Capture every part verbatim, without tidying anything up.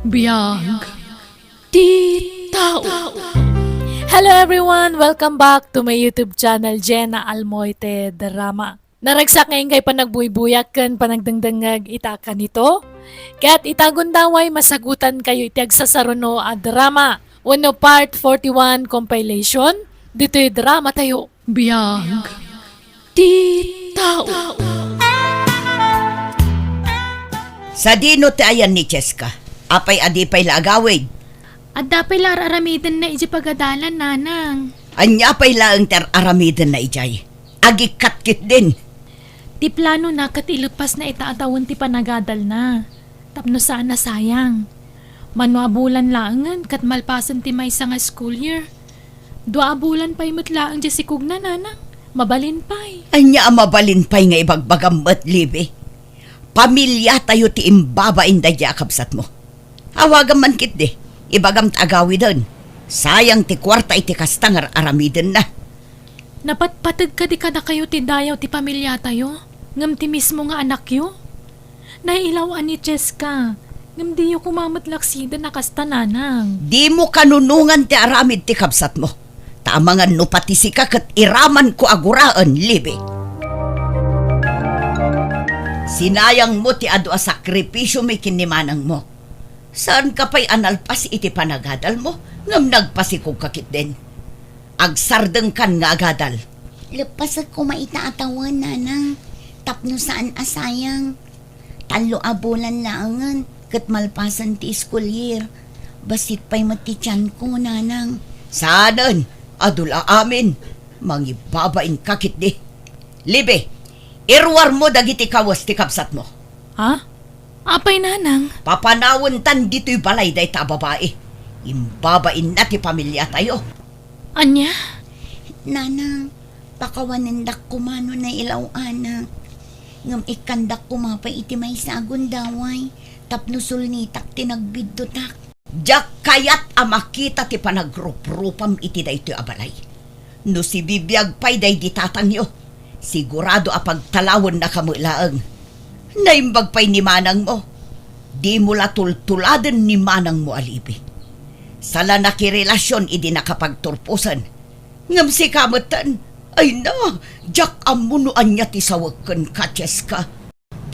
Biag ti tao. Hello everyone! Welcome back to my YouTube channel, Jenna Almoite Drama. Naragsak nga inkay panagbuybuyak ken panagdengdengngeg ita kanito. Ket ita gundaway, masagutan kayo iti agsasaruno a drama wenno part forty-one compilation ditoy drama tayo. Biag ti tao. Sadino ti ayan ni Cheska? Apay a di pay la agawid? Adda pay la ar-aramidenna idiay pagadalan, nanang. Ania pay laeng ti ar-aramidenna idiay? Agikkat ketdin. Ti planona ket ileppasna ita a tawen ti panagadalna. Tapno saan a sayang. Mano a bulan laengen ket malpasen ti maysa nga school year. Dua a bulan pay met laeng diay sikogna, nanang. Mabalin pay. Ania a mabalin pay nga ibagbagam met, Libby? Pamiliatayo ti imbabain daydiay a kabsatmo. Awagam man ketdi, ibagam ta agawiden. Sayang ti kuarta iti kasta nga ar-aramidenna. Napatpateg kadi kadakayo ti dayaw ti pamiliatayo, ngem ti mismo nga anakyo? Nailaw-an ni Cheska, ngem diyo koma met laksiden a kasta, nanang. Dimo kanunongan ti aramid ti kabsatmo, ta amangan no pati sika ket iramanko a guraen, Libby. Sinayangmo ti adu a sakripisiomi ken ni manangmo. Saanka pay a nalpas iti panagadalmo, ngem nagpasikogka ketdin. Agsardengkan nga agadal. Leppasek koma ita a tawen, nanang, tapno saan a sayang. Tallo a bulan laengen ket malpasen ti school year. Bassit pay met ti tianko, nanang. Saanen, adu la amin. Mangibabainka ketdi. Libby, iruarmo dagiti kawes ti kabsatmo. Ha? Apay, nanang? Papanawentan ditoy balay dayta a babai. Imbabainna ti pamiliatayo. Ania? Nanang, pakawanendak koma no nailaw-anak. Ngem ikkandak koma pay iti maysa a gundaway tapno sulnitak ti nagbiddutak. Diak kayat a makita ti panagruprupam iti daytoy a balay. No sibibiag pay daydi tatangyo, sigurado a pagtalawennaka met laeng. Naimbag pay ni manangmo. Dimo la tultuladen ni manangmo a Libby. Sala nakirelasion idi nakapagturposen. Ngem sika metten, ay na, diak ammo no ania ti sawek kenka, Cheska.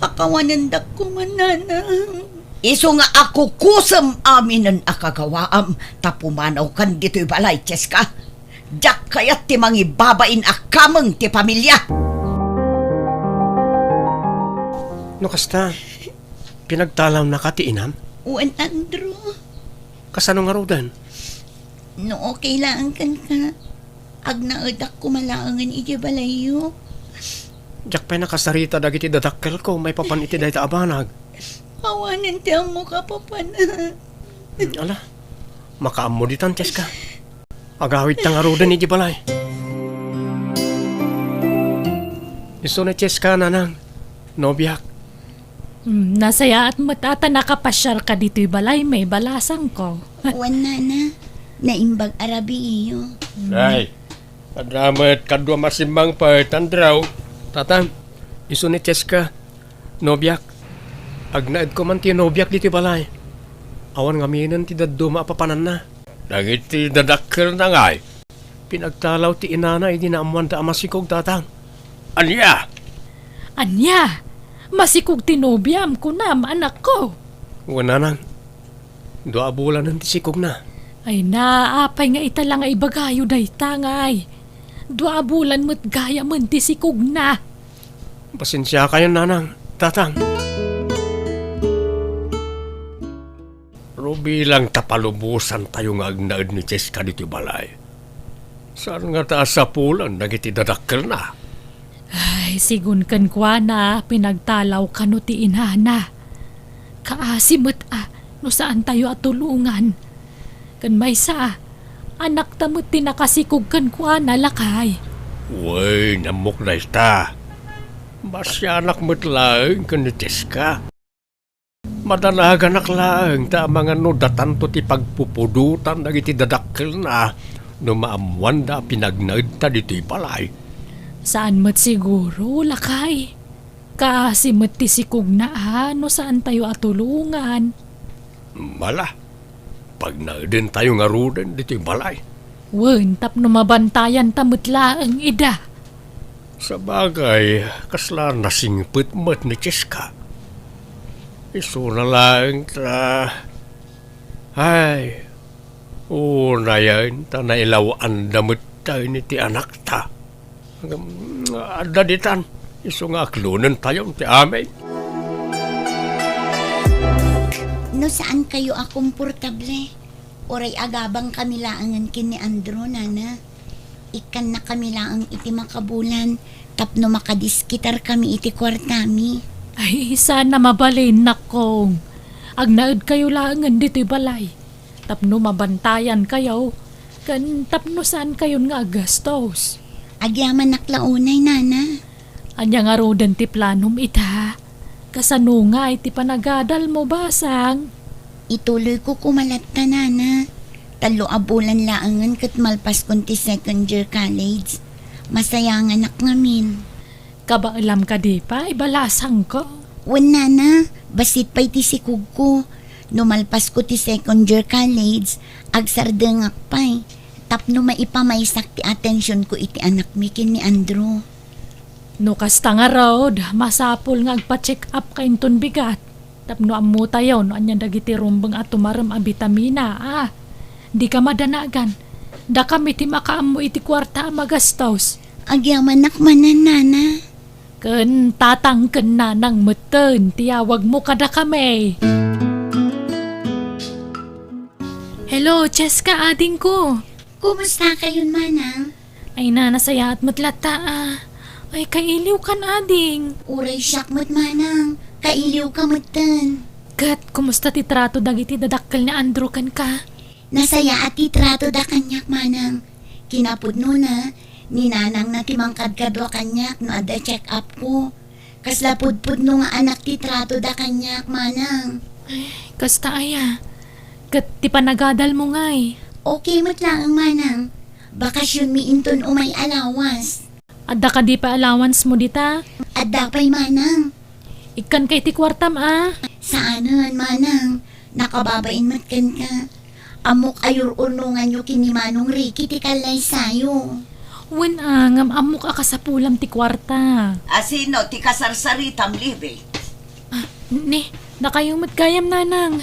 Pakawanendak koma, nanang. Isu nga akukusem aminen a kagawaam ta pumanawkan ditoy balay, Cheska. Diak kayat ti mangibabain a kameng ti pamilia. No kasta, pinagtalawnaka ti inam? Wen, Andrew. Kasano ngaruden? No okay laeng kenka, agnaedak koma laengen idiay balayyo. Diak pay nakasarita dagiti dadakkelko maipapan iti dayta a banag. Awanen ti ammok a papanak. Hmm, ala, makaammo ditan, Cheska. Agawidta ngaruden idiay balay. Isu ni Cheska, nanang, nobiak. Hmm, nasayaat met a ta nakapasiarka ditoy balay, maibalasangko. Wen, nana, naimbag a rabiiyo. Ay, adda met kadua masimmangpet, Andrew. Tatang, isu ni Cheska, nobiak. Agnaedko man ti nobiak ditoy balay. Awan ngaminen ti dadduma a papananna. Dagiti dadakkelna ngay? Pinagtalaw ti inana idi naammoanda a masikog, tatang. Ania? Ania? Masikog ti nobiam, kunam, anakko? Wen, nanang, dua a bulanen ti sikogna. Ay na, apay nga ita la nga ibagayo dayta ngay? Dua a bulan met gayamen ti sikogna. Pasensiakayon, nanang, tatang. Rubilang ta palubosantayo nga agnaed ni Cheska ditoy balay. Saan ngata a sapulan dagiti dadakkelna? Ay, sigun kenkuana, pinagtalaw kano ti inana. Kaasi met a no saantayo a tulongan. Ken maysa, anakta met ti nakasikog kenkuana, lakay. Wen, ammok dayta. Masianak met laeng ken ni Cheska. Madanaganak laeng ta amangan no datanto ti pagpupudotan dagiti dadakkelna no maammoanda a pinagnaedta ditoy balay. Saan met siguro, lakay. Kaasi met ti sikogna a no saantayo a tulongan. Mala, pagnaedentayo ngaruden ditoy balay. Wen, tapno mabantayanta met laeng ida. Sabagay, kasla nasingpet met ni Cheska. Isuna laeng ta, ay, unayen ta nailaw-anda met tayo iti anakta. Ngem, adda ditan, isu nga aklonentayon ti amin. No saan kayo a komportable, uray agabang kami laengen ken ni Andrew, nana. Ikkanna kami laeng iti makabulan tapno makadiskitar kami iti kuartami. Ay, saan a mabalin, nakkong. Agnaed kayo laengen ditoy balay. Tapno mabantayan kayo, ken tapno saan kayon nga aggastos. Agyamanak la unay, nana. Ania ngaruden ti planom ita? Kasano ngay ti panagadalmo, basang? Ituloyko koma latta, nana. Tallo a bulan laengen ket malpaskon ti second year college. Masayanganak ngamin. Kabaelam kadi pay, balasangko? Wen, nana, bassit pay ti sikogko. No malpasko ti second year college, agsardengak pay tapno maipamaysak ti atensionko iti anakmi ken ni Andrew. No kasta ngarud, masapul nga agpa-check up ka inton bigat. Tapno ammotayo no ania dagiti rumbeng a tumarem a bitamina, a. Dika madanagan. Dakami ti makaammo iti kuarta a magastos. Agyamanak manen, nana. Ken tatang ken nanang metten ti awagmo kadakami. Hello, Cheska, adingko. Kumusta kayon, manang? Ay na, nasayaat met latta, a. Ay, kailiwkan, ading. Uray siak met, manang. Kailiwka metten. Ket, kumusta ti trato dagiti dadakkel ni Andrew kenka? Nasayaat ti tratoda kaniak, manang. Kinapudnona, ni nanangna ti mangkadkadua kaniak no adda check-upko. Kasla pudpudno nga anak ti tratoda kaniak, manang. Ay, kasta aya. Ket ti panagadalmo ngay? Okay met laeng, manang. Bakasionmi inton umay a lawas. Adda kadi pay allowancemo dita? Adda pay, manang. Ikkanka iti kuartam, a? Saanen, manang. Nakababain met kenka. Ammok a yur-urnonganyo ken ni Manong Ricky ti kallaysayo. Wen, a, ngem ammok a kasapulam ti kuarta. A sino ti kasarsaritam, Libby? A, ni, dakayo met gayam, nanang.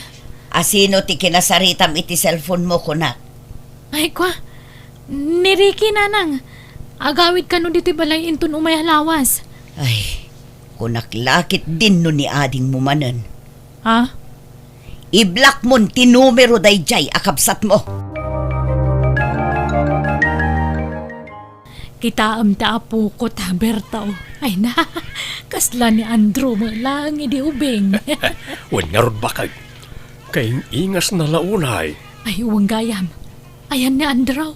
A sino ti kinasaritam iti cellphonemo, kunak? Ay, kua, ni Ricky, nanang. Agawid kano ditoy balay inton umay a lawas. Ay, kunak la ketdin no ni adingmo manen. Ha? I-blockmon ti numero daydiay a kabsatmo. Kitaem ti apoko ta, Berto. Ay na, kasla ni Andrew met laeng idi ubing. Wen ngarud, baket. Kaing-ingasna la unay. Ay, wen gayam. Ayan ni Andrew.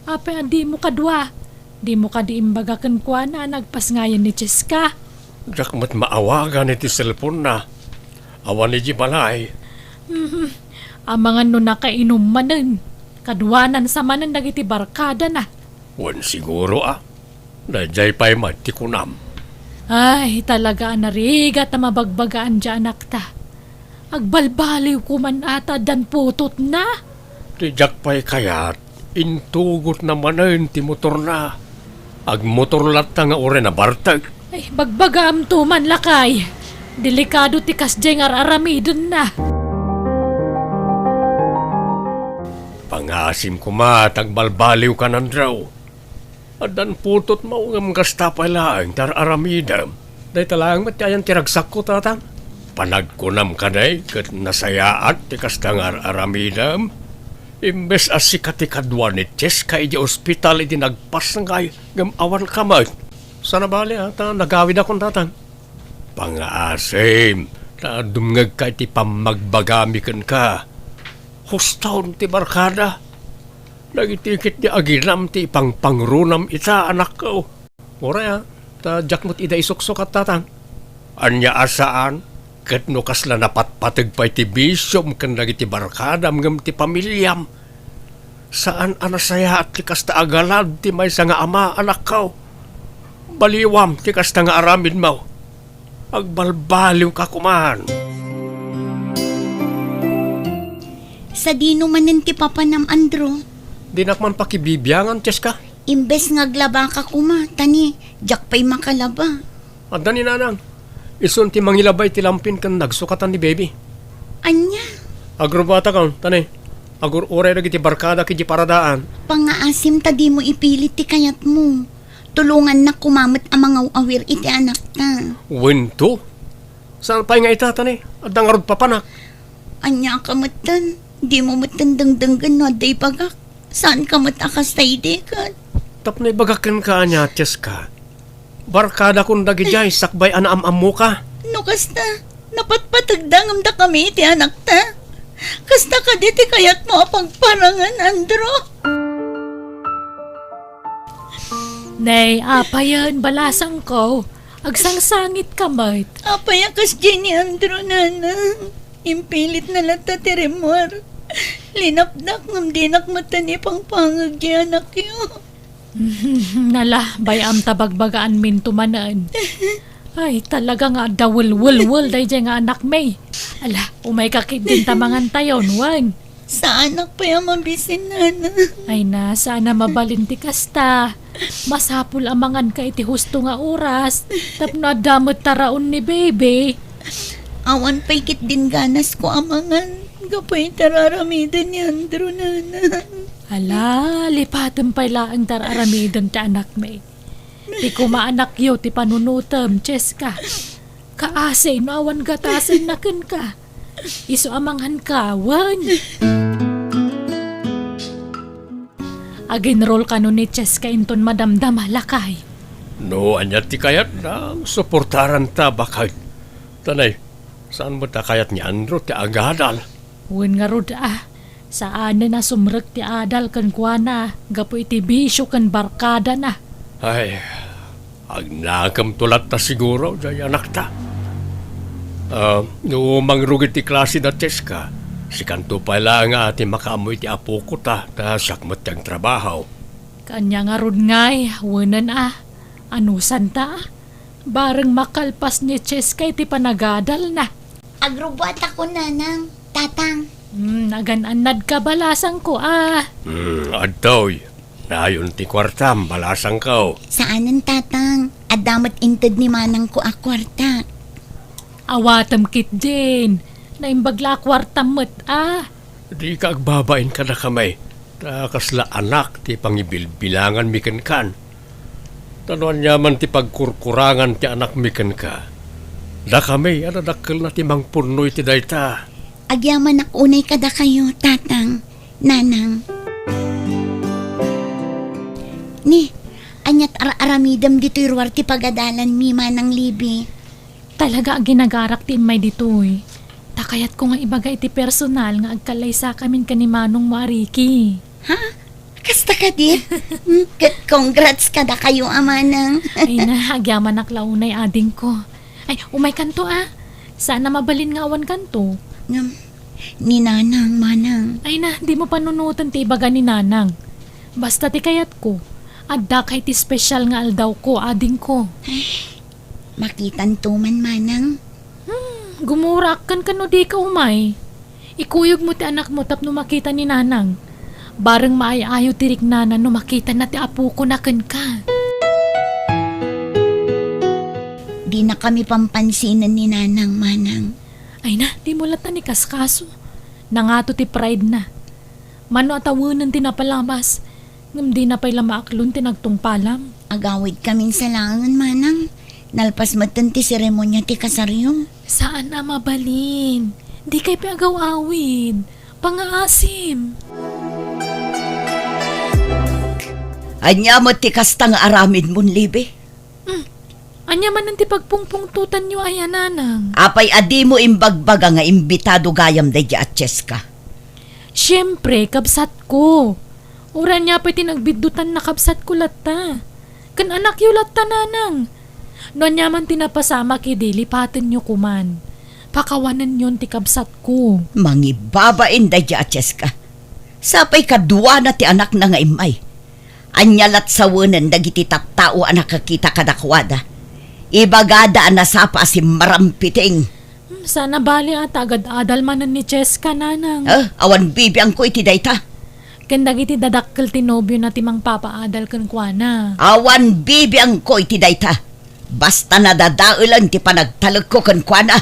Apay a dimo kadua? Dimo kadi imbaga kenkuana a nagpasngayan ni Cheska? Diak met maawagan iti cellphone-na. Awan idiay balay. Mhm. Amangan no nakainum manen. Kaduanansa manen dagiti barkadana. Wen siguro, a. Daydiay pay met ti kunam. Ay, talaga a narigat a mabagbagaan diay anakta. Agbalbaliwko man a ta addan putotna. Ti diak pay kayat, intugotna manen ti motorna. Agmotor latta nga uray nabartek. Ay, bagbagaamto man, lakay. Delikado ti kasdiay nga ar-aramidenna. Pangngaasim koma ta agbalbaliwkan, Andrew. Addan putotmo ngem kasta pay laeng ti ar-aramidem. Dayta laeng met ti ayan ti ragsakko, tatang. Panagkunam kadi ket nasayaat ti kasta nga ar-aramidem? Imbes a sika ti kadua ni Cheska idiay ospital idi nagpasngay ngem awanka met. Saan a bale, a, ta nagawidakon, tatang. Pangngaasim, ta dumngegka iti pammagbagami kenka. Hustaon ti barkada. Dagiti ketdi aginam ti ipangpangronam ita, anakko. Uray, a, ta diak met ida isuksukat, tatang. Ania a saan? Ket no kasla napatpateg pay ti bisiom ken dagiti barkadam ngem ti pamiliam, saan a nasayaat ti kasta a galad ti maysa nga ama, anakko. Baliwam ti kasta nga aramidmo. Agbalbaliwka koman. Sadino manen ti papanam, Andrew? Dinak man pakibibiangan, Cheska. Imbes nga aglabaka koma, ta ni, diak pay makalaba. Adda ni Nanang. Isun ti mangilaba iti lampin ken nagsukatan ni Baby. Ania? Agrubatakon, ta ni, agur-uray dagiti barkadak iti paradaan. Pangngaasim ta dimo ipilit ti kayatmo. Tulongannak koma met a mangaw-awir iti anakta. Wen to? Saan pay nga ita, ta ni, adda ngarud papanak. Ania ka metten? Dimo metten dengdenggen no adda ibagak. Saan ka met a kasta idi ket? Tapno ibagak kenka ania, Cheska. Barkadakon dagidiay sakbay a naam-ammoka. No kasta, napatpategda ngem dakami iti anakta. Kasta kadi ti kayatmo a pagparangen, Andrew? Nay, apayen, balasangko. Agsangsangitka met. Apay a kasdiay ni Andrew, Nanang? Impilitna latta ti rimmuar. Linapdak ngem dinak metten ipangpangeg ti anakyo. Nala, bay-am ta bagbagaanminto manen. Ay, talaga nga adda welwelwel daydiay nga anakmi. Ala, umayka ketdin ta mangantayon, wen. Saanak pay a mabisin, Nanang. Ay na, saan a mabalin ti kasta. Masapul a manganka iti husto nga oras, tapno adda met taraon ni Baby. Awan pay ketdin ganasko a mangan, gapu iti ar-aramiden ni Andrew, Nanang. Ala, lipatem pay laeng ti ar-aramiden ti anakmi. Ti koma anakyo ti panunotem, Cheska. Kaasi no awan gatasenna kenka. Isu a manganka, wen. Aginrol kano ni Cheska inton madamdama, lakay. No ania ti kayatna, suportaranta baket. Ta ni, saan met a kayat ni Andrew ti agadal? Wen ngarud a, saanen a sumrek ti adal kenkuana gapu iti bisio ken barkadana. Ay, agnakemto latta siguro, jay anakta. Ah, no mangrugi ti klase da Cheska, sikanto pay laeng a ti makaammo iti apokota, ta siak met ti agtrabaho. Ania ngarud ngay, wenen a, anusanta a? Bareng makalpas ni Cheska iti panagadalna. Agrubuatakon, Nanang, Tatang. Hmm, agan-annadka, balasangko a. Hmm, adtoy. Nayon ti kuartam, balasangko. Saanen, Tatang. Adda met inted ni manangko a kuarta. Awatem ketdin. Naimbag la a kuartam met a. Dika agbabain kadakami, ta kasla anak ti pangibilbilanganmi kenkan. Ta no aniaman ti pagkurkurangan ti anakmi kenka, dakami a nadakkelna ti mangpunno iti dayta. Agyamanak unay kadakayo, Tatang, Nanang. Ni, aniat ar-aramidem ditoy ruar ti pagadalanmi, Manang Libby? Talaga a ginagarak ti immay ditoy. Ta kayatko nga ibaga iti personal nga agkallaysakamin ken ni manongmo a Ricky. Ha? Kasta kadi? Hmm, ket congrats kadakayo a manang. Ay na, agyamanak la unay, adingko. Ay, umaykanto a. Saan a mabalin nga awankanto. Ngem, ni Nanang, manang. Ay na, dimo panunoten ti ibaga ni Nanang. Basta ti kayatko, addaka iti special nga aldawko, adingko. Ay, makitanto man, manang. Hmm, gumuraak kenka no dika umay. Ikuyogmo ti anakmo tapno makita ni Nanang. Bareng maay-ayo ti riknana no makitana ti apokona kenka. Dinakami pampansinen ni Nanang, manang. Ay na, dimo latta ni kaskaso. Nangato ti pride na. Mano a tawenen ti napalabas, ngem dina pay la maaklon ti nagtungpalam. Agawidkamin sa laengen, manang. Nalpas metten ti seremonia ti kasaryo. Saan a mabalin. Dikay pay agaw-awid. Pangngaasim. Ania met ti kasta nga aramidmon, Libby? Hmm. Ania manen ti pagpungpungtotanyo aya, Nanang? Apay a dimo imbagbaga nga imbitado gayam daydi a Cheska? Siempre, kabsatko. Uray ania pay ti nagbiddutan, nakabsatko latta. Ken anakyo latta, Nanang. No aniaman ti napasamak idi, lipatenyo koman. Pakawanenyon ti kabsatko. Mangibabain daydi a Cheska. Sapay kaduana ti anakna nga immay. Ania lat sawenen dagiti tattao a nakakita kadakuada? Ibagada a nasapa a simmarampiting. Hmm, Saan a bali a ta agad-adal manen ni Cheska, nanang. Eh, awan bibiangko iti dayta. Ken dagiti dadakkel ti nobiona ti mangpapaadal kenkuana. Awan bibiangko iti dayta. Basta nadadaelen ti panagtalekko kenkuana.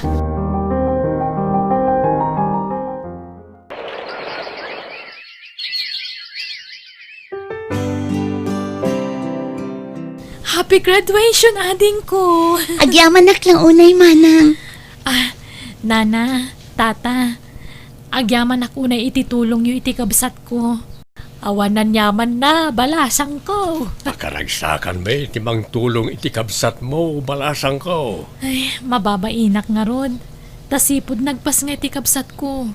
Happy graduation, adingko! Agyamanak la unay, manang. Ah, nana, tata, agyamanak unay iti tulongyo iti kabsatko. Awan aniamanna, balasangko. Akaragsakan met ti mangtulong iti kabsatmo, balasangko. Ay, mababainak ngarud. Ta sipud nagpasngay ti kabsatko.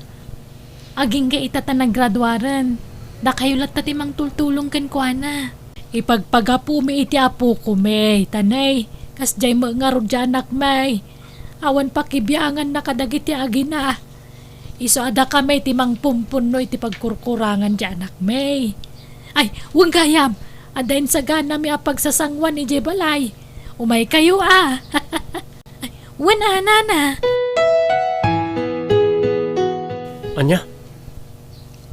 Agingga ita ta nagraduaren, dakayo latta ti mangtultulong kenkuana. Ipagpagapumi iti apoko, May, ta nay, kasdiay met ngarud ti anakmi. Awan pakibianganna kadagiti agina. Isu a dakami ti mangpumpunno iti pagkurkurangan ti anakmi. Ay, wen gayam, adda insaganami a pagsasangoan idiay balay. Umaykayo a. Ay, wen a, nana. Ania?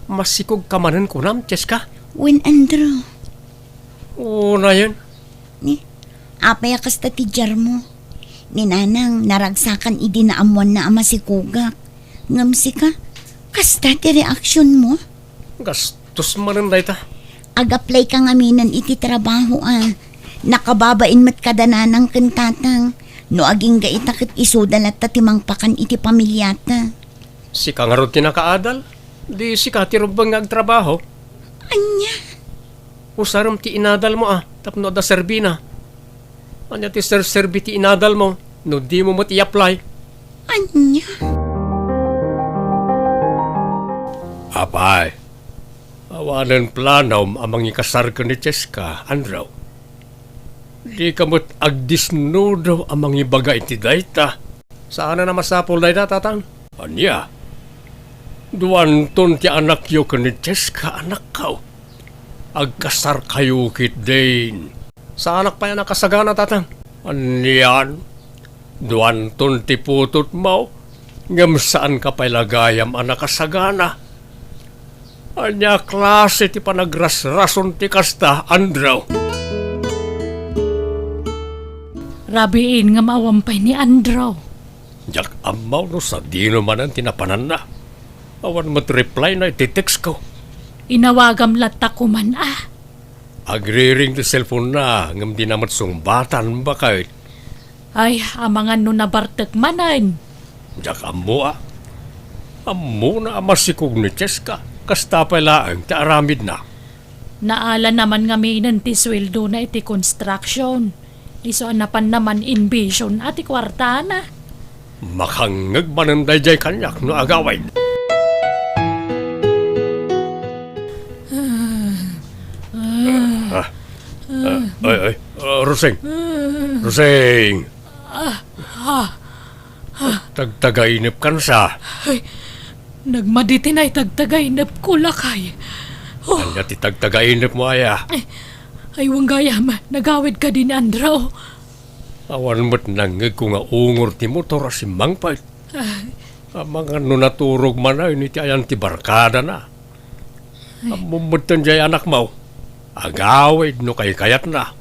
Masikogka manen kunam, Cheska? Wen, Andrew. Unayen. Ni, apay a kasta ti diarmo? Ni nanang naragsakan idi naammoanna a masikogak. Ngem sika, kasta ti reaksionmo? Gastos manen dayta. Ag-apply ka ngaminen iti trabaho a. Nakababain met kada nanang ken tatang. No agingga ita ket isuda latta ti mangpakan iti pamiliata. Sika ngarud ti nakaadal? Di sika ti rumbeng nga agtrabaho? Ania? Usarem ti inadalmo a tapno adda serbina. Ania ti serserbi ti inadalmo no dimo met i-apply? Ania? Apay, awanen planom a mangikasar ken ni Cheska, Andrew. Dika met agdisnudo a mangibaga iti dayta. Saanen a masapul dayta, tatang. Ania? Duanton ti anakyo ken ni Cheska, anakko. Agkasarkayo ketdin. Saanak pay a nakasagana, tatang. Anian? Duanton ti putotmo, ngem saanka pay la gayam a nakasagana. Ania klase ti panagrasrason ti kasta, Andrew? Rabiin ngem awan pay ni Andrew. Diak ammo no sadino manen ti napananna. Awan met reply na iti text ko. Inawagam latta koman a. Agriring ti cellphone na, ngem dina met sungbatan, baket. Ay, amangan no nabartek manen. Diak ammo a. Ammona a masikog ni Cheska, kasta pay laeng ti aramidna. Naala naman ngaminen ti sueldona iti construction. Isu a napan naman invision a ti kuartana. Makangngeg manen daydiay kaniak no agawid. Ah, ah, ay, ay, ah, Rosing. Rosing. Ah, ah. Tagtagainepkan sa. Ay, nagmadi ti naitagtagainepko, lakay. Oh. Ania ti tagtagainepmo aya? Ay, ay, wen gayam, nagawid kadi ni Andrew. Awan met nangngegko nga ungor ti motor a simmangpet. Ay. Amangan no naturog manen iti ayan ti barkadana. Ammom metten diay anakmo. Agawid no kaykayatna.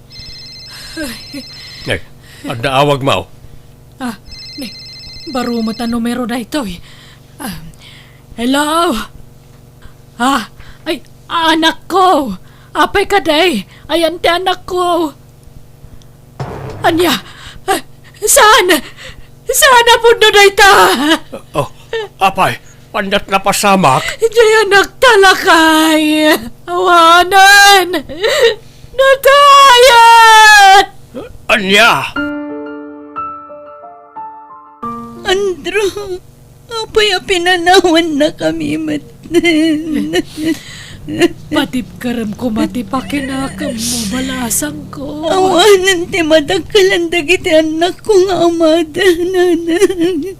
Ay. Ay, adda awagmo. Ah, ni, baro met a numero daytoy. Ah, hello? Ah, ay, anakko! Apay kadi? Ayan ti anakko! Ania? Ah, saan? Saan a pudno dayta? Oh, apay, aniat napasamak? Diay anakta, lakay. Awanen. Natayat! Ania? Andrew, apay a pinanawannakami metten? Patibkerem koma ti pakinakemmo, balasangko. Awanen ti madakkelan dagiti annakko nga amada, nanang.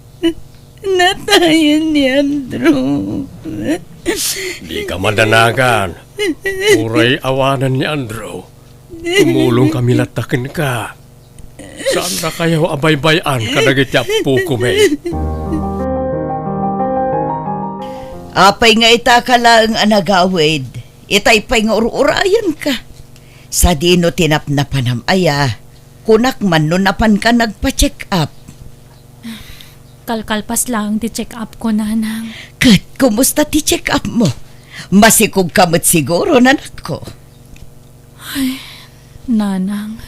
Natayen ni Andrew. Dika madanagan. Uray awanen ni Andrew, tumulongkami latta kenka. Saandakayo a baybay-an kadagiti appokomi. Apay nga ita ka laeng a nagawid, itay pay nga ur-urayenka. Sadino ti napnapanam aya, kunak man no napanka nagpa-check up. Kalkalpas laeng ti check up ko, Nanang. Ket kumusta ti check up mo? Masikog ka met siguro, anakko. Ay, Nanang.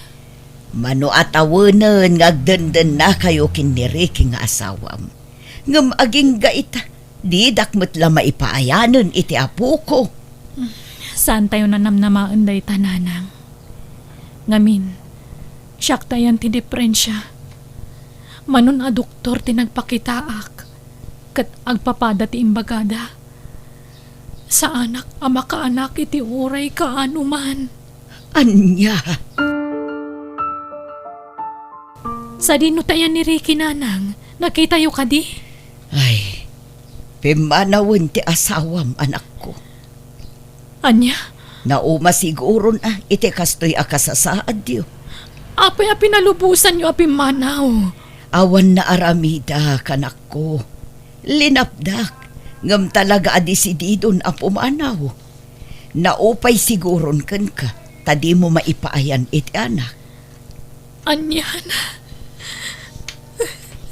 Mano a tawenen nga agdendennakayo ken ni Ricky nga asawam. Ngem agingga ita, didak met la maipaayanen iti apoko. Saantayo nanamnamaen dayta, Nanang. Ngamin, siak ta ayan ti diferensia. Manon a doktor ti nagpakitaak, ket agpapada ti imbagada. Saanak a makaanak iti uray kaano man. Ania? Sadino ta ayan ni Ricky, Nanang? Nakitayo kadi? Ay, pimmanawen ti asawam, anakko. Ania? Nauma siguron a iti kastoy a kasasaadyo. Apay a pinalubosanyo a pimmanaw? Awan naaramidak, anakko. Linapdak, ngem talaga a desididon a pumanaw. Naupay siguron kenka, ta dimo maipaayan iti anak. Anian?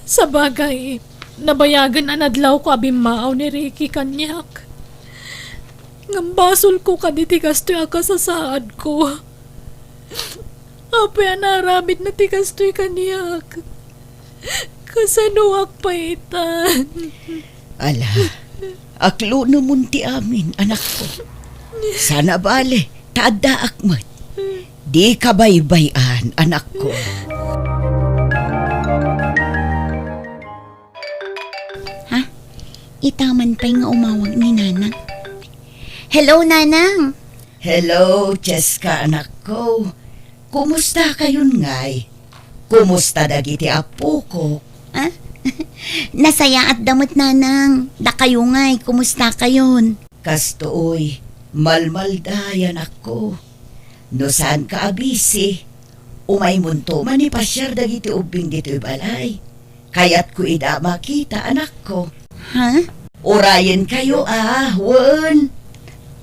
Sabagay, nabayagen a nadlawko a bimmaaw ni Ricky kaniak. Ngem basolko kadi ti kastoy a kasasaadko. Apay a naaramidna ti kastoy kaniak? Kasanoak pay ita? Ala, aklonemon ti amin, anakko. Saan a bale, ta addaak met. Dika baybay-an, anakko. Ha? Ita man pay nga umawag ni Nanang. Hello, Nanang! Hello, Cheska, anakko. Kumusta kayon ngay? Kumusta dagiti appoko? Ah? Nasayaatda met, Nanang. Dakayo ngay, kumusta kayon? Kastoy, malmalday, anakko. No saanka a bisi, umaymonto manipasiar dagiti ubbing ditoy balay. Kayatko ida a makita, anakko. Ha? Urayenkayo a, wen?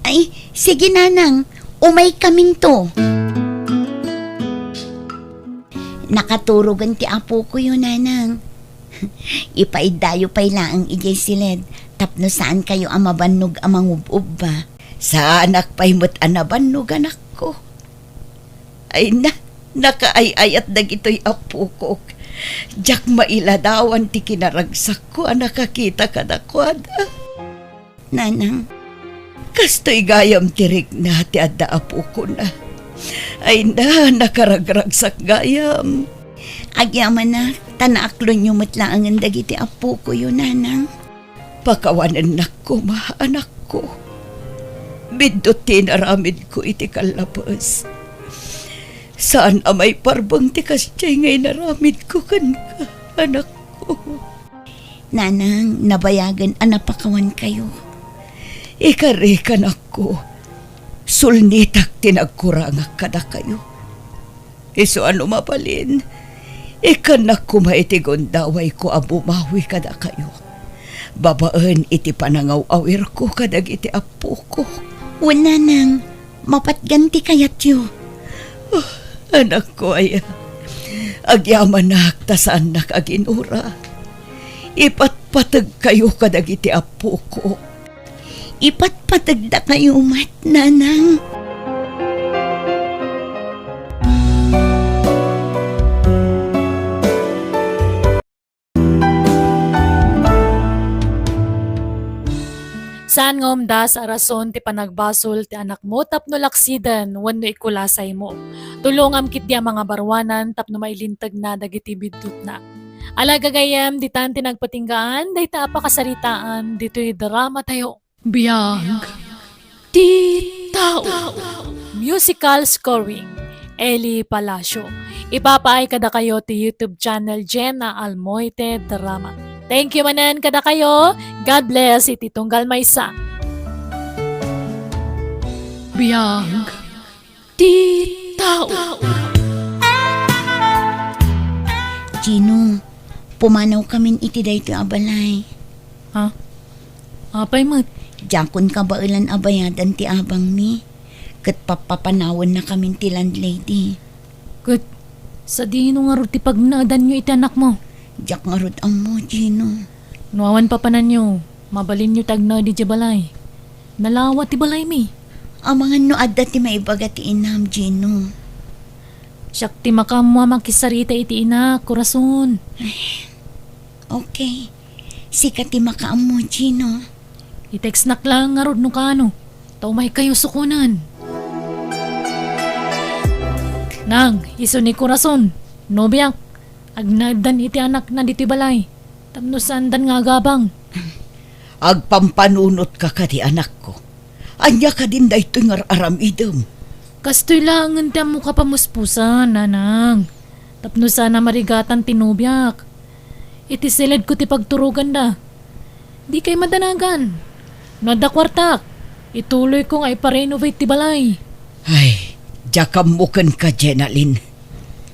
Ay, sige, Nanang. Umaykaminto. Nakaturogen ti apokoyo, Nanang. Ipaiddayo pay laeng idiay siled tapno saankayo a mabannog a mangub-ubba. Saanak pay met a nabannog, anakko. Ay na, nakaay-ayat dagitoy appokok. Diak mailadawan ti kinaragsakko a nakakita kadakuada. Nanang. Kastoy gayam ti rikna ti adda appokona. Ay na, nakaragragsak gayam. Agyamanak, ta naaklonyo met laengen dagiti appokoyo, Nanang. Pakawanennak koma, anakko. Biddut ti inaramidko iti kallapes. Saan a maiparbeng ti kasdiay nga inaramidko kenka, anakko. Nanang, nabayagen a napakawankayo. Ikarek, anakko, sulnitak ti nagkurangak kadakayo. Isu a no mabalin, ikkannak koma iti gundawayko a bumawi kadakayo, babaen iti panangaw-awirko kadagiti appoko. Wen, Nanang, mapatgan ti kayatyo. Oh, anakko aya, agyamanak ta saannak a ginura. Ipatpategkayo kadagiti appoko. Ipatpategdakayo met, Nanang. Saan nga umdas a rason ti panagbasol ti anakmo tapno laksiden wenno ikulasaymo. Tulongam ketdi a mangabaruanan tapno mailintegna dagiti biddutna. Ala gagayyem, ditan ti nagpatinggaan dayta a pakasaritaan ditoy dramatayo. Biag ti tao. Musical scoring, Eli Palacio. Ipapaay kadakayo ti YouTube channel Jenna Almoite Drama. Thank you manen kadakayo. God bless iti tunggal maysa. Biag ti tao. Gino, pumanawkamin iti daytoy a balay. Ha? Apay met? Diakon kabaelan a bayadan ti abangmi. Ket pappapanawennakamin ti landlady. Ket sadino ngarud ti pagnaedanyo iti anakmo? Diak ngarud ammo, Gino. No awan papananyo, mabalinyo ti agnaed idiay balay. Nalawa ti balaymi. Amangan no adda ti maibaga ti inam, Gino. Siak ti makaammo a makisarita iti inak, Corazon. Okay. Sika ti makaammo, Gino. I-textnak laeng ngarud no kaano, ta umaykayo sukonen. Nang, isu ni Corazon, nobiak, agnaeddan iti anakna ditoy balay, tapno saandan nga agabang. Agpampanunotka kadi, anakko? Ania kadin daytoy nga ar-aramidem? Kastoy laengen ti ammok a pamuspusan, nanang. Tapno saan a marigatan ti nobiak. Iti siledko ti pagturoganda. Dikay madanagan. No adda kuartak, ituloyko nga iparenovate ti balay. Ay, diak ammo kenka, Jenalyn.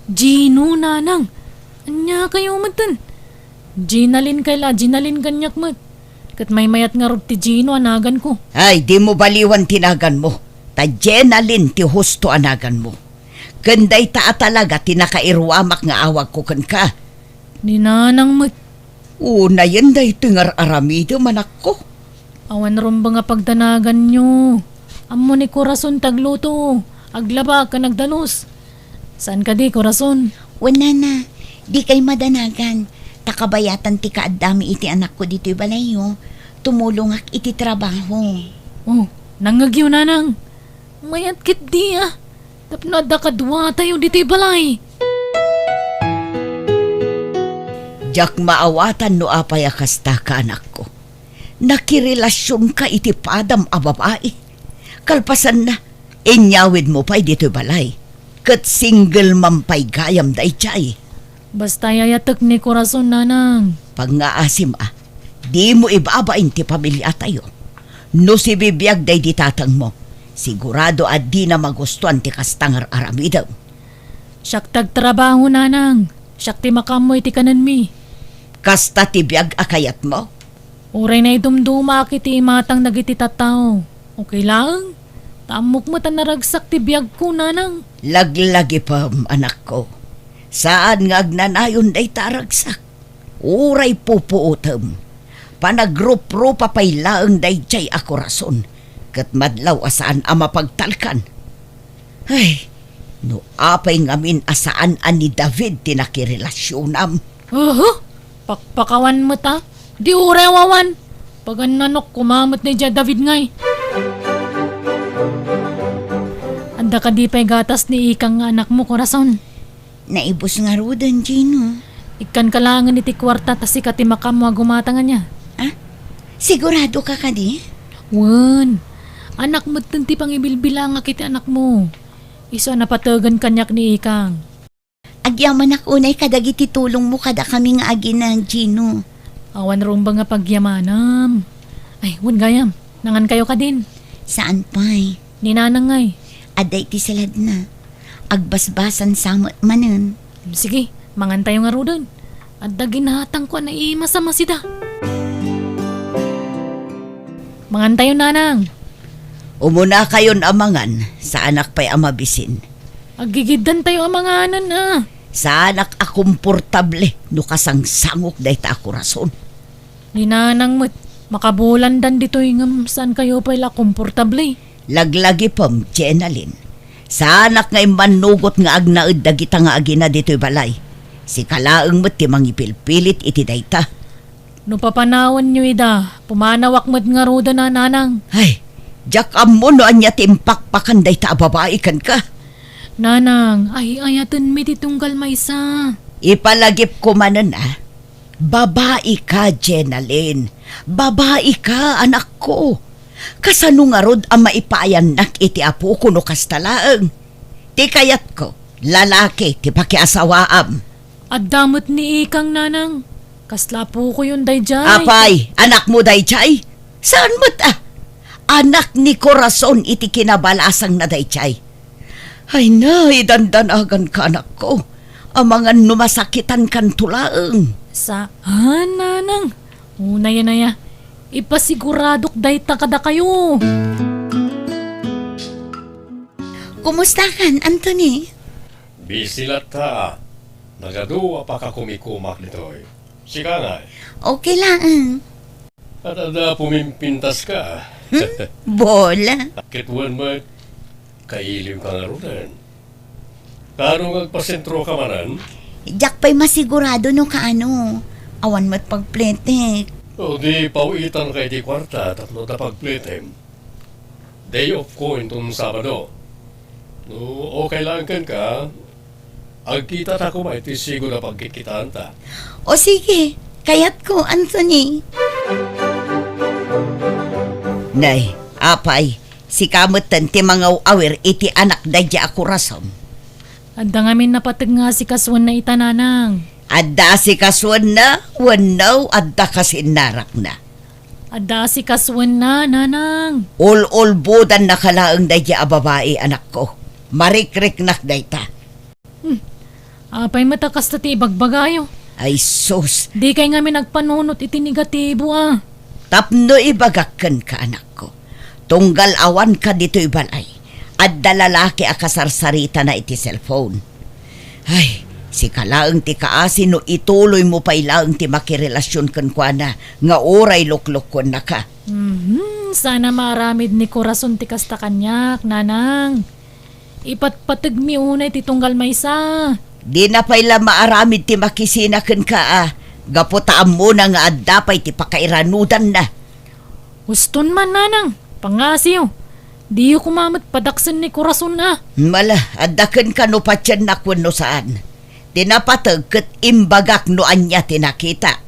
Gino, nanang. Ania kayo metten? Jenalyn kay la, Jenalyn kaniak met. Ket maymayat ngarud ti Gino a naganko. Ay, dimo baliwan ti naganmo. Ta Jenalyn ti husto a naganmo. Ken dayta a talaga ti nakairuamak nga awagko kenka. Ni nanang met. Unayen daytoy nga ar-aramidem, anakko. Awan rumbeng a pagdanaganyo. Ammo ni Corazon ti agluto, aglaba, ken agdalus. Saan kadi, Corazon? Wen, nana, dikay madanagan. Ta kabayatan ti kaaddami iti anakko ditoy balayyo, tumulongak iti trabaho. Oh, nangngegyo, nanang. Mayat ketdi a. Tapno adda kaduatayo ditoy balay. Diak maawatan no apay a kasta, kaanakko. Nakirelasionka iti padam a babai. Kalpasanna, inyawidmo pay ditoy balay. Ket single man pay gayam daydiay. Basta ay-ayatek ni Corazon, nanang. Pangngaasim a, dimo ibabain ti pamiliatayo. No sibibiag daydi tatangmo, sigurado a dina magustuan ti kasta nga ar-aramidem. Siak ti agtrabaho, nanang. Siak ti makaammo iti kanenmi. Kasta ti biag a kayatmo? Uray naidumdumaak iti imatang dagiti tattao. Okay laeng. Ta ammok met a naragsak ti biagko, nanang. Laglagipem, anakko. Saan nga agnanayon dayta a ragsak. Uray pupuotem. Panagruprupa pay laeng daydiay a Corazon. Ket madlaw a saan a mapagtalkan. Ay, no apay ngamin a saan a ni David ti nakirelasionam. Uhu! Pakpakawan met a. Di uray awan. Pagannanok koma met ni David ngay. Adda kadi pay gatas ni Ikang nga anakmo, Corazon? Naibus ngaruden, Gino. Ikkanka laengen iti kuarta ta sika ti makaammo a gumatang ania. Ah? Siguradoka kadi? Wen. Anak metten ti pangibilbilangak iti anakmo. Isu a napategan kaniak ni Ikang. Agyamanak unay kadagiti tulongmo kadakami nga agina, Gino. Awan rumbeng a pagyamanam. Ay, wen gayam. Nangankayo kadin? Saan pay. Ni Nanang ngay? Adda iti saladna. Agbasbasan sa met manen. Sige, mangantayo ngaruden. Adda ginatangko a naimas a masida. Mangantayo, Nanang. Umunakayon a mangan, saanak pay a mabisin. Aggigiddantayo a manganen a. Saanak a komportable no kasangsangok dayta a Corazon. Ni Nanang met, makabulandan ditoy ngem saankayo pay la komportable. Laglagipem, Jenalyn. Saanak nga immannugot nga agnaed dagita nga agina ditoy balay. Sika laeng met ti mangipilpilit iti dayta. No papanawanyo ida, pumanawak met ngaruden a, Nanang. Ay, diak ammo no ania ti impakpakan dayta a babai kenka. Nanang, ay-ayatenmi ti tunggal maysa. Ipalagipko manen a. Babaika, Jenalyn. Babaika, anakko. Kasano ngarud a maipayannak iti apoko no kasta laeng? Ti kayatko, lalaki ti pakiasawaam. Adda met ni Ikang, Nanang. Kasla apokoyon daydiay. Apay, anakmo daydiay? Saan met a? Anak ni Corazon iti kinabalasangna daydiay. Ay na, idandanaganka, anakko. Amangan no masakitankanto laeng. Saan, Nanang? Unayen aya. Ipasiguradok dayta kadakayo. Kumustakan, Anthony? Busy latta. Nagadu a pakakumikumak ditoy. Sika ngay? Okay lang. At adda pumimpintas ka. Hmm? Bola. Ket wen met, kailiw ka ngaruden. Kaano nga agpasentro ka manen? Diak pay masigurado no kaano. Awan met pagpletek. O di pawitan ka iti kuarta tapno ta pagpletem. Day off ko inton Sabado. No, okay lang kenka, agkita ta koma iti sigud a pagkitkitaanta. O sige, kayatko, Anthony. Nay, apay, sika metten ti mangaw-awir iti anak daydi a Corazon. Adda ngamin napateg nga asikasuenna ita, nanang. Adda asikasuenna, wenno adda kasinnarakna? Adda asikasuenna, nanang. Ul-ulbodannaka laeng daydi a babai, anakko. Marikriknak dayta. Hmm. Apay met a kasta ti ibagbagayo? Ay sus! Dikay ngamin agpanunot iti negatibo a. Tapno ibagak kenka, anakko. Tunggal awanka ditoy balay, adda lalaki a kasarsaritana iti cellphone. Ay, sika laeng ti kaasi no ituloymo pay laeng ti makirelasion kenkuana nga uray luklukkuennaka. Mhm, saan a maaramid ni Corazon ti kasta kaniak, nanang. Ipatpategmi unay ti tunggal maysa. Dina pay la maaramid ti makisina kenka a, gapu ta ammona nga adda pay ti pakairanudanna. Uston man, nanang, pangngasiyo. Diyo koma met padaksen ni Corazon a. Mala, adda kenka no patiennak wenno saan. Ti napateg ket imbagak no ania ti nakita.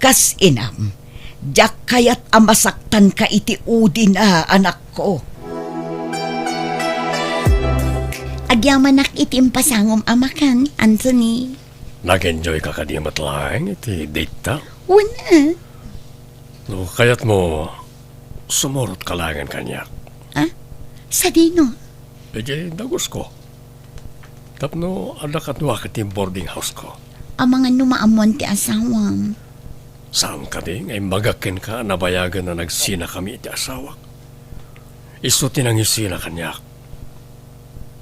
Kas inam, diak kayat a masaktanka iti udina, anakko. Agyamanak iti impasangom a makan, Anthony. Nag-enjoy ka kadi met laeng iti date ta? Wen a. No kayatmo, sumurot ka laengen kaniak. Ah? Sadino? Idiay dagusko. Tapno adda kaduak iti boarding house ko. Amangan no maammuan ti asawam. Saan kadi nga imbagak kenka a nabayagen a nagsinakami iti asawak? Isu ti nangisina kaniak.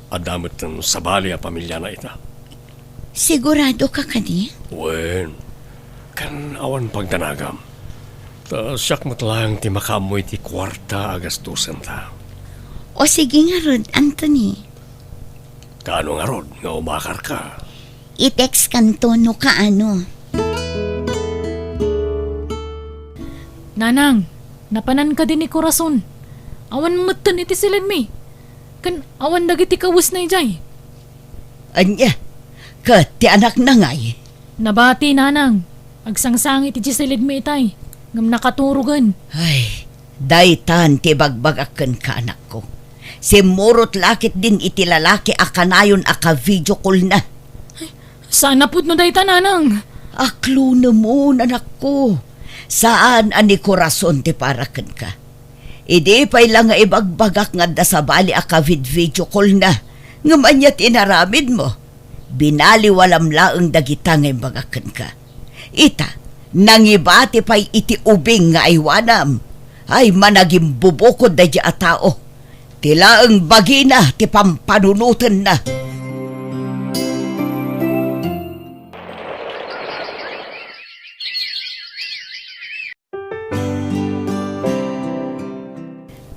Adda metten sabali a pamiliana ita. Sigurado ka kadi? Wen, ken awan pagdanagam. Ta siak met laeng ti makaammo iti kuarta a gastusenta. O sige ngarud, Anthony. Kaano ngarud nga umakar ka? I-text kanto no kaano. Nanang, napanan kadi ni Corazon? Awan metten iti siledmi. Ken awan dagiti kawesna idiay. Ania? Ket ti anakna ngay? Nabati, nanang. Agsangsangit iti siledmi itay. Ngem nakaturogen. Ay, daytan ti ibagbagak kenka, anakko. Simmurot la ketdin iti lalaki a kanayon a ka-video call-na. Saan a pudno dayta, nanang? Aklonemon, anakko. Saan a ni Corazon ti para kenka. Idi pay la nga ibagbagak nga adda sabali a ka-vid-video call-na, ngem ania ti inaramidmo? Binaliwalam laeng dagita nga imbagak kenka. Ita, nangibati pay iti ubing nga aywanam. Ay, managimbubukod daydi a tao. Ti laeng bagina ti pampanunotenna.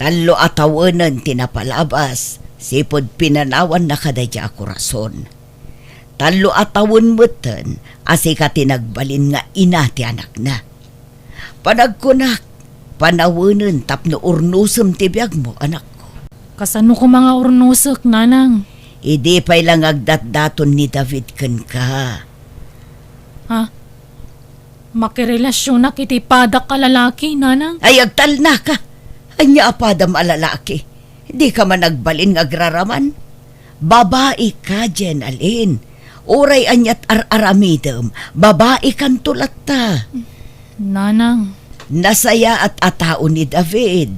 Tallo a tawenen ti napalabas, sipud pinanawanna kadaydi a Corazon. Tallo a tawen metten a sika ti nagbalin nga ina ti anakna. Panagkunak, panawenen tapno urnosem ti biagmo, anakko. Kasano koma nga urnosek, nanang? Idi pay la nga agdatdaton ni David kenka. Ha? Makirelasionak iti padak a lalaki, nanang? Ay, agtalnaka! Ania a padam a lalaki? Dika man agbalin nga agraraman? Babaika, Jenalyn. Uray aniat ar-aramidem, babaikanto latta. Nanang. Nasayaat a tao ni David.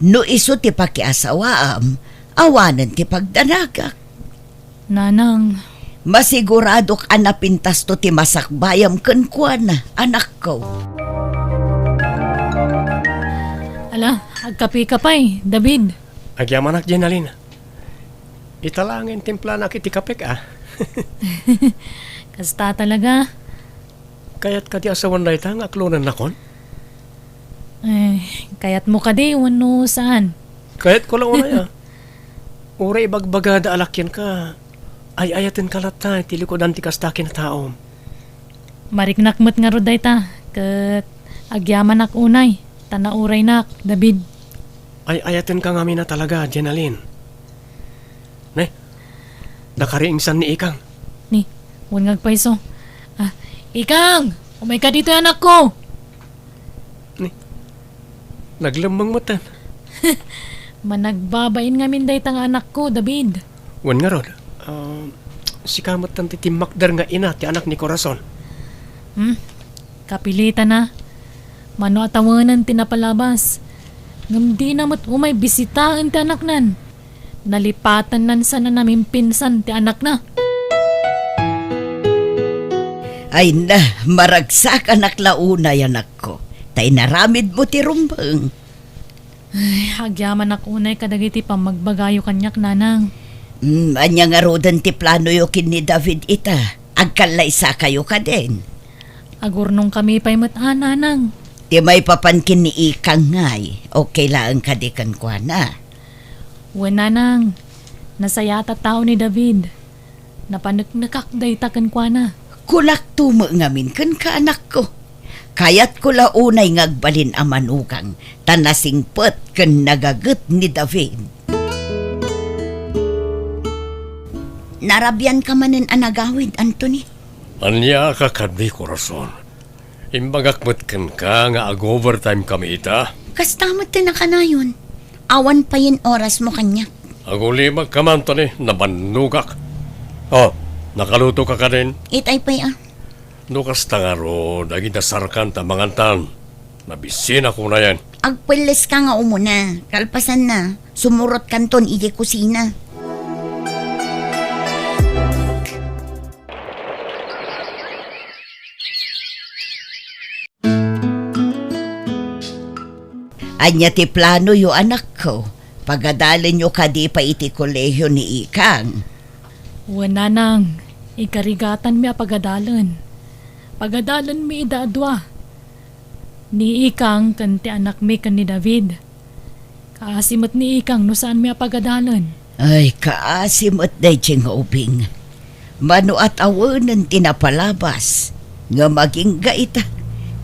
No isu ti pakiasawaam, awanen ti pagdanagak. Nanang. Masiguradok a napintasto ti masakbayam kenkuana, anakko. Agkapeka pay, David. Agyamanak, Jenalyn. Ita laeng nga intimplanak iti kapek, a. Kasta talaga. Kayat kadi a sawen dayta nga aklonennakon? Eh, kayatmo kadi wenno saan? Kayatko la unay, a. Uray ibagbagada a la kenka, ay-ayatenka latta iti likudan ti kasta a kinataom. Mariknak met ngarud dayta, ket agyamanak unay, ta nauraynak, David. Ay-ayatenka ngamin a talaga, Jenalyn. Ne, dakari insan ni Ikang. Ni, wen nga agpayso. Ah, Ikang! Umayka ditoy, anakko! Ni, naglemmeng metten. Managbabain ngamin dayta nga anakko, David. Wen ngarud, ah, sika metten ti timmakder nga ina ti anak ni Corazon. Hmm? Kapilitan a. Mano a tawenen ti napalabas. Ngem dina met umay bisitaen ti anaknan. Nalipatannan sana namimpinsan ti anakna. Ay na, maragsakanak la unay, anakko, ta inaramidmo ti rumbeng. Ay, agyamanak unay kadagiti pammagbagayo kaniak, nanang. Mm, ania ngaruden ti planoyo ken ni David ita? Agkallaysakayo kadin? Agurnongkami pay met a, nanang. Ti maipapan ken ni Ikang ngay, okay laeng kadi kenkuana? Wen, nanang. Nasayaat a tao ni David. Napaneknekak dayta kenkuana. Kunakto met ngamin kenka, anakko. Kayatko la unay nga agbalin a manugang, ta nasingpet ken nagaget ni David. Narabianka manen a nagawid, Anthony? Ania a kakadi, Corazon? Imbagak met kenka nga ag-overtime kami ita. Kasta met ti nakanayon. Awan payen orasmo kaniak. Agulimagka man, Anthony, nabannogak. Oh, nakalutoka kadin? Itay pay a. No kasta ngarud, agidasarkan ta mangantan. Nabisinak unayen. Agpelleska nga umuna. Kalpasanna, sumurotkanton idiay kusina. Ania ti planoyo, anakko? Pagadalenyo kadi pay iti kolehio ni Ikang? Wen, nanang, ikarigatanmi a pagadalen. Pagadalenmi ida a dua, ni Ikang ken ti anakmi ken ni David. Kaasi met ni Ikang no saanmi a pagadalen. Ay, kaasi met daydi nga ubing. Mano a tawenen ti napalabas, ngem agingga ita,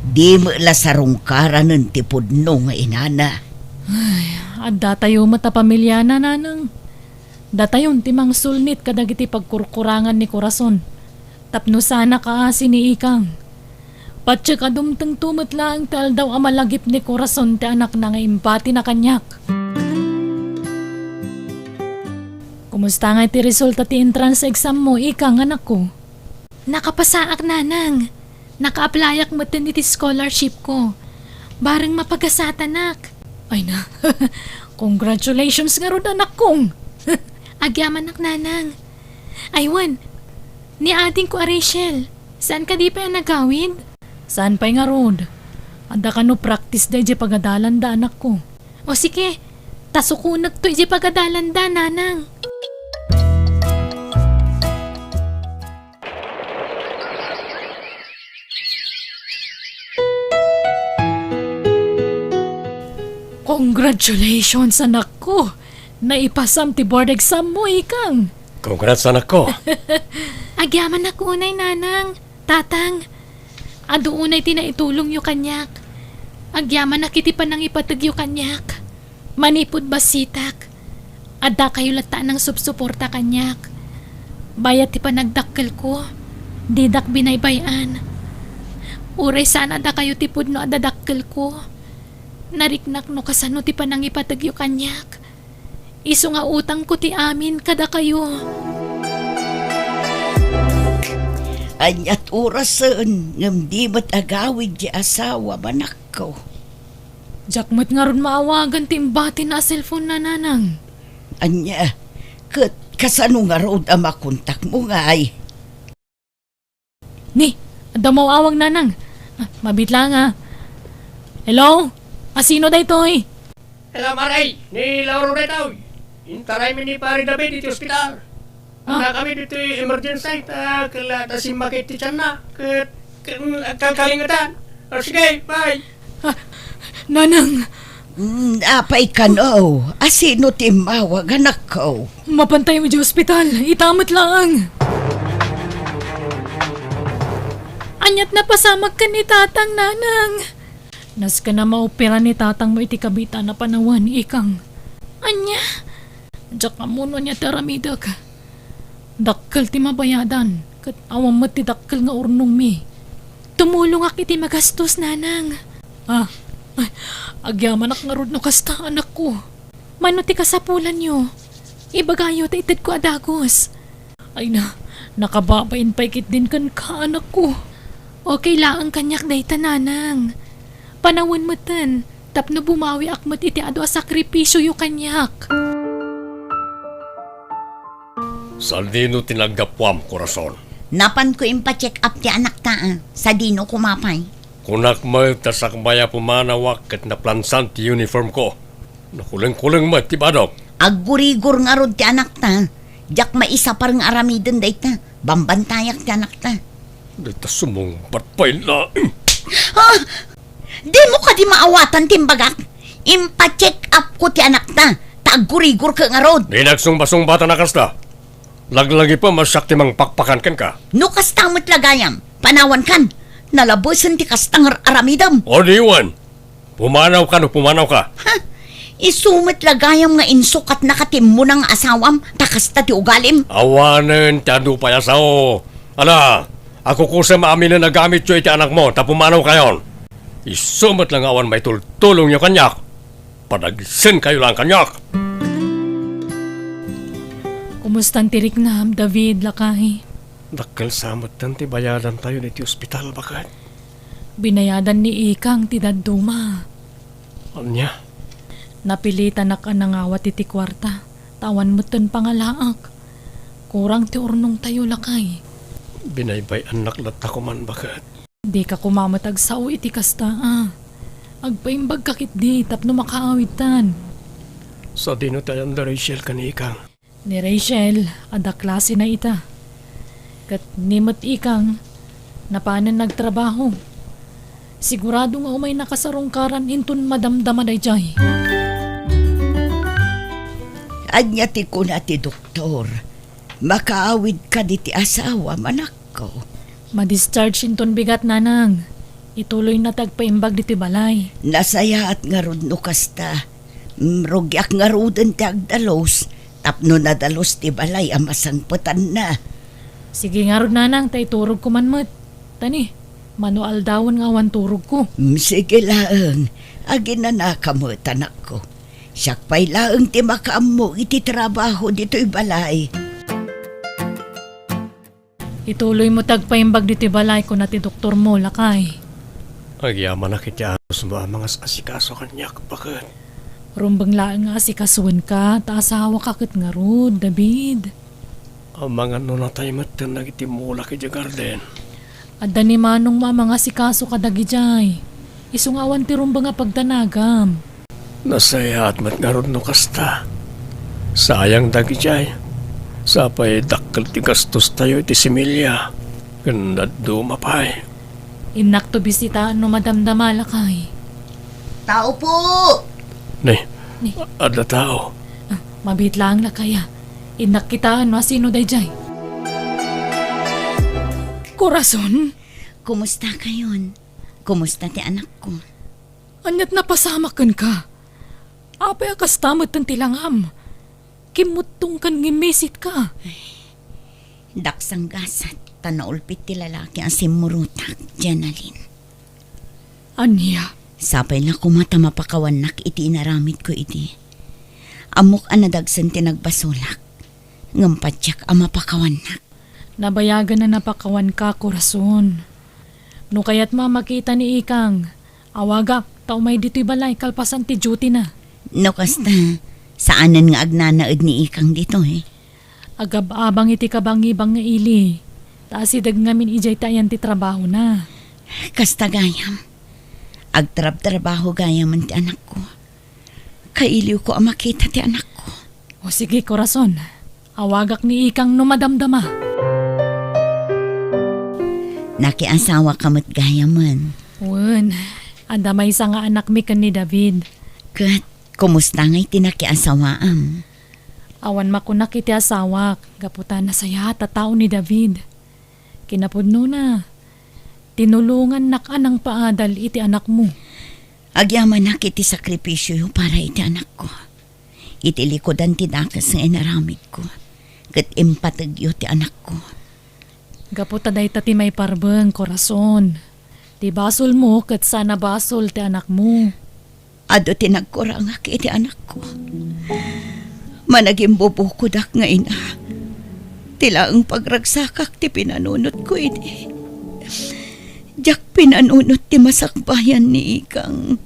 di met la sarungkaranen ti pudno nga inana. Ay, addatayo met a pamiliana, nanang. Datayon ti mangsulnit kadagiti pagkurkurangan ni Corazon. Tapno saan a kaasi ni Ikang. Patiek a dumtengto met laeng ti aldaw a malagip ni Corazon ti anakna nga imbatina kaniak. Kumusta ngay ti resulta ti entrance exam mo, Ikang, anakko? Nakapasaak, nanang. Naka-applyak metten iti scholarship ko. Bareng mapagasatanak. Ay na, congratulations ngarud, anakkong. Agyamanak, nanang. Ay wen, ni adingko a Rachel, saan kadi pay a nagawid? Saan pay ngarud? Adda kano practice da idiay pagadalanda, anakko. O sige, ta sukonekto idiay pagadalanda, nanang. Congratulations, anakko! Naipasam ti board exam mo, Ikang! Congrats, anakko! Agyamanak unay, nanang, tatang. Adu unay ti naitulongyo kaniak. Agyamanak iti panangipategyo kaniak. Manipud bassitak, addakayo latta a nangsupsuporta kaniak. Bayat ti panagdakkelko, didak binaybay-an. Uray saan a dakayo ti pudno a dadakkelko, nariknak no kasano ti panangipategyo kaniak. Isu nga utangko ti amin kadakayo. Ania't orasen ngem di met agawid ti asawam, anakko? Diak met ngarud maawagan ti imbatina a cellphone-na, nanang. Ania, ket kasano ngarud a makontakmo ngay? Ni, adda maawag, nanang. Ah, mabiit laeng, ah. Hello? A, sino daytoy? Hello, Maray. Ni Lauro daytoy. Intaraymi ni Pare David iti ospital. Ah. Nakami ditoy emergency ta kella ta simmakit ti tianna. Ket, ket, kalkalingetan. O, sige, bye. Ah, Nanang. Mm, apay kano? Asino ti immawag, anakko? Mapantaymo idiay ospital. Ita met laeng. Ania't napasamak ken ni Tatang, Nanang? Nasken a maopera ni tatangmo iti kabitana panawen, ikang. Ania? Diak ammo no ania ti aramidek. Dakkel ti mabayadan, ket awan met ti dakkel nga urnongmi. Tumulongak iti magastos, Nanang. Ah, ay, agyamanak ngarud no kasta, anakko. Mano ti kasapulanyo? Ibagayo ta itedko a dagus. Ay na, nakababain pay ketdin kenka, anakko. Okay laeng kaniak dayta, Nanang. Panawen metten, tapno bumawiak met iti adu a sakripisioyo kaniak. Sadino ti naggapuam, korason? Napanko impacheck up ti anakta, ah. Sadino koma pay? Kunak met ta sakbay a pumanawak ket naplansan ti uniformko. Nakulengkuleng met ti badok. Aggurigor ngarud ti anakta. Diak maisapar nga aramiden dayta. Bambantayak ti anakta. Dayta sumungbat pay laeng. Ah! Dimo kadi maawatan ti imbagak? Impacheck up ko ti anakta, ta aggurigor ket ngarud. Di nagsungbasungbatan a kasta. Laglagipem a siak ti mangpakpakan kenka. No kasta met la gayam, panawankan. Nalabesen ti kasta nga ar-aramidem. O di wen, pumanawka no pumanawka. Ha? Isu met la gayam nga insukatnaka ti immuna nga asawam, ta kasta ti ugalim. Awanen ti adu pay a sao. Ala, akukusem aminen a gamityo iti anakmo, ta pumanawkayon. Isu met la nga awan maitultulongyo kaniak. Padagsenkayo laeng kaniak. Kumustan ti riknam, David, lakay? Dakkel sa metten ti bayadantayo iti ospital, baket. Binayadan ni Ikang ti dadduma. Ania? Napilitanak a nangawat iti kuarta, ta awan metten pangalaak. Kurang ti urnongtayo, lakay. Binaybay-annak latta koman, baket. Dika koma met agsao iti kasta, a. Agpaimbagka ketdi tapno makaawidtan. Sadino ti ayan da Rachel ken Ikang? Ni Rachel, adda klasena ita. Ket ni met Ikang, napanen nagtrabaho. Sigurado nga umay nakasarungkaran inton madamdama daydiay. Ania ti kuna ti doktor? Makaawidka diti asawam, anakko. Ma-discharge inton bigat, Nanang. Ituloyna ti agpaimbag ditoy balay. Nasayaat ngarud no kasta. Mm, rugiak ngaruden ti agdalus, tapno nadalus ti balay a masangpetanna. Sige ngarud, Nanang, ta iturogko man met. Tani, mano aldawen nga awan turogko. Mm, sige laeng. Aginanaka met, anakko. Siak pay laeng ti makaammo iti trabaho ditoy balay. Ituloymo ti agpaimbag ditoy balay, kuna ti doktormo, lakay. Agyamanak iti anusmo a mangas-asikaso kaniak, baket. Rumbeng laeng nga asikasoenka, ta asawaka ket ngarud, David. Amangan no natay metten dagiti mulak idiay garden. Adda ni manongmo a mangasikaso kadagidiay. Isu nga awan ti rumbeng a pagdanagam. Nasayaat met ngarud no kasta. Sayang dagidiay. Sapay dakkel ti gastostayo iti similya. Ken dadduma pay. Innakto bisitaen no madamdama, lakay. Tao po! Ni, Ni. Adda tao. Ah, mabiit laeng, lakay, a. Innak kitaen no asino daydiay. Corazon? Kumusta kayon? Kumusta ti anakko? Ania't napasamak kenka? Apay a kasta metten ti langam? Kimmuttongkan ngem misitka. Daksang gasat, ta naulpit ti lalaki a simmurotak, Janalyn. Ania? Sapay la koma ta mapakawannak iti inaramidko idi. Ammok a nadagsen ti nagbasolak, ngem patiek a mapakawannak. Nabayagen a napakawanka, Corazon. No kayatmo a makita ni Ikang, awagak ta umay ditoy balay kalpasan ti duty-na. No kasta, saanen nga agnanaed ni Ikang ditoy. Agab-abang iti kabangibang nga ili, ta asideg ngamin idiay ti ayan ti trabahona. Kasta gayam. Agtrabtrabaho gayamen ti anakko. Kailiwko a makita ti anakko. O sige, korason. Awagak ni ikang no madamdama. Nakiasawa ka met gayamen. Wen, adda maysa nga anakmi ken ni David. Ket, kumusta ngay ti nakiasawaam? Awan makunak iti asawak, gapu ta nasayaat a tao ni David. Kinapudnona, tinulongannak a nangpaadal iti anakmo. Agyamanak iti sakripisioyo para iti anakko. Iti likudan ti dakes nga inaramidko, ket impategyo ti anakko. Gapu ta dayta ti maiparbeng, korason. Ti basolmo ket saan a basol ti anakmo. Adu ti nagkurangak iti anakko. Managimbubukodak nga ina. Ti laeng pagragsakak ti pinanunotko idi. Diak pinanunot ti masakbayan ni ikang.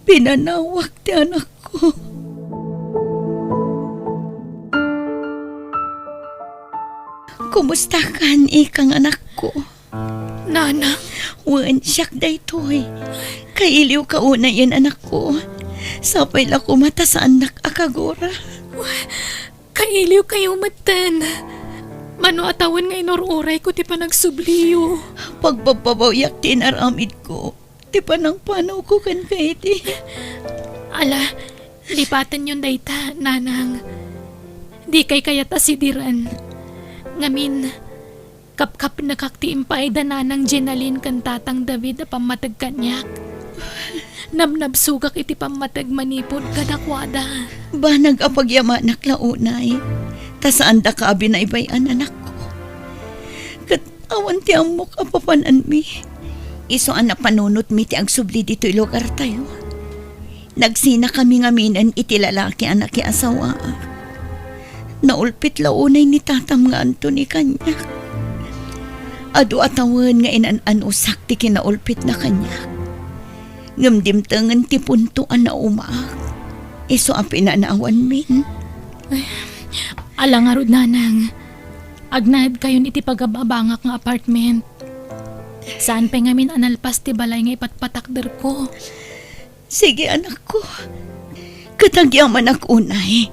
Pinanawak ti anakko. Kumustakan, ikang anakko? Nanang? Wen, siak daytoy. Kailiwka unayen, anakko. Sapay la koma ta saannak a kagura. Kailiwkayo metten. Mano a tawen nga inur-urayko ti panagsubliyo. Pagbabbabawiak ti inaramidko. Ti panangpanawko kenka idi. Ala, lipatenyon dayta, Nanang. Dikay kayat a sidiren. Ngamin, kapkapnekak ti impaayda Nanang Jenaline ken Tatang David a pammateg kaniak. Nabnabsogak iti pammateg manipud kadakuada. Banag a pagyamanak la unay, ta saandaka a binaybay-an, anakko. Ket awan ti ammok a papananmi. Isu a napanunotmi ti agsubli ditoy lugartayo. Nagsinakami ngaminen iti lalaki a nakiasawaak. Naulpit la unay ni tatam nga Anthony kaniak. Adu a tawen nga inan-anusak ti kinaulpitna kaniak. Ngem dimtengen ti punto a naumaak. Isu a pinanawanmin. Ala ngarud, Nanang. Agnaedkayon iti pagab-abangak nga apartment. Saan pay ngamin a nalpas ti balay nga ipatpatakderko. Sige, anakko. Ket agyamanak unay,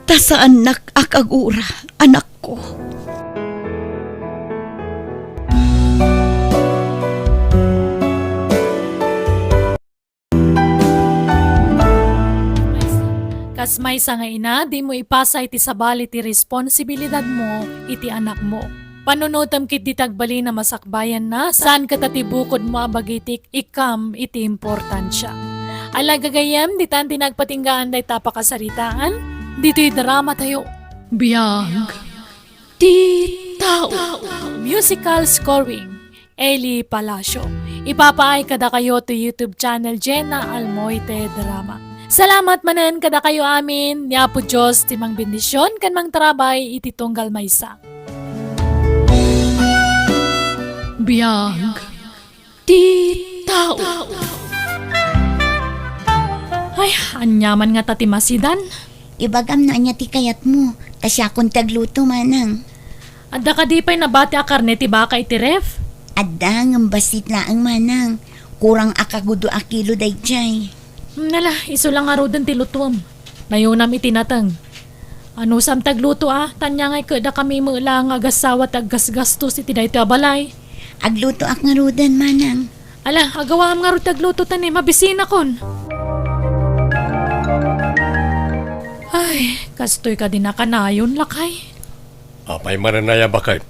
ta saannak a kagura, anakko. Kas maysa nga ina, dimo ipasa iti sabali ti responsibilidadmo iti anakmo. Panunotem ketdi ti agbalin a masakbayanna, saan ket a ti bukodmo a bagik ti ikkam iti importansia. Ala gagayyem, ditan ti nagpatinggaan dayta a pakasaritaan, ditoy dramatayo. Biag ti tao. Musical scoring, Eli Palacio. Ipapaay kadakayo ti YouTube channel Jenna Almoite Drama. Salamat manen kadakayo amin. Ni Apo Dios ti mangbendision ken mangtarabay iti tunggal maysa. Biag ti tao. Ay, ania man ngata ti masidan? Ibagam no ania ti kayatmo, ta siakon ti agluto, manang. Adda kadi pay nabati a karne ti baka iti ref? Adda, ngem bassit laeng, manang. Kurang a kagudo a kilo daydiay. Hmm, nala, isu la ngaruden ti lutuem. Nayonam iti nateng. Anusam ti agluto a, ta ania ngay ket dakami met la nga agassawa ti aggasgastos iti daytoy a balay. Aglutoak ngaruden, manang. Ala, agawaam ngarud ti agluto ta ni mabisinakon. Ay, kastoy kadi nakanayon, lakay. Apay manen aya, baket?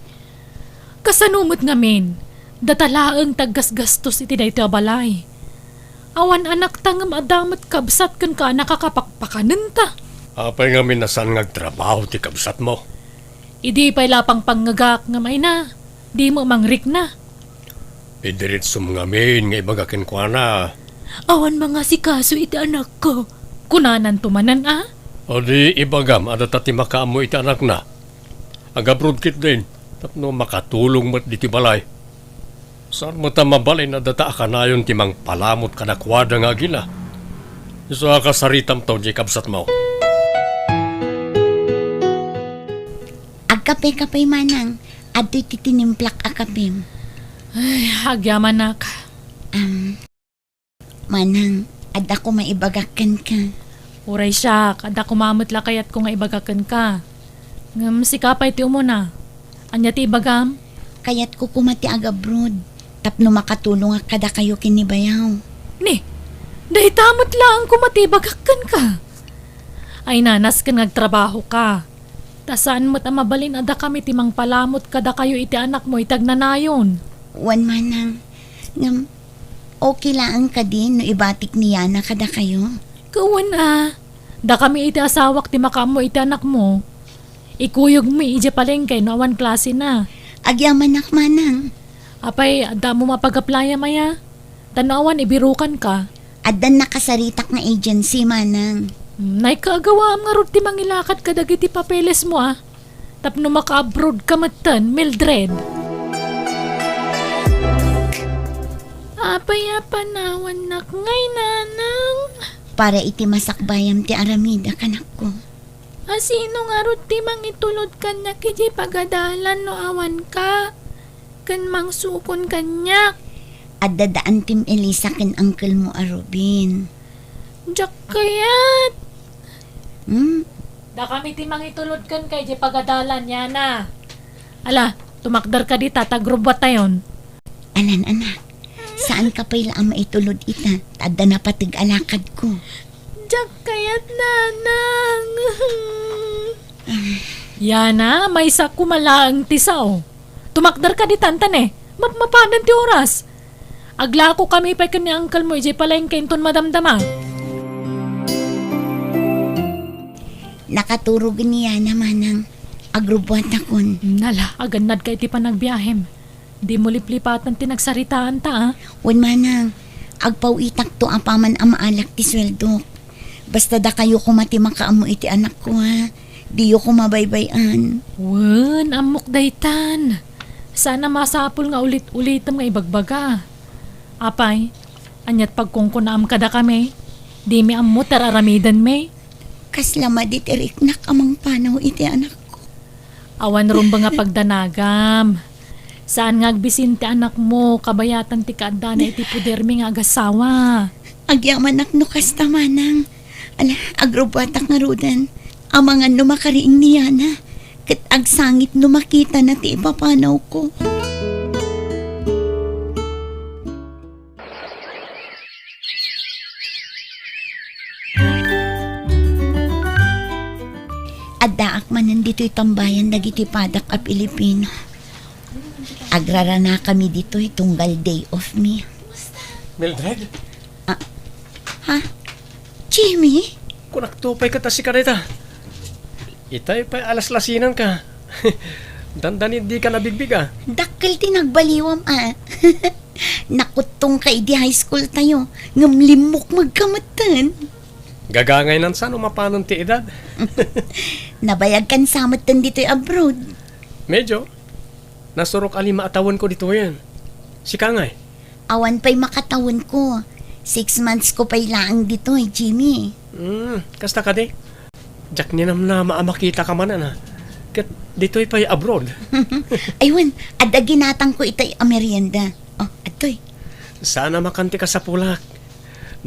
Kasano met ngamin? Data laeng ti aggasgastos iti daytoy a balay. Awan anakta ngem adda met kabsat ken kanak a kapakpakanenta. Apay ngamin a saan nga agtrabaho ti kabsatmo? Idi pay la pangpangngegak ngem ay na, dimo mangrikna. Idiritsom ngamin nga ibaga kenkuana. Awan mangasikaso iti anakko. Kunananto manen a? O di ibagam a data ti makaammo iti anakna. Agabrod ketdin tapno makatulong met ditoy balay. Saan met a mabalin a data a kanayon ti mangpalamut kadakuada nga agila. Isu a kasaritamto diay kabsatmo. Agkape-kape, manang. Adtoy ti tinimplak a kapem. Ay, agyamanak. Am, Manang, adda koma ibagak kenka. Uray siak, adda koma met la kayatko nga ibaga kenka. Ngem sika pay ti umuna. Ania ti ibagam? Kayatko koma ti agabroad tapno makatulongak kadakayo ken ni bayaw. Ni, dayta met laeng koma ti ibagak kenka. Ay na, nasken nga agtrabahoka. Ta saan met a mabalin a dakami ti mangpalamut kadakayo iti anakmo iti agnanayon. Wen manang, ngem okay laeng kadi no ibatik ni Yana kadakayo? Ket wen a, dakami iti asawak ti makaammo iti anakmo. Ikuyogmi idiay palengke no awan klasena. Agyamanak manang. Apay, adda ammom a pag-apply-am aya? Ta no awan, ibirukanka. Addan nakasaritak nga agency, manang. Hmm, naikagawaam ngarud ti mangilakad kadagiti papelesmo, a. Tapno maka-abroad ka metten, Mildred. Apay a panawannak ngay, nanang? Para iti masakbayam ti aramid a kanakko. A sino ngarud ti mangitulod kaniak idiay pagadalan no awanka? Ken mangsukon kaniak. Adda da Antim Elisa ken uncle mo a Ruben. Diak kayat. Hmm? Dakami ti mangitulod kenka idiay pagadalan, Yana. Ala, tumakderka dita, ta agrubbuattayon. Alan, anak, saanka pay la a maitulod ita, ta adda napateg a lakadko. Diak kayat, nanang. Yana, maysa koma laeng ti sao. Tumakderka ditan, ta ne, mapmapadan ti oras. Aglakokami pay ken ni uncle mo idiay palengke inton madamdama. Nakaturogen ni Yana, manang. Agrubbuatakon. Nala, agannadka iti panagbiahem. Dimo liplipatan ti nagsaritaanta, a. Wen manang, agpaw-itakto apaman a maalak ti sueldok. Basta dakayo koma ti makaammo iti anakko, a. Diyo koma baybay-an. Wen, ammok daytan. Saan a masapul nga ulit-ulitem nga ibagbaga. Apay, aniat pagkunkunaam kadakami? Dimi ammo ti ar-aramidenmi. Kasla madi ti riknak a mangpanaw iti anakko. Awan rumbeng a pagdanagam. Saan nga agbisin ti anakmo, kabayatan ti kaaddana iti podermi nga agassawa. Agyamanak no kasta, manang. Ala, agrubbuatak ngaruden. Amangan no makariing ni Yana, ket agsangit no makitana ti ipapanawko. Addaak manen ditoy tambayan dagiti padak a Pilipino. Agraranakami ditoy tunggal day off mi. Mildred? Ah, ha? Jimmy? Kunakto pay ket a sika dayta. Itay pay a laslasinanka. Dandani dika nabigbig, a. Dakkel ti nagbaliwam, a. Nakuttongka idi high school tayo, ngem limmukmegka metten. Gagangaynan sa no mapanon ti edad. Nabayagkan sa metten ditoy abroad. Medyo. Nasurok a lima a tawenko ditoyen. Sika ngay? Awan pay makatawenko. Six months ko pay laeng ditoy, Jimmy. Hmm, kasta kadi? Diak ninamnama a makitaka manen, a. Ket ditoy pay abroad. Ay wen, adda ginatangko itay a merienda. Oh, adtoy. Saan a makan ti kasapulak.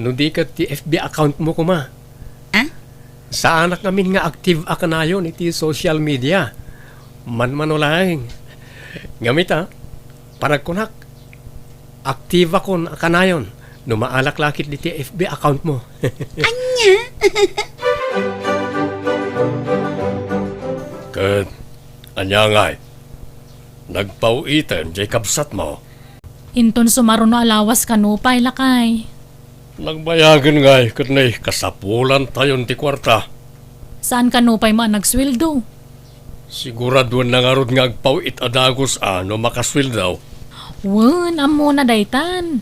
No di ket ti F B account mo koma. Ah? Saanak ngamin nga active a kanayon iti social media. Manmano laeng. Ngem ita, panagkunak, active akon a kanayon no maalak lakit diti F B account mo. Ania? Ket ania ngay? Nagpaw-iten jay kabsatmo? Inton sumaruno a lawas kano pay, lakay. Nagbayagen ngay ket nay kasapulantayon ti kuarta. Saan kano pay man nagsueldo? Siguraduenna ngarud nga agpaw-it a dagus a no makasueldo. Wen, ammona daytan.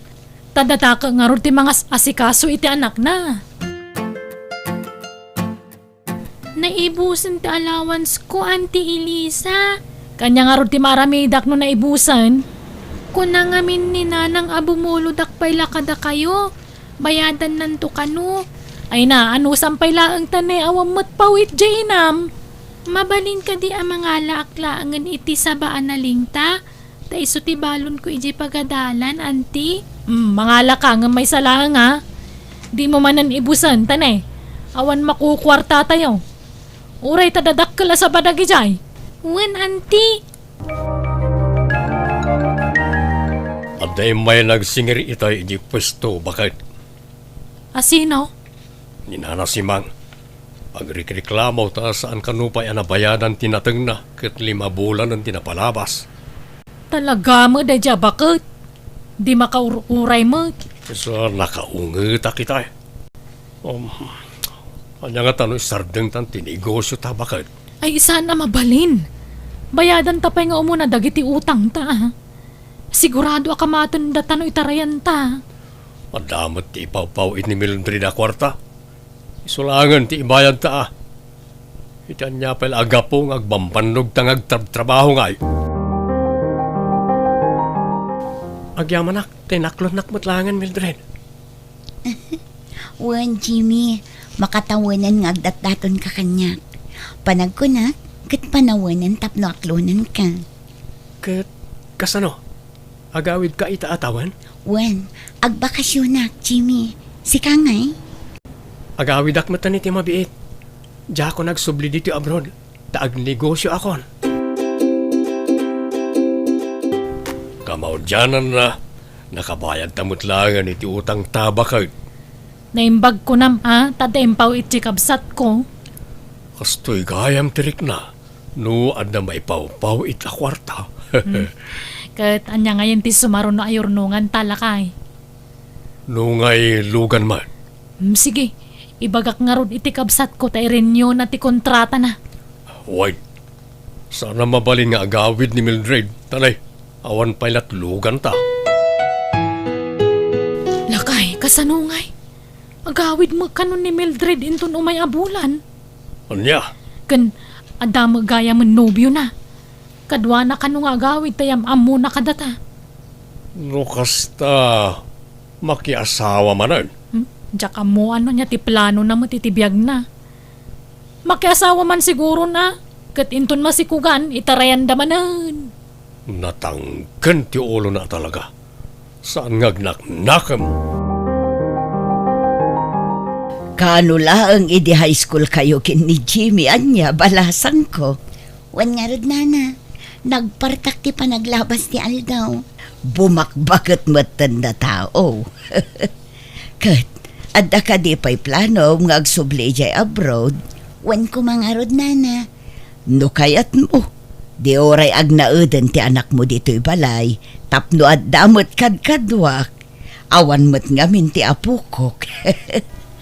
Ta dataka ngarud ti mangas-asikaso iti anakna. Naibusen ti allowance ko, Auntie Elisa. Kania ngarud ti maaramidak no naibusen? Kuna ngamin ni Nanang a bumulodak pay la kadakayo. Bayadannanto kano. Ay na, anusam pay laeng ta ne, awan met pawit jay inam. Mabalin kadi a mangalaak laengen iti saba a naling ta? Ta isu ti balonko idiay pagadalan, Auntie. Mm, mangalaka ngem maysa laeng, a. Dimo manen ibusen, ta ne. Awan makukuartatayo. Uray ta dadakkel a sabali daydiay. Wen, anti. Adda immay nagsingir itay idiay puesto, baket. A sino? Ni Nana Simang. Agrikreklamo ta saan kano pay a nabayadan ti natengna ket lima bulanen ti napalabas. Talaga met daydiay a baket. Di makaur-uray met. Sa nakaungetak itay. Um, ania ngata no isardengtan ti negosiota, baket? Ay, saan a mabalin. Bayadanta pay nga umuna dagiti utangta, a. Sigurado a kamatenda ta no itarayanta. Adda met ti ipawpaw-it ni Mildred a kuarta. Isu laengen ti ibayadta, a. Iti ania pay la a gapu nga agbambannogta nga agtrabtrabaho ngay? Agyamanak, ta inaklonnak met laengen, Mildred. Wen, Jimmy, makatawenan nga agdatdatonka kaniak. Panagkunak, ket panawenen tapno aklonenka. Ket kasano? Agawidka ita a tawen? Wen, agbakasionak, Jimmy. Sika ngay? Agawidak metten iti mabiit. Diakon agsubli ditoy abroad, ta agnegosioakon. Kamaudiananna, nakabayadta met laengen iti utangta, baket. Naimbag kunam a, ta adda impaw-it ti kabsatko. Kastoy gayam ti rikna, no adda maipawpaw-it a kuarta. Hmm. Ket ania ngayen ti sumaruno a yurnonganta, lakay? No ngay lugan man. Hmm, sige, ibagak ngarud iti kabsatko ta i-renew-na ti kontratana. Wait. Saan a mabalin nga agawid ni Mildred, ta nay, awan pay latlugan ta. Lakay, kasano ngay? Agawid met kano ni Mildred inton umay a bulan? Ania? Ken adda met gayamen nobiona. Kaduana kano nga agawid ta yam-ammona kadata. No kasta, makiasawa manen? Hmm? Diak ammoan no ania ti planona met iti biagna. Makiasawa man sigurona, ket inton masikugan, itarayanda manen. Natangken ti ulona talaga. Saan nga agnaknakem. Kaano laeng idi high school kayo ken ni Jimmy, ania, balasangko? Wen ngarud, nana, nagpartak ti panaglabas ti aldaw. Bumakbaket metten a tao. Ket, adda kadi pay planom nga agsubli idiay abroad? Wen koma ngarud, nana. No kayatmo, di uray agnaeden ti anakmo ditoy balay, tapno adda met kadkaduak, awan met ngamin ti apokok.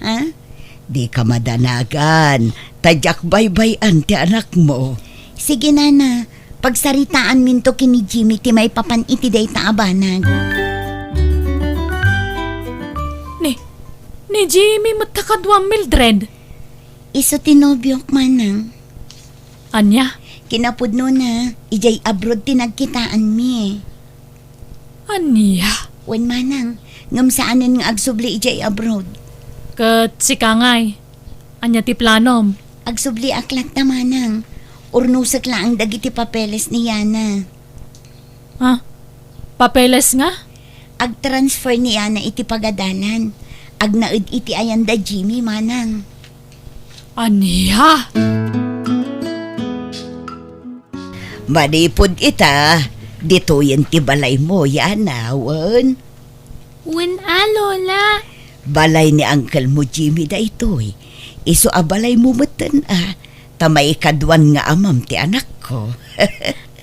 Ha? Dika madanagan, ta diak baybay-an ti anakmo. Sige, nana, pagsaritaanminto ken ni Jimmy ti maipapan iti dayta a banag. Ni, ni Jimmy met ta kaduam, Mildred? Isu ti nobiok, manang. Ania? Kinapudnona, idiay abroad ti nagkitaanmi. Ania? Wen, manang, ngem saanen nga agsubli idiay abroad. Ket sika ngay, ania ti planom? Agsubliak latta, manang. Urnosek laeng dagiti papeles ni Yana. Ah, papeles nga? Agtransfer ni Yana iti pagadalan. Agnaed iti ayanda Jimmy, manang. Ania? Manipud ita, ditoyen ti balaymo, Yana, wen? Wen a, Lola. Balay ni Uncle mo Jimmy daytoy. Isu a balaymo metten a, ta maikaduan nga amam ti anakko.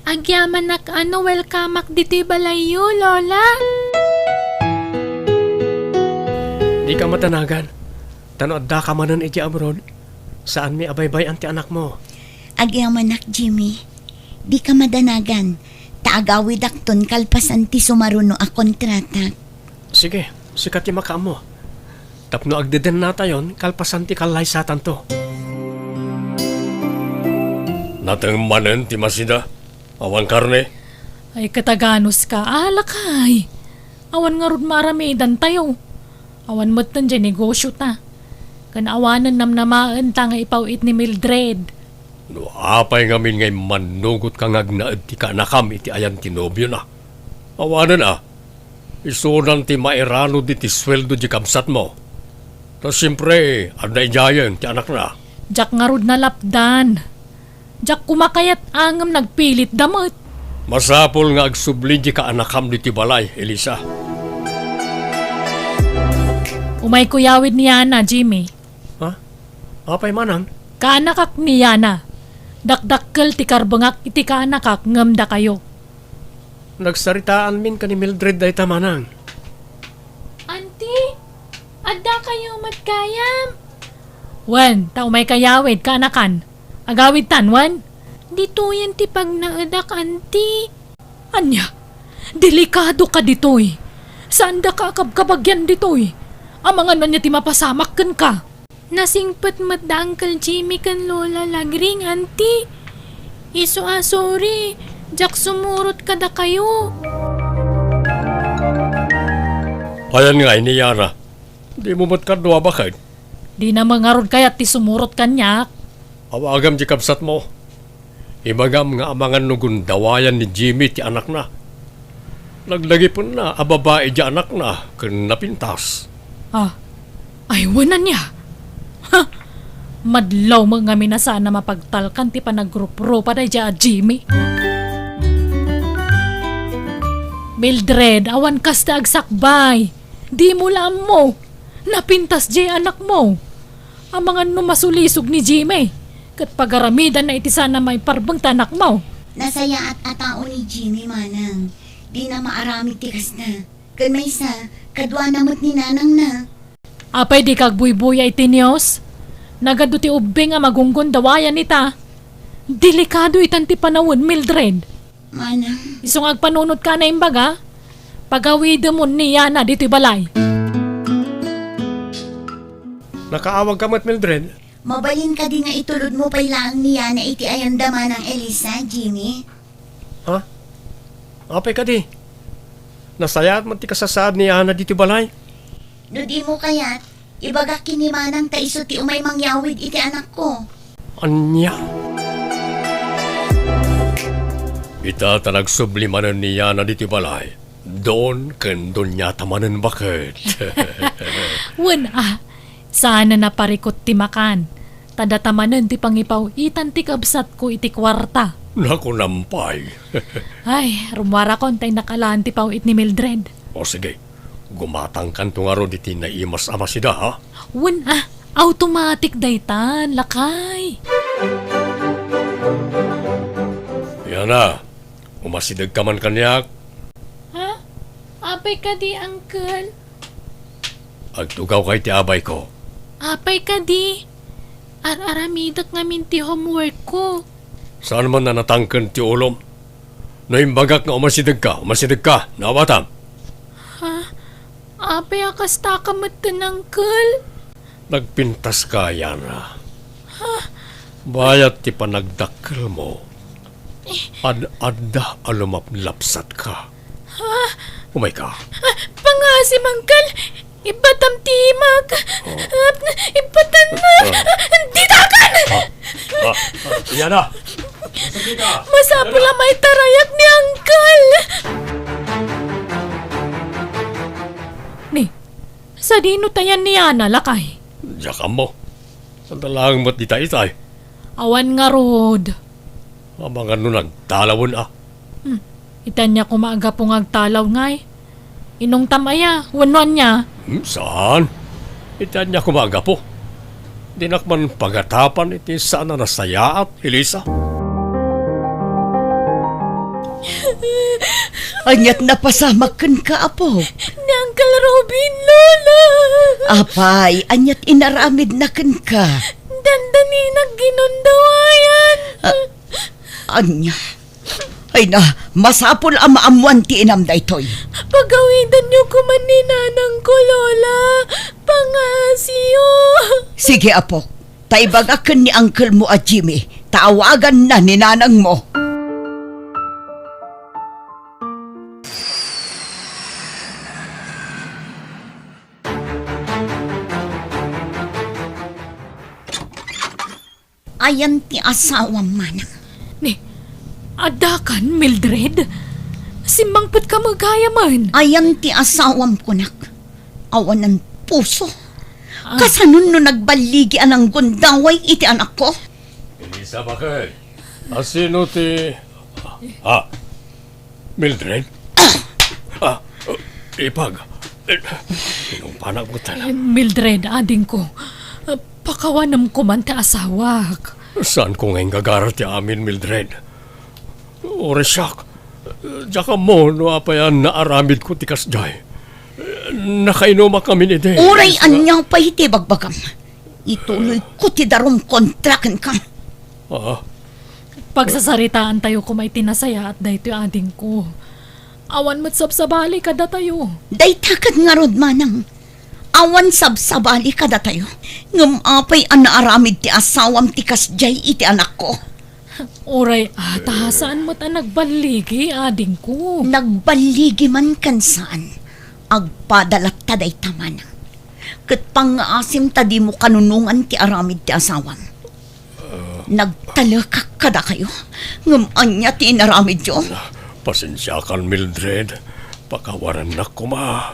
Agyamanak a no welcomeak ditoy balayyo, Lola. Dika madanagan. Ta no addaka manen idiay abroad, saanmi a baybay-an ti anakmo. Agyamanak, Jimmy. Dika madanagan, ta agawidakton kalpasan ti sumaruno a kontratak. Sige, sika ti makaammo. Tapno agdedennatayon kalpasan ti kallaysatanto. Nateng manen ti masida. Awan karne? Ay, kataganos ka, a, lakay. Awan ngarud maaramidantayo. Awan metten diay negosiota. Ken awanen namnamaenta nga ipaw-it ni Mildred. No apay ngamin nga immannugotka nga agnaed ti kaanakam iti ayan ti nobiona? Awanen a, isunan ti mairanud iti sueldo diay kabsatmo. Ta siempre, adda idiayen ti anakna. Diak ngarud nalapdan. Diak koma kayat a ngem nagpilitda met. Masapul nga agsubli di kaanakam ditoy balay, Elisa. Umayko yawid ni Yana, Jimmy. Ha? Apay manang? Kaanakak ni Yana. Dakdakkel ti karbengak iti kaanakak ngem dakayo. Nagsaritaanmin ken ni Mildred dayta manang. Auntie, adda kayo met gayam? Wen, ta umayka yawid, kaanakan. Agawidtan, wen? Ditoyen ti pagnaedak, Auntie. Ania? Delikado ka ditoy. Saandaka a kabkabagian ditoy. Amangan ania ti mapasamak kenka? Nasingpet met da Uncle Jimmy ken Lola Lagring, Auntie. Isu a sorry, diak sumurot kadakayo. Ayan nga ni Yana. Dimo met kadua baket? Dina met ngarud kayat ti sumurot kaniak. Awagam ti kabsatmo. Ibagam nga amangan no gundawayan ni Jimmy ti anakna. Nagdagipenna a babai ti anakna ken napintas. Ah, ay, wen ania? Ha? Madlaw met ngamin a saan a mapagtalkan ti panagruprupa daydiay a Jimmy. Mildred, awan kasta agsakbay. Dimo la ammo. Napintas diay anakmo. Amangan no masulisog ni Jimmy, ket pagaramidanna iti saan a maiparbeng ti anakmo. Nasayaat a tao ni Jimmy, manang. Dina maaramid ti kasta. Ken maysa, kaduana met ni nanangna. Apay dika agbuybuya iti news? Nagadu ti ubbing a magunggondawayan ita. Delikado itan ti panawen, Mildred. Manang. Isu nga agpanunotka a naimbaga, pagawidemon ni Yana ditoy balay. Nakaawagka met, Mildred? Mabalin kadi nga itulodmo pay laeng ni Yana iti ayanda, Manang Elisa, Jimmy? Ha? Apay kadi? Nasayaat met ti kasasaad ni Yana ditoy balay? No dimo kayat, ibagak ken ni Manang ta isu ti umay mangyawid iti anakko. Ania? Ita ta nagsubli manen ni Yana ditoy balay, don ken doniata manen baket. Wen a, saan a naparikut ti makan, ta data manen ti pangipaw-itan ti kabsatko iti kuarta. Nakunam pay. Ay, rummuarakon ta innak alaen ti paw-it ni Mildred. O sige, gumatangkanto ngarud iti naimas a masida, ha? Wen a, automatic daytan, lakay. Yana, umasidegka man kaniak. Ha? Apay kadi, Uncle? Agtugawka iti abayko. Apay kadi? Ar-aramidek ngamin ti homework ko. Saan man a natangken ti ulom? No imbagak nga umasidegka, umasidegka, naawatam. Ha? Apay a kastaka metten, Uncle? Nagpintaska, Yana. Ha? Bayat ti panagdakkelmo. Ad-adda a lumaplapsatka. Ha? Umayka. Ah, pangaasim, Uncle. Ibbatam ti imak. Oh. Ah, ibbatam na. Ah. Ditakan! Ah, ah, ah, Yana. Masapul a maitarayak ni Uncle. Ni, sadino tayan ni Yana, lakay? Diak ammo. Sanda laeng met dita itay. Awan ngarud. Amangan no nagtalawen a. Hmm. Iti ania koma a gapu nga agtalaw ngay? Inungtam aya, wenno ania? Hmm, saan? Iti ania koma a gapu? Dinak man pagatapan iti saan a nasayaat, Elisa. Aniat napasamak kenka, apo? Ni Uncle Robin, Lola! Apay, aniat inaramidna kenka? Dandaninak ginundawayan. Ah, ania? Ay na, masapul a maammuan ti inam daytoy. Pagawidanyo koma ni nanangko, Lola. Pangaasiyo. Sige, apo. Ta ibagak ken ni uncle mo a Jimmy, ta awaganna ni nanangmo. Ayan ti asawam, manang. Ni, addakan, Mildred? Simmangpetka met gayamen. Ayan ti asawam, kunak. Awanan puso. Kasanon no nagballigi a nanggundaway iti anakko? Elizabeth, asino ti, ah, Mildred? Ah, ipag. Inumpanak mo tanan. Mildred, adingko, pakawanem koman ti asawak. Saanko nga inggagarar ti amin, Mildred. Uray siak, diak ammo no apay a naaramidko ti kasdiay. Nakainumakamin idi. Uray ania pay ti bagbagam, ituloyko ti darum kontra kenka. Ah. Pagsasaritaantayo koma iti nasayaat daytoy, adingko. Awan met sabsabali kadatayo. Dayta ket ngarud, manang. Awan sabsabali kadatayo. Ngem apay a naaramid ti asawam ti kasdiay iti anakko? Uray ata, saan met a nagballigi, adingko. Nagballigi man ken saan, agpada latta dayta, manang. Ket pangngaasim ta dimo kanunongan ti aramid ti asawam. Nagtalekak kadakayo, ngem ania ti inaramidyo? Pasensiakan, Mildred. Pakawarennak koma.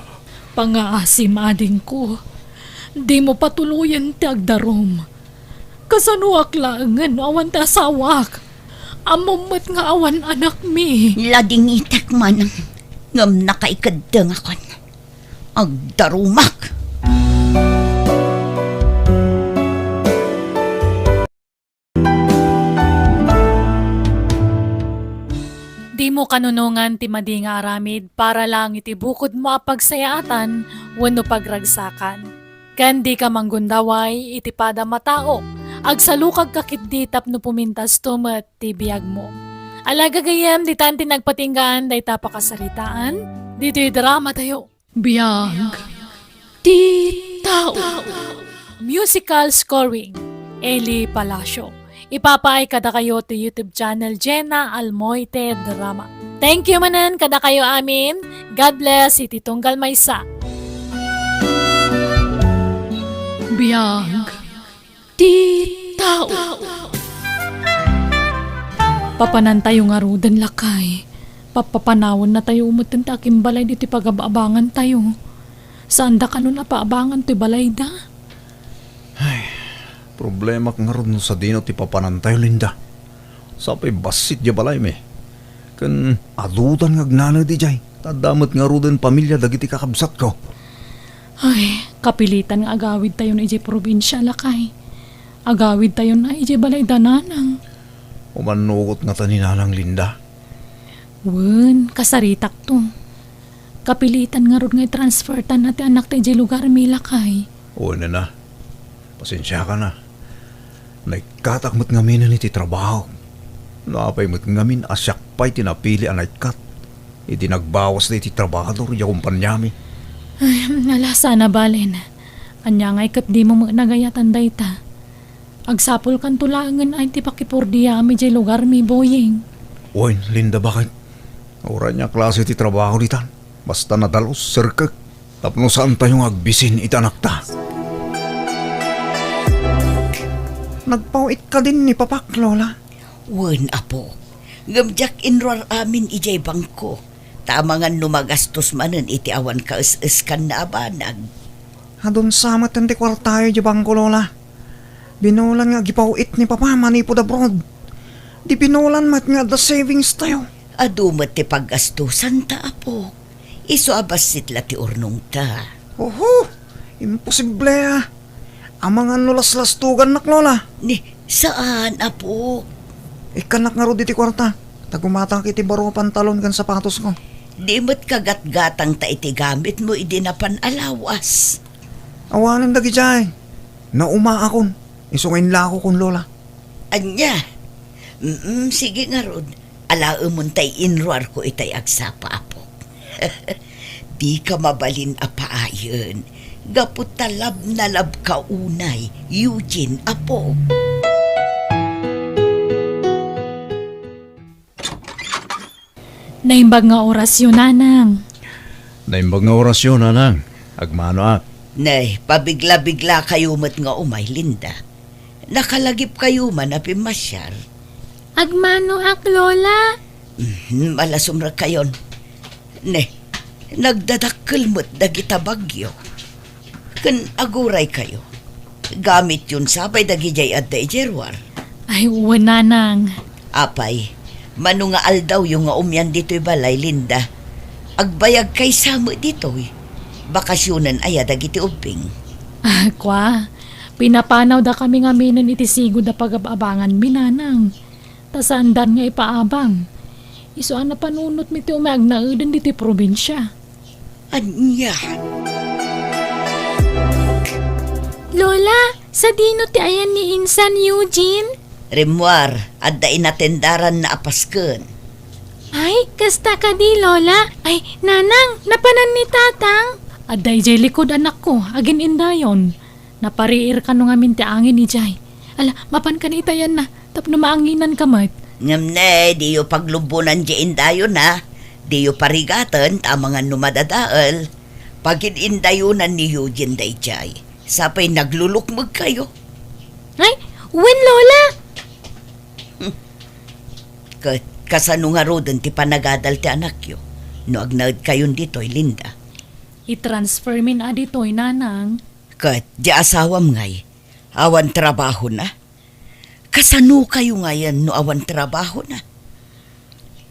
Pangngaasim, adingko. Dimo patuloyen ti agdarum. Kasanoak laengen no awan ti asawak? Ammom met nga awan anakmi. Ladingitek, manang, ngem nakaikeddengakon. Agdarumak. Dimo kanunongan ti madi nga aramid para laeng iti bukodmo a pagsayaatan wenno pagragsakan. Ken dika manggundaway iti padam a tao. Agsalukagka ketdi tapno pumintasto met ti biagmo. Ala, gagayyem, ditan ti nagpatinggaan dayta pakasaritaan ditoy dramatayo. Biag ti tao. Musical scoring, Eli Palacio. Ipapaay kadakayo ti YouTube channel Jenna Almoite Drama. Thank you manen kadakayo amin. God bless iti tunggal maysa. Biag ti tao. Papanantayo ngaruden, lakay. Papapanawennatayo metten ti akimbalay ditoy pagab-abangantayo. Saanda kanon a paabangan toy balayda. Ay, problemak ngarud no sadino ti papanantayo, Linda. Sapay bassit diay balaymi. Ken adudan nga agnaned idiay. Ta adda met ngaruden pamilia dagiti kakabsatko. Ay, kapilitan nga agawidtayon idiay probinsia, lakay. Agawidtayon idiay balayda nanang. Umannugot ngata ni Nanang, Linda? Wen, kasaritakto. Kapilitan ngarud nga i-transfertana ti anakta idiay lugarmi, lakay. Wen a. Pasensiakan a. Naikkatak met ngaminen iti trabaho. No apay met ngamin a siak pay ti napili a naikkat iti nagbawasda iti trabahador idiay kompaniami. Ay, ala, saan a balen. Ania ngay ket dimo met nagayatan dayta? Agsapulkanto laengen ay ti pakipurdiami idiay lugarmi, Boying. Wen, Linda, baket? Uray ania klase ti trabaho ditan? Basta nadal-os, serkek. Tapno saantayo nga agbisin iti anakta. Nagpaw-it kadin ni Papak, Lola? Wen, apo. Ngem diak inruar amin idiay bangko. Ta amangan no magastos manen iti awan kaes-eskanna a banag. Adun sa met ti kuartayo idiay bangko, Lola. Binolan nga agipaw-it ni Papa manipud abroad. Di binolan met nga adda savings tayo. Adu met ti paggastusanta, apo. Isu a bassit la ti urnongta. Oho! Imposible a! Amangan no laslastugannak, Lola. Ni, saan, apo? Ikkanak ngarud iti kuarta. Ta gumatak iti baro a pantalon ken sapatosko. Di met kagatgatangta iti gamitmo idi napan a lawas. Awanen dagidiay. Naumaakon. Isu nga inlakokon, Lola. Ania? Mm, sige ngarud. Alaemon tay inruarko itay agsapa, apo. Dika mabalin a paayen. Gapu ta love na love ka unay, Eugene, apo. Naimbag nga orasyo, Nanang. Naimbag nga orasyo, Nanang. Agmanoak. Nay, pabigla-bigla kayo met nga umay, Linda. Nakalagip kayo man a pimmasiar. Agmanoak, Lola. Mhm, malasumrek kayon. Ne, nagdadakkel met dagita bagyo. Ken aguraykayo. Gamityon sa pay dagidiay adda idiay ruar. Ay, wen, nanang. Apay, mano nga aldawyo nga umian ditoy balay, Linda? Agbayagkay sa met ditoy. Bakasionen aya dagiti ubbing? Ah, kua, pinapanawdakami ngaminen iti sigud a pagab-abanganmi, nanang. Ta saandan nga ipaabang. Isu a napanunotmi ti umay agnaeden ditoy probinsia. Ania? Lola, sadino ti ayan ni insan Eugene? Rimmuar, adda inatendaranna a pasken. Ay, kasta kadi, Lola? Ay, nanang, napanan ni tatang? Adda idiay likod, anakko, agin-indayon. Napariir kano ngamin ti angin idiay. Ala, mapan kano iti ayanna, tapno maanginanka met. Ngem ne, diyo paglubbonan diay indayon, a. Diyo parigaten, ta amangan no madadael. Pagin-indayonan ni Eugene daydiay. Sa pay naglulukmegkayo. Ay, wen, Lola! Ket kasano ngaruden ti panagadal ti anakyo no agnaedkayon ditoy, Linda? I-transfermin a ditoy, nanang. Ket di asawam ngay, awan trabahona? Kasanokayo ngayen no awan trabahona?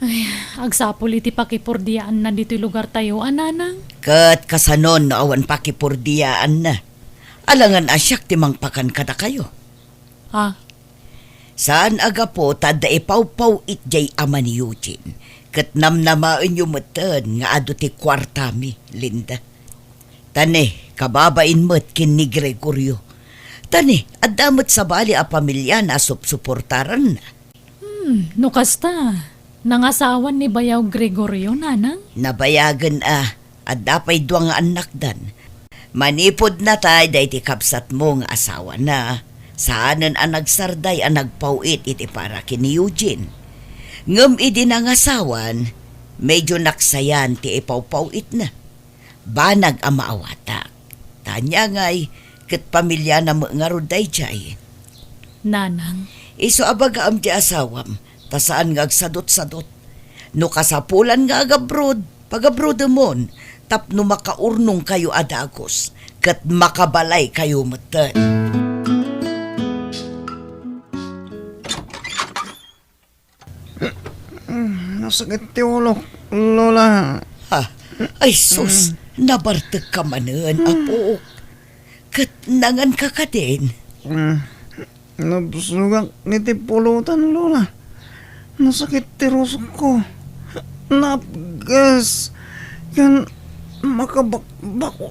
Ay, agsapul iti pakipurdiaanna ditoy lugartayo a, nanang. Ket kasano no awan pakipurdiaanna? Alangan a siak ti mangpakan kadakayo. Ah. Saan a gapu ta adda ipawpaw-it diay ama ni Eugene, ket namnamaenyo metten nga adu ti kuartami, Linda. Ta ne, kababain met ken ni Gregorio. Ta ne, adda met sabali a pamiliana a supsuportaranna. Hmm, no kasta, nangasawan ni bayaw Gregorio, nanang? Nabayagen a, adda pay dua nga annakdan. Manipud natay daydi kabsatmo nga asawana, saanen a nagsarday a nagpaw-it iti para ken ni Eugene. Ngem idi nangasawan, medyo naksayan ti ipawpaw-itna. Banag a maawatak. Ta ania ngay, ket pamiliana met ngarud daydiay. Nanang. Isu a bagaem ti asawam, ta saan nga agsadutsadut. No kasapulan nga agabroad, pagabroademon, tapno makaurnongkayo a dagus, ket makabalaykayo metten. Mm, nasakit ti ulok, Lola. Ha? Ay, sus, nabartekka manen, apok. Ket nanganka kadin? Mm, nabsogak iti pulutan, Lola. Nasakit ti rusokko. Napges. Ken makabak-, bak-,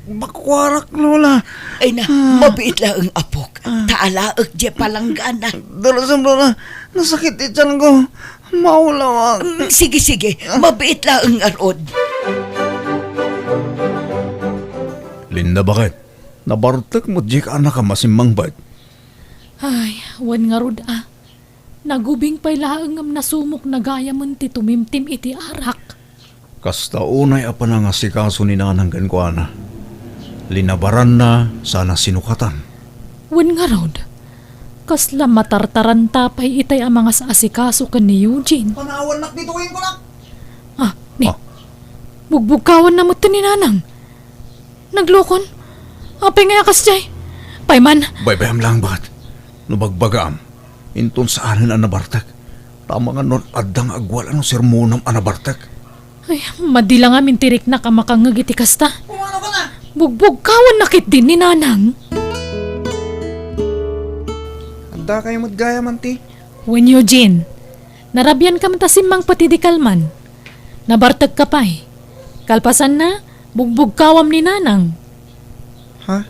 Bakuarak, Lola. Ay na, mabiit laeng, apok. Ta alaek diay palanggana. Dalusem, Lola. Nasakit ti tianko. Maulawak. Mm, sige, sige. Mabiit laeng ngarud. Linda, baket? Nabartek met diay kaanakam a simmangbet? Ay, wen ngarud a. Nagubing pay laeng ngem nasumokna gayamen ti tumimtim iti arak. Kasta unay a panangasikaso ni Nanang kenkuana. Linabaranna sana sinukatan. Wen ngarud, kasla matartaranta pay itay a mangas-asikaso ken ni Eugene. Panawannak ditoyen, kunak. Ah, ni. Ah. Bugbugkawanna met ni Nanang. Naglukon? Apay ngay a kasdiay? Pay man. Baybayam laeng, baket. No bagbagaam, inton saanen a nabartek. Ta amangan no adda nga agwal-an no sermonam a nabartek. Ay, madi la ngamin ti riknak a makangngeg iti kasta. Bugbugkawanna ketdin ni Nanang. Addakayo met gayamen ti? Wen, Eugene, narabianka met a simmangpet idi kalman. Nabartekka pay. Kalpasanna, bugbugkawam ni Nanang. Ha?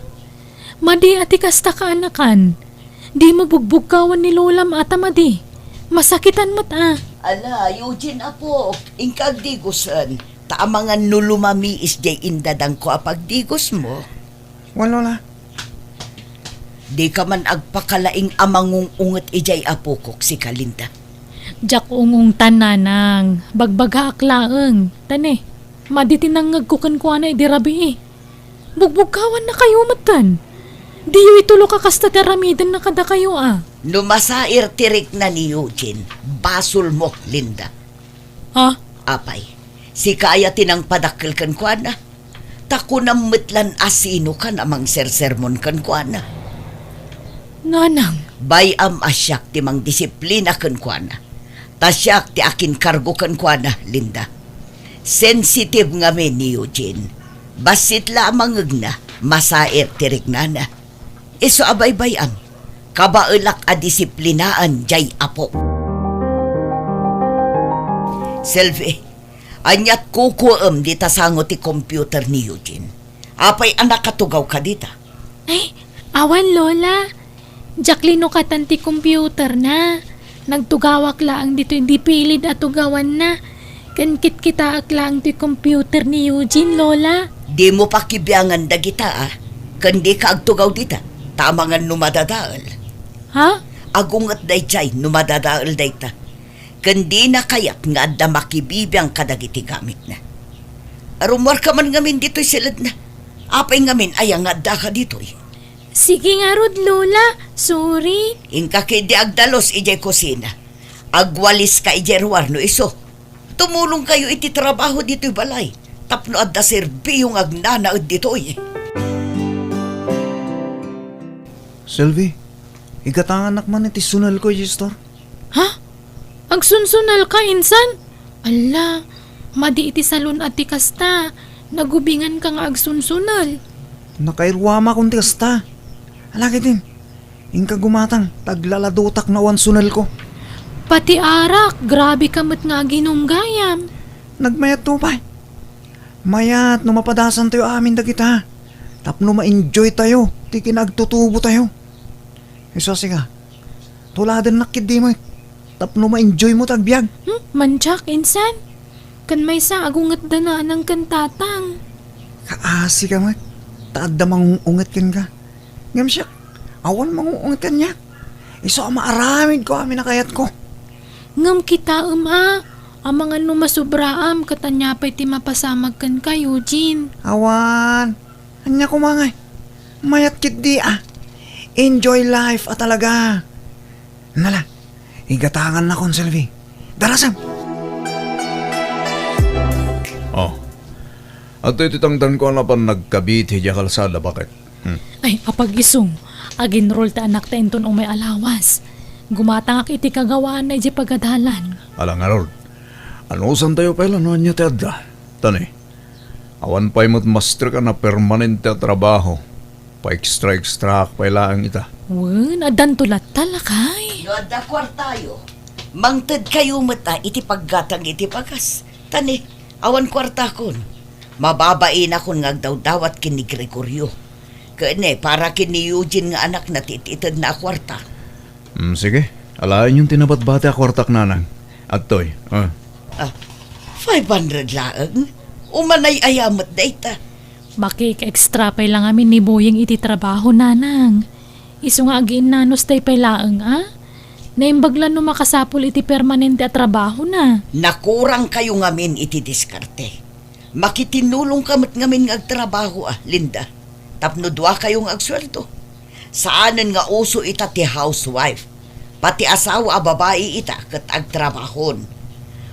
Madi a ti kasta kaanakan. Dimo bugbugkawan ni Lolam a ta madi. Masakitan met a. Ala, Eugene, apok, inka agdigusen. Ta amangan no lumamiis diay indadangko a pagdigosmo. Wen, Lola. Dika man agpakalaing a mangung-unget idiay apokok, sika, Linda. Diak ung-ungtan, Nanang. Bagbagaak laeng. Ta ne, madi ti nangngegko kenkuana idi rabii. Bugbugkawannakayo metten. Diyo itulok a kasta ti aramidenna kadakayo a. No masair ti rikna ni Eugene, basolmo, Linda. Ha? Apay, sika aya ti nangpadakkel kenkuana? Ta kunam met lan a sinokan a mangsersermon kenkuana. Nanang. Bay-am a siak ti mangdisiplina kenkuana. Ta siak ti akinkargo kenkuana, Linda. Sensitive ngamin ni Eugene. Bassit la a mangngegna, masair ti riknana. Isu a baybay-am, kabaelak a disiplinaan jay apok. Selvi, aniat kukuem dita sango ti computer ni Eugene? Apay a nakatugaw ka dita? Ay, awan, Lola. Diak linukatan ti computer na. Nagtugawak laeng ditoy dipilid a tugawanna. Ken kitkitaek laeng ti computer ni Eugene, Lola. Dimo pakibiangan dagita, a. Ken dika agtugaw dita, ta amangan no madadael. Ha? Agunget daydiay no madadael dayta. Ken dina kayat nga adda makibibiang kadagiti gamitna. Rummuarka man ngamin ditoy siledna. Apay ngamin aya nga addaka ditoy? Sige ngarud, Lola. Sorry. Inka ketdi agdalus idiay kusina. Agwaliska idiay ruar no isu. Tumulongkayo iti trabaho ditoy balay tapno adda serbiyo nga agnanaed ditoy. Selvi, igatangannak man iti sunelko idiay store. Ha? Agsunsunelka, insan? Alla, madi iti salun-at ti kasta. Nagubinganka nga agsunsunel. Nakairuamakon ti kasta. Ala ketdin, inka gumatang, ta aglaladotak no awan sunelko. Pati arak, grabeka met nga aginum gayam. Nagmayatto pay. Mayat no mapadasantayo amin dagita, tapno ma-enjoytayo ti kinaagtutubotayo. Isu a sika, tuladennak ketdi met, tapno ma-enjoymo ti agbiag. Hmm, mantiak, insan. Ken maysa, agungetda nanang ken tatang. Kaasika met, ta adda mangung-unget kenka. Ngem siak, awan mangung-unget kaniak. Isu a maaramidko amin a kayatko. Ngem kitaem a, amangan no masubraam ket ania pay ti mapasamak kenka, Eugene? Awan. Ania koma ngay? Mayat ketdi a. Enjoy life a talaga. Nala, igatangannakon, Selvi. Darasem! Oh. Adtoy ti tangdanko a napan nagkabit idiay kalsada, baket. Hmm. Ay, apag-isu, aginrol ti anakta inton umay a lawas. Gumatangak iti kagawaanna idiay pagadalan. Ala ngarud, anusantayo pay la no ania ti adda. Tani, awan pay met masterka a permanente a trabaho. Pa-extra-extraak pay laeng ita. Wen, addanto latta, lakay. No adda kuartayo, mangtedkayo met a iti paggatang iti bagas. Tani, awan kuartakon. Mababainakon nga agdawdawat ken ni Gregorio. Ken ni, para ken ni Eugene nga anakna ti it-itedna a kuarta. Mm, sige. Alaenyon ti nabatbati a kuartak, nanang. Adtoy, ah. Ah, five hundred laeng? Umanay-aya met dayta. Makik-extra pay la ngamin ni Boying iti trabaho, nanang. Isu nga agiinnanos tay pay laeng, a? Naimbag la no makasapul iti permanente a trabahona. Nakurangkayo ngamin iti diskarte. Makitinulongka met ngamin nga agtrabaho a, Linda, tapno duakayo nga agsueldo. Saanen nga uso ita ti housewife. Pati asawa a babai ita ket agtrabahon.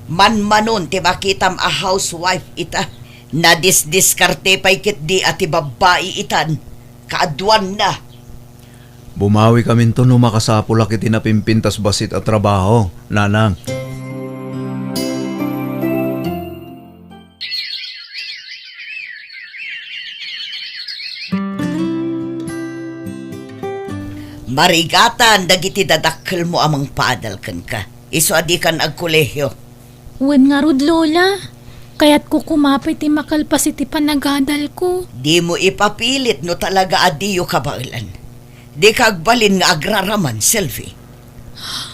Manmanon ti makitam a housewife ita. Nadisdiskarte pay ketdi a ti babbai itan kaaduanna. Bumawikaminto no makasapulak iti napimpintas bassit a trabaho, nanang. Marigatan dagiti dadakkelmo a mangpaadal kenka. Isu a dikan agkolehio. Wen ngarud, Lola. Kayatko koma pay ti makalpas iti panagadalko. Dimo ipapilit no talaga a diyo kabaelan. Dika agbalin nga agraraman, Selvi.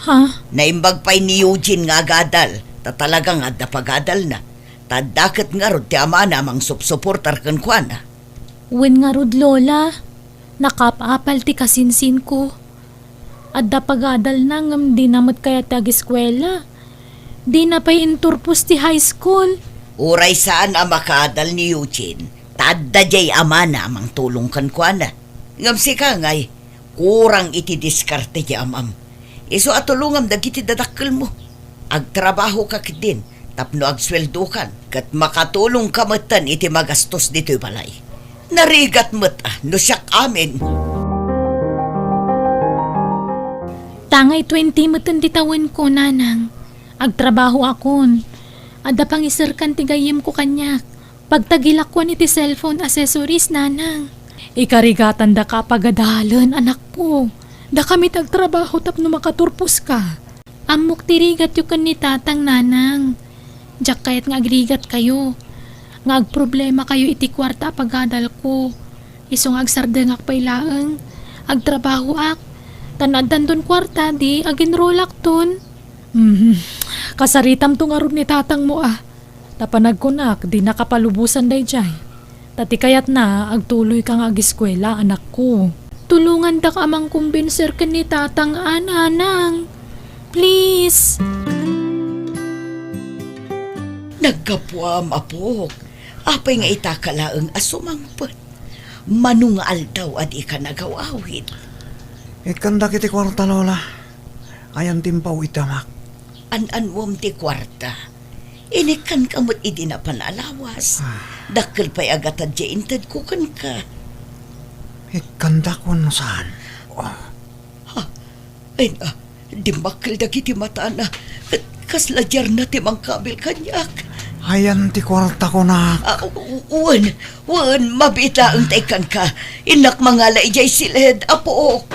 Ha? Naimbag pay ni Eugene nga agadal, ta talaga nga adda pagadalna. Ta adda ket ngarud ti amana a mangsupsuportar kenkuana. Wen ngarud, Lola. Nakaap-apal ti kasinsinko. Adda pagadalna ngem dina met kayat ti agiskuela. Dina pay inturpos ti high school. Uray saan a makaadal ni Eugene, ta adda diay amana a mangtulong kenkuana. Ngem sika ngay, kurang iti diskarte ti am-am. Isu a tulongam dagiti dadakkelmo. Agtrabahoka ketdin, tapno agsueldokan ket makatulongka metten iti magastos ditoy balay. Narigat met a no siak amin. Tangay twenty metten ti tawenko, nanang. Agtrabahoakon. Adda pangiserkan ti gayyemko kaniak. Pagtagilakuan iti cellphone accessories, nanang. Ikarigatandaka a pagadalen, anakko. Dakami ti agtrabaho tapno makaturposka. Ammok ti rigatyo ken ni tatang, nanang. Diak kayat nga agrigatkayo, nga agproblemakayo iti kuarta a pagadalko. Isu nga agsardengak pay laeng, agtrabahoak, ta no addanton kuarta, di agenrolakton. Hmm, kasaritamto ngarud ni tatangmo a. Ta panagkunak, dinaka palubosan daydiay. Ta ti kayatna, agtuloyka nga agiskuela, anakko. Tulongandak a mangkumbinser ken ni tatang a, nanang. Please. Naggapuam, apok. Apay nga itaka laeng a sumangpet? Mano nga aldaw a dika nagaw-awid? Ikkandak iti kuarta, Lola. Ayan ti impaw iti amak. An-anuem ti kuarta? Inikkanka met idi napan a lawas. Ah. Dakkel pay a gatad ti intedko kenka. Ikkandak wenno saan? Oh. Ha? Ay na, dimmakkel dagiti matana, ket kasla diarna ti mangkabil kaniak. Ayan ti kuarta, kunak. Ah, u-, u-, wen, wen, mabiit laeng ta ikkanka. Innak mangala idiay siled, apok.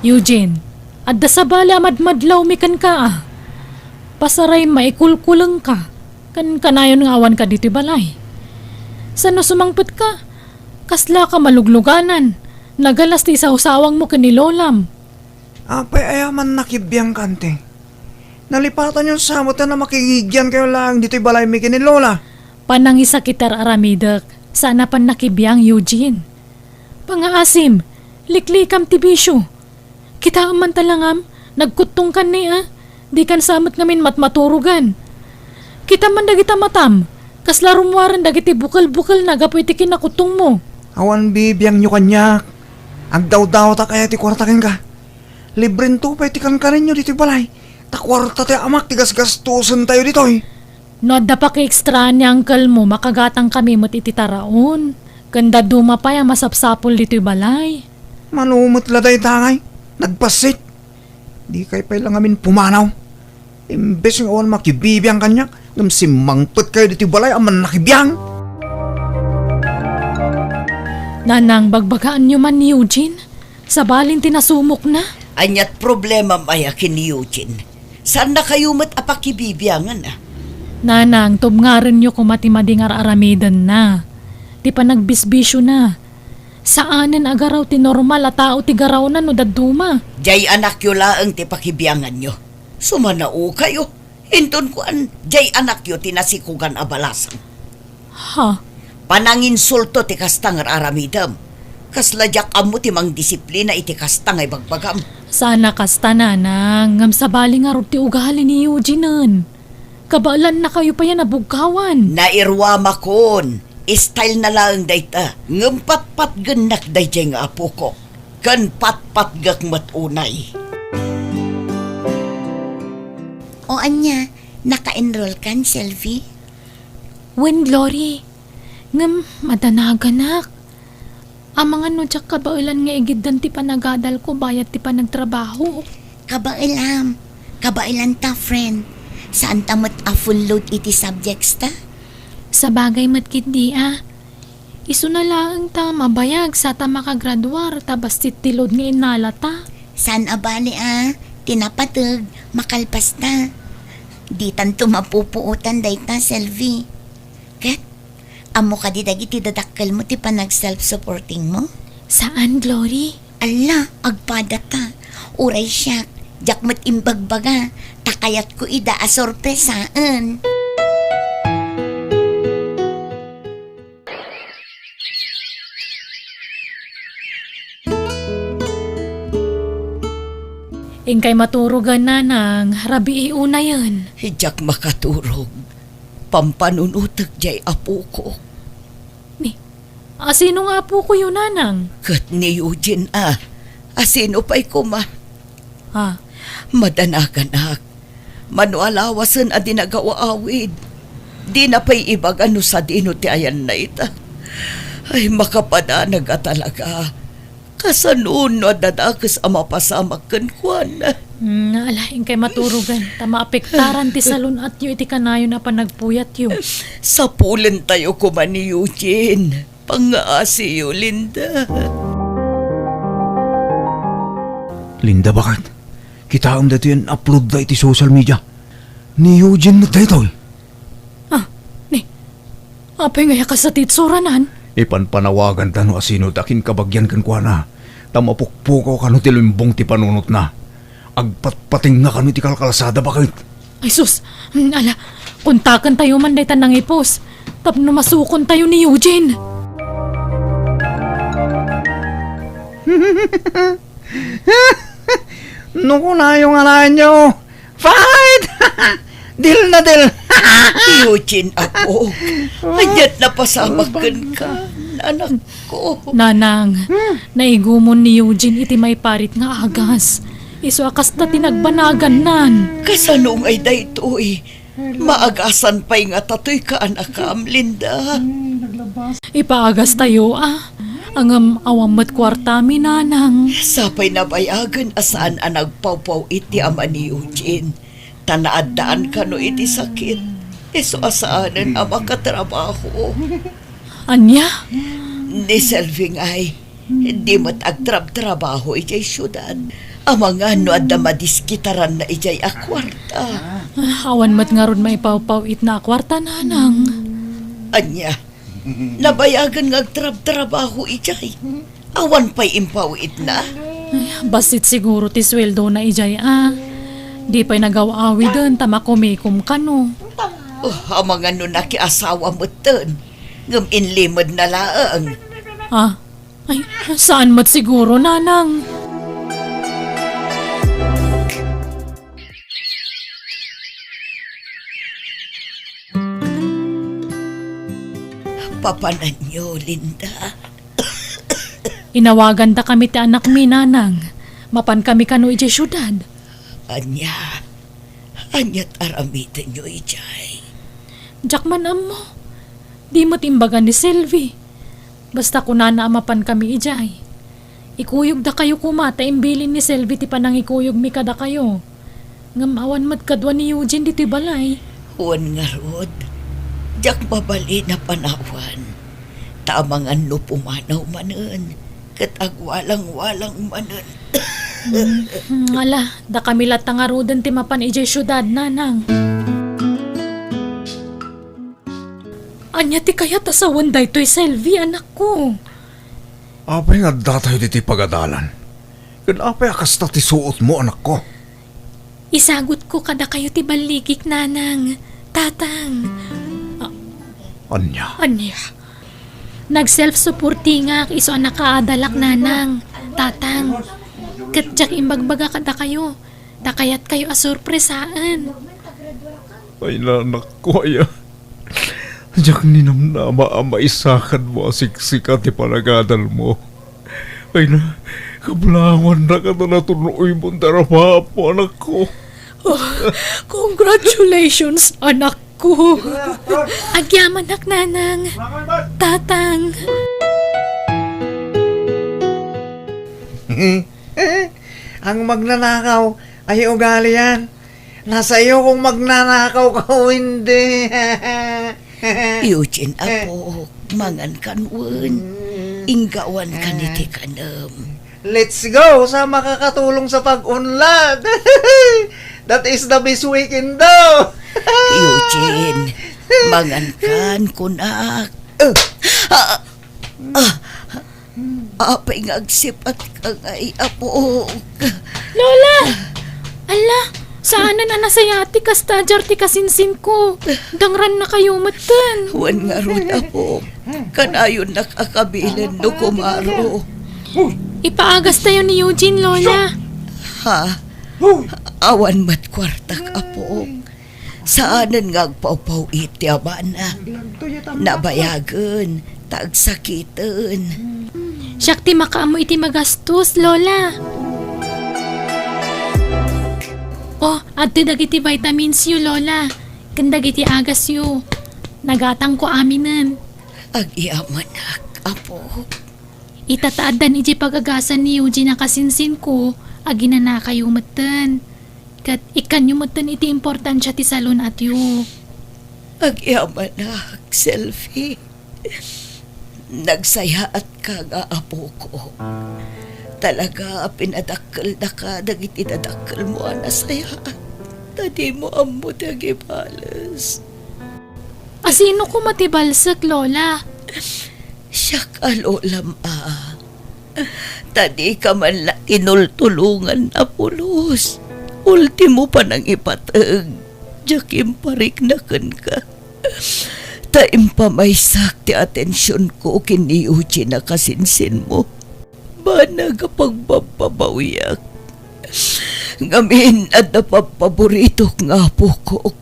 Eugene, adda sabali a madmadlawmi kenka a. Pasaray maikulkulengka, ken kanayon nga awanka ditoy balay. Saan no sumangpetka, kaslaka malugluganan, nagalas ti isawsawangmo ken ni lolam. Apay aya man nakibiangka, ante? Nalipatanyon sa met a makigigiankayo laeng ditoy balaymi ken ni Lola. Panangisakit ti ar-aramidek, saan a pannakibiang, Eugene. Pangaasim, liklikam ti bisio. Kitaem man talangam, nagkuttongkan ni a, dikan sa met ngamin matmaturogan. Kitam man dagita matam, kasla rummuaren dagiti bukel-bukelna gapu iti kinnakuttongmo. Awan bibiangyo kaniak. Agdawdawtak aya ti kuarta kenka? Librento pay ti kankanenyo ditoy balay, ta kuarta ti amak ti gasgastusentayo ditoy. No adda pakiekstraan ni unclemo, makagatangkami met iti taraon, ken dadduma pay a masapsapul ditoy balay. Mano met la dayta ngay, nagbassit. Dikay pay la ngamin pumanaw. Imbes nga awan makibibiang kaniak, ngem simmangpetkayo ditoy balay a mannakibiang. Nanang, bagbagaanyo man ni Eugene? Sabalin ti nasumokna? Aniat problemam aya ken ni Eugene? Saannakayo met a pakibibiangan a? Nanang, tubngarenyo koma ti madi nga ar-aramidenna, ti panagbisbisiona. Saanen a garaw ti normal a tao ti garawna no dadduma. Diay anakyo laeng ti pakibianganyo. Sumanaokayo. Inton kuan, diay anakyo ti nasikogan a balasang. Ha? Pananginsulto ti kasta nga ar-aramidem. Kasla diak ammo ti mangdisiplina iti kasta nga ibagbagam. Saan a kasta, nanang, ngem sabali ngarud ti ugali ni Eugene-en. Kabaelannakayo pay a nabugkawan. Nairuamakon. Style na laeng dayta. Ngem patpatgennak daydiay nga apokok. Ken patpatgek met unay. O ania, naka-enrollkan, Selvi? Wen, Glory. Ngem, madanaganak. Amangan no diak kabaelan nga igiddan ti panagadalko bayat ti panagtrabaho. Kabaelam. Kabaelanta, friend. Saanta met a full load iti subjects ta? Sabagay met ketdi a. Isuna laeng ta mabayag sa ta makagraduar ta bassit ti load nga innalata. Saan a bali a, ti napateg, makalpasta. Ditanto mapupuotan dayta, Selvi. Ket, ammo kadi dagiti dadakkelmo ti panag-self-supportingmo? Saan, Glory. Alla, agpadata. Uray siak, diak met imbagbaga, ta kayatko ida a sorpresaen. Inkay maturogen, nanang, rabii unayen. Diak makaturog. Pampanunotek diay apokok. Ni, asino nga apokoyo, nanang? Ket ni Eugene a. Asino pay koma? Ha? Madanaganak. Mano a lawasen a di nagaw-awid. Dina pay ibaga no sadino ti ayanna ita. Ay, makapadanag a talaga. Kasano no adda dakes a mapasamak kenkuana? Hmm, ala, inkay maturogan, ta maapektaran ti salun-atyo iti kanayon a panagpuyatyo. Sapulentayo koma ni Eugene. Pangngaasiyo, Linda. Linda, baket? Kitaem daytoy a in-upload da iti social media. Ni Eugene met daytoy. Ah, ni, apay nga kasta ti itsuranan? Ipanpanawaganta no asino ti akinkabagian kenkuana, ta mapukpukaw kano ti limbong ti panunotna. Agpatpatingna kano iti kalkalsada, baket? Ay sus, hmm, ala, kontakentayo man dayta nangipos, tapno masukontayo ni Eugene. No kunayo nga laenyo, "Fight!" Dil na dil. Eugene, apo. Ania't napasamak kenka, anakko? Nanang, naigumon ni Eugene iti maiparit nga agas. Isu a kasta ti nagbanagannan. Kasano ngay daytoy? Maagasan pay ngata toy kaanakam, Linda. Ipaagastayo, a. Ngem awan met kuartami, nanang. Sapay nabayagen a saan a nagpawpaw-it ti ama ni Eugene. Ta naaddaan kano iti sakit. Isu a saanen a makatrabaho. Ania? Ni Selvi ngay, di met agtrabtrabaho idiay siudad. Amangan no adda madiskitaranna idiay a kuarta. Ah, awan met ngarud maipawpaw-itna a kuarta, nanang. Ania? Nabayagen nga agtrabtrabaho idiay. Awan pay impaw-itna? Ay, bassit siguro ti sueldona idiay, a. Di pay nagaw-awiden ta makumikom kano. Oh, amangan no nakiasawa metten. Ngem inlimedna laeng. Ah, ay, saan met siguro, nanang? Papananyo, Linda? Inawagandakami ti anakmi, nanang. Mapankami kano idiay siudad. Ania? Ania't aramidenyo idiay? Diak man ammo. Di met imbaga ni Selvi. Basta kunana a mapankami idiay. Ikuyogdakayo koma ta imbilin ni Selvi ti panangikuyogmi kadakayo. Ngem awan met kadua ni Eugene ditoy balay. Wen ngarud, diak mabalin a panawan. Ta amangan no pumanaw manen, ket agwalang-walang manen. Hmm, ala, dakami latta ngaruden ti mapan idiay siudad, nanang. Ania ti kayat a sawen daytoy, Selvi, anakko? Apay nga addatayo ditoy pagadalan? Ken apay a kasta ti suotmo, anakko? Isagutko kadakayo ti balligik, nanang, tatang. A-, Ania? Ania? Nag-self-supportingak isu a nakaadalak, nanang, tatang. Ket diak imbagbaga kadakayo. Ta kayatkayo a sorpresaen. Ay, nanakko, aya. Diak ninamnama a maisakadmo a siksika ti panagadalmo. Ay na, kablangonnak a ta natunoymon ti arap-arapmo, anakko. Oh, congratulations, anakko. Agyamanak, nanang. Tatang. Ang magnanakaw, ay ugalian. Nasa iyo kung magnanakaw ka o hindi. Eugene, apo, mangan kan wen. Inggawan ka ni ti kanem. Let's go sa makakatulong sa pag-unlad. That is the best weekend daw. Eugene, mangan kan kunak. Ah, ah, Apay nga agsipat ka ngay, apo? Lola! Ala, saanen a nasayati kasta diay ti kasinsinko. Dangrannakayo metten. Wen ngarud, apo. Kanayonnak a kabilen no kumaro. Ipaagastayo ni Eugene, Lola. Ha? Awan met kuartak, apo. Saanen nga agpawpaw-it ti amana. Nabayagen, ta agsakiten. Siak ti makaammo iti magastos, Lola. Oh, Adtoy dagiti vitamins yo, Lola, ken dagiti agas yo. Nagatangko aminen. Agyamanak, Apo. Ita ta addan idiay pagagasan ni Eugene a kasinsinko, aginanakayo metten. Ket ikkanyo metten iti importansia ti salun-atyo. Agyamanak, Selfie. Nagsayaatka nga apoko. Talaga a pinadakkeldaka dagiti dadakkelmo a nasayaat, ta dimo ammo ti agibales. Asino koma ti balsek, Lola? Siak a lolam a. Ta dika man la kinultulongan a pulos. Ultimo panangipateg, diak imparikna kenka. Ta impamaysak ti atensionko ken ni Eugene a kasinsinmo. Banag a pagbabbabawiak. Ngamin, adda pabpaboritok nga apokok.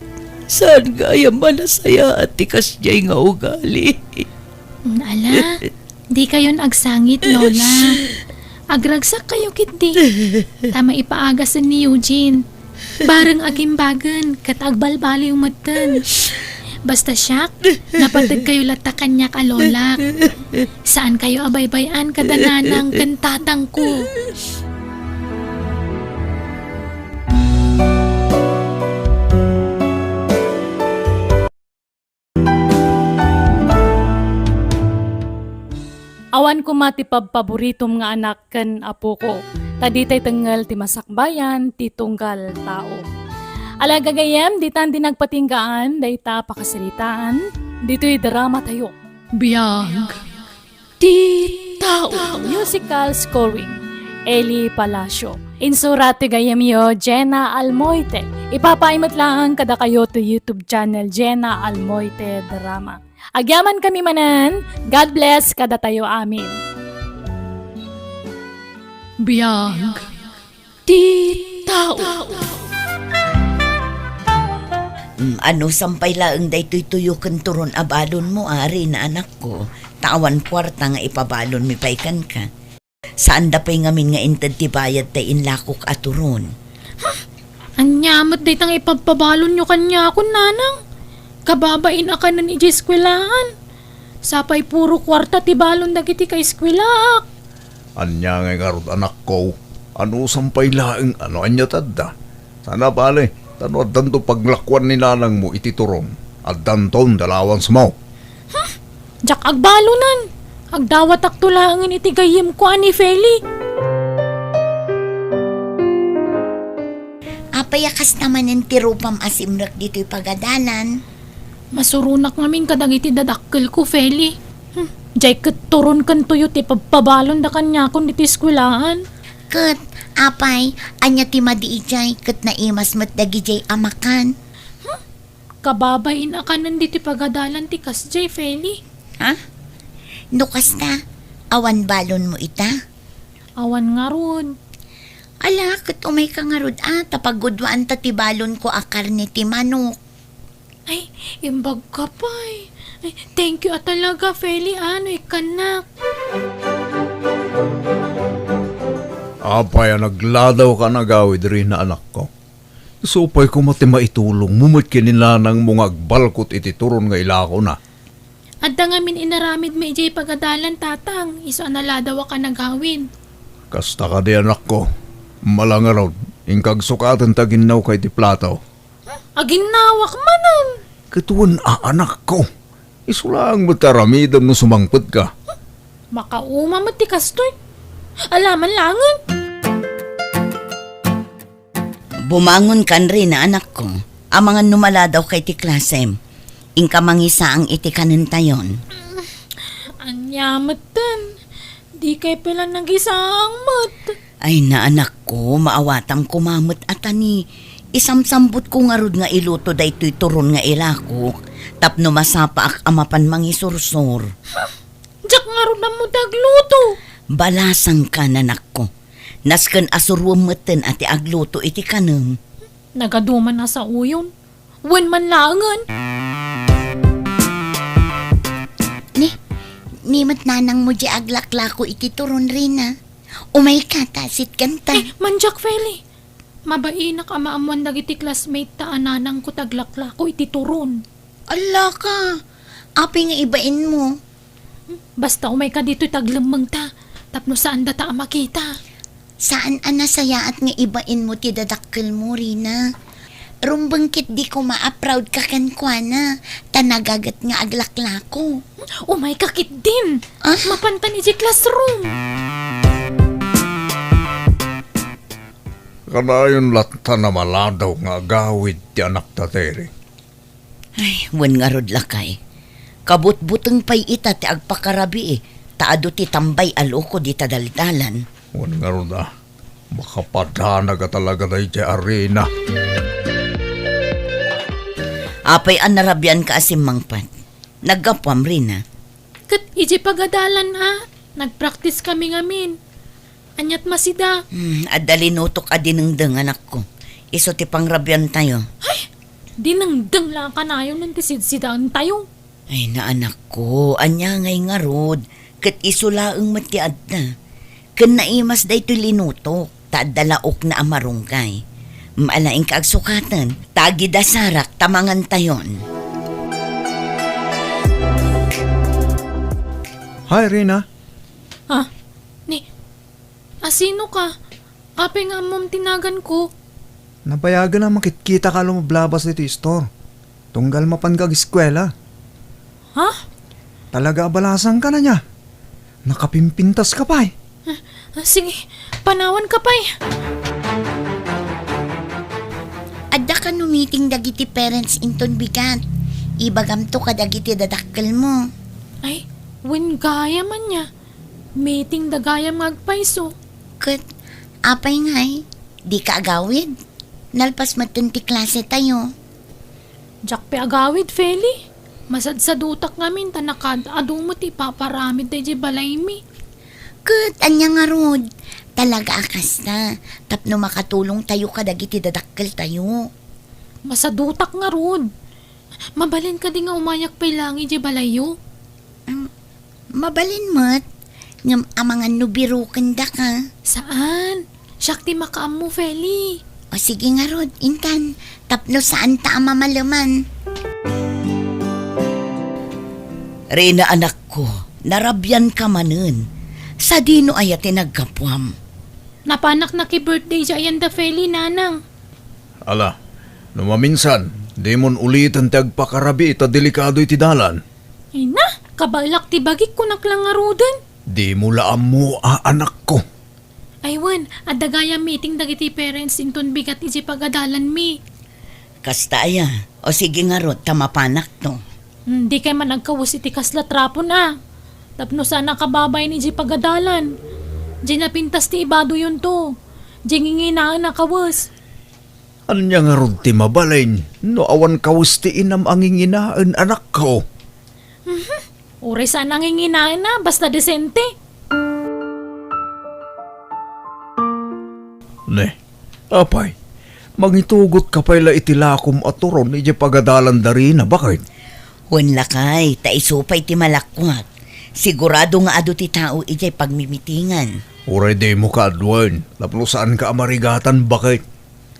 Saan gayam a nasayaat ti kasdiay nga ugali. Mm, ala, dikayon agsangit, Lola. Agragsak kayo ketdi. Ta maipaagas ni Eugene. Bareng agimbagen ket agbalbaliw metten. Basta siak, napateg kayo latta kaniak a lolak. Saan kayo a baybay-an kada nanang ken tatangko. Awan koma ti pabpaboritom nga anak ken apoko, ta ditay tengngel ti masakbayan ti tunggal tao. Ala gagayyem, ditan ti nagpatinggaan dayta a pakasaritaan ditoy dramatayo. Biag ti tao. Musical scoring, Eli Palacio. Insurat ti gayyemyo, Jenna Almoite. Ipapaay met laeng kadakayo ti YouTube channel, Jenna Almoite Drama. Agyamankami manen, God bless kadatayo amin. Biag ti tao. Mm, anusan pay laeng daytoy tuyo ken turon a balonmo, Rina, anakko, ta awan kuarta nga ipabalonmi pay kenka. Saanda pay ngamin nga inted ti bayad ta inlakok a turon. Ania met dayta nga ipabpabalonyo kaniakon, nanang? Kababain a kanen idiay eskuelaan. Sapay puro kuarta ti balon dagiti kaeskuelaak. Ania ngay ngarud, anakko? Anusan pay laeng a no ania ti adda? Saan a bale, ta no addanto paglakuan ni nanangmo iti turon, addanton dalawansmo. Hmm? Diak agbalonen. Agdawatakto laengen iti gayyemko a ni Feli. Apay a kasta manen ti rupam a simrek ditoy pagadalan? Masuronak ngamin kadagiti dadakkelko, Feli. Hmm, diay ket turon ken tuyo ti pabpabalonda kaniakon ditoy eskuelaan. Ket, apay, ania ti madi idiay ket naimas met dagidiay a makan? Hmm, kababain a kanen ditoy pagadalan ti kasdiay, Feli. Ha? No kasta, awan balonmo ita? Awan ngarud. Ala, ket umayka ngarud a, ta pagudwaanta ti balonko a karne ti manok. Ay, imbagka pay. Ay, thank you a talaga, Feli, a, no ikkannak. Apay a nagladaw ka nagawid, Rina, anakko. Isu pay koma ti maitulongmo met ken ni nanangmo nga agbalkot iti turon nga ilakona. Adda ngamin inaramidmi idiay pagadalan, Tatang, isu a naladaw a kanagawid. Kasta kadi, anakko. Mala ngarud, inka agsukaten ta aginnawka iti plato. Hmm? Aginnawak manen? Ket wen a, anakko. Isu laeng met ti aramidem no sumangpetka. Hmm? Makauma met ti kastoy. Alaman laengen. Bumangonkan, Rina, anakko. Amangan no maladawka iti klasem. Inka mangisaang iti kanentayon. Ania metten? Dikay pay la nagisaang met. Ay, na, anakko, maawatam koma met a ta ni isamsambutko ngarud nga iluto daytoy turon nga ilakok tapno masapaak a mapan mangisursor. Diak ngarud ammo ti agluto. Balasangkan, anakko. Nasken a suroem metten a ti agluto iti kanem. Nagaduman a saoyon. Wen man laengen. Ni, ni met nanangmo diay aglaklako iti turon, Rina. Umayka ta asitkanta. Eh, mandiak, Feli. Mabainak a maammoan dagiti classmate ta a nanangko ti aglaklako iti turon. Allaka, apay nga ibainmo? Basta umayka ditoy ta aglemmengta, tapno saandata a makita. Saan a nasayaat nga ibainmo ti dadakkelmo, Rina. Rumbeng ketdi koma a proud ka kenkuana, ta nagaget nga aglaklako. Umayka ketdin. Ah? Mapantan iti classroom. Kanayon latta a maladaw nga agawid ti anakta, Terry. Ay, wen ngarud, lakay. Kabutbuteng pay ita ti agpakarabii, ta adu ti tambay a loko dita daldalan. Wen ngarud a, makapadanag a talaga daydiay a Rina. Apay a narabianka a simmangpet? Naggapuam, Rina? Ket idiay pagadalan a, nagpraktiskami ngamin. Aniat masida? Hmm, adda linutok a dinengdeng, anakko. Isu ti pangrabiantayo. Ay! Dinengdeng la kanayon ti sidsidaentayo. Ay, na, anakko, ania ngay ngarud? Ket isu laeng met ti adda. Ken naimas daytoy linutok, ta adda laokna a marunggay. Maalaingka agsukaten, ta agidasarak ta mangantayon. Hi, Rina. Ah, ni, asino ka? Apay nga ammom ti naganko? Nabayagen a makitkitaka a lumablabas ditoy istor. Tunggal mapanka ageskuela. Ha? Talaga a balasangka ania? Nakapimpintaska pay. Ah, ah, sige, panawanka pay. Adda kano meeting dagiti parents inton bigat. Ibagamto kadagiti dadakkelmo. Ay, wen gayam ania. Meetingda gayam nga agpayso. Ket apay ngay, dika agawid? Nalpas metten ti klasetayo. Diak pay agawid, Feli. Masadsadutak ngamin ta nakaad-adu met ti ipaparamid daydiay balaymi. Ket ania ngarud? Talaga a kasta, tapno makatulongtayo kadagiti dadakkeltayo. Masadutak ngarud. Mabalin kadi nga umayak pay laeng idiay balayyo? Am, mabalin met, ngem amangan no birokendaka. Saan? Siak ti makaammo, Feli. O sige ngarud, intan, tapno saanta a mamaleman. Rina, anakko, narabianka manen. Sadino aya ti naggapuam? Napanak nakibirthday idiay ayan da Feli, nanang. Ala, no maminsan, dimon uliten ti agpakarabii ta delikado iti dalan. Ay na, kabaelak ti bagik, kunak la ngaruden. Dimo la ammo a, anakko. Ay wen, adda gayam meeting dagiti parents inton bigat idiay pagadalanmi. Kasta aya? O sige ngarud, ta mapanakto. Hmm, dikay man agkawes iti kasla trapon a. Tapno saan a kababain idiay pagadalan. Diay napintas ti ibadoyonto. Diay nginginaen a kawes. Ania ngarud ti mabalin no awan kawes ti inam a nginginaen, anakko? Mhm. Uray saan a nginginaen a, basta desente. Ne, apay, mangitugotka pay la iti lakom a turon idiay pagadalan da Rina, baket? Wen lakay, ta isu pay ti malakuak. Sigurado nga adu ti tao idiay pagmimitingan. Uray dimo kaaduen, tapno saanka a marigatan, baket?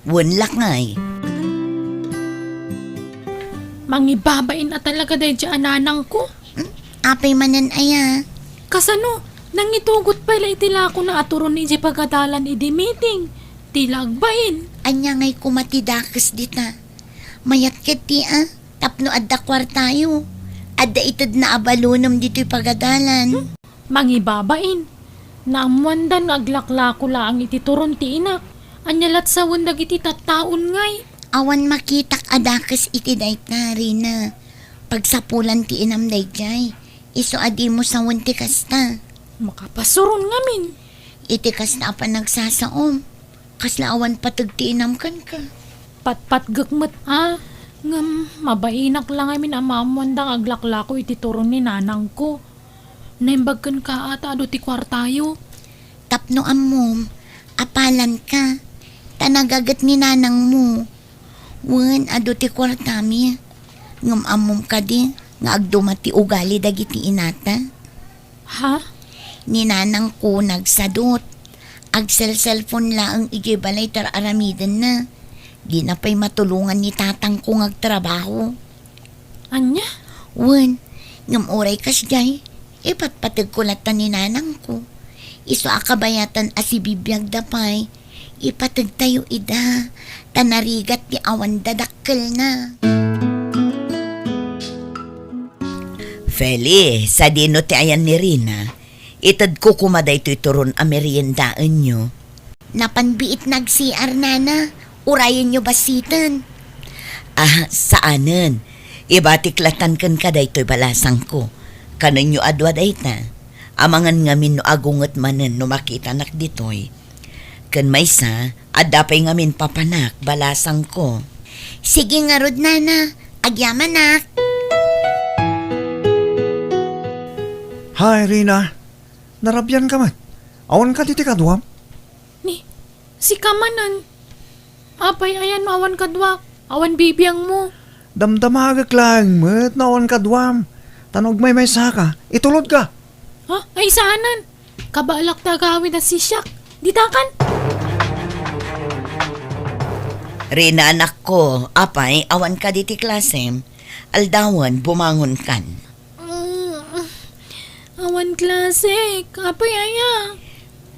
Wen lakay. Mangibabain a talaga daydiay a nanangko. Hmm? Apay manen aya? Kasano? Nangitugot pay la iti lakona a turon idiay pagadalan idi meeting. Di la agbain. Ania ngay koma ti dakes dita? Mayat ketdi a, tapno adda kuartayo. Adda itedna a balonem ditoy pagadalan. Hmm? Mangibabain. Naammoandan nga aglaklako laeng iti turon ti inak. Ania lat sawen dagiti tattaon ngay? Awan makitak a dakes iti dayta, Rina. Pagsapulan ti inam daydiay. Isu a dimo sawen ti kasta. Makapasuron ngamin. Iti kasta a panagsasaom, kasla awan pateg ti inam kenka. Patpatgek met a, ngem mabainak la ngamin a maammoanda nga aglaklako iti turon ni nanangko. Naimbag kenka a ta adu ti kuartayo. Tapno ammom, apalanka, ta nagaget ni nanangmo. Wen, adu ti kuartami. Ngem ammom kadi nga agduma ti ugali dagiti inata? Ha? Ni nanangko nagsadut. Agselselpon laeng idiay balay ti ar-aramidenna. Dina pay matulongan ni tatangko nga agtrabaho. Ania? Wen, ngem uray kasdiay, ipatpategko latta ni nanangko. Isu a kabayatan a sibibiagda pay, ipategtayo ida, ta narigat ti awan dadakkelna. Feli, sadino ti ayan ni Rina? Itedko koma daytoy turon a meriendaenyo. Napan biit nag-C R, nana. Urayenyo bassiten. Ah, saanen. Ibatik latan kenka daytoy balasangko. Kanenyo a dua dayta. Amangan ngamin no agunget manen no makitanak ditoy. Ken maysa, adda pay ngamin papanak, balasangko. Sige ngarud, nana. Agyamanak. Hi, Rina. Narabian ka met. Awan ka diti kaduam? Ni, sika manen. Apay, ayan no awan kaduak? Awan bibiangmo. Damdamagek laeng met no awan kaduam. Ta no agmaymaysa ka, itulod ka. Ha? Ay, saanen. Kabaelak ti agawid a sisiak. Ditakan. Rina, anakko, apay, awan ka diti klasem? Aldawen, bumangon kan. Mm, awan klase. Apay aya?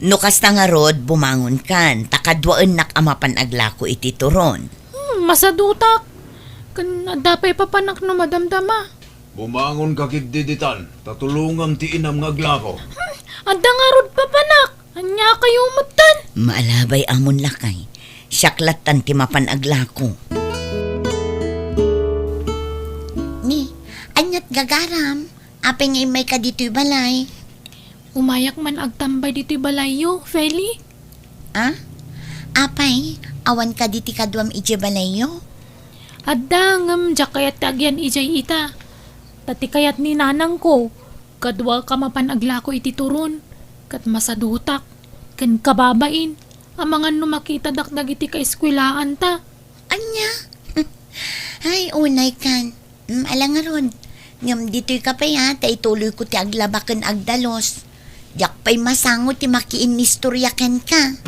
No kasta ngarud, bumangon kan, ta kaduaennak a mapan aglako iti turon. Hmm, masadutak. Ken adda pay papanak no madamdama. Bumangon ka ketdi ditan, ta tulongam ti inam nga aglako. Hmm, adda ngarud papanak. Ania kayo metten? Maalabay amon lakay. Siak lattan ti mapan aglako. Ni, aniat gagaram? Apay nga immayka ditoy balay? Umayak man agtambay ditoy balayyo, Feli. Ah? Apay, awan ka ditoy kaduam idiay balayyo? Adda, ngem diak kayat ti agyan idiay ita. Ta ti kayat ni nanangko, kadua ka mapan aglako iti turon, ket masadutak, ken kababain, amangan no makitadak dagiti kaeskuelaanta. Ania? Ay, unay kan. Mm, ala ngarud. Ngem ditoy ka pay, a, ta ituloyko ti aglaba ken agdalus. Diak pay masango ti makiinnistorya kenka.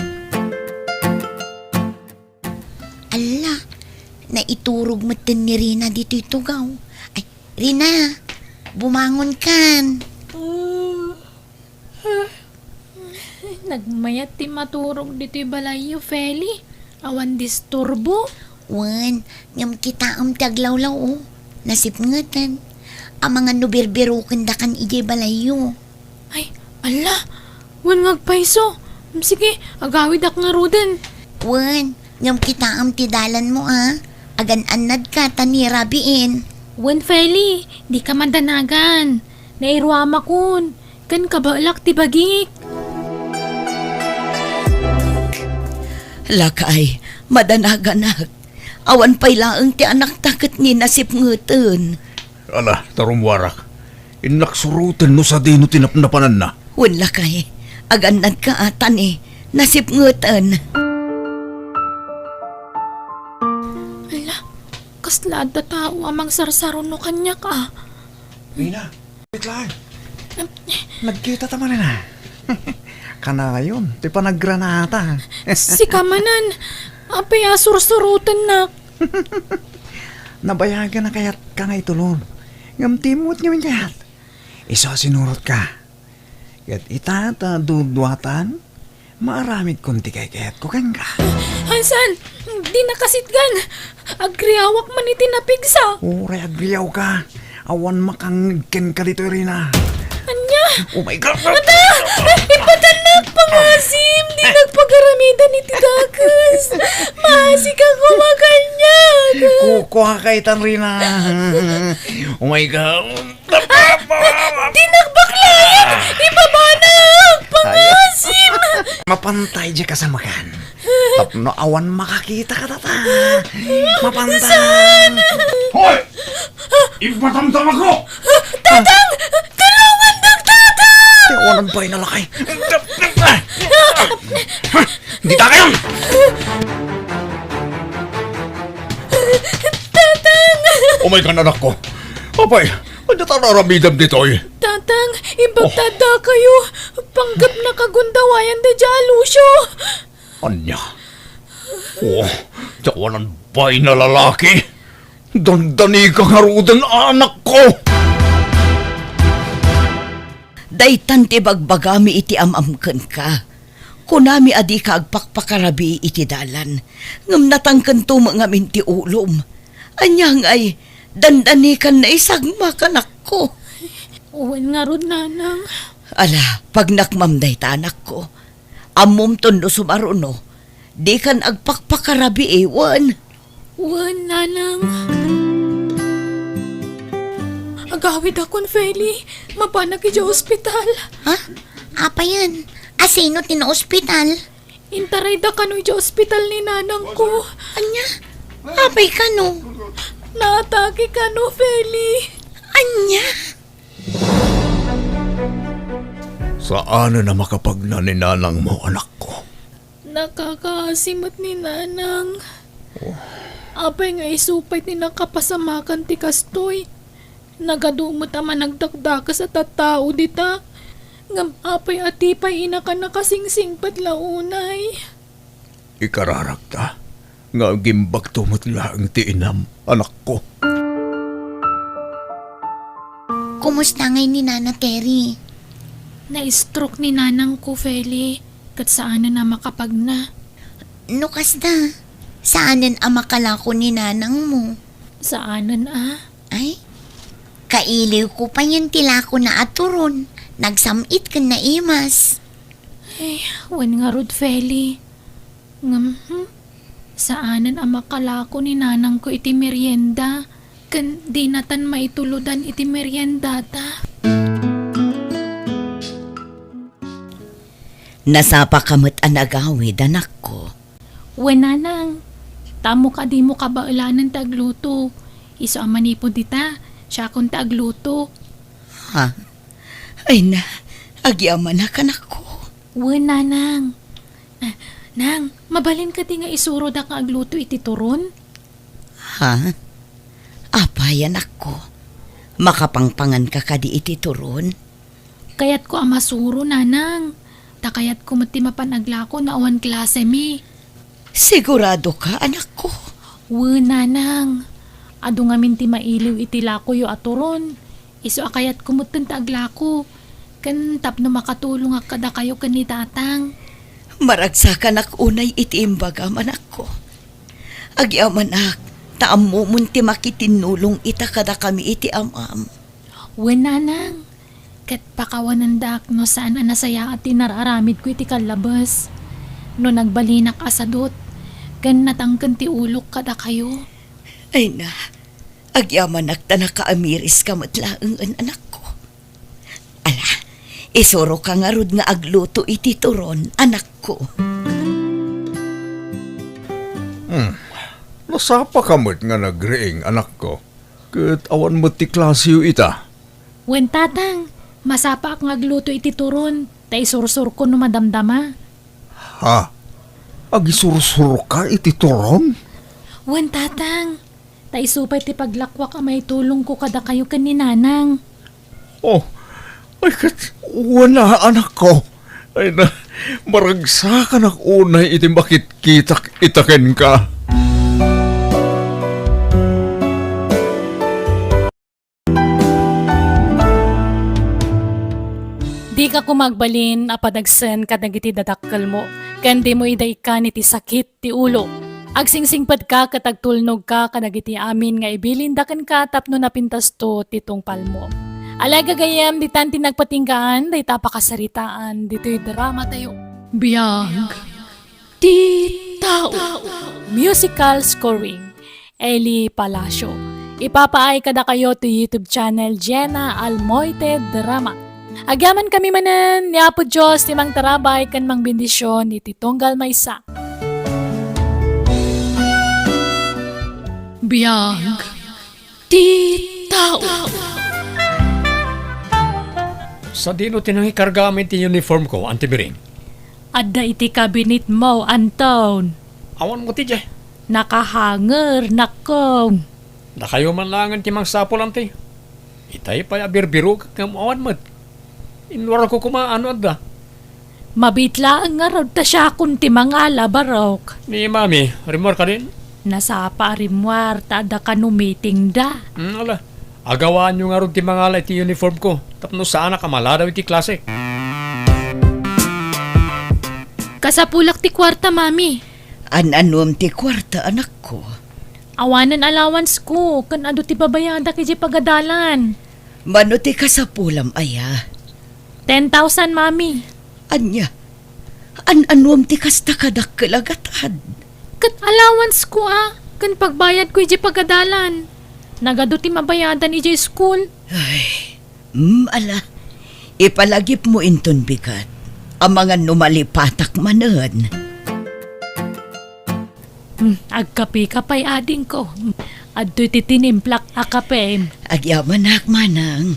Alla, naiturog metten ni Rina ditoy tugaw. Ay, Rina, bumangon kan. Nagmayat ti maturog ditoy balayyo, Feli. Awan disturbo. Wen, ngem kitaem ti aglawlaw, o. Nasipngeten. Amangan no birbirokendakan idiay balayyo. Ay, alla! Wen nga agpayso. Sige, agawidak ngaruden. Wen, ngem kitaem ti dalanmo, a. Agan-annadka ta ni rabiin. Wen, Feli, dika madanagan. Nairuamakon. Ken kabaelak ti bagik. Lakay, madanaganak. Awan pay laeng ti anakta ket ni nasipngeten. Ala, ta rummuarak. Innak suroten no sadino ti napnapananna. Wen lakay, agannadka a ta ni nasipngeten. Ala, kasla adda tao a mangsarsaruno kaniak a. Rina, wait lang. Nagkita ta manen a. Kanayon, ti panagranata. Sika manen, apay a sursurotennak? Nabayagan a kayatka nga itulod. Ngem ti immuet ngamin kayat, isu a sinurotka. Ket ita ta duduatan, maaramidkon ti kaykayatko kenka. Hansan, di nakasitgan. Agriawak man iti napigsa. Uray agriawka. Awan makangngeg kenka ditoy, Rina. Ania? Oh my God! Ada! Ipatannak, pangasim! Di nagpagaramidan iti dakes! Maasika koma kaniak! Kukuha ka itan, Rina. Oh my God! Ah! Di nagbaklayan! Ibabanak! Pangasim! Mapantay di kasamakan. Tapno awan makakita kadata. Mapantay. Hoy! Ipatamtamakko! Tatang! Tulungan, Tatang! Ti awanan pay nalakay. Dita kayon! Tatang! Oh my God, anakko. Apay, ania ta aramidem ditoy? Tatang, imbag ta adda kayo. Panggep nakagunda Awayan daydiay, Lucio! Ania? Oh, ti awanan bain a lalaki? Dandanika ngaruden, anakko! Daytan ti ibagbagami iti am-am kenka. Kunami a dika agpakpakarabii iti dalan, ngem natangkento met ngamin ti ulom. Ania ngay, dandanikan naisagmak, anakko. Wen ngarud, nanang. Ala, pagnakmam dayta, anakko. Ammomton no sumaruno, dikan agpakpakarabii, wen. Wen, nanang. Agawidakon, Feli. Mapanak idiay ospital. Ha? Apayen? Asino ti naospital? Intarayda kano idiay ospital ni nanangko. Ania? Apay kano? Naatake kano, Feli. Ania? Saanen a makapagna ni nanangmo, anakko. Nakakaasi met ni nanang. Oh. Apay nga isu pay ti nakapasamakan ti kastoy? Nagadu met a managdakdakes a tattao dita. Ngem apay a ti pay inaka nakasingsingpet la unay? Ikararagta nga agimbagto met laeng ti inam, anakko. Kumusta ngay ni Nana Terry? Na-stroke ni nanangko, Feli, ket saanen a makapagna. No kasta, saanen a makalako ni nanangmo? Saanen a? Ay, kailiwko payen ti lakona a turon. Nagsam-it ken naimas. Ay, wen ngarud, Feli. Ngem, hmm, saanen a makalako ni nanangko iti merienda, ken dinatan maitulodan iti meriendata. Nasapaka met a nagawid, anakko. Wen, nanang. Tamok a dimo kabaelanen ti agluto. Isu a manipud dita, siakon ti agluto. Ha? Ay na, agyamanak, anakko. Wen, nanang. Ah, nang, mabalin kadi nga isurodak nga agluto iti turon? Ha? Apay, anakko? Makapangpanganka kadi iti turon? Kayatko a masuro, nanang. Ta kayatko met ti mapan aglako no awan klasemi. Siguradoka, anakko? Wen, nanang. Adu ngamin ti mailiw iti lakoyo a turon. Isu a kayatko metten ti aglako. Ken tapno makatulongak kadakayo ken ni Tatang. Maragsakanak unay iti imbagam, anakko. Agyamanak, ta ammomon ti makitinnulong ita kadakami iti am-am. Wen, nanang. Ket pakawanendak no saan a nasayaat ti nar-aramidko iti kallabes. No nagbalinak a sadut, ken natangken ti ulok kadakayo. Ay na, agyamanak ta nakaamiriska met laengen, anakko. Ala, isuroka ngarud nga agluto iti turon, anakko. Hmm. Nasapaka met nga nagriing, anakko. Ket awan met ti klaseyo ita. Wen, Tatang, masapaak nga agluto iti turon, ta isursurko no madamdama. Ha? Agisursurka iti turon? Wen, Tatang, ta isu pay ti paglakuak a maitulongko kadakayo ken ni Nanang. Oh, ay ket, wen a, anakko. Ay na, maragsakanak unay iti makitkitak ita kenka. Dika koma agbalin a padagsen kadagiti dadakkelmo, ken dimo ida ikkan iti sakit ti ulo. Agsingsingpedka ket agtulnogka kadagiti amin nga ibilinda kenka tapno napintasto ti tungpalmo. Ala, gagayyem, ditan ti nagpatinggaan dayta a pakasaritaan ditoy dramatayo. Biag ti tao. Musical scoring, Eli Palacio. Ipapaay kadakayo ti YouTube channel Jenna Almoite Drama. Agyamankami manen, ni Apo Dios ti mangtarabay ken mangbendision iti tunggal maysa. Biag ti tao. Sadino ti nangikarga amin ti uniform ko, Auntie Biring? Adda iti cabinet mo, Anton. Awan mo ti diay. Nakahanger, nakkong. Dakayo man laengen ti mangsapul, Auntie. Itay pay a birbirok ngem awan met. Inwarko koma no adda. Mabiit laeng ngarud ta siakon ti mangala, Barok. Ni Mami, rimmuar kadin? Nasapa a rimmuar ta adda kano meeting da. Hmm, ala. Agawaanyo ngarud ti mangala iti uniform ko tapno saanak a maladaw iti klase. Kasapulak ti kuarta, Mami. An-anuem ti kuarta, anakko? Awanen allowance ko, ken adu ti babayadak idiay pagadalan. Mano ti kasapulam aya? Ten thousand, Mami. Ania? An-anuem ti kasta kadakkel a gatad? Ket allowance ko a, ken pagbayad ko idiay pagadalan. Nagadu ti mabayadan idiay school. Ay, mm, ala. Ipalagipmo inton bigat. Amangan no malipatak manen. Hmm, agkapeka pay, adingko. Adtoy ti tinimplak a kapem. Agyamanak, manang.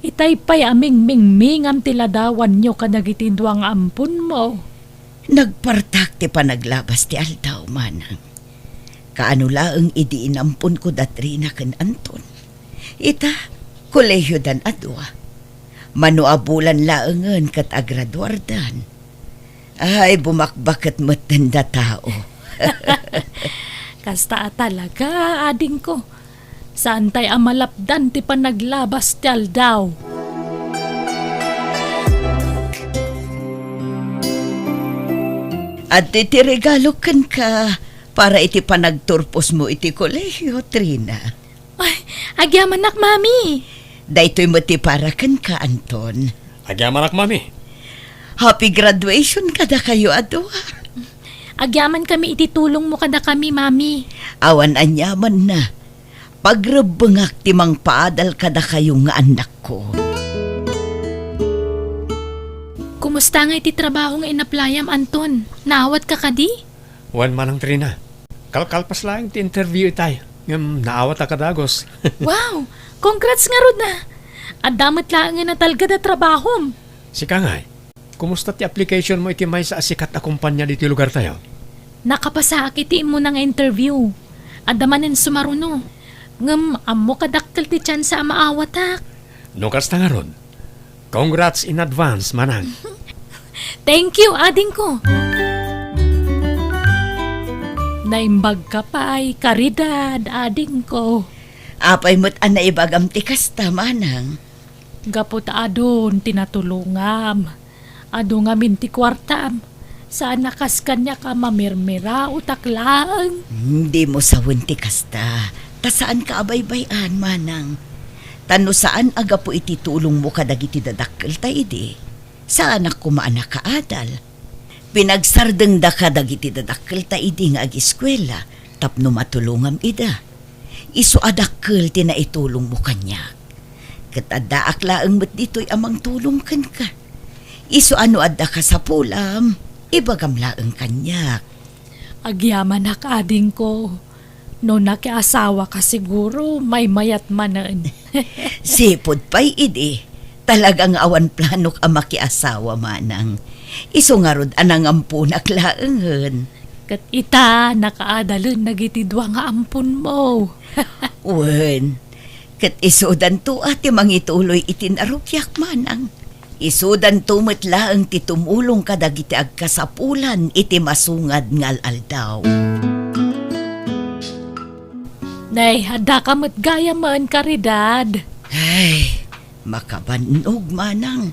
Itay pay a mingmingmingam ti ladawanyo kadagiti dua nga amponmo. Nagpartak ti panaglabas ti aldaw, manang. Kaano laeng idi inamponko da Trina ken Anton. Ita, kolehiyodan a dua. Mano a bulan laengen ket agraduardan. Ay, bumakbaket met denda tao. Kasta a talaga, adingko. Saantay a malapdan ti panaglabas ti aldaw. Adtoy ti regalo kenka para iti panagturposmo iti kolehiyo, Trina. Ay, agyamanak, Mami. Daytoy met ti para kenka, Anton. Agyamanak, Mami. Happy graduation kadakayo a dua. Agyamankami iti tulongmo kadakami, Mami. Awan aniamanna. Pagrebbengak ti mangpaadal kadakayo nga annakko. Kumusta nga iti trabaho nga inaplayam, Anton? Naawatka kadi? Wen, Manang Trina. Kalkalpas laeng ti interview itay, ngem naawatak a dagus. Wow! Congrats ngarud a! Adda met laengen a talged a trabahom. Sika ngay, kumusta ti application mo iti maysa a sikat a kompania ditoy lugartayo? Nakapasaak iti immuna nga interview. Adda manen sumaruno. Ngem ammok a dakkel ti tsansa a maawatak. No kasta ngarud, congrats in advance, Manang. Thank you, adingko. Naimbagka pay, Caridad, adingko. Apay met a naibagam ti kasta, Manang? Gapu ta adun ti natulongam. Adu ngamin ti kuartam. Saan a kas kaniak a mamirmiraotak laeng. Hmm, dimo sawen ti kasta. Ta saanka a baybay-an, Manang. Ta no saan a gapu iti tulongmo kadagiti dadakkelta idi, saanak koma a nakaadal. Pinagsardengdaka dagiti dadakkelta idi nga agiskuela tapno matulongam ida. Isu a dakkel ti naitulongmo kaniak. Ket addaak laeng met ditoy a mangtulong kenka. Isu a no adda kasapulam, ibagam laeng kaniak. Agyamanak, adingko. No nakiasawaka, siguro, maymayat manen. Sipud pay idi, talaga nga awan planok a makiasawa, Manang. Isu ngarud a nangamponak laengen. Ket ita, nakaadalen dagiti dua nga amponmo. Wen, ket isudanto a ti mangituloy iti narugiak, Manang. Isudanto met laeng ti tumulong kadagiti agkasapulan iti masungad nga al-aldaw. Nay, addaka met gayamen, Caridad. Ay, makabannog, Manang.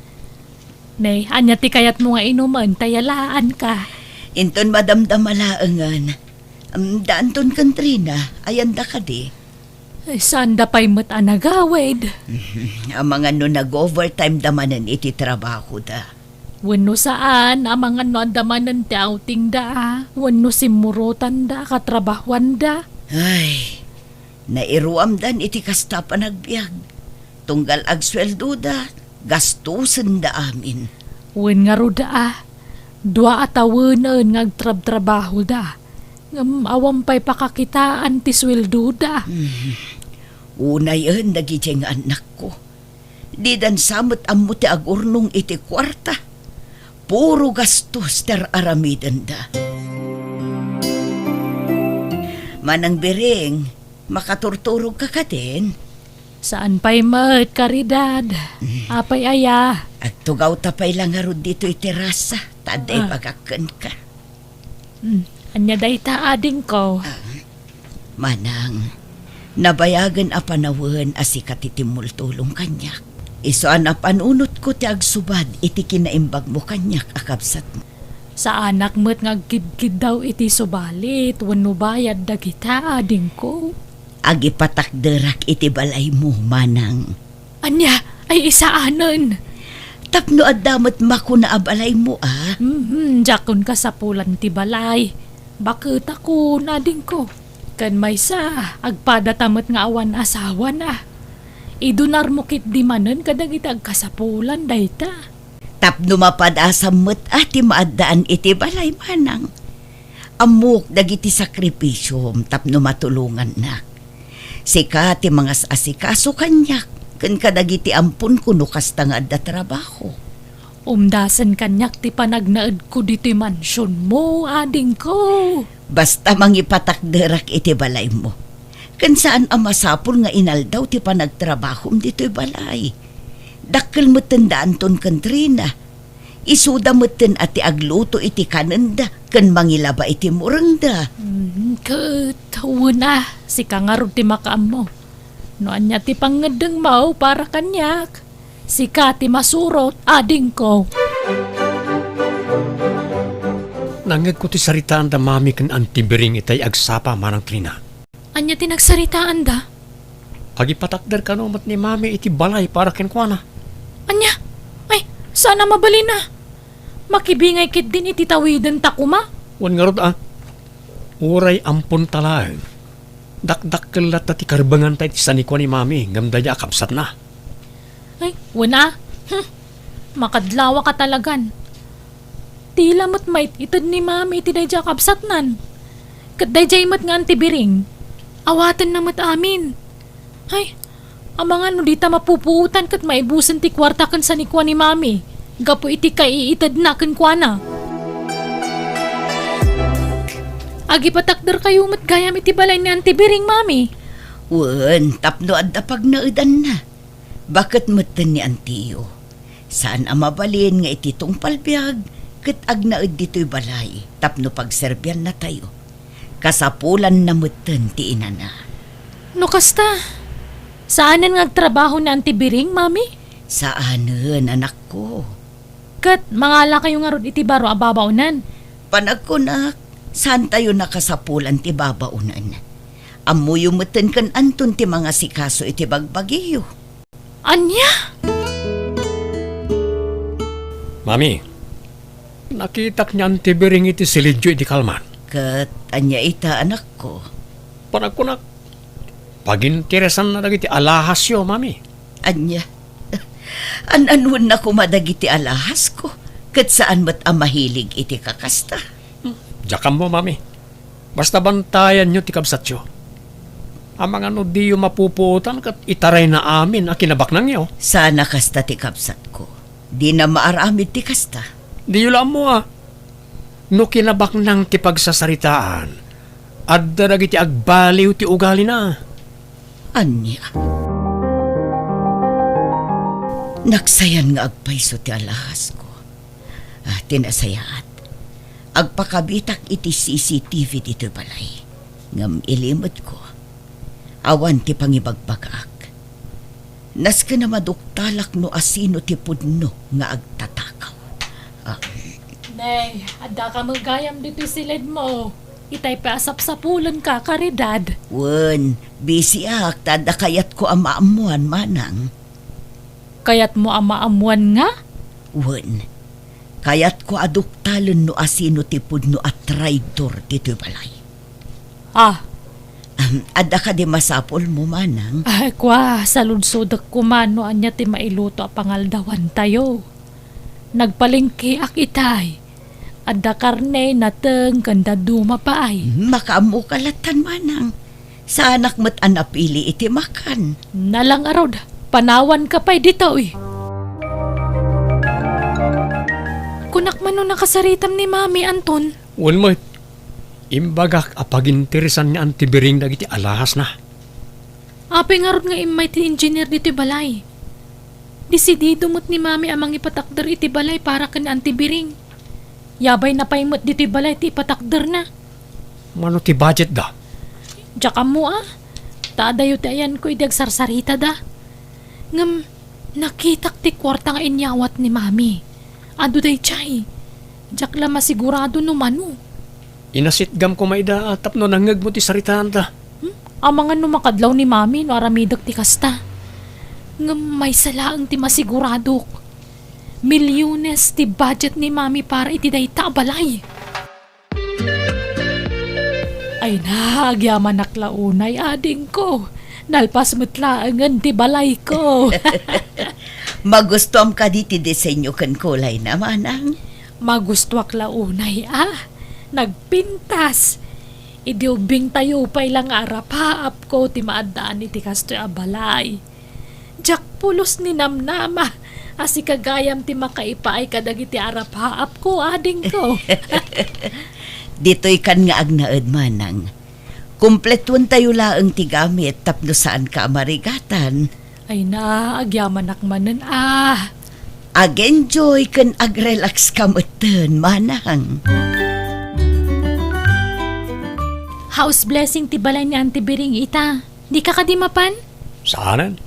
Nay, ania ti kayatmo nga inumen ta yalaanka? Inton madamdama laengen. Am, da Anton ken Trina, ayanda kadi? Ay, saanda pay met a nagawid. Amangan no nag-overtime da manen iti trabahoda. Wenno saan, amangan no adda manen ti outing da, wenno simmurotanda, katrabahuanda. Ay, nairuamdan iti kasta a panagbiag. Tunggal agsueldoda, gastosenda amin. Wen ngarud a, dua a tawenen nga agtrabtrabahoda. Ngem awan pay pakakitaan ti sueldoda. Hmm. Unayen dagidiay nga annakko. Didan sa met ammo ti agurnong iti kuarta. Puro gastos ti ar-aramidenda. Manang Biring, makaturturogka kadin? Saan pay met, Caridad. Mm. Apay aya? Agtugawta pay la ngarud ditoy terasa. Ta adda Ah. ibagak kenka. Hmm, ania dayta, adingko? Ah, Manang, nabayagen a panawen a sika ti timmultulong kaniak. Isu a napanunotko ti agsubad iti kinaimbagmo kaniak a kabsatmo. Saanak met nga agkidkiddaw iti subalit wenno bayad dagita, adingko. Agipatakderak iti balaymo, Manang. Ania? Ay, isaanen. Tapno adda met makuna a balaymo, a? Mhm, diakon kasapulan ti balay. Baketakon, adingko. Ken maysa, agpadata met nga awan asawana. Idunarmo ketdi manen kadagiti agkasapulan dayta. Tapno mapadasam met a ti maaddaan iti balay, Manang. Ammok dagiti sakripisiom tapno matulongannak. Sika ti mangas-asikaso kaniak ken kadagiti amponko no kasta nga adda trabaho. Umdasen kaniak ti panagnaedko ditoy mansionmo, adingko. Basta mangipatakderak iti balaymo. Ken saan a masapul nga inaldaw ti panagtrabahom ditoy balay. Dakkel metten da Anton ken Trina. Isuda metten a ti agluto iti kanenda ken mangilaba iti murengda. Mm, ket wen a, sika ngarud ti makaammo. No ania ti pangngeddengmo para kaniak, sika ti masurot, adingko. Nangngegko ti saritaanda Mami ken Auntie Biring itay agsapa, Manang Trina. Ania ti nagsaritaanda? Agipatakder kano met ni Mami iti balay para kenkuana. Ania? Ay, saan a mabalin a. Makibingay ketdin iti tawidenta koma. Wen ngarud a. Uray amponta laeng. Dakdakkel latta ti karbenganta iti sanikua ni Mami ngem daydiay a kabsatna. Ay, wen a. Hmm. Makadlawak a talagan. Tila met mait-ited ni Mami iti daydiay a kabsatnan. Ket daydiay met nga Auntie Biring, awatenna met amin. Ay, amangan no dita mapupuotan ket maibusen ti kuarta ken sanikua ni Mami gapu iti kaiitedna kenkuana. Agipatakderkayo met gayam iti balay ni Auntie Biring, Mami. Wen, tapno adda pagnaedanna. Baket metten ni antiyo. Saan a mabalin nga iti tungpal biag ket agnaed ditoy balay tapno pagserbiannatayo. Kasapulanna metten ti inana. No kasta, saanen nga agtrabaho ni Auntie Biring, Mami? Saanen, anakko. Ket mangalakayo ngarud iti baro a babaonen? Panagkunak, saantayo nakasapulan ti babaonen. Ammoyo metten ken Anton ti mangasikaso iti bagbagiyo. Ania? Mami, nakitak ni Auntie Biring iti silidyo idi kalman. Ket ania ita, anakko? Panagkunak, paginteresanna dagiti alahasyo, Mami. Ania? An-anuenna koma dagiti alahasko, ket saan met a mahilig iti kakasta. Hmm, diak ammo, Mami. Basta bantayanyo ti kabsatyo. Amangan no diyo mapupuotan ket itarayna amin a kinabaknangyo. Saan a kasta ti kabsatko. Dina maaramid ti kasta. Diyo la ammo a. No kinabaknang ti pagsasaritaan, adda dagiti agbaliw ti ugalina. Ania? Naksayan nga agpayso ti alahasko. Ah, ti nasayaat. Agpakabitak iti C C T V ditoy balay. Ngem ilimetko, awan ti pangibagbagaak. Nasken a maduktalak no asino ti pudno nga agtatakaw. Ah. Nay, adda ka met gayam ditoy siledmo. Itay pay a sapsapulenka, Karidad. Wen, bisiak ta adda kayatko a maammuan, Manang. Kayatmo a maammuan nga? Wen, kayatko a duktalen no asino ti pudno a traidor ditoy balay. Ah. Ahem, adda kadi masapulmo, Manang? Ay, kua, saludsodek koma no ania ti mailuto a pangaldawantayo. Nagpalengkeak itay. Adda karne, nateng, ken dadduma pay. Hmm, makaammoka lattan, Manang. Saanak met a napili iti makan. Nala ngarud, panawanka pay ditoy. Kunak man no nakasaritam ni Mami, Anton. Wen met, imbagak a paginteresan ni Auntie Biring dagiti alahasna. Apay ngarud nga immay ti engineer ditoy balay? Desidido met ni Mami a mangipatakder iti balay para ken ni Auntie Biring. Yabayna pay met ditoy balay ti ipatakderna. Mano ti budgetda? Diak ammo a. Ta adayo ti ayanko idi agsarsaritada. Ngem, nakitak ti kuarta nga inyawat ni Mami. Adu daydiay. Diak la masigurado no mano. Inasitgam koma ida tapno nangngegmo ti saritaanda. Hmm? Amangan no makadlaw ni Mami no aramidek ti kasta. Ngem maysa laeng ti masiguradok. Milyones ti budget ni Mami para iti dayta a balay. Ay na, agyamanak la unay, adingko. Nalpas met laengen ti balayko. Magustuam kadi ti disenyo ken kulayna, manang? Magustuak la unay a. Nagpintas. Idi ubbingtayo pay la nga arapaapko ti maaddaan iti kastoy a balay. Diak pulos ni namnama a sika gayam ti makaipaay kadagiti arapaapko, adingko. Ditoy kan nga agnaed, manang. Kumpletuentayo laeng ti gamit tapno saanka a marigatan. Ay na, agyamanak manen a. Ag-enjoy ken ag-relax ka metten, manang. House blessing ti balay ni Auntie Biring ita. Dika kadi mapan? Saanen.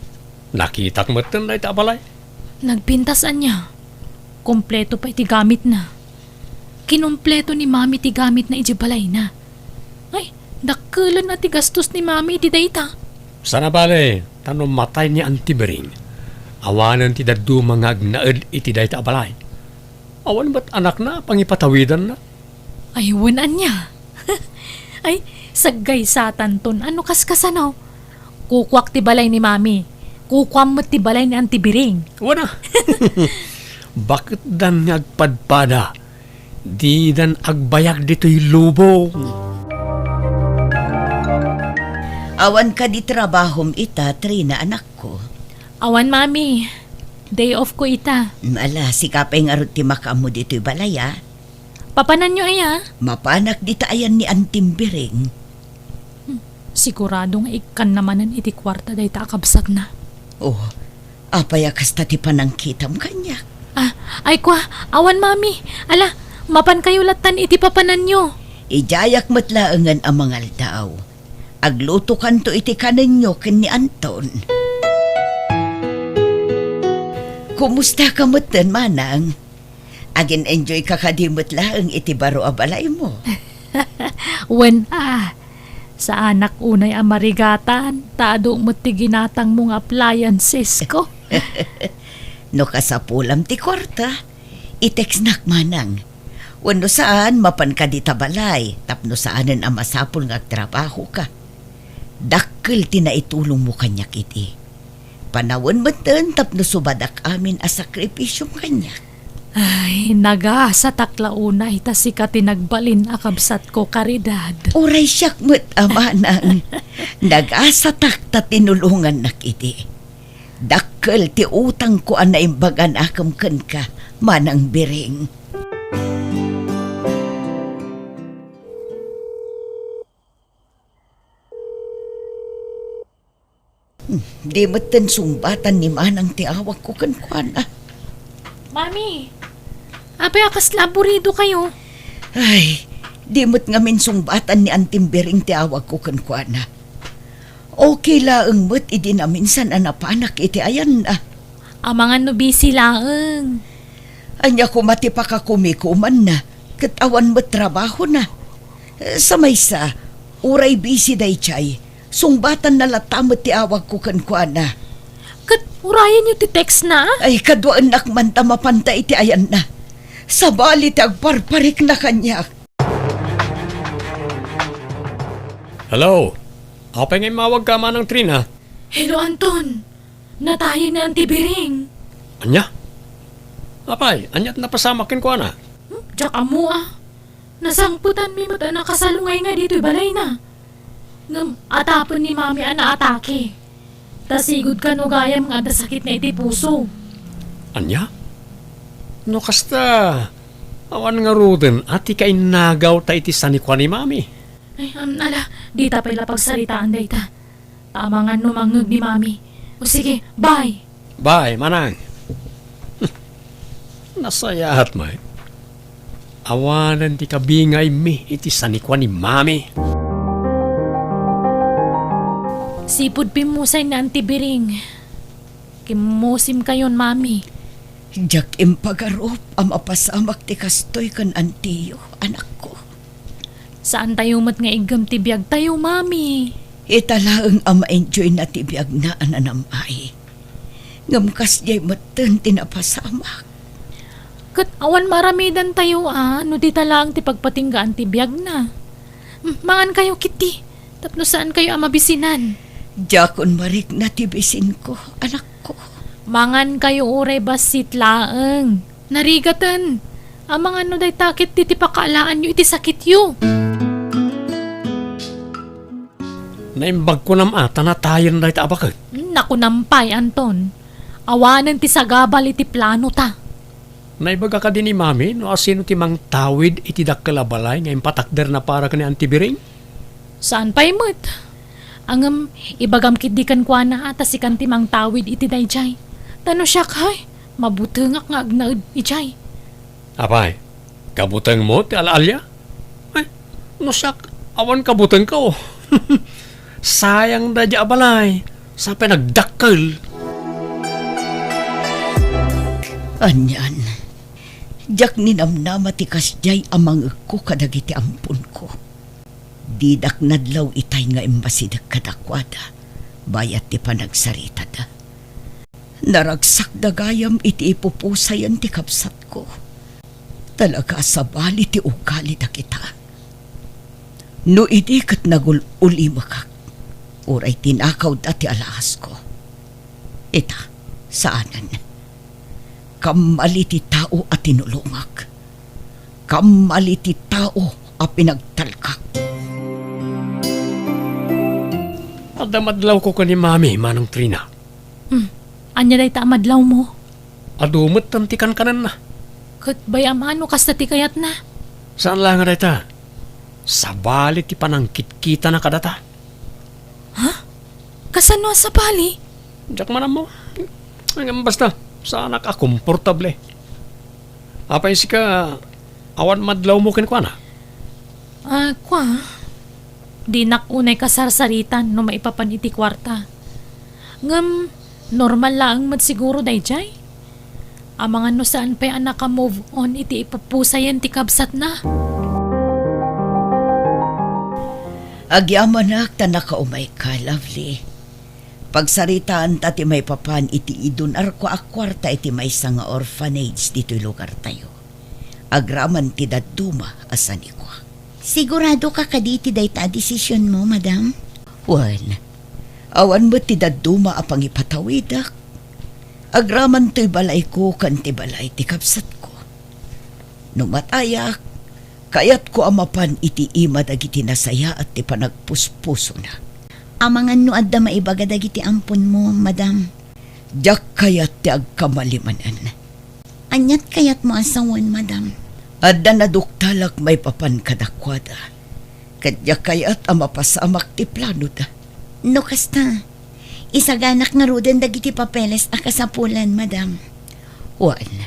Nakitak metten dayta a balay. Nagpintas ania. Kompleto pay ti gamitna. Kinompleto ni Mami ti gamitna idiay balayna. Ay, dakkelen a ti gastos ni Mami iti dayta. Saan a bale, ta no matay ni Auntie Biring, awanen ti dadduma nga agnaed iti dayta a balay. Awan met anakna a pangipatawidanna. Ay, wen ania? Ay, saggaysatanton. Ano kaskasano? Kukuak ti balay ni Mami. Kukuam met ti balay ni Auntie Biring. Wana. Baketdan nga agpadpada. Didan agbayag ditoy lubong. Awan kadi trabahom ita, Trina, anakko? Awan, Mami. Day off ko ita. Ala, sika pay ngarud ti makaammo ditoy balay, a. Papananyo aya? Mapanak dita ayan ni Auntie Biring. Hmm, sigurado nga ikkanna manen iti kuarta dayta a kabsatna. Oh, apay a kasta ti panangkitam kaniak? Ah, ay kua, awan, Mami. Ala, mapankayo lattan iti papananyo. Idiayak met laengen a mangaldaw. Aglutokanto iti kanenyo ken ni Anton. Kumusta ka metten, manang? Agin-enjoy ka kadi met laeng iti baro a balaymo? Wen a, saanak unay a marigatan, ta adu met ti ginatangmo nga appliancesko. No kasapulam ti kuarta, i-textnak manang. Wenno saan, mapanka dita balay, tapno saanen a masapul nga agtrabahoka. Dakkel ti naitulongmo kaniak idi. Panawen metten tapno subadak amin a sakripisiom kaniak. Ay, nagasatak la unay ta sika ti nagbalin a kabsatko, Caridad. Uray siak met a manang. Nagasatak ta tinulongannak idi. Dakkel ti utangko a naimbag a nakem kenka, Manang Biring. Hmm, di metten sungbatan ni Manang ti awagko kenkuana. Mami, apay a kasla aburido kayo? Ay, di met ngamin sungbatan ni Antim Biring ti awagko kenkuana. Okay laeng met idi naminsan a napanak iti ayanna. Amangan no busy laeng. Ania koma ti pakakumikumanna, ket awan met trabahona. Sa maysa, uray busy daydiay, sungbatanna latta met ti awagko kenkuana. Ket urayenyo ti textna? Ay, kaduaennak man ta mapanta iti ayanna. Sabali ti agparparikna kaniak. Hello? Apay nga immawagka, Manang Trina? Hello, Anton. Natayen ni Anti Biring. Ania? Apay, ania ti napasamak kenkuana? Hmm, diak ammo a. Nasangpetanmi met a nakasalungay nga ditoy balayna. Ngem atapen ni Mami a naatake. Ta sigud kano gayam nga adda sakitna iti puso. Ania? No kasta, awan ngaruden a ti kainnagawta iti sanikua ni Mami. Ay, um, ala, dita pay la pagsaritaan dayta. Ta amangan no mangngeg ni Mami. O sige, bye! Bye, Manang. Nasayaat, May. Awanen ti kabingaymi iti sanikua ni Mami. Sipud pimmusay ni Auntie Biring, kimmusimkayon, Mami. Diak impagarup a mapasamak ti kastoy ken antiyo, anakko. Saantayo met nga iggem ti biagtayo, Mami. Ita laeng a ma-enjoyna ti biagna a nanam-ay. Ngem kasdiay metten ti napasamak. Ket awan maaramidantayo a no dita laeng ti pagpatinggaan ti biagna. Hmm, mangankayo ketdi, tapno saankayo a mabisinan. Diakon marikna ti bisinko, anakko. Mangankayo uray bassit laeng. Narigaten. Amangan no dayta ketdi ti pakaalaanyo iti sakityo. Naimbag kunam a ta natayen dayta a baket. Nakunam pay, Anton. Awanen ti sagabal iti planota. Naibaga kadi ni Mami no asino ti mangtawid iti dakkel a balay nga impatakderna para ken ni Auntie Biring? Saan pay met. Ngem, ibagam ketdi kenkuana a ta sikan ti mangtawid iti daydiay. Ta no siak, hay, mabutengak nga agnaed idiay. Apay, kabutengmo ti al-alia? Ay, no siak, awan kabutengko. Sayang daydiay a balay, sa pay nagdakkel. Anian, diak ninamnama ti kasdiay a mangekko kadagiti amponko. Didak nadlaw itay nga immasideg kadakuada, bayat ti panagsaritada. Naragsakda gayam iti ipupusayen ti kabsatko. Talaga a sabali ti ugali dagita. No idi ket nagul-ulimekak, uray tinakawda ti alaasko. Ita, saanen. Kammali ti tao a tinulongak. Kammali ti tao a pinagtalkak. Adda madlawko ken ni Mami, Manang Trina. Hmm. Ania dayta a madlawmo? Adu metten ti kankanenna. Ket bay-am a no kasta ti kayatna? Saan la nga dayta. Sabali ti panangkitkitana kadata. Ha? Kasano a sabali? Diak man ammo. Ngem basta, saanak a komportable. Apay sika, awan madlawmo kenkuana? Ah, kua, dinak unay kasarsaritan no maipapan iti kuarta. Ngem, normal laeng met siguro daydiay. Amangan no saan pay a naka-move on iti ipupusayen ti kabsatna. Agyamanak ta nakaumayka, Lovely. Pagsaritaanta ti maipapan iti idunarko a kuarta iti maysa nga orphanage ditoy lugartayo. Agraman ti dadduma a sanikua. Siguradoka kadi iti dayta a desisionmo, madam? Wen, awan met ti dadduma a pangipatawidek. Agraman toy balayko ken ti balay ti kabsatko. No matayak, kayatko a mapan iti ima dagiti nasayaat ti panagpuspusona. Amangan no adda maibaga dagiti amponmo, madam. Diak kayat ti agkamali manen. Aniat kayatmo a sawen, madam? Adda naduktalak maipapan kadakuada. Ket diak kayat a mapasamak ti planoda. No kasta, isaganak ngaruden dagiti papeles a kasapulan, madam. Wen,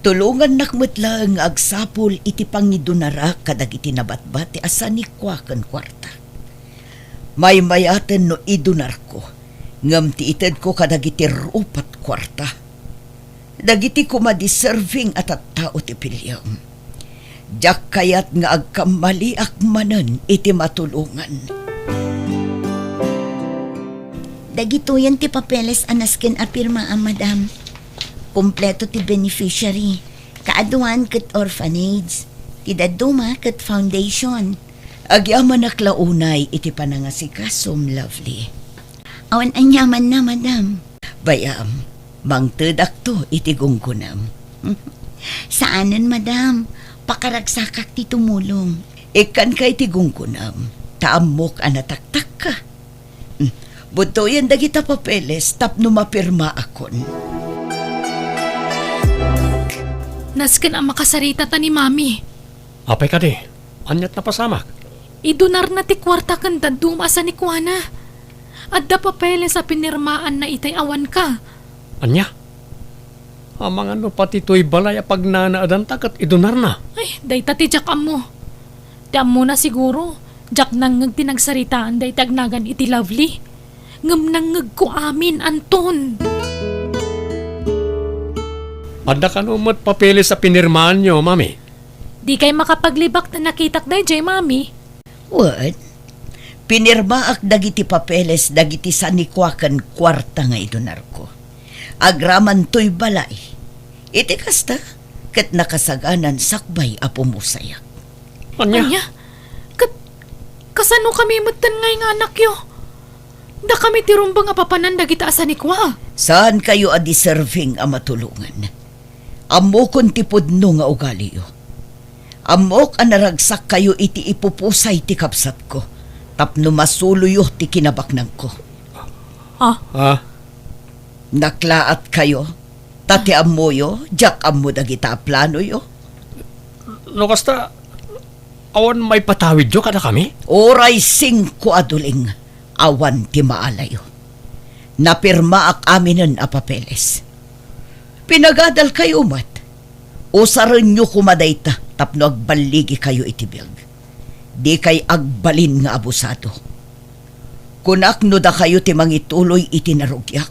tulongannak met laeng nga agsapul iti pangidunarak kadagiti nabatbati a sanikua ken kuarta. Maymayaten no idunarko, ngem ti itedko kadagiti rupat kuarta. Dagiti koma deserving a tattao ti piliem. Diak kayat nga agkammaliak manen iti matulongan. Dagitoyen ti papeles a nasken a pirmaam, madam. Kompleto ti beneficiary. Kaaduan ket orphanage. Ti dadduma ket foundation. Agyamanak la unay iti panangasikasom, Lovely. Awan aniamanna, madam. Bay-am, mangtedakto iti gunggonam. Saanen, madam. Pakaragsakak ti tumulong. Ikkanka iti gunggonam, ta ammok a nataktakka. Hmm, budtoyen dagita papeles tapno mapirmaakon. Nasken a makasarita ta ni Mami. Apay kadi, aniat napasamak? Idunarna ti kuarta ken dadduma a sanikuana. Adda papeles a pinirmaanna itay awanka. Ania? Amangan no pati toy balay a pagnanaedanta ket idunarna. Ay, dayta ti diak ammo. Ti ammona siguro, diak nangngeg ti nagsaritaan dayta agnagan iti Lovely. Ngem nangngegko amin, Anton. Adda kano met papeles a pinirmaanyo, Mami? Dikay makapaglibak ta nakitak daydiay, Mami. Wen, pinirmaak dagiti papeles dagiti sanikua ken kuarta nga idunarko. Agraman toy balay. Iti kasta, ket nakasaganan sakbay a pumusayak. Ania? Ania? Ket kasano kami metten nga inganakyo? Dakami ti rumbeng a papanan dagita a sanikua. Saankayo a deserving a matulongan. Ammokon ti pudno nga ugaliyo. Ammok a naragsakkayo iti ipupusay ti kabsatko tapno masuloyo ti kinabaknangko. Ha? Ha? Naklaatkayo, ta ti ammoyo, diak ammo dagita a planoyo. No kasta, awan maipatawidyo kadakami? Uray singko a duling, awan ti maalayo. Napirmaak aminen a papeles. Pinagadalkayo met. Usarenyo koma dayta tapno agballigikayo iti biag. Dikay agbalin nga abusado. Kunak no dakayo ti mangituloy iti narugiak,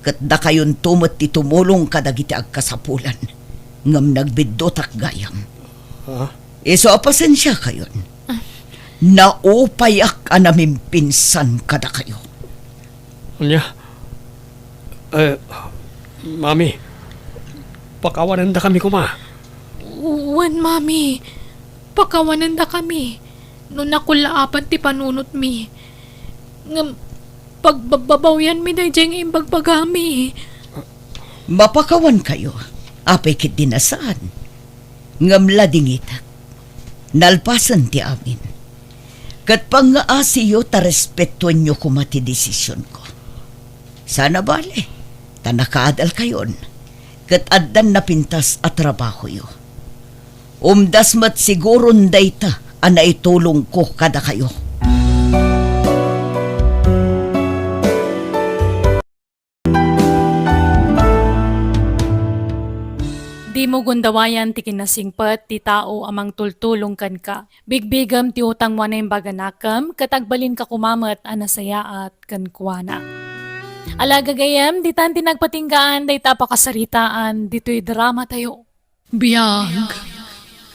ket dakayonto met ti tumulong kadagiti agkasapulan, ngem nagbiddutak gayam. Ha? Isu a pasensiakayon. Naupayak a namimpinsan kadakayo. Ania? Eh, Mami, pakawanendakami koma. Wen, Mami, pakawanendakami no nakullaapan ti panunotmi. Ngem pagbabbabawianmi daydiay nga imbagbagami. Mapakawankayo, apay ketdi a saan? Ngem ladingitak. Nalpasen ti amin. Ket pangngaasiyo ta respetuenyo koma ti desisionko. Saan a bale, ta nakaadalkayon, ket addan napintas a trabahoyo. Umdas met siguron dayta a naitulongko kadakayo. Dimo gundawayan ti kinasingpet ti tao a mangtultulong kenka. Bigbigem ti utangmo a naimbag a nakem, ket agbalinka koma met a nasayaat kenkuana. Ala, gagayyem, ditan ti nagpatinggaan dayta a pakasaritaan ditoy dramatayo. Biag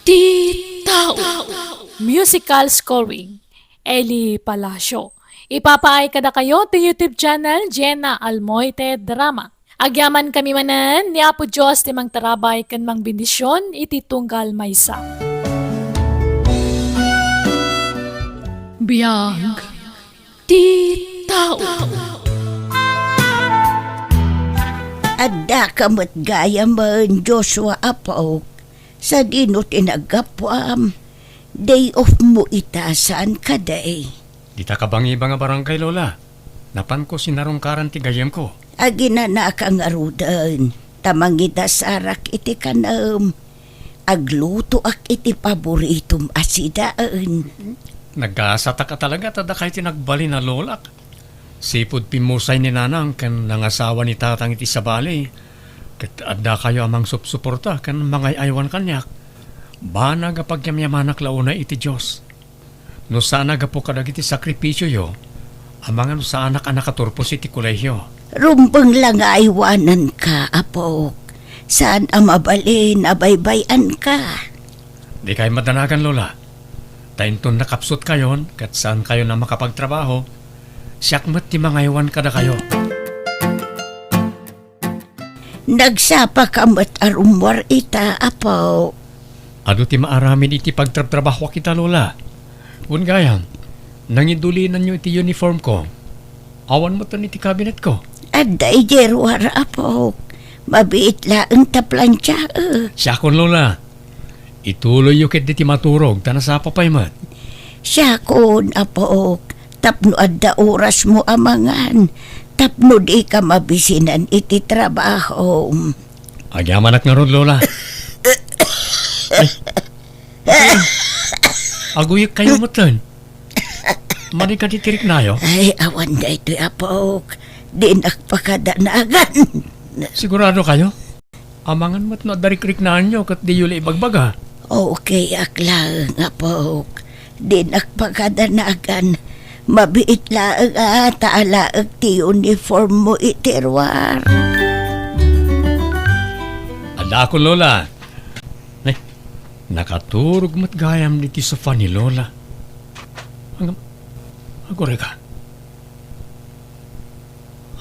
ti tao. Musical scoring, Eli Palacio. Ipapaay kadakayo ti YouTube channel, Jenna Almoite Drama. Agyamankami manen, ni Apo Dios ti mangtarabay ken mangbendision iti tunggal maysa. Biag ti tao. Addaka met gayamen, Joshua, apok, sadino ti naggapuam? Day off mo ita, saan kadi? Dita kabangibang a barangay, Lola. Napanko sinarungkaran ti gayyemko. Aginanaka ngaruden, ta mangidasarak iti kanem. Aglutoak iti paboritom a sidaen. Nagasatak a talaga ta dakay ti nagbalin a lolak. Sipud pimmusay ni Nanang ken nangasawa ni Tatang iti sabali, ket addakayo a mangsupsuporta ken mangay-aywan kaniak. Banag a pagyamyamanak la unay iti Dios. No saan a gapu kadagiti sakripisioyo, amangan no saanak a nakaturpos iti kolehio. Rumbeng la nga aywananka, apok. Saan a mabalin a baybay-anka. Dikay madanagan, Lola. Ta inton nakapsutkayon ket saankayon a makapagtrabaho, siak met ti mangaywan kadakayo. Nagsapaka met a rummuar ita, apo. Adu ti maaramid iti pagtrabtrabahoak ita, Lola. Wen gayam, nangidulinanyo iti uniformko. Awan metten iti kabinetko. Adda idiay ruar, apo. Mabiit laeng ta plantiaek. Siakon, Lola. Ituloyyo ketdi ti maturog ta nasapa pay met. Siakon, apok, tapno adda orasmo a mangan, tapno dika mabisinan iti trabahom. Agyamanak ngarud, Lola. Ay. Aguyekkayo metten. Madi kadi ti riknayo? Ay, awan daytoy, apok. Dinak pakadanagan. Siguradokayo? Amangan met no adda rikriknaanyo ket diyo la ibagbaga. Okay ak laeng, apok. Dinak pagadanagan. Mabiit laeng a ta alaek ti uniform mo iti ruar. Adakon, Lola. Ay, nakaturog met gayam ditoy sofa ni Lola. Agam-, aguray ka.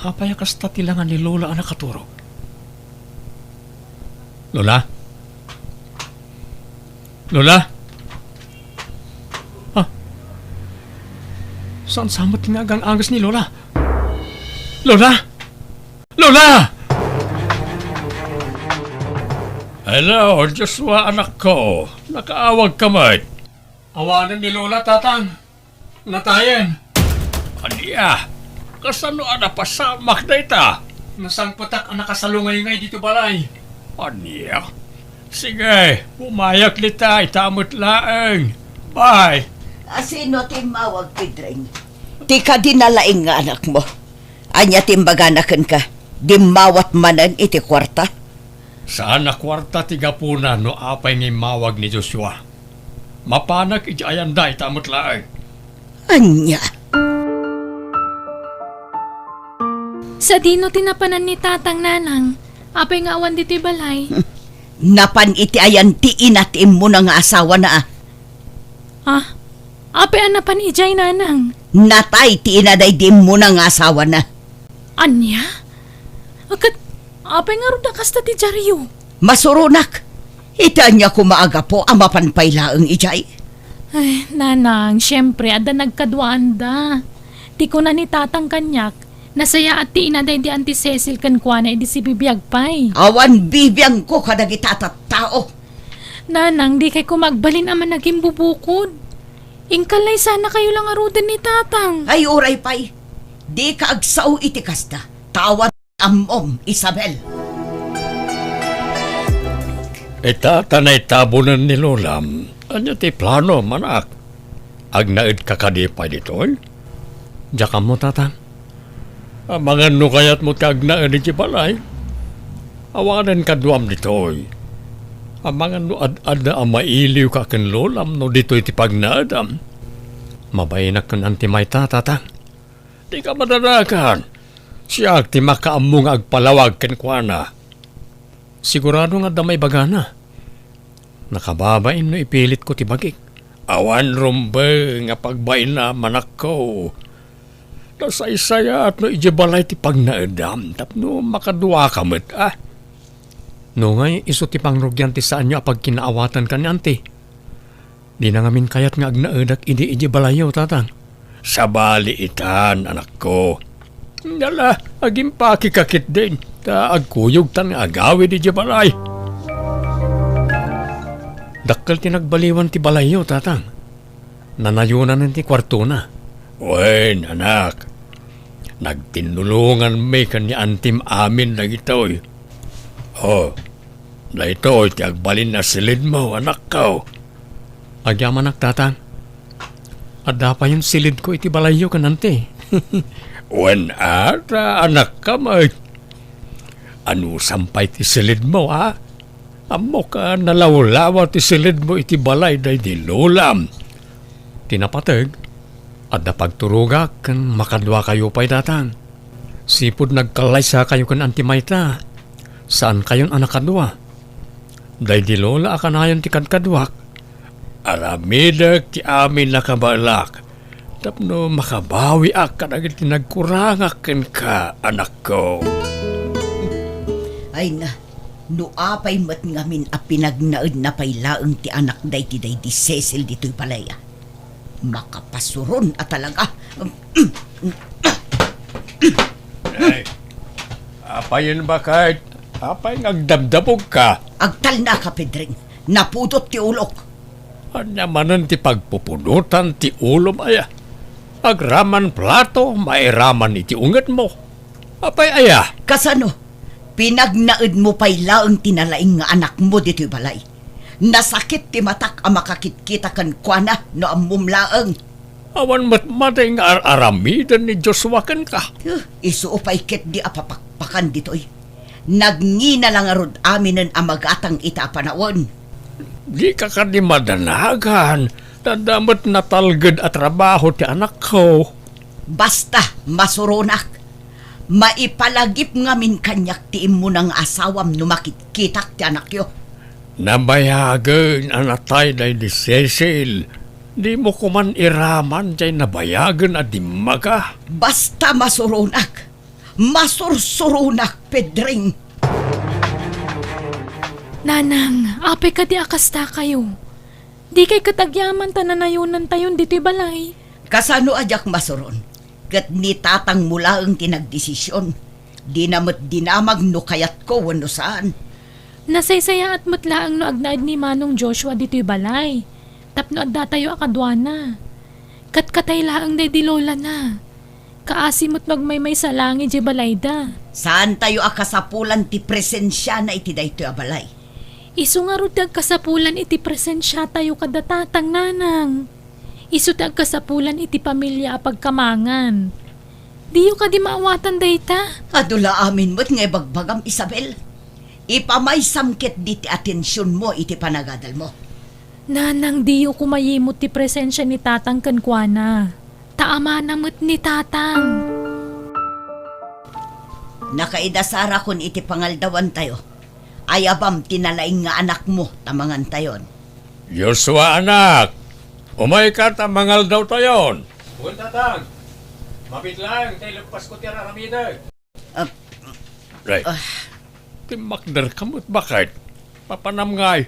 Apay a kasta ti langa ni Lola a nakaturog? Lola? Lola? Ah. Saan sa met nga agang-anges ni Lola? Lola? Lola! Hello, Joshua, anak ko. Nakaawag ka met? Awanen ni Lola, Tatang. Natayen. Ania? Kasano a napasamak dayta? Nasangpetak a nakasalungay ngay dito balay. Ania? Sige, bumayak dita, ita met laeng. Bye. A, sino ti immawag, Pedring? Ti kadi na laeng nga anakmo. Ania ti imbagana kenka? Dimmawat manen iti kuarta? Saan a kuarta ti gapuna no apay nga immawag ni Joshua. Mapanak iti ayanda ita met laeng. Ania? Sadino ti napanan ni Tatang, Nanang? Apay nga awan ditoy balay? Napan iti ayan ti ina ti immuna nga asawana, a. Ah, apay a napan idiay, Nanang? Natay ti ina daydi immuna nga asawana. Ania? Ket apay ngarud a kasta ti diaryo? Masuronak. Iti ania koma a gapu a mapan pay laeng idiay? Ay, Nanang, siempre, adda nagkaduaanda. Ti kuna ni Tatang kaniak, nasayaat ti ina daydi Auntie Cecil kenkuana idi sibibiag pay. Awan bibiangko kadagita a tattao. Nanang, dikay koma agbalin a managimbubukod. Inkallaysannakayo la ngaruden ni Tatang. Ay, uray pay. Dika agsao iti kasta. Ta awan ammom, Isabel. Ita ta naitabonen ni Lolam. Ania ti planom, anak? Agnaedka kadi pay ditoy? Diak ammo, Tatang. Amangan no kayatmo ti agnaed iti balay. Awanen kaduam ditoy. Amangan no ad-adda a mailiwka ken Lolam no ditoy ti pagnaedam. Mabainak ken Auntie Mayta, Tatang. Dika madanagan. Siak ti makaammo nga agpalawag kenkuana. Sigurado nga adda maibagana. Nakababain no ipilitko ti bagik. Awan rumbeng a pagbainam, anakko. Nasaysayaat no idiay balay ti pagnaedam tapno makaduaka met, a. No ngay, isu ti pangrugian ti saanyo a pagkinaawatan ken ni Auntie. Dina ngamin kayat nga agnaedak idi idiay balayyo, Tatang. Sabali itan, anakko. Ala, agimpakeka ketdin, ta agkuyogtan nga agawid idiay balay. Dakkel ti nagbaliwan ti balayyo, Tatang. Nanayonanen ti kuartona. Wen, anak. Nagtinnulonganmi ken ni Auntie amin dagitoy. O, daytoy ti agbalin a silidmo, anakko. Agyamanak, Tatang. Adda payen silidko iti balayyo ken Auntie. Wen a, ta anakka met. Anusam pay ti silidmo, a? Ammok a nalawlawa ti silidmo iti balay daydi Lolam. Ti napateg, adda pagturogak ken makaduakayo pay, Tatang. Sipud nagkallaysakayo ken Auntie Mayta, saankayon a nakadua. Daydi Lola a kanayon ti kadkaduak. Aramidek ti amin a kabaelak tapno makabawiak kadagiti nagkurangak kenka, anakko. Ay na, no apay met ngamin a pinagnaedna pay laeng ti anak daydi daydi Cecil ditoy balay, a. Makapasuron a talaga. Ay, apayen baket? Apay nga agdabdabogka? Agtalnaka, Pedring. Napudot ti ulok. Ania manen ti pagpupudotan ti ulom, aya? Agraman plato, mairaman iti ungetmo. Apay aya? Kasano? Pinagnaedmo pay laeng ti nalaing nga anakmo ditoy balay. Nasakit ti matak a makakitkita kenkuana no ammom laeng. Awan met madi nga ar-aramiden ni Joshua kenka. Huh, isu pay ketdi a papakpakan ditoy. Nagngina la ngarud aminen a magatang ita a panawen. Dika kadi madanagan, ta adda met natalged a trabaho ti anakko. Basta, masuronak. Maipalagip ngamin kaniak ti immuna nga asawam no makitkitak ti anakyo. Nabayagen a natay daydi Cecil. Dimo koman iraman jay nabayagen a dimmaga. Basta, masuronak. Masursuronak, Pedring. Nanang, apay kadi a kastakayo? Dikay ket agyaman ta nanayonantayon ditoy balay. Kasano a diak masuron? Ket ni tatangmo laeng ti nagdesision. Dina met dinamag no kayatko wenno saan. Nasaysayaat met laeng no agnaed ni Manong Joshua ditoy balay, tapno addatayo a kaduana. Ket katay laeng daydi lolana. Kaasi met no agmaymaysa laeng idiay balayda. Saantayo a kasapulan ti presensiana iti daytoy a balay. Isu ngarud ti agkasapulan iti presensiatayo kada tatang, nanang. Isu ti agkasapulan iti pamilia a pagkamangan. Diyo kadi maawatan dayta? Adu la amin met nga ibagbagam, Isabel. Ipamaysam ketdi ti atensionmo iti panagadalmo. Nanang, diyo koma yimut ti presensia ni tatang kenkuana. Ta amana met ni tatang. Nakaidasarakon iti pangaldawantayo. Ayabam ti nalaing nga anakmo ta mangantayon. Joshua, anak, umayka ta mangaldawtayon. Wen, tatang. Mabiit laeng ta ileppasko ti ar-aramidek. Ah, Ay, ah. Timmakderka met, baket? Papanam ngay.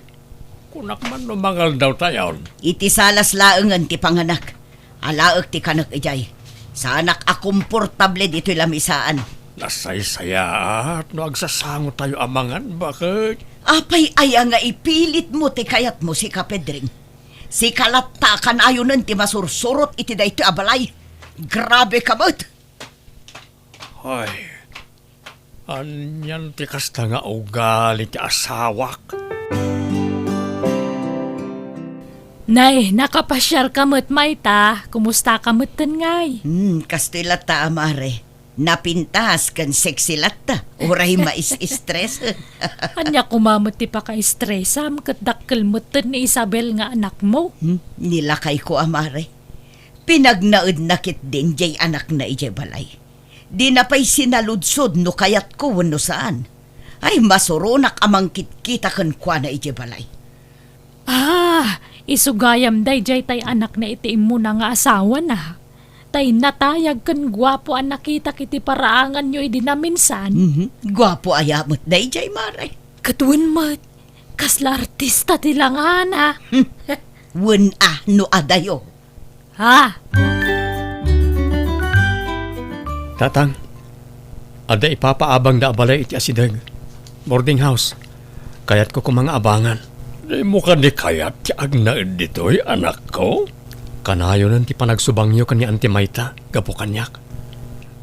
Kunak man no mangaldawtayon. Iti salas laengen ti panganak. Alaek ti kanek idiay. Saanak a komportable ditoy lamisaan. Nasaysayaat no agsasangotayo a mangan, baket? Apay aya nga ipilitmo ti kayatmo, sika, Pedring? Sika latta a kanayonen ti masursurot iti daytoy a balay. Grabe ka met! Ay, anian ti kasta nga ugali ti asawak? Nay, nakapasiarka met mayta. Kumustaka metten ngay? Hmm, kastoy latta a mare. Napintas ken sexy latta. Uray mais-stress. Ania koma met ti pakaistresam ket dakkel metten ni Isabel nga anakmo? Hmm, ni lakayko a mare. Pinagnaedna ketdin jay anakna idiay balay. Dina pay sinaludsod no kayatko wenno saan. Ay, masuronak a mangkitkita kenkuana idiay balay. Ah, isu gayam daydiay tay anakna iti immuna nga asawana. Tay natayag ken guapo a nakitak iti paraanganyo idi naminsan. Mhm. Guapo aya met daydiay, mare? Ket wen met, kasla artista ti langana. Hmm. Wen a no adayo. Ha? Tatang, adda ipapaabangda a balay iti asideg, boarding house. Kayatko koma nga abangan. Dimo kadi kayat ti agnaed ditoy, anakko? Kanayonen ti panagsubangyo ken ni Auntie mayta gapu kaniak.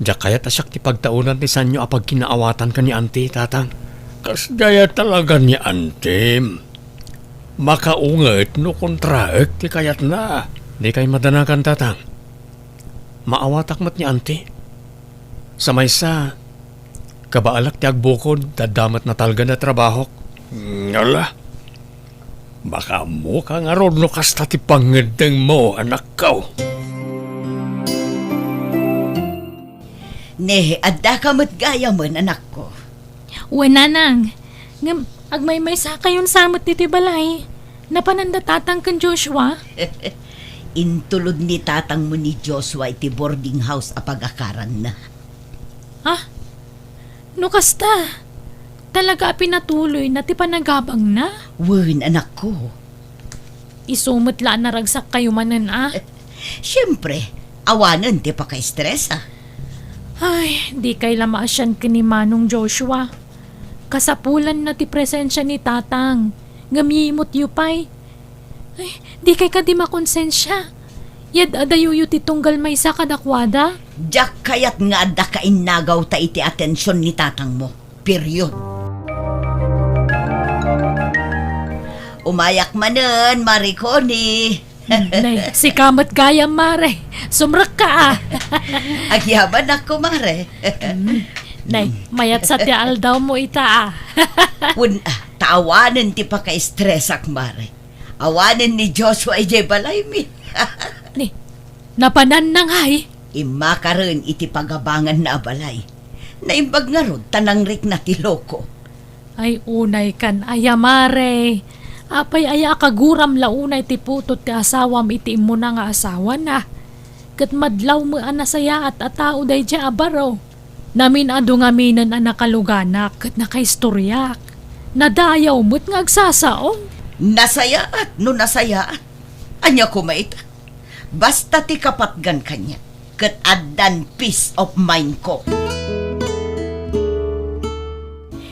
Diak kayat a siak ti pagtaodan ti saanyo a pagkinaawatan ken ni Auntie, tatang. Kasdiay talaga ni Auntie. Makaunget no kontraek ti kayatna. Dikay madanagan, tatang. Maawatak met ni Auntie. Sa maysa, kabaelak ti agbukod, ta adda met natalged a trabahok. Ala, makaammoka ngarud no kasta ti pangngeddengmo, anakko. Ne, addaka met gayamen, anakko. Wen, nanang. Ngem, agmaymaysakayon sa met ditoy balay. Napananda tatang ken Joshua? Intulod ni tatangmo ni Joshua iti boarding house a pagakaranna. Ha? No kasta, talaga a pinatuloyna ti panagabangna? Wen, anakko. Isu met la a naragsakkayo manen a? Siempre, awanen ti pakaestresa. Ay, dikay la maasian ken ni Manong Joshua. Kasapulanna ti presensia ni Tatang, ngem yimutyo pay. Ay, dikay kadi makonsensia? Yad-adayoyo ti tunggal maysa kadakuada? Diak kayat nga adda kainnagawta iti atension ni tatangmo. Period. Umayak manen, Mare Connie. Nay, sika met gayam, Mare. Sumrekka, a. Agyamanak, Mare. Mm. Nay, mayat sa ti aldawmo ita, a. Wen, a, ta awanen ti pakaistresak, mare. Awanen ni Joshua idiay balaymi. Ni, napananna ngay? Immakaren iti pagabanganna a balay. Naimbag ngarud ta nangrikna ti loko. Ay, unay kan aya, mare. Apay aya a kaguram la unay ti putot ti asawam iti immuna nga asawana? Ket madlaw met a nasayaat a tao daydiay a baro. Namin-adu ngaminen a nakaluganak ket nakaistoriak. Nadayaw met nga agsasaom. Nasayaat no nasayaat. Ania koma ita? Basta ti kapatgan kaniak, ket addan peace of mind ko.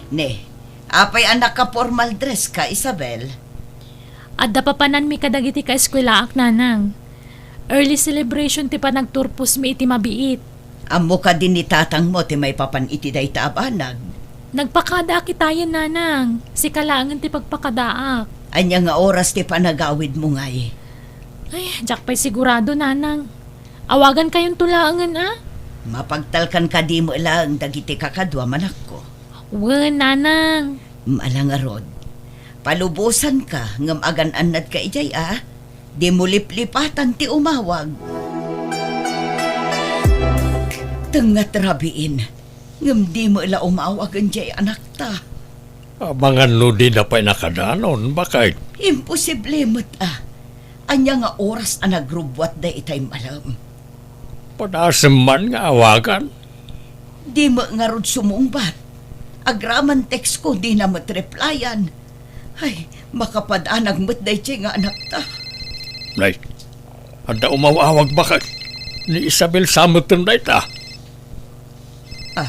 Ne, apay a naka-formal dress ka, Isabel? Adda papananmi kadagiti kaeskuelaak, nanang. Early celebration ti panagturposmi iti mabiit. Ammo kadi ni tatangmo ti maipapan iti dayta a banag? Nagpakadaak itayen, nanang. Sika laengen ti pagpakadaak. Ania nga oras ti panagawidmo ngay? Ay, diak pay sigurado, nanang. Awagankayonto laengen, a? Mapagtalkan kadi met laeng dagiti kakaduam, anakko? Wen, nanang. Ala ngarud, palubosanka ngem agan-annadka idiay, a? Dimo liplipatan ti umawag. Tengngat rabiin, ngem dimo la umawag idiay anakta. Amangan no dida pay nakadanon, baket? Imposible met, a. Ania nga oras a nagrubbuatda itay malem? Padasem man nga awagan. Dimo ngarud sumungbat. Agraman text ko, dina met replyan. Ay, makapadanag met daydiay nga anakta. Nay, adda umaw-awag baket. Ni Isabel sa metten dayta. A,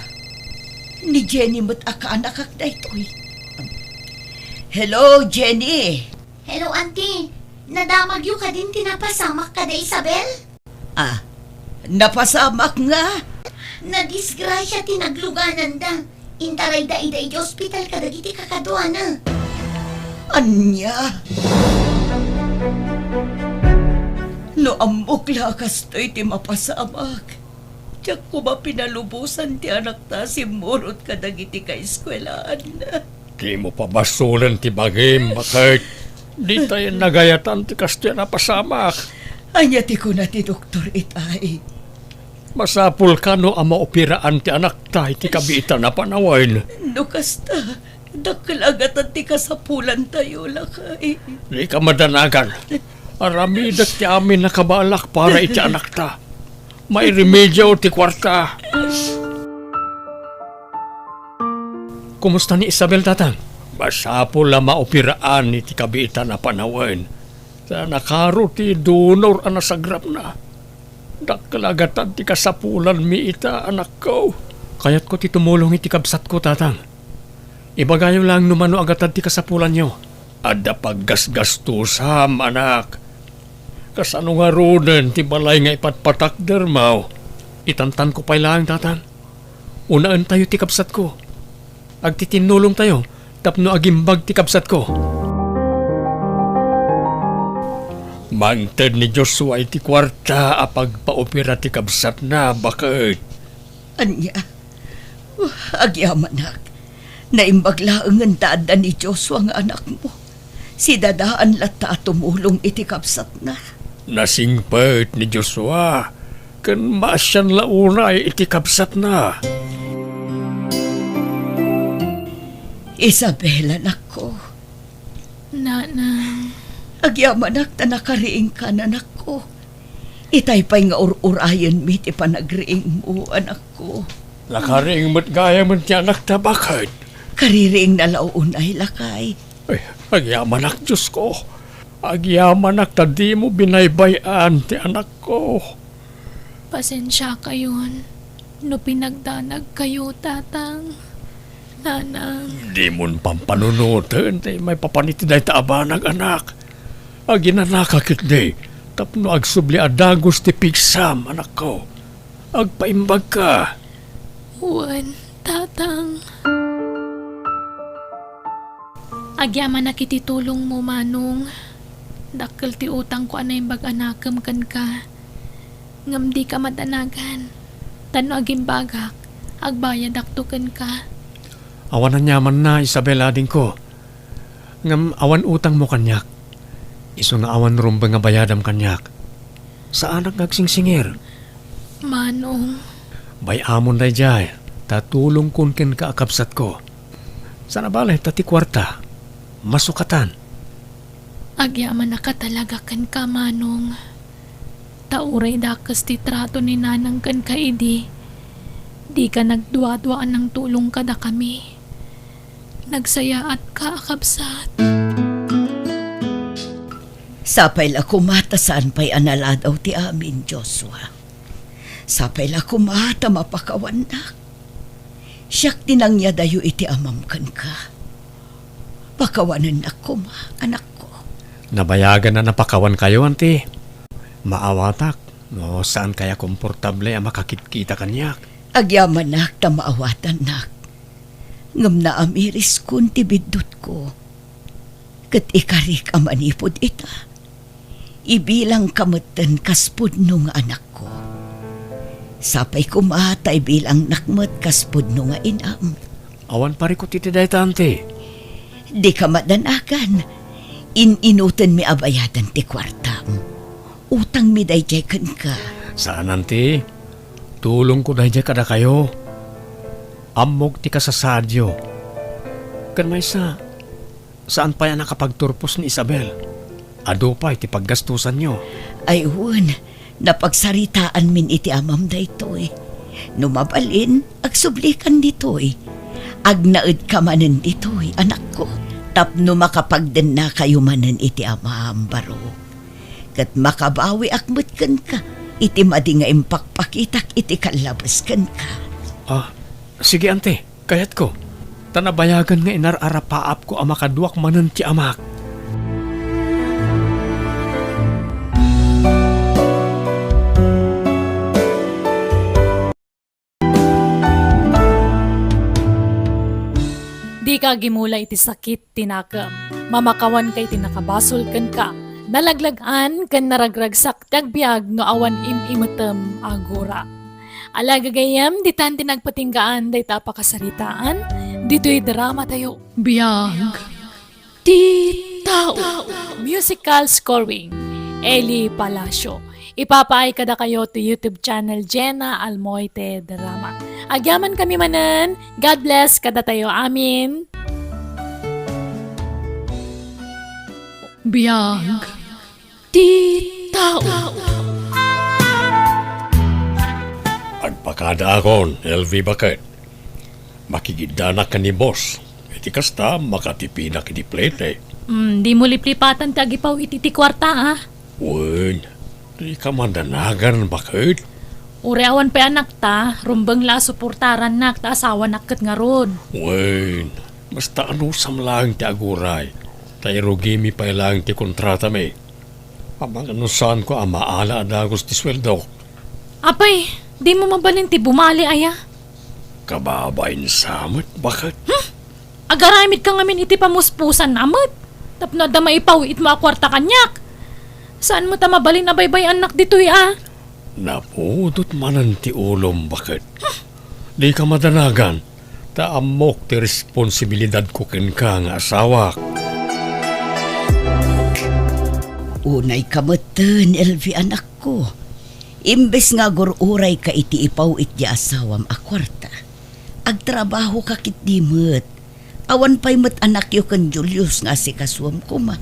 ni Jenny met a kaanakak daytoy. Hello, Jenny. Hello, Auntie. Nadamagyo kadin ti napasamak kada Isabel? A, napasamak nga? Nadisgrasia ti naglugananda. Intarayda ida iti ospital kadagiti kakaduana. Ania? No ammok la a kastoy ti mapasamak, diak koma pinalubosan ti anakta a simmurot kadagiti kaeskuelaanna. Dimo pabasolen ti bagim, baket. Ditayen nagayatan ti kastoy a napasamak. Ania ti kuna ti doktor itay? Masapul kano a maoperaan ti anakta iti kabiitan a panawen. No kasta, dakkel a gatad ti kasapulantayo, lakay. Dika madanagan. Aramidek ti amin a kabaelak para iti anakta. Mairemedio ti kuarta. Kumusta ni Isabel, tatang? Masapul a maoperaan iti kabiitan a panawen. Ta nakaro ti donor a nasagrapna. Dakkel a gatad ti kasapulanmi ita, anakko. Kayatko ti tumulong iti kabsatko, tatang. Ibagayo laeng no mano a gatad ti kasapulanyo. Adda paggasgastusam, anak. Kasano ngaruden ti balay nga ipatpatakdermo? Itantanko pay laeng, tatang. Unaentayo ti kabsatko. Agtitinnulongtayo tapno agimbag ti kabsatko. Mangted ni Joshua iti kuarta a pagpaopera ti kabsatna, baket. Ania? Agyamanak. Naimbag laengen ta adda ni Joshua nga anakmo. Sidadaan latta a tumulong iti kabsatna. Nasingpet ni Joshua, ken maasian la unay iti kabsatna. Isabel, anakko. Nanang. Agyamanak ta nakariingka, anakko. Itay pay nga ur-urayenmi ti panagriingmo, anakko. Nakariing met gayamen ti anakta, baket. Kaririingna la unay, lakay. Ay, agyamanak, Diosko. Agyamanak ta dimo binaybay-an ti anakko. Pasensiakayon no pinagdanagkayo, tatang, nanang. Dimon pampanunoten ti maipapan iti dayta a banag, anak. Aginanaka ketdi tapno agsubli a dagus ti pigsam, anakko. Agpaimbagka. Wen, tatang. Agyamanak iti tulongmo, manong. Dakkel ti utangko a naimbag a nakem kenka. Ngem dika madanagan. Ta no agimbagak, Agbayadakto kenka. Awan aniamanna, Isabel, adingko. Ngem awan utangmo kaniak. Isu nga awan rumbeng a bayadam kaniak. Saanak nga agsingsingir. Manong. Bay-amon daydiay, ta tulongkon kenka a kabsatko. Saan a bale ta ti kuarta, masukatan. Agyamanak a talaga kenka, Manong. Ta uray dakes ti trato ni Nanang kenka idi, dika nagduadua a nangtulong kadakami. Nagsayaatka a kabsat. Sapay la koma ta saan pay a naladaw ti amin, Joshua. Sapay la koma ta mapakawannak. Siak ti nangyadayo iti amam kenka. Pakawanennak koma, anakko. Nabayagan a napakawankayo, Auntie. Maawatak no saankayo a komportable a makakitkita kaniak. Agyamanak ta maawatannak. Ngem naamiriskon ti biddutko. Ket ikarik a manipud ita, ibilangka metten kas pudno nga anakko. Sapay koma ta ibilangnak met kas pudno nga inam. Awan parikut iti dayta, Auntie. Dika madanagan. In-inutenmi a bayadan ti kuartam. Utangmi daydiay kenka. Saan, Auntie. Tulongko daydiay kadakayo. Ammok ti kasasaadyo. Ken maysa, saan pay a nakapagturpos ni Isabel. Adu pay ti paggastusanyo. Ay wen, napagsaritaanmin iti amam daytoy. No mabalin, agsublikan ditoy. Agnaedka manen ditoy, anakko, tapno makapagdennakayo manen iti amam, baro. Ket makabawiak met kenka iti madi nga impakpakitak iti kallabes kenka. Ah, sige, Auntie. Kayatko, ta nabayagan nga inar-arapaapko a makaduak manen ti amak. Dika agimula iti sakit ti nakem. Mamakawanka iti nakabasol kenka. Nalaglag-an ken naragragsak ti agbiag no awan im-imetem a gura. Ala, gagayyem, ditan ti nagpatinggaan dayta a pakasaritaan ditoy drama tayo. Biag ti tao. Musical scoring, Eli Palacio. Ipapaay kadakayo ti YouTube channel Jenna Almoite Drama. Agyaman kami manen. God bless kadatayo amin. Biag ti tao. Agpakadaakon, L V, baket. Makigiddanak ken ni boss. Iti kasta, makatipidak iti plete. Hmm, dimo liplipatan ti agipaw-it iti kuarta, ah. Wen, dika madanagan, baket. Uray awan pay anakta, rumbeng la a suportarannak ta asawanak ket ngarud. Wen, basta anusam laeng ti aguray, ta irugimi pay laeng ti kontratami. Amangan no saanko a maala a dagus ti sueldok. Apay, dimo mabalin ti bumali, aya? Kababain sa met, baket. Hmm? Agaramidka ngamin iti pamuspusanna met. Tapno adda maipaw-itmo a kuarta kaniak. Saan met a mabalin a baybay-annak ditoy, a? Napudot manen ti ulom, baket. Hmm? Dika madanagan. Ta ammok ti responsibilidadko kenka nga asawak. Unayka metten, L V, anakko. Imbes nga agur-urayka iti ipaw-it ti asawam a kuarta, agtrabahoka ketdi met. Awan pay met anakyo ken Julius nga asikasuem koma.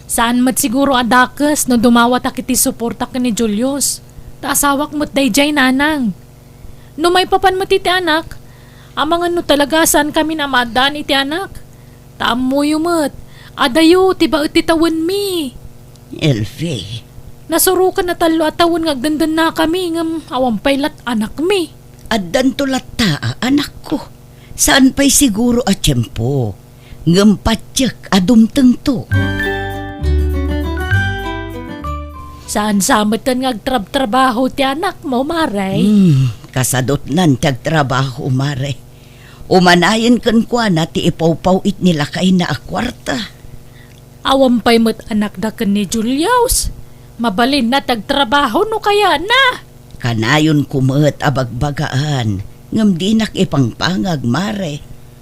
Saan met siguro a dakes no dumawatak iti suporta ken ni Julius. Ta asawak met daydiay, nanang. No maipapan met iti anak, amangan no talaga saankami a maaddaan iti anak. Ta ammoyo met, adayo ti baet ti tawenmi. L V. Nasurokan a tallo a tawen nga agdendennakami ngem awan pay lat anakmi. Addanto latta a anakko. Saan pay siguro a tiempo. Ngem patiek a dumtengto. Saan sa metten nga agtrabtrabaho ti anakmo, Mare? Hmm, kasadutnan ti agtrabaho, Mare. Umanayen kenkuana ti ipawpaw-it ni lakayna a kuarta. Awan pay met anakda ken ni Julius. Mabalinna ti agtrabaho no kayana. Kanayonko met a bagbagaan ngem dinak ipangpangag, Mare.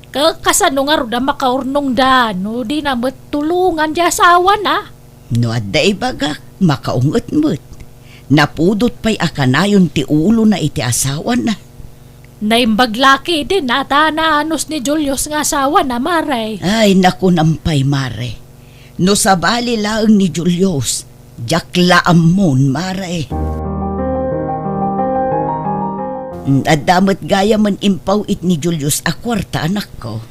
Ka-, kasano ngarud a makaurnongda no dina met tulongan ti asawana? No adda ibagak, makaunget met. Napudot pay a kanayon ti ulona iti asawana. Naimbag la ketdin a ta naanus ni Julius nga asawana, Mare. Ay, nakunam pay, Mare. No sabali laeng ni Julius, diak la ammon, Mare. Mm, adda met gayamen impaw-it ni Julius a kuarta, anakko.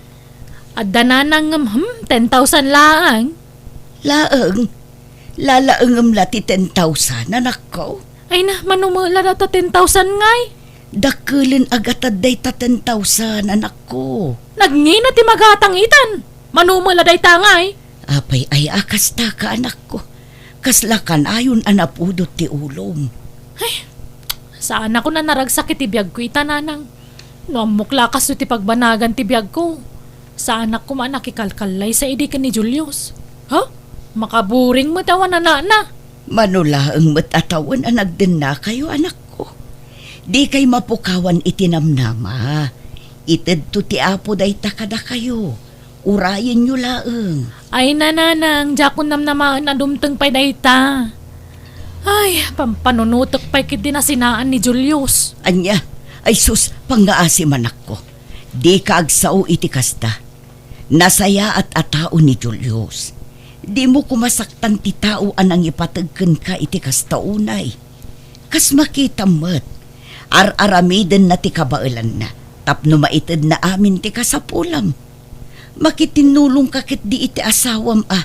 Adda nanang ngem, hmm, ten thousand laeng. Laeng? Lalaengem la ti ten thousand, anakko? Ay na, mano met la dayta ten thousand ngay? Dakkelen a gatad dayta ten thousand, anakko. Nagngina ti magatang itan. Mano met la dayta ngay? Apay aya a kasta ka, anakko? Kasla kanayon a napudot ti ulom. Ay, saan a kunam a naragsak iti biagko ita, nanang. No ammok la kastoy ti pagbanagan ti biagko, saanak koma a nakikalkallaysa idi ken ni Julius. Ha? Makaburing met awan anakna. Mano laeng met a tawen a nagdennakayo, anakko. Dikay mapukawan iti namnama. Itedto ti Apo dayta kadakayo. Urayenyo laeng. Ay, nanang, diakon namnamaen a dumteng pay dayta. Ay, pampanunotek pay ketdi nasinaan ni Julius. Ania? Ay sus, pangngaasim, anakko. Dika agsao iti kasta. Nasayaat a tao ni Julius. Dimo koma saktan ti tao a nangipateg kenka iti kasta unay. Kas makitam met, ar-aramidenna ti kabaelanna tapno maitedna amin ti kasapulam. Makitinnulongka ketdi iti asawam a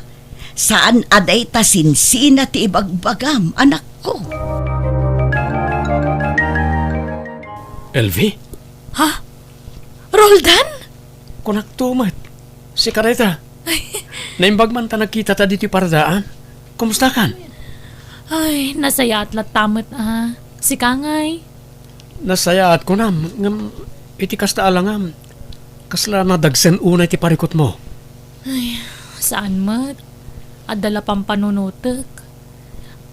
saan a dayta sinsina ti ibagbagam, anakko. Elvi? Ha? Roldan? Kunakto met. Sika dayta. Naimbag man ta nagkitata ditoy paradaan. Kumustakan? Ay, nasayaat latta met a. Sika ngay? Nasayaat kunam, ngem iti kasta a langam, kasla nadagsen unay ti parikutmo. Ay, saan met. Adda la pampanunotek.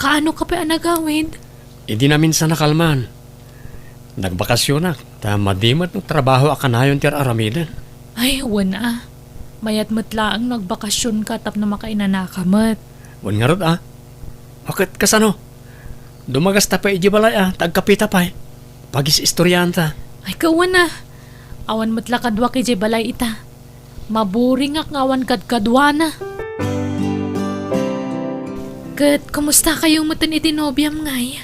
Kaano ka pay a nagawid? Idi naminsan a kalman, nagbakasionak, ta madi met no trabaho a kanayon ti ar-aramiden. Ay, wen a. Mayat met laeng no agbakasionka tapno makainanaka met. Wen ngarud a. O ket kasano? Dumagasta pay idiay balay a, ta agkapita pay. Pagis-istoriaanta. Ay, kawan a. Awan met la kaduak idiay balay ita. Maburingak nga awan kadkaduana. Ket kumusta kayo metten iti nobiam ngay?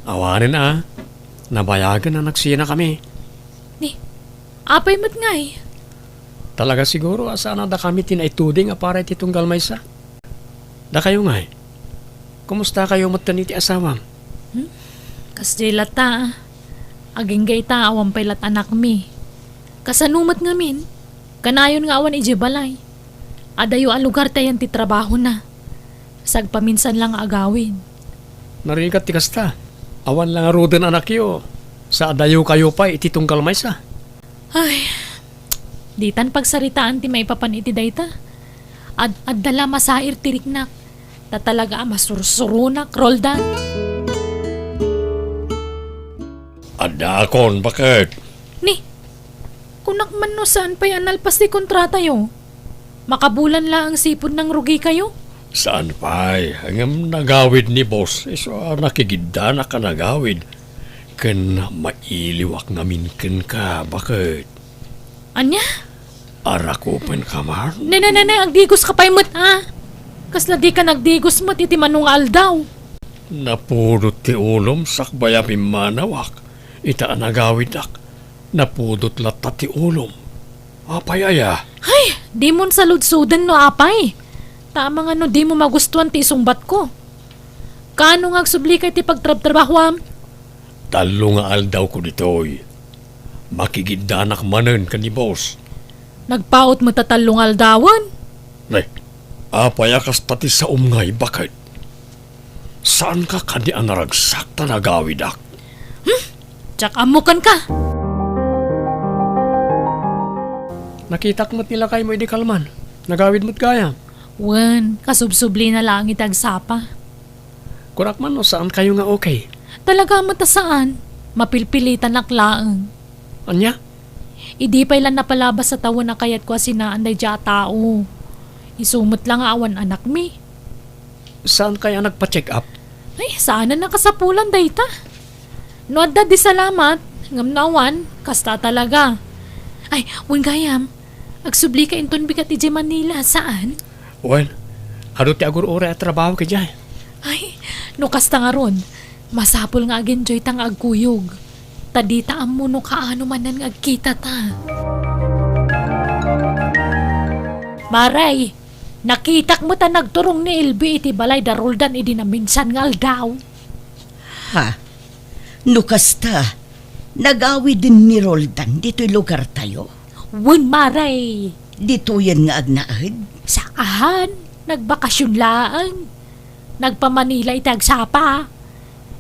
Awanen a. Nabayagen a nagsinakami. Ni, apay met ngay? Talaga siguro a saan a dakami ti naituding a para iti tunggal maysa. Dakayo ngay, kumusta kayo metten iti asawam? Hmm? Kasdiay latta, agingga ita awan pay lat anakmi. Kasano met ngamin? Kanayon nga awan idiay balay. Adayo a lugar ti ayan ti trabahona. Sagpaminsan la nga agawid. Narigat ti kasta. Awan la ngaruden anakyo. Sa adayo kayo pay iti tunggal maysa. Ay, ditan pagsaritaan ti maipapan iti dayta. Ad-adda la masair ti riknak. Ta talaga a masursuronak, Roldan. Addaakon, baket. Ni, kunak man no saan pay a nalpas ti kontratayo. Makabulan laeng sipud nangrugi kayo? Saan pay, ngem nagawid ni boss, isu a nakigiddanak a nagawid. Ken mailiwak ngamin kenka, baket. Ania? Arakupenka man? Ne, ne, ne, ne, agdigos ka pay met, a. Kasla di ka nagdigos met iti mano nga aldaw. Napudot ti ulom sakbay a pimmanawak. Ita a nagawidak, napudot latta ti ulom. Apay aya? Ay, dimon saludsoden no apay. Ta amangan no dimo magustuan ti isungbatko. Kaano nga agsublika iti pagtrabtrabahoam? Tallo nga aldawko ditoy. Makigiddanak manen ken ni boss. Nagpaut met a tallo nga aldawen? Ne, apay a kasta ti saom ngay, baket? Saanka kadi a naragsak ta nagawidak? Hmm? Diak ammo kenka. Nakitak met ni lakaymo idi kalman. Nagawid met gayam. Wen, kasubsublina laeng iti agsapa. Kunak man no saan kayo nga okay. Talaga met a saan. Mapilpilitanak laeng. Ania? Idi pay la napalabas a tawen a kayatko a sinaan daydiay a tao. Isu met la nga awan anakmi. Saan kaya nagpa-check up? Ay, saan a nakasapulan dayta. No adda di salamat, ngem no awan, kasta talaga. Ay, wen gayam, agsublika inton bigat idiay Manila, saan? Wen, adu ti agur-uray a trabaho idiay. Ay, no kasta ngarud, masapul nga agenjoyta nga agkuyog. Ta dita ammo no kaano manen nga agkitata. Maray, nakitak met a nagturong ni Elvi iti balay da Roldan idi naminsan nga aldaw. Ha? No kasta, nagawiden ni Roldan ditoy lugartayo? Wen, Maray. Ditoyen nga agnaed? Saan, nagbakasyon laeng. Nagpa-Manila iti agsapa.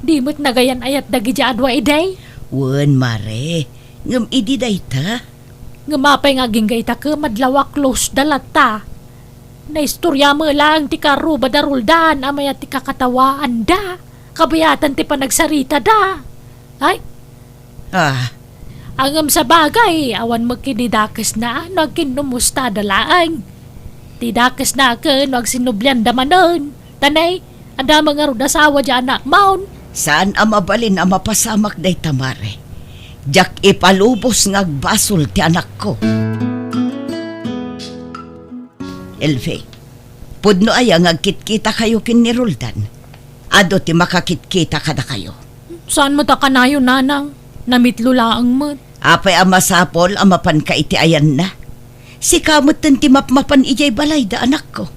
Di met nagayan-ayat dagidiay a dua idi. Wen, Mare, ngem idi dayta? Ngem apay nga agingga ita ket madlawak close da latta. Naistorya met laeng ti karuba da Roldan a mayat ti kakatawaanda. Kabayatan ti panagsaritada. Ay, Ah. Ngem sabagay, awan met ketdi dakesna no agkinnumustada laeng. Ti dakesna ket no agsinublianda manen. Ta nay, adda met ngarud asawa diay anakmon. Saan a mabalin a mapasamak dayta, Mare. Diak ipalubos nga agbasol ti anakko. Elvi, pudno aya nga agkitkitakayo ken ni Roldan? Adu ti makakitkita kadakayo. Saan met a kanayon, nanang? Namitlo laeng met. Apay a masapul a mapanka iti ayanna? Sika metten ti mapmapan idiay balayda, anakko.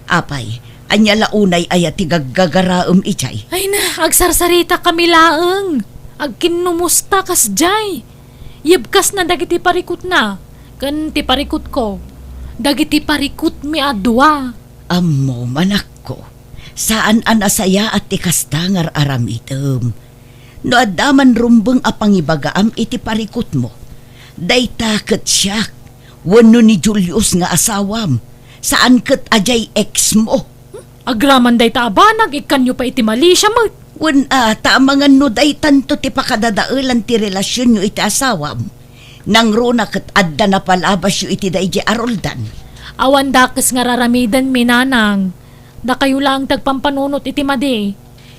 Apay, ania la unay aya ti gaggagaraem idiay? Ay na, agsarsaritakami laeng. Agkinnumusta kasdiay. Yebkasna dagiti parikutna ken ti parikutko, dagiti parikutmi a dua. Ammom, anakko, saan a nasayaat ti kasta nga ar-aramidem. No adda man rumbeng a pangibagaam iti parikutmo, dayta ket siak wenno ni Julius nga asawam, saan ket a diay exmo. Agraman dayta a banag, ikkanyo pay iti Malaysia met. Wen a, ta amangan no daytanto ti pakadadaelan ti relasionyo iti asawam. Nangruna ket adda napalabasyo iti daydiay a Roldan. Awan dakes nga ar-aramidenmi, nanang. Dakayo laeng ti agpampanunot iti madi.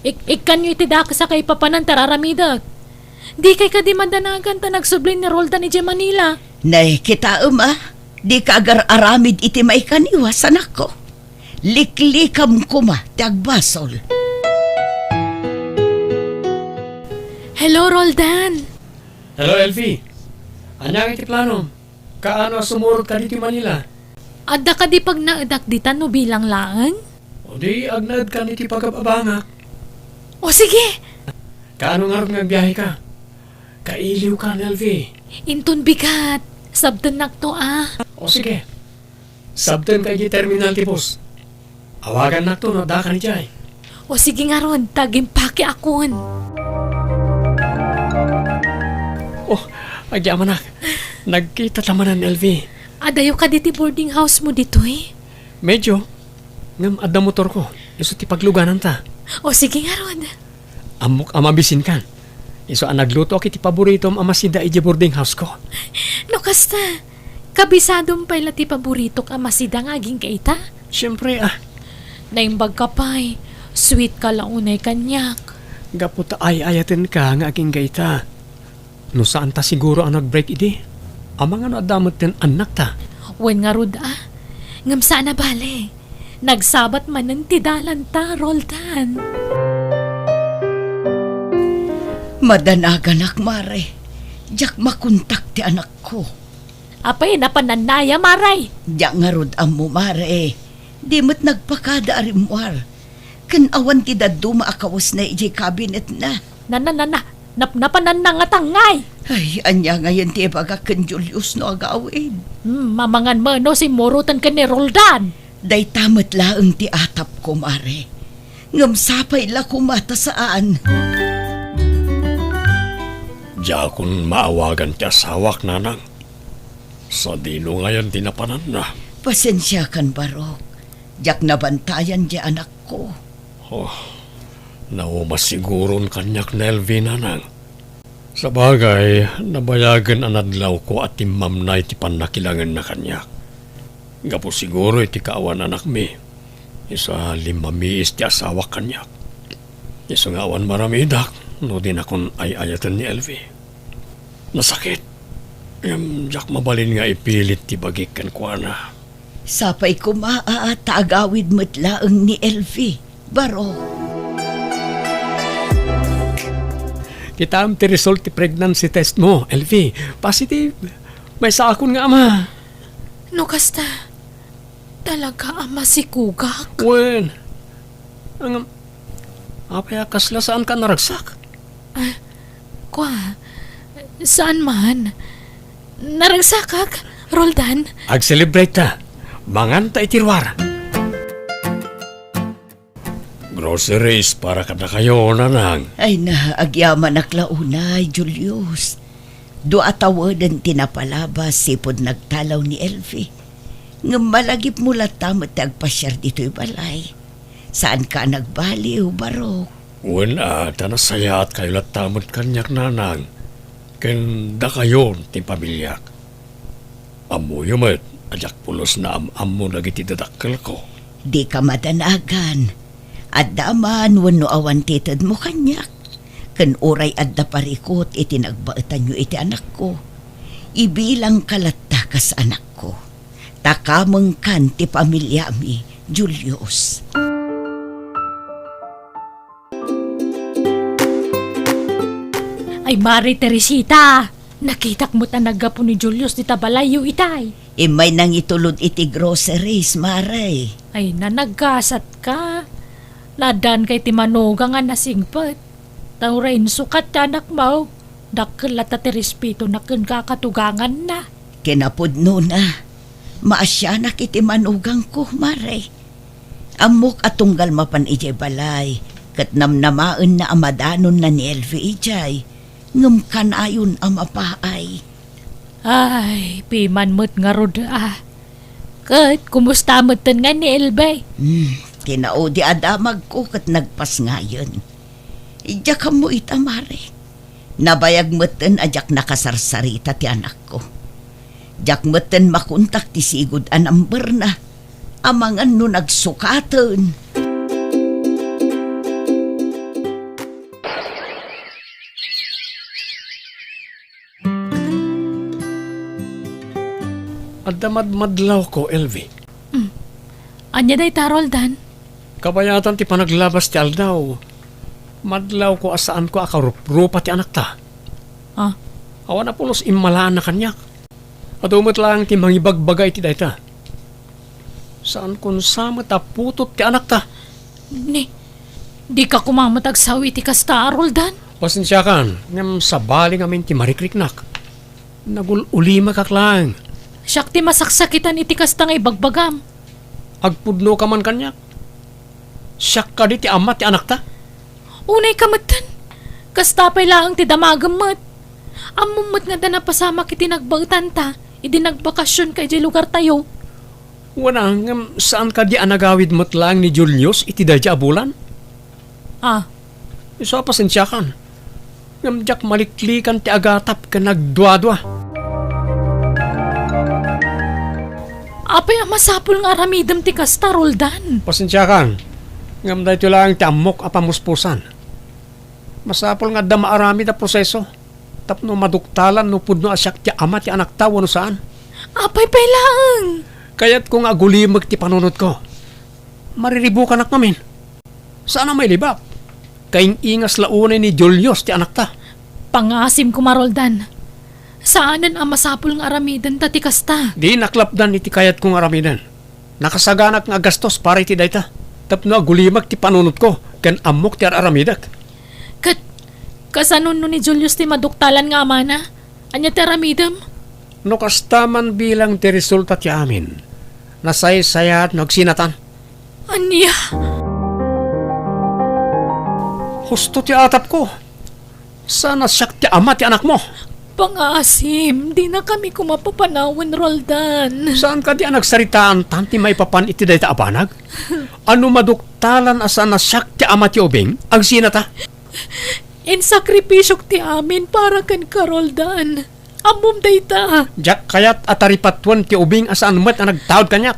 Ik-, ikkanyo iti dakes a kaipapanan ti ar-aramidek. Dikay kadi madanagan ta nagsubli ni Roldan idiay Manila? Nay, kitaem a, dika agar-aramid iti maikaniwas, anakko. Liklikam koma ti agbasol. Hello, Roldan. Hello, Elfie. Ania ngay ti planom? Kaano a sumurot ka ditoy Manila? Adda kadi pagnaedak dita no bilang laeng? O di, agnaedkan iti pagab-abangak. O sige! Kaano ngarud nga agbiaheka? Kailiwkan, Elfie. Inton bigat, sabtennakto a. O sige. Sabtenka idiay terminal ti bus. Awagannakto no addakan idiay. O sige ngarud, ta agimpakekon. Oh, agyamanak. Nagkitata manen, Elfie. Adayo kadi ti boarding house mo ditoy? Medyo. Ngem adda motorko. Isu ti paglugananta. O sige ngarud. Ammok a mabisinkan. Isu a naglutoak iti paboritom a masida idiay boarding house ko. No kasta, kabisadom pay la ti paboritok a masida nga agingga ita? Siempre a. Naimbagka pay, sweet ka la unay kaniak. Gapu ta ay-ayatenka nga agingga ita. No saan ta siguro a nag-break idi, amangan no adda metten annakta. Wen ngarud a, ngem saan a bale. Nagsabat manen ti dalanta, Roldan. Madanaganak, Mare. Diak makontak ti anakko. Apay, napananna aya, Mare? Diak ngarud ammo, Mare. Di met nagpakada a rimmuar. Ken awan ti dadduma a kawesna idiay kabinetna. Nana, nana, nap-, napananna nga tangngay. Ay, ania ngayen ti ibagak ken Julius no agawid? Hmm, mamangan mo no simmuroten ken ni Roldan. Dayta met laeng ti atapko, Mare. Ngem sapay la koma ta saan. Diakon maawagan ti asawak, Nanang. Sadino ngayen ti napananna? Pasensiakan, Barok. Diak nabantayan diay anakko. Oh, nauma siguron kaniak ni Elvie, Nanang. Sabagay, nabayagen a nadlawko a timmamnay ti pannakilangenna kaniak. Gapu siguro iti kaawan anakmi, isu a limmamiis ti asawak kaniak. Isu nga awan maramidak no dinakon ay-ayaten ni Elvi. Nasakit. Ngem diak mabalin nga ipilit ti bagik kenkuana. Sapay koma a ta agawid met laeng ni Elvi, baro. Kitaem ti result ti pregnancy test mo, Elvi. Positive. Maysaakon nga ama. No kasta, talaga a masikugak? Wen. Ang, apay a kasla saanka naragsak? Ah, kwa, saan man. Naragsakak, Roldan. Ag-celebrate ta. Manganta iti ruar. Groceries para kadakayo, Nanang. Ay na, agyamanak la unay, Julius. Dua a taweden ti napalabas sipud nagtalaw ni Elvi. Ngem malagipmo latta met ti agpasiar ditoy balay. Saanka a nagbaliw, Barok? Wen a, ta nasayaatkayo latta met kaniak, Nanang, ken dakayon ti pamiliak. Ammoyo met a diak pulos naam-ammo dagiti dadakkelko. Dika madanagan. Adda man wenno awan ti itedmo kaniak. Ken uray adda parikut iti nagbaetanyo iti anakko, ibilangka latta kas anakko. Ta kamengkan ti pamiliami, Julius. Ay, Mare Teresita, nakitak met a naggapu ni Julius dita balayyo itay. Immay nangitulod iti groceries, Mare. Ay, nanagkasatka. Naaddaanka iti manugang a nasingpet. Ta uray insukat ti anakmo, dakkel latta ti respetona ken kakatuganganna. Kinapudnona, maasianak iti manugangko, Mare. Ammok a tunggal mapan idiay balay, ket namnamaenna a madanonna ni Elvi idiay, ngem kanayon a mapaay. Ay, piman met ngarud a. Ket kumusta metten nga ni Elvi? Hmm, kinaudi a damagko ket nagpasngayen. Diak ammo ita, Mare. Nabayag metten a diak nakasarsarita ti anakko. Diak metten makontak ti sigud a numberna. Amangan no nagsukaten. Adda madmadlawko, Elvi. Mm. Ania dayta, Roldan? Kabayatan ti panaglabas ti aldaw, madlawko a saanko a karuprupa ti anakta. Ah? Awan a pulos immalaanna kaniak. Adu met laeng ti mangibagbaga iti dayta. Saankon sa met a putot ti anakta. Ni, dika koma met agsao iti kasta, Roldan? Pasensiakan, ngem sabali ngamin ti marikriknak. Nagul-ulimekak laeng. Siak ti masaksakitan iti kasta nga ibagbagam. Agpudnoka man kaniak. Siak kadi ti ama ti anakta? Unayka metten. Kasta pay laeng ti damagem met. Ammom met nga adda napasamak iti nagbaetanta idi nagbakasionka idiay lugartayo. Wen a, ngem saan kadi a nagawid met laeng ni Julius iti daydiay a bulan? Ah. Isu a pasensiakan. Ngem diak maliklikan ti agatap ken nagduadua. Apay a masapul nga aramidem ti kasta, Roldan? Pasensiakan. Ngem daytoy laeng ti ammok a pamuspusan. Masapul nga adda maaramid a proseso tapno maduktalan no pudno a siak ti ama ti anakta wenno saan. Apay pay laeng? Kayatko nga agulimek ti panunotko. Mariribukanak ngamin. Saan a mailibak. Kaing-ingas la unay ni Julius ti anakta. Pangasim koma, Roldan. Saanen a masapul nga aramidenta ti kasta. Dinak lapdan iti kayatko nga aramiden. Nakasaganak nga agastos para iti dayta. Tapno agulimek ti panunotko ken ammok ti ar-aramidek. Ket, kasano no ni Julius ti maduktalan nga amana? Ania ti aramidem? No kasta man bilang ti resulta ti amin, nasaysayaat no agsinatan. Ania? Husto ti atapko. Saan a siak ti ama ti anakmo. Pangaasim, dinakami koma papanawen, Roldan. Saan kadi a nagsaritaantan ti maipapan iti dayta a banag? Ano maduktalan a saan a siak ti ama ti ubing? Agsinata? Insakripisiok ti amin para kenka, Roldan. Ammom dayta. Diak kayat a taripatuen ti ubing a saan met a nagtaud kaniak.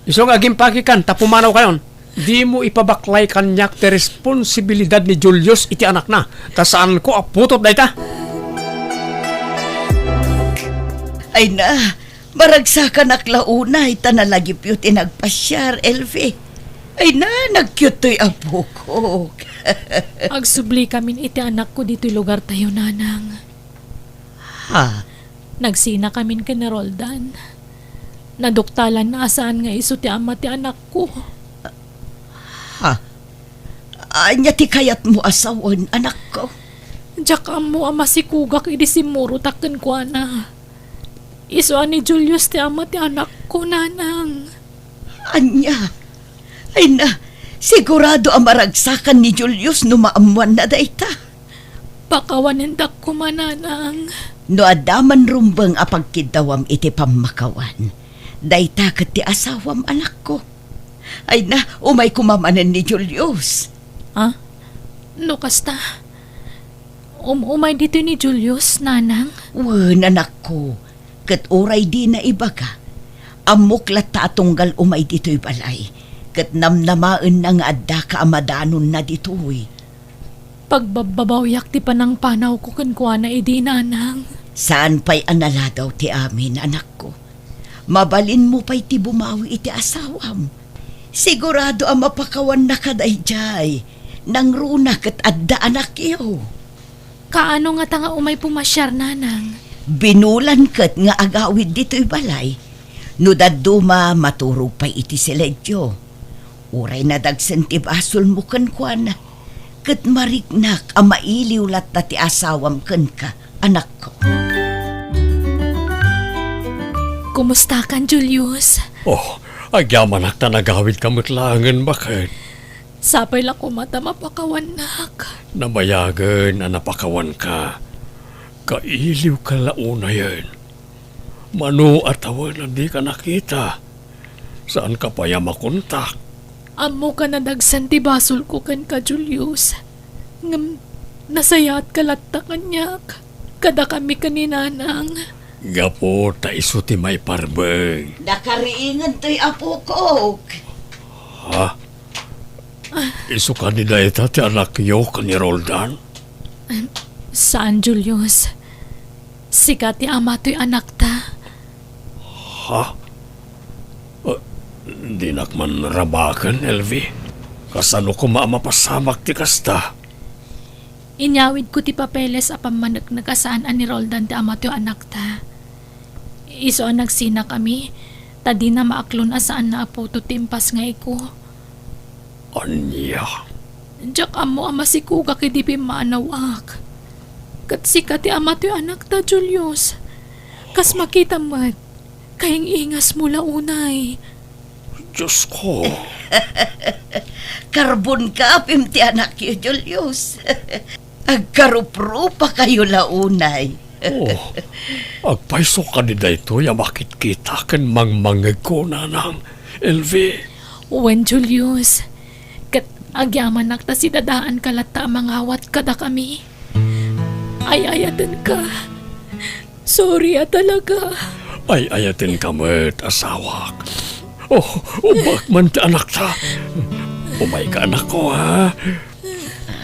Isu nga agimpakikan ta pumanawkayon. Dimo ipabaklay kaniak ti responsibilidad ni Julius iti anakna, ta saanko a putot dayta. Ay na, maragsakanak la unay ta nalagipyo ti nagpasiar, Elvi. Ay na, nagkiuttoy apokok. Agsubli kamin iti anakko ditoy lugartayo, Nanang. Ha? Nagsinakamin ken ni Roldan. Naduktalanna a saan nga isu ti ama ti anakko. Ha? Ania ti kayatmo a sawen, anakko? Diak ammo a masikugak idi simmurotak kenkuana. Isu a ni Julius ti ama ti anakko, Nanang. Ania? Ay na, sigurado a maragsakan ni Julius no maammoanna dayta. Pakawanendak koma, Nanang. No adda man rumbeng a pagkiddawam iti pammakawan, dayta ket ti asawam, anakko. Ay na, umay koma manen ni Julius. Ah? No kasta, um-, umay ditoy ni Julius, Nanang? Wen, anakko. Ket uray dina ibaga, ammok latta a tunggal umay ditoy balay, ket namnamaenna nga addaka a madanonna ditoy. Pagbabbabawiak ti panangpanawko kenkuana idi, Nanang. Saan pay a naladaw ti amin, anakko. Mabalinmo pay ti bumawi iti asawam. Sigurado a mapakawannaka daydiay. Nangruna ket adda anakyo. Kaano ngata nga umay pumasiar, Nanang? Binulan ket nga agawid ditoy balay. No dadduma, maturog pay iti siledio. Uray nadagsen ti basolmo kenkuana, ket mariknak a mailiw latta ti asawam kenka, anakko. Kumustakan, Julius? Oh, agyamanak ta nagawidka met laengen, baket. Sapay la koma ta mapakawannak. Nabayagen a napakawanka. Kailiwka la unayen. Mano a tawen a dika nakita? Saanka pay a makontak? Ammok a nadagsen ti basolko kenka, Julius. Ngem nasayaatka latta kaniak. Kadakami ken ni Nanang. Gapu ta isu ti maiparbeng. Nakariingen toy apokok. Ha? Isu kadi dayta ti anakyo ken ni Roldan? Saan, Julius. Sika ti ama toy anakta. Ha? Ah, dinak man rabaken, Elvi. Kasano koma a mapasamak ti kasta? Inyawidko ti papeles a pammaneknek a saan a ni Roldan ti ama toy anakta. Isu a nagsinakami, ta dina maaklon a saanna a putot ti impasngayko. Ania? Diak ammo a masikugak idi pimmanawak. Ket sika ti ama toy anakta, Julius. Kas makitam met, kaing-ingasmo la unay. Diosko. Karbon ka, apim ti anakyo, Julius. Agkaruprupakayo la unay. Oh, agpayso kadi daytoy a makitkita ken mangmangngegko, Nanang Elvi? Wen, Julius. Ket agyamanak ta sidadaanka latta a mangawat kadakami. Ay-ayatenka. Sorry a talaga. Ay-ayatenka met, asawak. Oh, ubbak man ti anakta. Umayka, anakko, ha?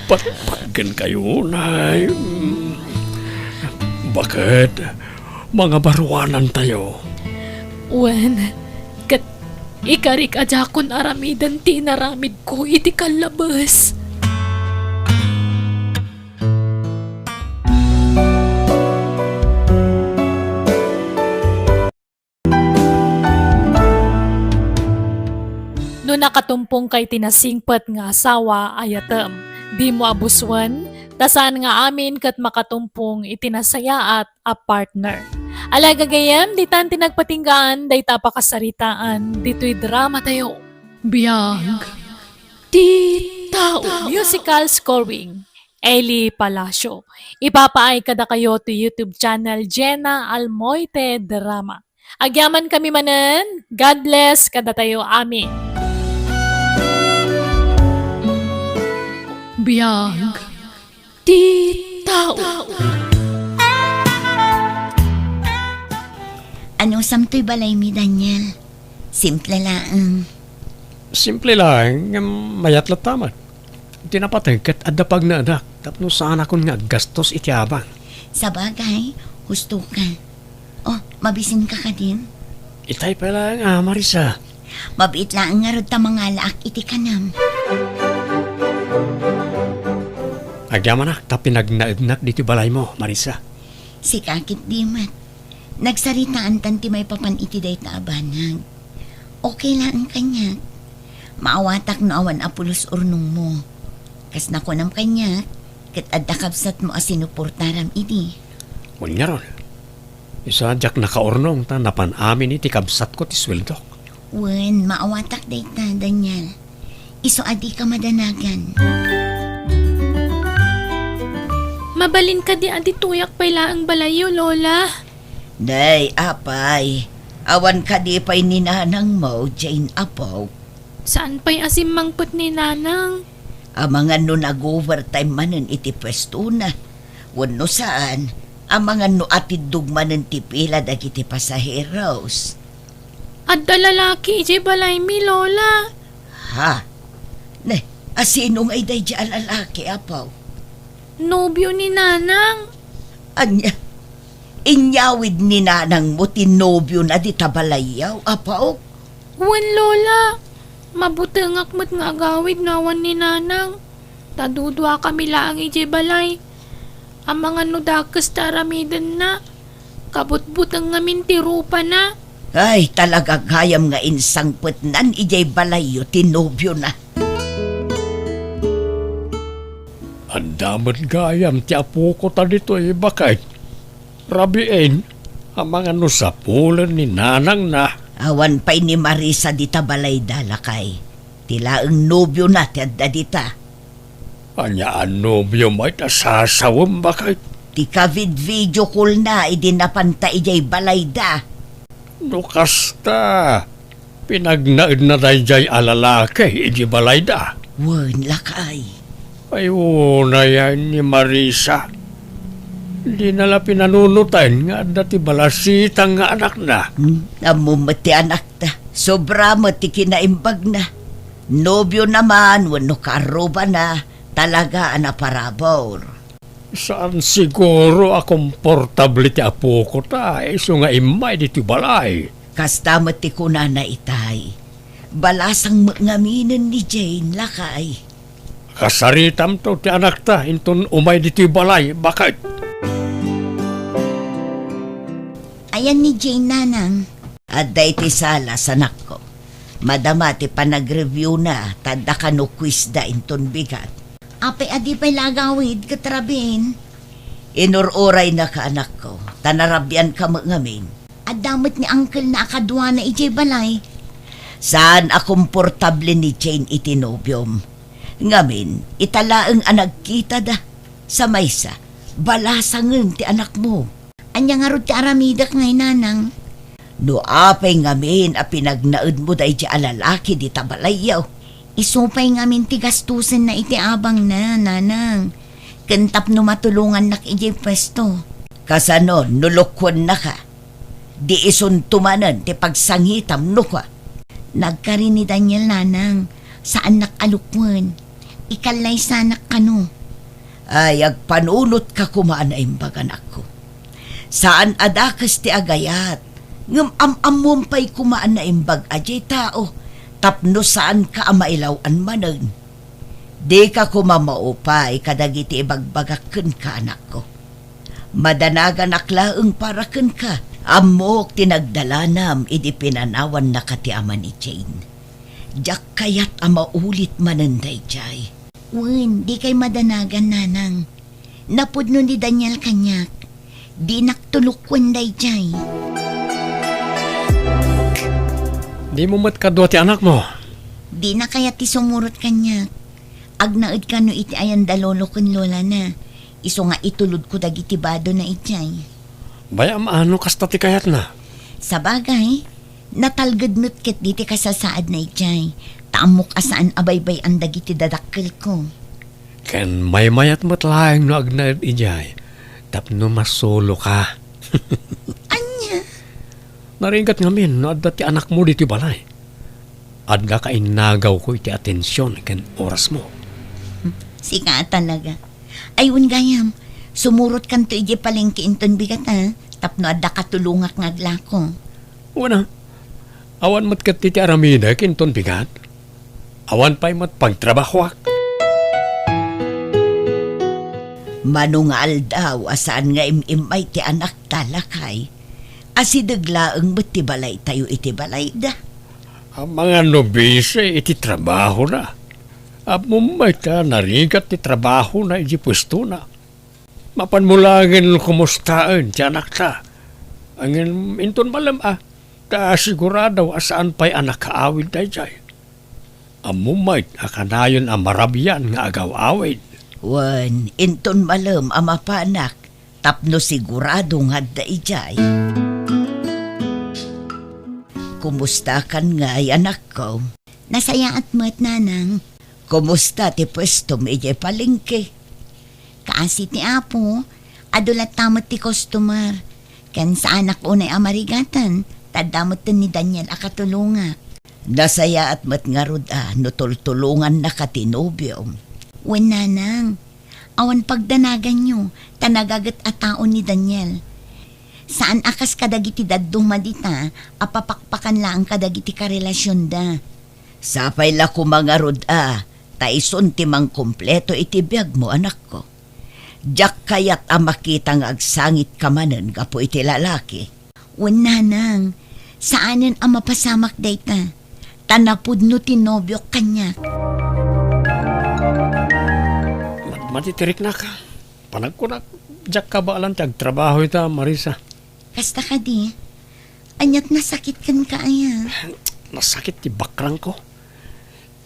Patpatgenkayo, nay. Mm. Baket, mangabaruanantayo. Wen, ket ikarik a diakon aramiden ti inaramidko iti kallabes. No nakatumpongka iti nasingpet nga asawa, ayatem, dimo abusuen, ta saan nga amin ket makatumpong iti nasayaat a partner. Alay gagayyem, ditan ti nagpatinggaan dayta a pakasaritaan ditoy dramatayo. Biag ti tao. Musical scoring, Eli Palacio. Ipapaay kadakayo ti YouTube channel Jenna Almoite Drama. Agyamankami manen, God bless kadatayo amin. Biag ti tao. Anusam toy balaymi, Daniel? Simple laeng. Simple laeng, ngem mayat latta met. Ti napateg ket adda pagnaedak tapno saanakon nga aggastos iti abang. Sabagay, husto ka. Oh, mabisinka kadin? Itay pay laeng a, Marisa. Mabiit laeng ngarud ta mangalaak iti kanam. Agyamanak ta pinagnaednak ditoy balaymo, Marisa. Sika ketdi met. Nagsaritaantan ti maipapan iti dayta a banag. Okay laeng kaniak. Maawatak no awan a pulos urnongmo. Kas nakunam kaniak, ket adda kabsatmo a sinuportaram idi. Wen ngarud, isu a diak nakaurnong ta napan amin iti kabsatko ti sueldok. Wen, maawatak dayta, Daniel. Isu a dika madanagan. Mabalin kadi a ditoyak pay laeng balayyo, Lola? Nay, apay, awan kadi pay ni nanangmo, Jane, apo? Saan pay a simmangpet ni nanang? Amangan no nag-overtime manen iti puestona. Wenno saan, amangan no atiddog manen ti pila dagiti pasaheros. Adda lalaki idiay balaymi, Lola. Ha? Ne, asino ngay daydiay a lalaki, apo? Nobio ni nanang. Ania? Inyawid ni nanangmo ti nobiona dita balayyo, apo? Wen, Lola. Mabutengak met nga agawid no awan ni nanang. Ta duduakami laeng idiay balay. Amangan no dakes ti aramidenna. Kabutbuteng ngamin ti rupana. Ay, talaga gayam nga insangpetnan idiay balayyo ti nobiona. Adda met gayam ti apoko ta ditoy, baket. Rabiin, amangan no sapulen ni nanangna. Awan pay ni Marisa dita balayda, lakay. Ti laeng nobiona ti adda dita. Ania a nobio met a sasawem, baket? Ti ka-vid-video callna idi napanta idiay balayda. No kasta, pinagnaedna daydiay a lalaki idi balayda. Wen, lakay. Ay, unay ni Marisa. Dina la pinanunoten nga adda ti balasitang nga anakna. Hmm, ammom met ti anakta. Sobra met ti kinaimbagna. Nobiona man wenno kaarrubana, talaga a naparabur. Saan siguro a komportable ti apoko ta isu nga immay ditoy balay. Kasta met ti kunana itay. Balasang met ngaminen ni Jane, lakay. Kasaritamto ti anakta inton umay ditoy balay, baket. Ayan ni Jane, nanang? Adda iti sala, anakko. Madama ti panagreviewna, ta adda kano quizda inton bigat. Apay a di pay la agawid ket rabiin? Inur-uraynaka, anakko, ta narabianka met ngamin. Adda met ni uncle-na a kaduana idiay balay. Saan a komportable ni Jane iti nobiom. Ngamin, ita laeng a nagkitada. Sa maysa, balasangen ti anakmo. Ania ngarud ti aramidek ngay, nanang? No apay ngamin a pinagnaedmo daydiay a lalaki dita balayyo? Isu pay ngamin ti gastusenna iti abangna, nanang. Ken tapno matulongannak idiay puesto. Kasano no lukuennaka? Di isunto manen ti pagsangitam, no kua? Nagkari ni Daniel, nanang. Saannak a lukoen. Ikallaysanak kano. Ay, agpanunotka koma a naimbag, anakko. Saan a dakes ti agayat, ngem am-ammom pay koma a naimbag a diay tao tapno saanka a mailaw-an manen. Dika koma maupay kadagiti ibagbagak kenka, anakko. Madanaganak laeng para kenka. Ammok ti nagdalanam idi pinanawannaka ti ama ni Jane. Diak kayat a maulit manen daydiay. Wen, dikay madanagan, nanang. Napudno ni Daniel kaniak. Dinak tulukoen daydiay. Dimo met kadua ti anakmo? Dina kayat ti sumurot kaniak. Agnaed kano iti ayanda lolo ken lolana. Isu nga itulodko dagiti badona idiay. Bay-am a no kasta ti kayatna. Sabagay, natalged met ketdi ti kasasaadna idiay, ta ammok a saan a baybay-an dagiti dadakkelko. Ken maymayat met laeng no agnaed idiay tapno masuloka. Ania? Narigat ngamin no adda ti anakmo ditoy balay. Adda kainnagawko iti atension ken orasmo. Sika talaga. Ay, wen gayam, sumurotkanto idiay palengke inton bigat, a, tapno adda katulongak nga aglako. Wen a, awan met ket ti aramidek inton bigat. Awan pay met pagtrabahoak. Mano nga aldaw a saan nga im-immay ti anakta, lakay, asideg laeng met ti balaytayo iti balayda. Amangan no busy iti trabahona. Ammom met ta narigat ti trabahona iti puestona. Mapanmo laengen kumustaen ti anakta. Ngem inton malem a, ta sigurado a saan pay a nakaawid daydiay. Ammom met a kanayon a marabian nga agaw-awid. Wen, inton malem a mapanak, tapno sigurado nga adda idiay. Kumustakan ngay, anakko? Nasayaat met, nanang. Kumusta ti puestom idiay palengke? Kaasi ti Apo, adu latta met ti customer. Ken saanak unay a marigatan, ta adda metten ni Daniel a katulongak. Nasayaat met ngarud a no tultulongannaka ti nobiom. Wen, nanang, awan pagdanaganyo, ta nagaget a tao ni Daniel. Saan a kas kadagiti dadduma dita a papakpakan laeng kadagiti karelasionda. Sapay la koma ngarud a, ta isun ti mangkumpleto iti biagmo, anakko. Diak kayat a makita nga agsangitka manen gapu iti lalaki. Wen, nanang, saanen a mapasamak dayta, ta napudno ti nobiok kaniak. Mat-, matitiriknak. Panagkunak, diak kabaelan ti agtrabaho ita, Marisa. Kasta kadi? Aniat nasakit kenka aya? Nasakit ti bakrangko.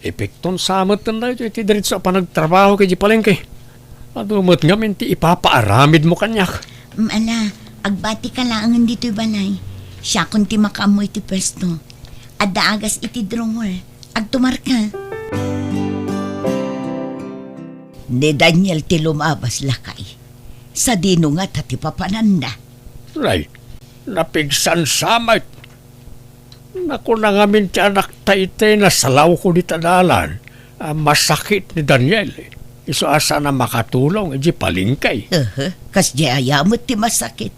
Epekton sa metten daytoy iti diretso a panagtrabaho iti palengke. Adu met ngamin ti ipapaaramidmo kaniak. Mm, ala, agbatika laengen ditoy balay. Siakon ti makaammo iti puesto. Adda agas iti drawer. Agtumarka. Ni Daniel ti lumabas, lakay. Sadino ngata ti papananna? Nay, napigsan sa met. Nakuna ngamin ti anakta iti nasalawko dita dalan a masakit ni Daniel. Isu a saan a makatulong iti palengke. Aha, kasdiay aya met ti masakit.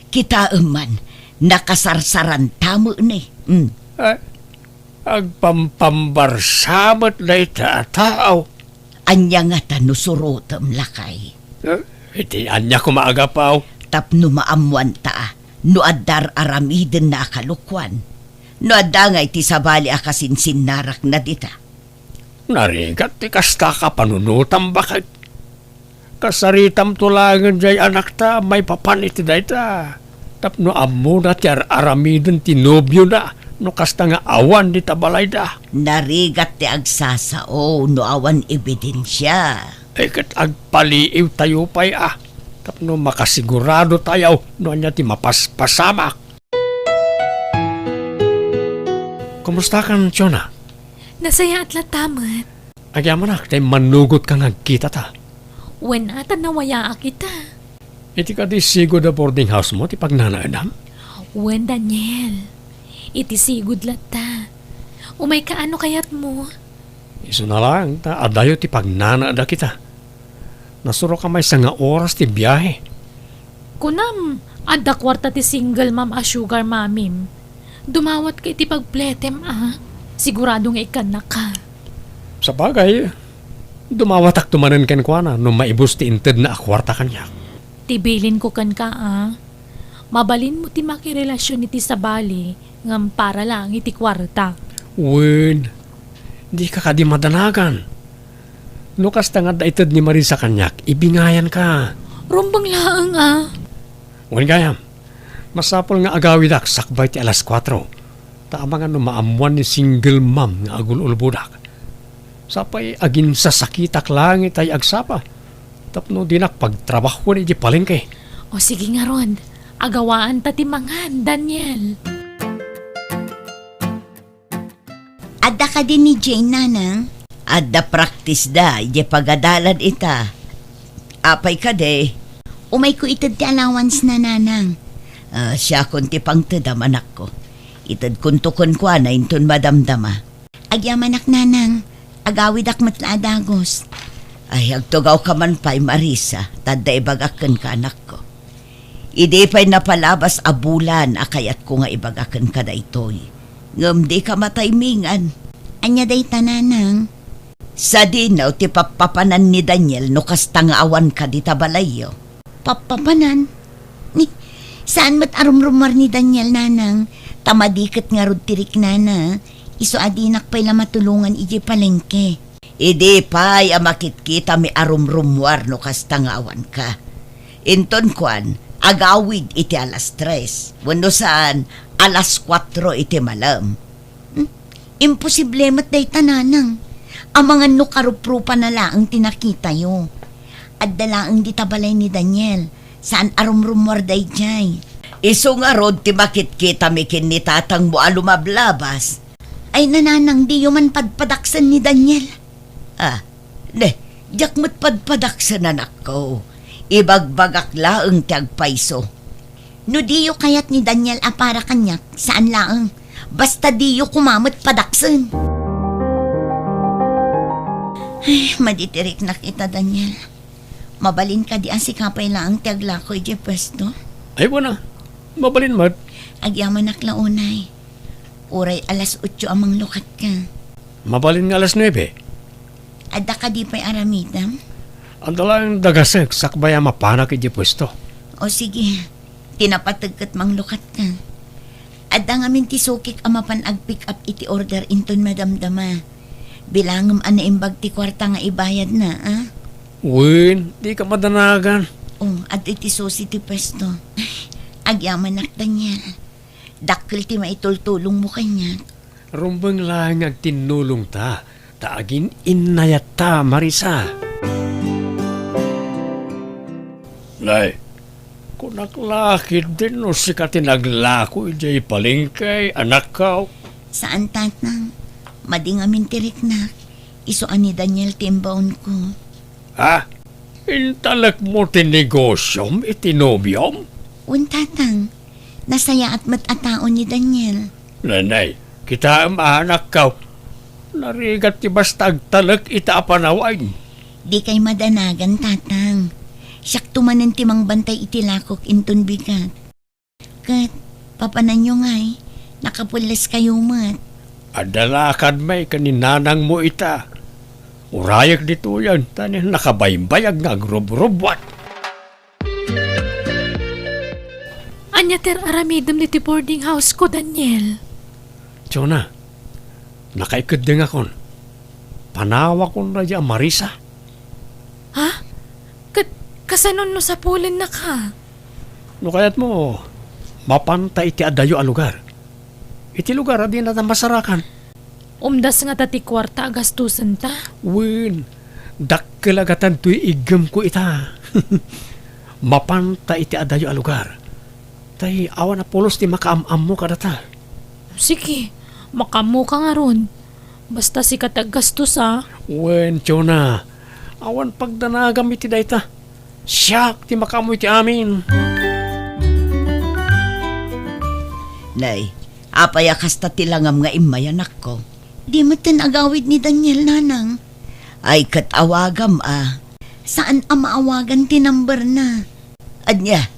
Kitaem man, nakasarsaranta met ni. Hmm. Eh, agpampambarsa met dayta a tao. Ania ngata no surotem, lakay? Eh, iti ania koma a gapu? Tapno maammoanta no adda ar-aramidenna a kalokuan. No adda ngay ti sabali a kasinsinnarakna dita. Narigat ti kasta a panunotam, baket. Kasaritamto laengen diay anakta maipapan iti dayta. Tapno ammona ti ar-aramiden ti nobiona no kasta nga awan dita balayda. Narigat ti agsasao no awan ebidensia. Ay, ket agpaliiwtayo pay a, tapno makasiguradotayo no ania ti mapaspasamak. Kumustakan, Chona? Nasayaat latta met. Agyamanak ta immannugotka nga agkitata. Wen a, ta nawayaak ita. Iti kadi sigud a boarding house mo ti pagnanaedam? Wen, Daniel. Iti sigud latta. Umayka a no kayatmo. Isuna laeng ta adayo ti pagnanaedak ita. Nasuroka maysa nga oras ti biahe. Kunam, adda kuarta ti single mom a sugar mommym. Dumawatka iti pagpletem a. Sigurado nga ikkannaka. Sabagay, dumawatakto manen kenkuana no maibus ti intedna a kuarta kaniak. Ti bilinko kenka a, mabalinmo ti makirelasion iti sabali ngem para laeng iti kuarta. Wen, dika kadi madanagan. No kasta nga adda ited ni Marisa kaniak, ibingayanka. Rumbeng laeng a. Wen gayam, masapul nga agawidak sakbay ti alas kuatro. Ta amangan no maammoan ni single mom nga agul-ulbodak. Sapay aginsasakitak laeng itay agsapa tapno dinak pagtrabahoen iti palengke. O sige ngarud, agawaanta ti mangan, Daniel. Adda kadi ni Jane, nanang? Adda practice da, idiay pagadalan ita. Apay kadi? Umayko ited ti allowance na, nanang. Ah, siakon ti pangtedam, anakko. Itedkonto kenkuana inton madamdama. Agyamanak, nanang. Agawidak met la a dagus. Ay, agtugawka man pay, Marisa, ta adda ibagak kenka, anakko. Idi pay napalabas a bulan a kayatko nga ibaga kenka daytoy, ngem dika mataymingan. Ania dayta, nanang? Sadino ti pappapanan ni Daniel no kasta nga awanka dita balayyo? Pappapanan? Ni, saan met a rumrumuar ni Daniel, nanang? Ta madi ket ngarud ti riknana. Isu a dinak pay la matulongan idiay palengke. Idi pay a makitkitami a rumrumuar no kasta nga awanka. Inton kuan, agawid iti alas tres, wenno saan, alas kuatro iti malem. Hmm? Imposible met dayta, nanang. Amangan no karuprupana laeng ti nakitayo. Adda laeng dita balay ni Daniel. Saan a rumrumuar daydiay. Isu ngarud ti makitkitami ken ni tatangmo a lumablabas. Ay, nanang, diyo man padpadaksen ni Daniel. Ah, ne, diak met padpadaksen, anakko. Ibagbagak laeng ti agpayso. No diyo kayat ni Daniel a para kaniak, saan laeng. Basta diyo koma met padaksen. Ay, madi ti riknak ita, Daniel. Mabalin kadi a sika pay laeng ti aglako idiay puesto? Ay, wen a. Mabalin met. Agyamanak la unay. Uray alas otso a manglukatka. Mabalin nga alas nuebe. Adda kadi pay aramidem? Adda laeng dagasek sakbay a mapanak idiay puesto. O sige, ti napateg ket manglukatka. Adda ngamin ti sukik a mapan ag-pick up iti order inton madamdama. Bilangem a naimbag ti kuarta nga ibayadna, a? Wen, dika madanagan. O, adda iti susi ti puesto. Agyamanak, Daniel. Dakkel ti maitultulongmo kaniak. Rumbeng laeng nga agtinnulongta, ta agin-innayatta, Marisa. Nay, kunak la ketdin no sika ti naglako idiay palengke, anakko. Saan, tatang. Madi ngamin ti riknak. Isu a ni Daniel ti imbaonko. Ha? Intalekmo ti negosiom iti nobiom? Wen, tatang. Nasayaat met a tao ni Daniel. Nanay, kitaem a, anakko. Narigat ti basta agtalek ita a panawen. Dikay madanagan, tatang. Siakto manen ti mangbantay iti lakok inton bigat. Ket, papananyo ngay, nakapulleskayo met. Adda lakadmi ken ni nanangmo ita. Urayek ditoyen, ta ni nakabaybayag nga agrubrubuat. Ania ti ar-aramidem ditoy boarding house ko, Daniel? Jonah, nakaikeddengakon. Panawakon daydiay a Marisa. Ha? Ket kasano no sapulennaka? No kayatmo, mapanta iti adayo a lugar. Iti lugar a dinata masarakan. Umdas ngata ti kuarta a gastusenta? Wen, dakkel a gatad toy iggemko ita. Mapanta iti adayo a lugar. Tay awan a pulos ti makaam-ammo kadata. Sige, makaammoka ngarud. Basta sika ti aggastos, a. Wen, Jonah, awan pagdanagam iti dayta. Siak ti makaammo iti amin. Nay, apay a kasta ti langam nga immay, anakko? Di metten agawid ni Daniel, nanang. Ay, ket awagam, a. Saan a maawagan ti number na? Ania?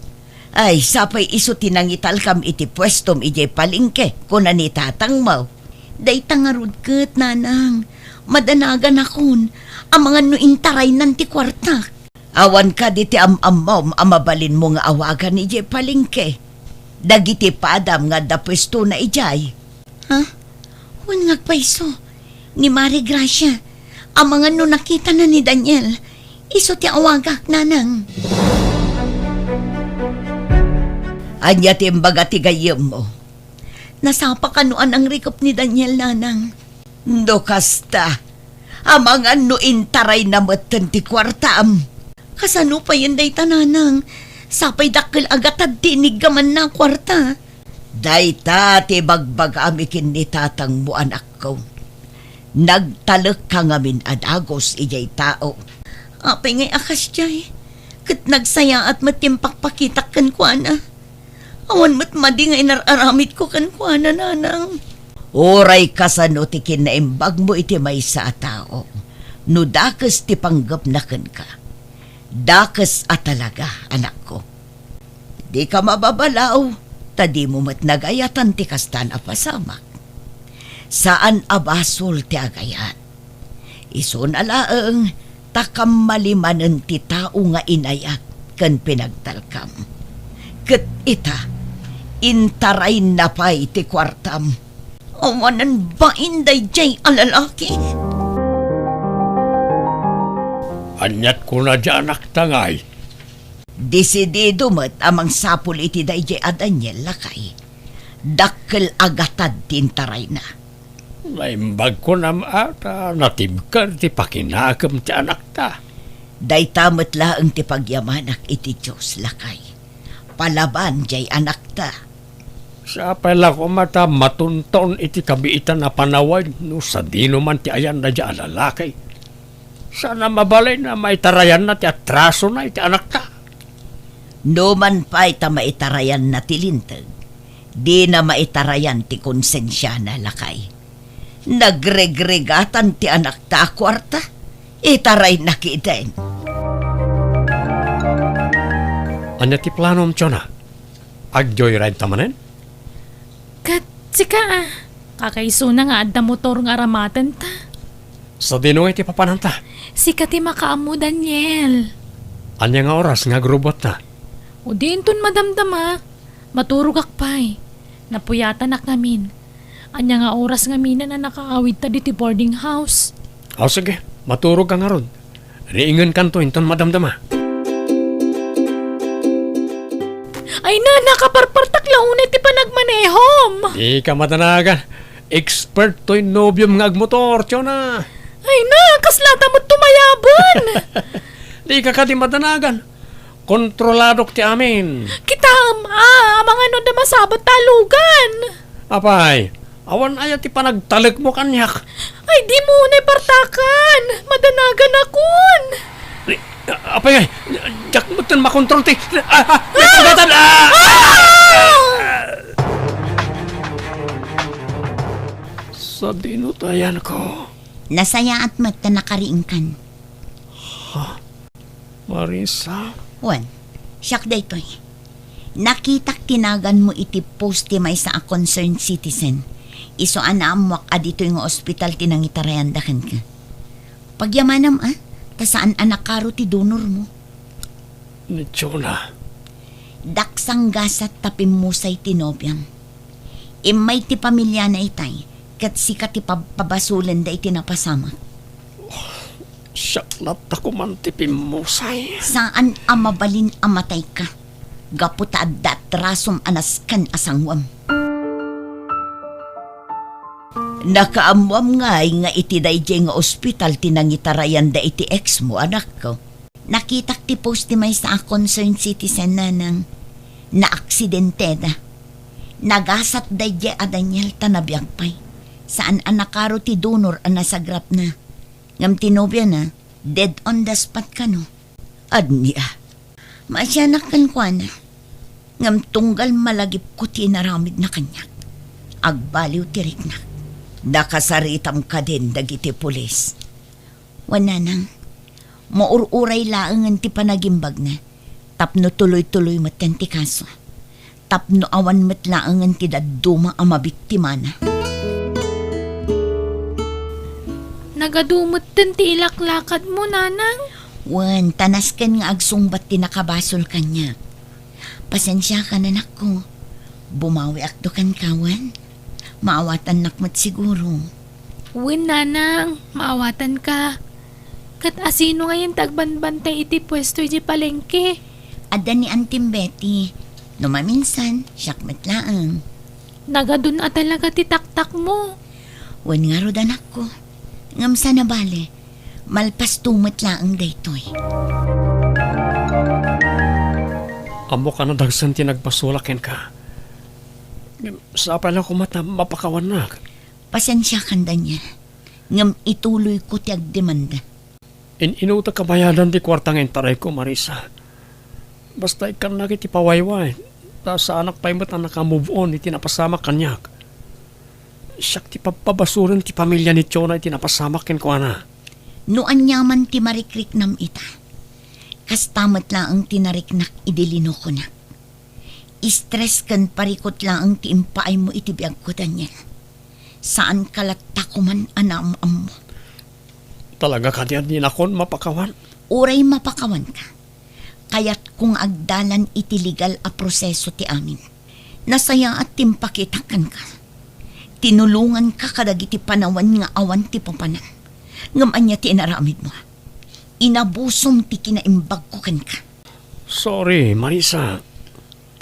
Ay, sapay isu ti nangitalkam iti puestom idiay palengke, kuna ni tatangmo. Dayta ngarud ket, nanang, madanaganakon, amangan no intaraynan ti kuartak. Awan kadi ti am-ammom a mabalinmo nga awagan idiay palengke? Dagiti padam nga adda puestona idiay. Ha? Wen nga agpayso. Ni Mari Gracia, amangan no nakitana ni Daniel. Isu ti awagak, nanang. Ania ti imbaga ti gayyemmo? Nasapa kano a nangrikup ni Daniel, nanang. No kasta, amangan no intarayna metten ti kuartam. Kasano payen dayta, nanang? Sapay dakkel a gatad ti iniggamanna a kuarta. Dayta ti ibagbagami ken ni tatangmo, anakko. Nagtalekka ngamin a dagus idiay tao. Apay ngay a kasdiay? Ket nagsayaat met ti impakpakitak kenkuana. Awan met madi nga inar-aramidko kenkuana, nanang. Uray kasano ti kinaimbagmo iti maysa a tao, no dakes ti panggepna kenka, dakes a talaga, anakko. Dika mababalaw, ta dimo met nagayatan ti kasta a pasamak. Saan a basol ti agayat. Isuna laeng ta kammali manen ti tao nga inayat ken pinagtalkam. Ket ita, intarayna pay ti kuartam. Awanen bain daydiay a lalaki. Aniat kuna ti anakta ngay? Desidido met a mangsapul iti daydiay a Daniel, lakay. Dakkel a gatad ti intarayna. Naimbag kunam a ta natibker ti pakinakem ti anakta. Dayta met laeng ti pagyamanak iti Dios, lakay. Palaban diay anakta. Sapay la koma ta matunton iti kabiitan a panawen no sadino man ti ayanna diay a lalaki. Saan a mabalin a maitarayanna ti atrasona iti anakta. No man pay ta maitarayanna ti linteg, dina maitarayan ti konsensiana, lakay. Nagregregatan ti anakta a kuarta, itarayna ketdin. Ania ti planom, Jonah? Ag-joyride ta manen? Ket sika, a, kakaisuna nga adda motor nga aramatenta. Sadino ngay ti papananta? Sika ti makaammo, Daniel. Ania nga oras nga agrubotta? O di inton madamdama, maturogak pay. Napuyatanak ngamin. Ania nga oras ngaminen a nakaawidta ditoy boarding house? O sige, maturogka ngarud. Riingenkanto inton madamdama. Ay na, nakaparpartak la unay ti panagmanehom. Dika madanagan. Expert toy nobiom nga agmotor, Jonah. Ay na, kaslata met tumayaben. Dika kadi madanagan. Kontroladok ti amin. Kitaem, a, amangan no adda masabat ta alugan. Apay, awan aya ti panagtalekmo kaniak? Ay, dimo unay partakan. Madanaganakon. Ni, apay, ay, diak metten makontrol ti, a, a, nagpagatan, a! Sadino ti ayanko? Nasayaat met ta nakariingkan. Ha? Marisa? Wen, siak daytoy. Nakitak ti naganmo iti post ti maysa a concerned citizen. Isu a naammoak a ditoy nga ospital ti nangitarayanda kenka. Pagyamanam, a, ta saan a nakaro ti donormo. Ni Jonah. Daksang gasat ta pimmusay ti nobiam. Immay ti pamiliana itay, ket sika ti pab-, pabasolenda iti napasamak. Siak latta koman ti pimmusay. Saan a mabalin a matayka, gapu ta adda atrasom a nasken a sanguem. Nakaammoam ngay nga iti daydiay nga ospital ti nangitarayanda iti ex mo, anakko. Nakitak ti post ti maysa a concerned citizen, nanang. Naaksidenteda. Nagasat daydiay a Daniel ta nabiag pay. Saan a nakaro ti donor a nasagrapna. Ngem ti nobiana, dead on the spot kano. Ania? Maasianak kenkuana. Ngem tunggal malagipko ti inaramidna kaniak, agbaliw ti riknak. Nakasaritam kadin dagiti pulis. Wen, nanang, maur-uray laengen ti panagimbagna tapno tuloy-tuloy metten ti kaso. Tapno awan met laengen ti dadduma a mabiktimana. Nagadu metten ti ilaklakadmo, nanang? Wen, ta nasken nga agsungbat ti nakabasol kaniak. Pasensiakan, anakko. Bumawiakto kenka, wen? Maawatannak met siguro. Wen, nanang, maawatanka. Ket asino ngayen ti agbanbantay iti puesto idiay palengke? Adda ni Antim Betty. No maminsan, siak met laeng. Nagadun a talaga ti taktakmo. Wen ngarud, anakko. Ngem saan a bale, malpasto met laeng daytoy. Ammok a nadagsen ti nagbasolak kenka. Ngem sapay la koma ta mapakawannak. Pasensiakan, Daniel. ngem ituloyko ti agdemanda. In-inutek a bayadan ti kuarta nga intarayko, Marisa. Basta ikkannak iti pawayway, ta saanak pay met a naka-move on iti napasamak kaniak. Siak ti pabpabasuren ti pamilya ni Tiona iti napasamak kenkuana. No aniaman ti marikriknam ita, kasta met laeng ti nariknak idi linokonak. Stress ken parikut laeng ti impaaymo iti biagko, Daniel. Saanka latta koman a naam-ammo. Talaga kadi a dinakon mapakawan? Uray mapakawanka, kayatko nga agdalan iti legal a proseso ti amin. Nasayaat ti impakitak kenka. Tinulonganka kadagiti panawen nga awan ti papanan. Ngem ania ti inaramidmo? Inabusom ti kinaimbagko kenka. Sorry, Marisa.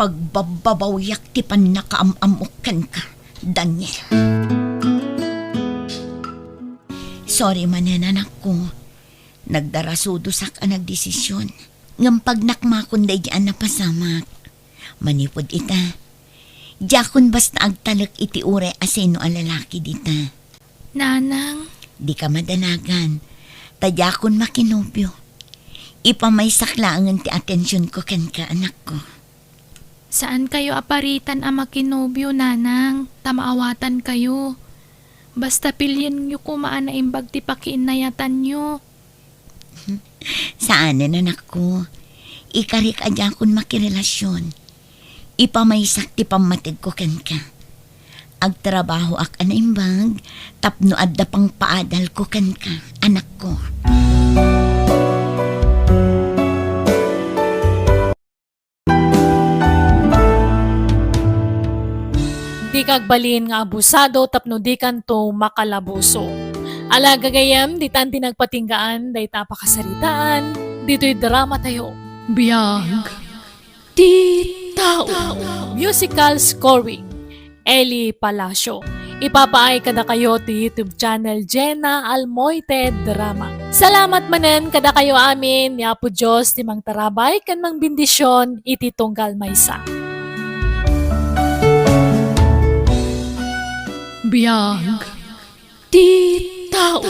Pagbabbabawiak ti pannakaam-ammok kenka, Daniel. Sorry manen, anakko. Nagdarasudosak a nagdesisyon. Ngem pagnakmakon daydi a napasamak. Manipud ita, diakon basta agtalek iti uray a sino a lalaki dita. Nanang. Dika madanagan. Ta diakon makinobio. Ipamaysak laengen ti atensionko kenka, anakko. Saankayo a paritan a makinobio, Nanang, ta maawatankayo. Basta pilienyo koma a naimbag ti pakiinnayatanyo. Saanen, anakko. Ikarik a diakon makirelasion. Ipamaysak ti pammategko kenka. Agtrabahoak a naimbag tapno adda pangpaadalko kenka, anakko. Dika agbalin nga abusado tapno dikanto makalabuso. Ala, gagayyem, ditan ti nagpatinggaan dayta a pakasaritaan ditoy dramatayo. Biag ti tao. Musical scoring, Eli Palacio. Ipapaay kadakayo ti YouTube channel Jenna Almoite Drama. Salamat manen kadakayo amin, ni Apo Dios ti mangtarabay ken mangbendisyon iti tunggal maysa. Biag ti tao.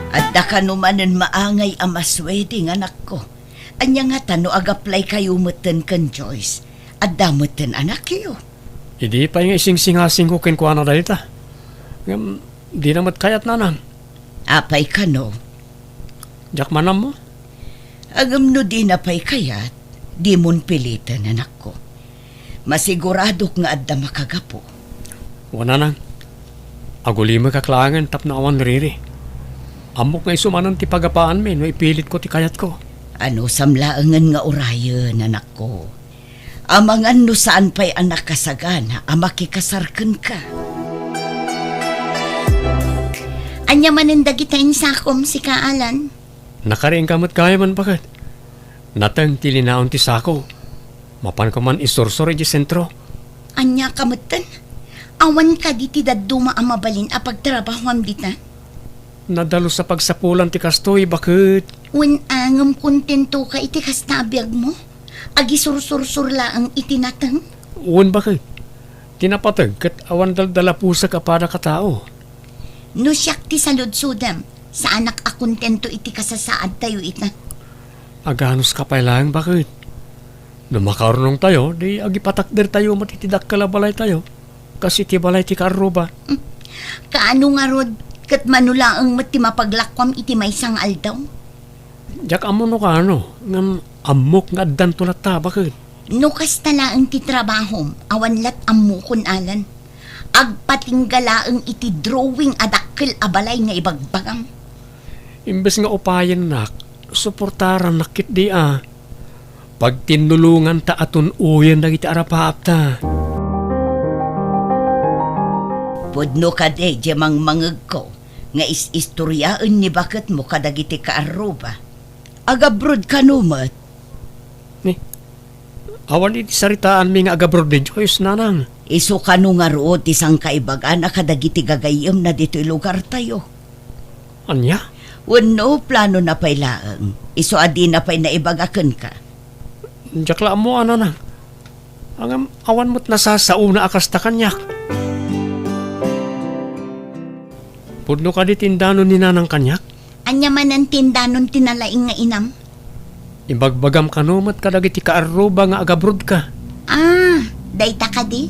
Adda kano manen maangay a masweding, anakko. Ania ngata no agaplaykayo metten ken Joyce? Adda metten anakyo. Idi pay nga isingsingasingko kenkuana dayta. Ngem dina met kayat, nanang. Apay kano? Diak man ammo. Ngem no dina pay kayat, dimon piliten, anakko. Masiguradok nga adda makagapu. Wen, nanang, agulimekak laengen tapno awan riri. Ammok nga isu manen ti pagapaanmi no ipilitko ti kayatko. Anusam laengen nga urayen, anakko. Amangan no saan pay a nakasagana a makikasar kenka. Ania manen dagita insakom, sika, Alan? Nakariingka met gayam, baket. Nateng ti linaon ti sako. Mapanko man isursor idiay sentro. Ania ka metten? Awan kadi ti dadduma a mabalin a pagtrabahoam dita? Nadalus a pagsapulan ti kastoy, baket. Wen, ngem kontentoka iti kasta a biagmo? Agisursursor laeng iti nateng? Wen, baket. Ti napateg ket awan daldalapusek a padak a tao. No siak ti saludsodem, saanak a kontento iti kasasaadtayo ita. Aganuska pay laeng, baket. No makaurnongtayo, di agipatakdertayo met iti dakkel a balaytayo, kas iti balay ti kaarruba. Hmm. Kaano ngarud, ket mano laeng met ti mapaglakuam iti maysa nga aldaw? Diak ammo no kaano, ngem ammok nga addanto latta, baket. No kasta laeng ti trabahom, awan lat ammokon, Alan. Agpatingga laeng iti drawing a dakkel a balay nga ibagbagam. Imbes nga upayennak, suportarannak ketdi a. Pagtinnulonganta a tun-oyen dagiti arapaapta. Pudno kadi diay mangmangegko nga is-istoriaen ni baketmo kadagiti kaarruba. Agabroad kano met? Ni, awan iti saritaanmi nga agabroad ni Joyce, nanang. Isu kano ngarud ti sangkaibagana kadagiti gagayyemna ditoy lugartayo? Ania? Wenno, planona pay laeng, isu a dina pay naibaga kenka? Diak la ammo, a, nanang. Ngem awan met nasasaona a kasta kaniak. Pudno kadi ti indanon ni Nanang kaniak? Ania manen ti indanon ti nalaing nga inam? Ibagbagam kano met kadagiti kaarruba nga agabrodka? Ah, dayta kadi?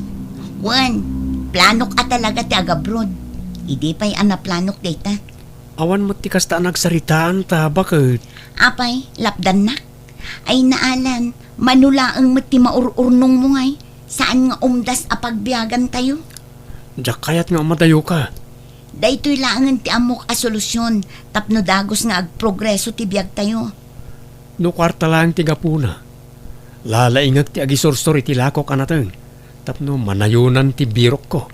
Wen, planok a talaga ti agabrod. Idi pay a naplanok dayta. Awan met ti kasta a nagsaritaan ta baket. Apay, lapdannak? Ay naalan, mano laeng met ti maur-urnongmo ngay, saan nga umdas a pagbiagantayo. Diak kayat nga umadayoka. Daytoy laengen ti ammok a solusyon tapno dagus nga agprogreso ti biagtayo. No kuarta laeng ti gapuna, lalaingek ti agisursor iti lakok a nateng tapno manayonan ti birokko.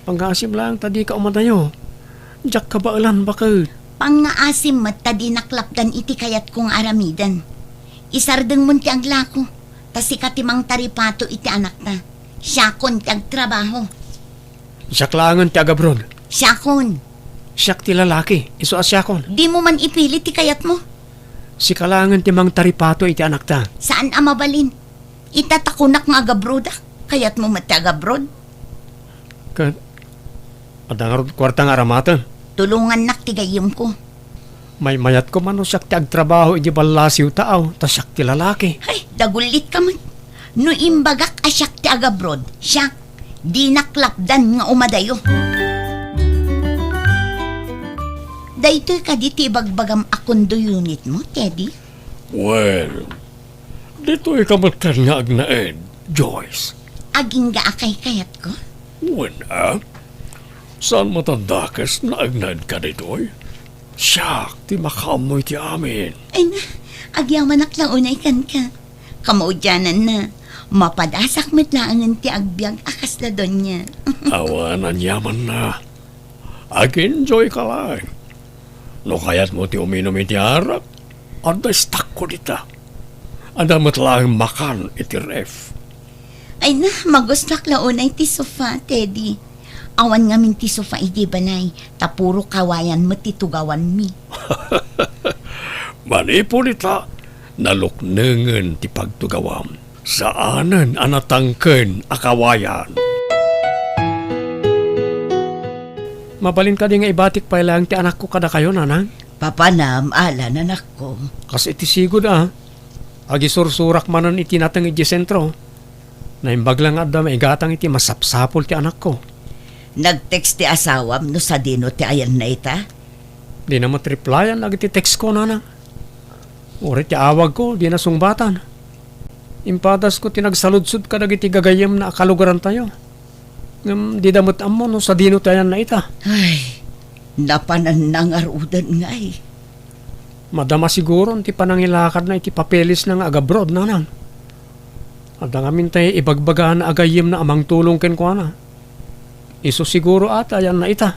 Pangngaasim laeng ta dika umadayo. Diak kabaelan baket. Pangngaasim met ta dinak lapdan iti kayatko nga aramiden. Isardengmon ti aglako, ta sika ti mangtaripato iti anakta. Siakon ti agtrabaho. Siak laengen ti agabrod. Siakon. Siak ti lalaki, isu a siakon. Dimo man ipili ti kayatmo. Sika laengen ti mangtaripato iti anakta. Saan a mabalin. Ita ta kunak nga agabrodak, kayatmo met ti agabrod? Ket adda ngarud kuarta nga aramaten? Tulongannak ti gayyemko. Maymayatko man no siak ti agtrabaho iti ballasiw taaw, ta siak ti lalaki. Ay, dagullitka met. No imbagak a siak ti agabrod, siak, dinak lapdan nga umadayo. Daytoy kadi ti ibagbagam a condo unit mo, Teddy? Well, ditoy ka met ken nga agnaed, Joyce. Agingga a kaykayatko? Wen a? Saan met a dakes nga agnaedka ditoy? Siak ti makaammo iti amin. Ay na, agyamanak la unay kenka. Kamaudiananna, mapadasak met laengen ti agbiag a kasla donia. Awan, aniamanna. Ag-enjoy ka laeng. No kayatmo ti uminum iti arak, adda istakko dita. Adda met laeng makan iti ref. Ay na, magustuak la unay ti sofa, Teddy. Awan ngamin ti sofa idi balay, ta puro kawayan met ti tugawanmi. Manipud ita, naluknengen ti pagtugawam. Saanen a natangken a kawayan. Mabalin kadi nga ibatik pay laeng ti anakko kadakayo, Nanang? Papanam, Alan, anakko. Kas iti sigud a, agisursurak manen iti nateng idiay sentro. Naimbag la nga adda maigatang iti masapsapul ti anakko. Nag-text ti asawam no sadino ti ayanna ita? Dina met replyan dagiti textko, Nanang. Uray ti awagko, dina sungbatan. Impadasko ti nagsaludsod kadagiti gagayyemna a kalugarantayo. Ngem dida met ammo no sadino ti ayanna ita. Ay, napananna ngaruden ngay. Madama siguron ti panangilakadna iti papelesna nga agabroad, Nanang. Adda ngamin tay ibagbagana a gayyemna a mangtulong kenkuana. Isu siguro a ti ayanna ita.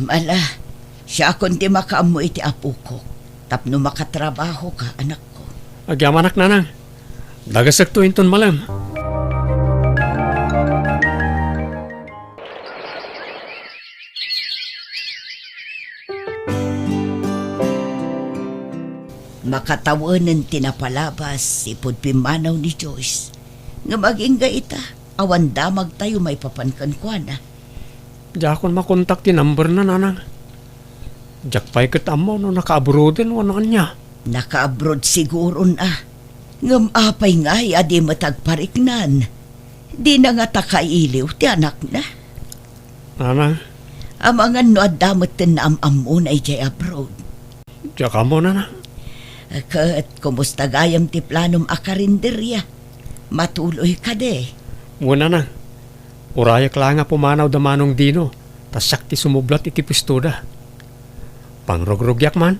Ala, siakon ti makaammo iti apokok tapno makatrabahoka, anakko. Agyamanak, Nanang. Dagasekto inton malem. Makatawenen ti napalabas ipud pimmanaw ni Joyce. Ngem agingga ita, awan damagtayo maipapan kenkuana. Diakon makontak ti numberna, Nanang. Diak pay ket ammo no nakaabroaden wenno ania. Nakaabroad siguron a. Ngem apay ngay a di met agpariknan? Dina ngata kailiw ti anakna? Nanang. Amangan no adda metten naam-ammona idiay abroad. Diak ammo, Nanang. Ket kumusta gayam ti planom a karinderia? Matuloy kadi? Wen, Nanang. Urayek laeng a pumanaw da Manong Dino, ta siak ti sumublat iti puestoda. Pangrugrugiak man,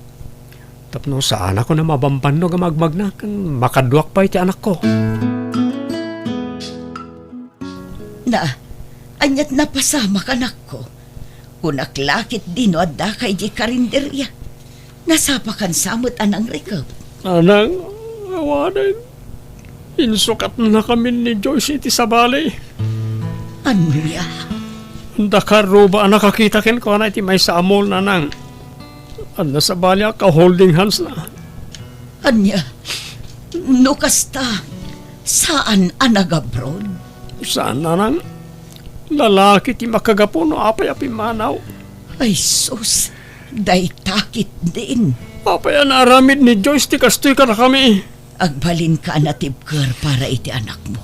tapno saanakon a mabambannog a magmagna ken makaduak pay ti anakko. Na, aniat napasamak, anakko? Kunak la ket Dino addaka idiay karinderia. Nasapakan sa met a nangrikep. Nanang, awanen. Insukatnakamin ni Joyce iti sabali. Ania? Adda kaarruba a nakakita kenkuana iti maysa a mall, Nanang. Adda sabali a ka-holding hands na. Ania? No kasta, saan a nagabroad? Saan, Nanang. Lalaki ti makagapu no apay a pimmanaw. Ay sus, dayta ketdin. Apay a naaramid ni Joyce ti kastoy kadakami? Agbalinka a natibker para iti anakmo.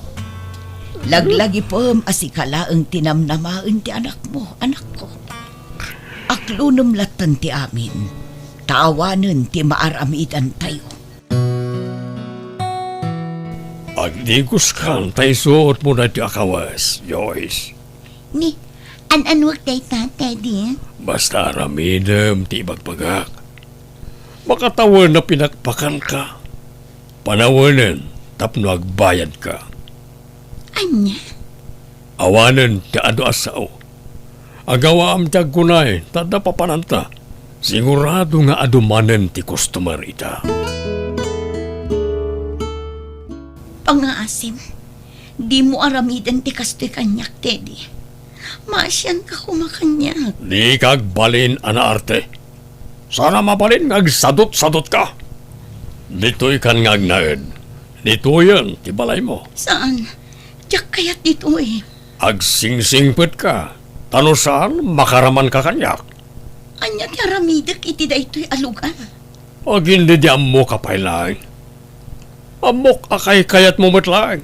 Laglagipem a sika laeng ti namnamaen ti anakmo, anakko. Aklonem latten ti amin, ta awanen ti maaramidantayo. Agdigoskan ta isuotmo daytoy a kawes, Joyce. Ni, an-anuek dayta, Teddy? Basta aramidem ti ibagbagak. Makatawen a pinakpakanka. Panawenen tapno agbayadka. Ania? Awanen ti adu a sao. Agawaam ti agkunay, ta adda papananta. Sigurado nga adu manen ti customer ita. Pangngaasim, dimo aramiden ti kastoy kaniak, Teddy. Maasianka koma kaniak. Dika agbalin a naarte. Saan a mabalin nga agsadutsadutka. Ditoykan nga agnaed. Ditoyen ti balaymo. Saan? Diak kayat ditoy. Agsingsingpetka, ta no saan, makaramanka kaniak. Ania ti aramidek iti daytoy a lugar? Agin idi ammoka pay laeng. Ammok a kaykayatmo met laeng.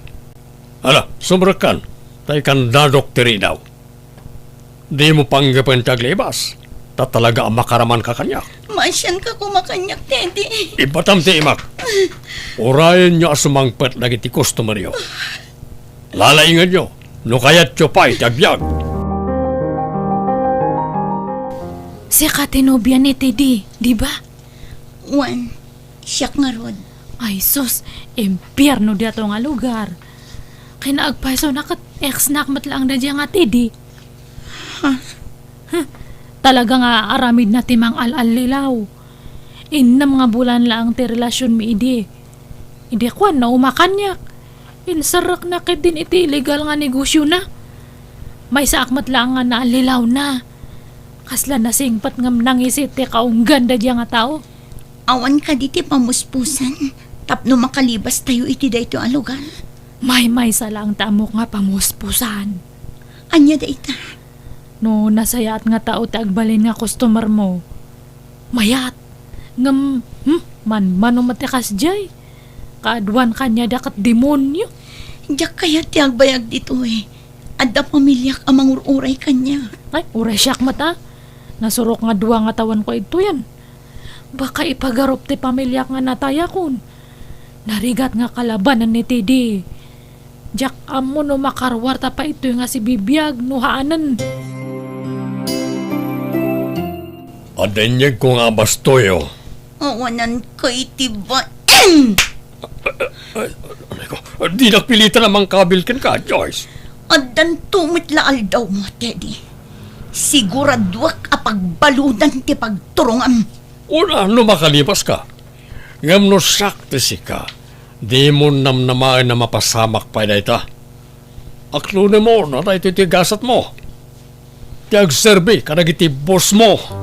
Ala, sumrekkan, ta ikandadok ti ridaw. Dimo panggepen ti aglibas, ta talaga a makaramanka kaniak. Maasianka koma kaniak, Teddy. Ibatam ti imak. Urayenyo a sumangpet dagiti customeryo. Lalaingenyo, no kayatyo pay ti agbiag. Sika ti nobia ni Teddy, di ba? Wen, siak ngarud. Ay sus, impierno diato nga lugar. Kinaagpaysona ket ex-nak met laeng daydiay nga Teddy. Ha? Huh, talaga nga aramidna ti mangal-allilaw. Innem nga bulan laeng ti relasionmi idi. Idi kuanna, uma kaniak. Inserrekna ketdin iti illegal nga negosiona. Maysaak met laeng nga naallilawna. Kasla nasingpet ngem nangisit ti kaunggan daydiay nga tao. Awan kadi ti pamuspusan tapno makalibastayo iti daytoy a lugar? Maymaysa laeng ti ammok nga pamuspusan. Ania dayta? No nasayaat nga tao ti agbalin nga customermo, mayat. Ngem, hmm, manmano met ti kasdiay. Kaaduan kaniada ket demonio. Diak kayat ti agbayag ditoy. Adda pamiliak a mangur-uray kaniak. Ay, uray siak met a. Nasurok nga dua nga tawenko idtoyen. Baka ipagarup ti pamiliak nga natayakon. Narigat nga kalabanan ni Teddy. Diak ammo no makaruarta pay itoy nga sibibiag no haanen. Adda inyegko nga abastoyo. Awananka iti bain! Ay, ay, ay, ay, ko, dinak pilitan a mangkabil kenka, Joyce. Addanto met la aldawmo, Teddy. Siguraduak a pagbaludan ti pagturongam. Una, no makalibaska. Ngem no siak ti sika, dimo namnamaen a mapasamak pay dayta. Aklonemon a daytoy ti gasatmo. Ti agserbi kadagiti bossmo.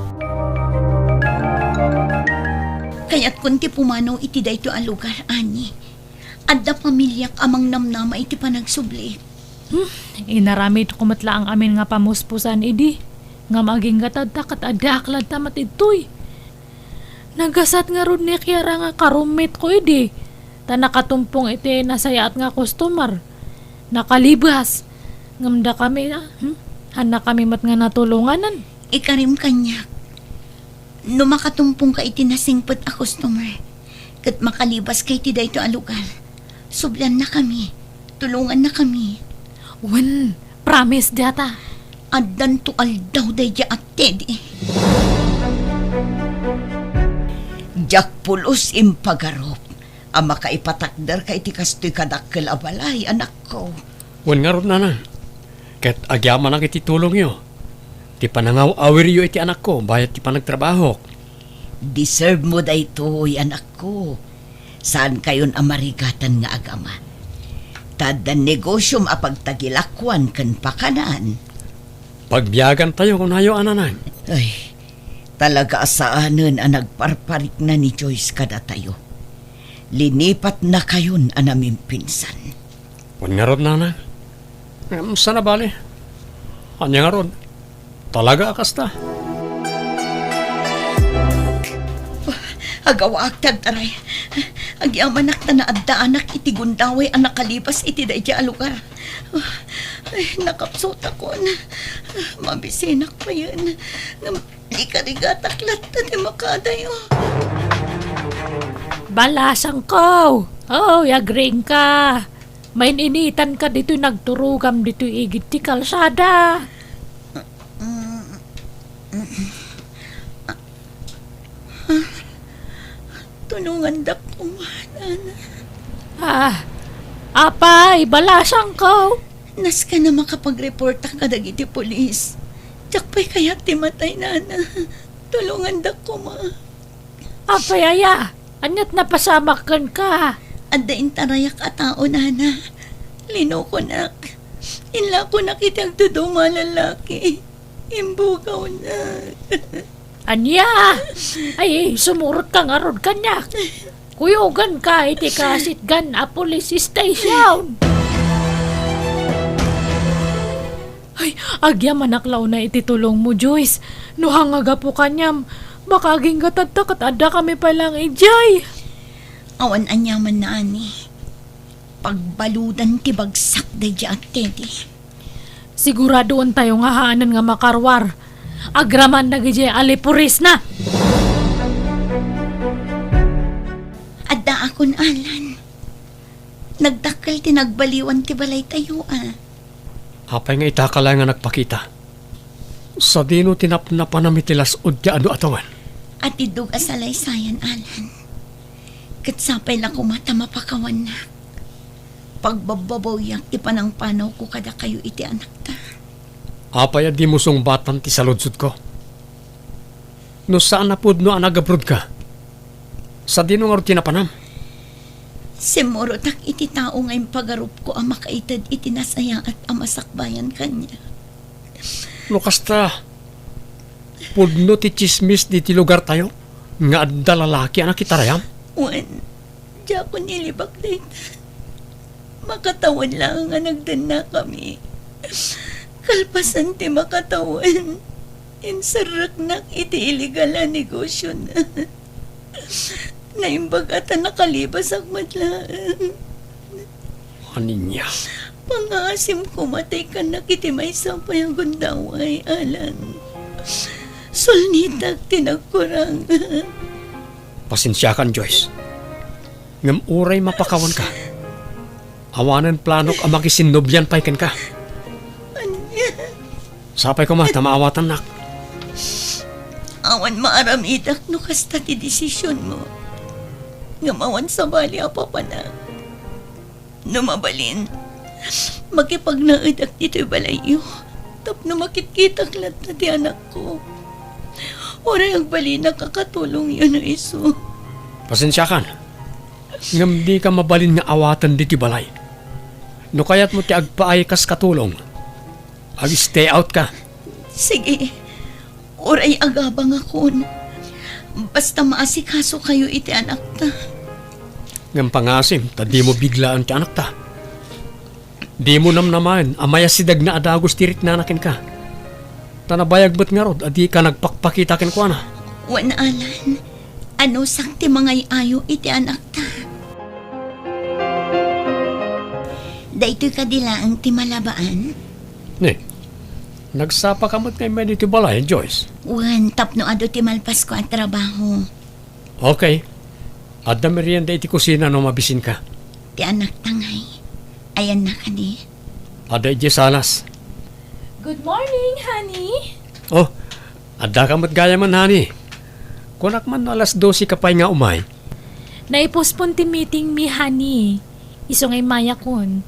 Kayatkon ti pumanaw iti daytoy a lugar, Ani. Adda pamiliak a mangnamnama iti panagsubli. Hmm, inaramidko met laeng amin nga pamuspusan idi. Ngem agingga ta ket addaak latta met idtoy. Nagasat ngarud ni Kiara nga ka-roommate ko idi, ta nakatumpong iti nasayaat nga customer. Nakalibas. Ngem dakami, ah, hmm? Hannakami met nga natulonganan. Ikarim kaniak. No makatumpongka iti nasingpet a customer, ket makalibaska iti daytoy a lugar, subliannakami, tulongannakami. Wen, promise dayta. Addanto aldaw daydiay a Teddy. Diak pulos impagarup a makaipatakderka iti kastoy kadakkel a balay, anakko. Wen ngarud, nanang, ket agyamanak iti tulongyo, ti panangaw-awiryo iti anakko bayat ti panagtrabahok. Deserve mo daytoy, anakko. Saankayon a marigatan nga agama. Ta adda negosiom a pagtagilakuan ken pakanan. Pagbiagantayo, kunayo, a nanang. Ay, talaga a saanen a nagparparikna ni Joyce kadatayo. Linipatnakayon a namimpinsan. Wen ngarud, nanang. Ngem saan a bale. Ania ngarud? Talaga a kasta. Agawaak ti agtaray. Agyamanak ta naaddaanak iti gundaway a nakalibas iti daydiay a lugar. Ay, nakapsutakon. Mabisinak payen. Ngem ikarigatak latta ti makadayo. Balasangko! Oh, yagring ka! Main-initan ka ditoy nagturogam ditoy igid ti kalsada. Tulongandak koma, nana. Ah, apay, balasangko. Nasken a makapagreportak kadagiti pulis. Diak pay kayat ti matay, nana. Tulongandak koma. Apay aya? Ania't napasamak kenka? Adda intarayak a tao, nana. Linukonak. Inlakonak iti agduduma a lalaki. Imbugawnak. Ania? Ay, sumurotka ngarud kaniak. Kuyoganka iti kasitgan a police station. Ay, agyamanak la unay iti tulongmo, Joyce. No hangagapu kaniam, baka agingga tatta ket addakami pay laeng idiay. Awan aniaman, nana. Pagbaludan ti bagsak daydiay a Teddy. Siguradoentayo nga haanen nga makaruar. Agraman dagidiay a lipurisna. Addaakon, Alan. Nagdakkel ti nagbaliwan ti balaytayo, a. Apay nga itaka laeng nga nagpakita? Sadino ti napnapanam iti las-od ti adu a tawen? Atiddog a salaysayan, Alan. Ket sapay la koma ta mapakawannak. Pagbabbabawiak ti panangpanawko kadakayo iti anakta. Apay a dimo sungbatan ti saludsodko? No saan a pudno a nagabrodka, sadino ngarud ti napanam? Simmurotak iti tao nga impagarupko a makaited iti nasayaat a masakbayan kaniak. No kasta, pudno ti tsismis ditoy lugartayo nga adda lalaki a nakitarayam? Wen, diakon ilibak dayta. Makatawen laeng a nagdennakami. Kalpasan ti makatawen, inserreknak iti illegal a negosiona. Naimbag a ta nakalibasak met laeng. Ania? Pangaasim koma ta ikkannak iti maysa pay a gundaway, Alan. Sulnitak ti nagkurang. Pasensiakan, Joyce. Ngem uray mapakawanka, awanen planok a makisinnobian pay kenka. Ania? Sapay koma ta maawatannak. Awan maaramidak no kasta ti desisionmo. Ngem awan sabali a papanak. No mabalin, makipagnaedak ditoy balayyo tapno makitkitak latta ti anakko. Uray agbalinak a katulongyo no isu. Pasensiakan, ngem dika mabalin nga awaten ditoy balay. No kayatmo ti agpaay kas katulong, ag-stay out ka. Sige, uray agabangakon. Basta maasikasokayo iti anakta. Ngem pangaasim ta dimo biglaen ti anakta. Dimo namnamaen a mayasidegna a dagus ti riknana kenka. Ta nabayag met ngarud a dika nagpakpakita kenkuana. Wen, Alan, anusak ti mangay-ayo iti anakta. Daytoy kadi laeng ti malabaan? Ni, nagsapaka met nga immay ditoy balay, Joyce? Wen, tapno adu ti malpasko a trabaho. Okay. Adda merienda iti kusina no mabisinka. Ti anakta ngay. Ayanna kadi? Adda idiay salas. Good morning, honey. Oh, addaka met gayamen, honey. Kunak man no alas dose ka pay nga umay. Naipospon ti meeting mi, honey. Isu nga immayakon.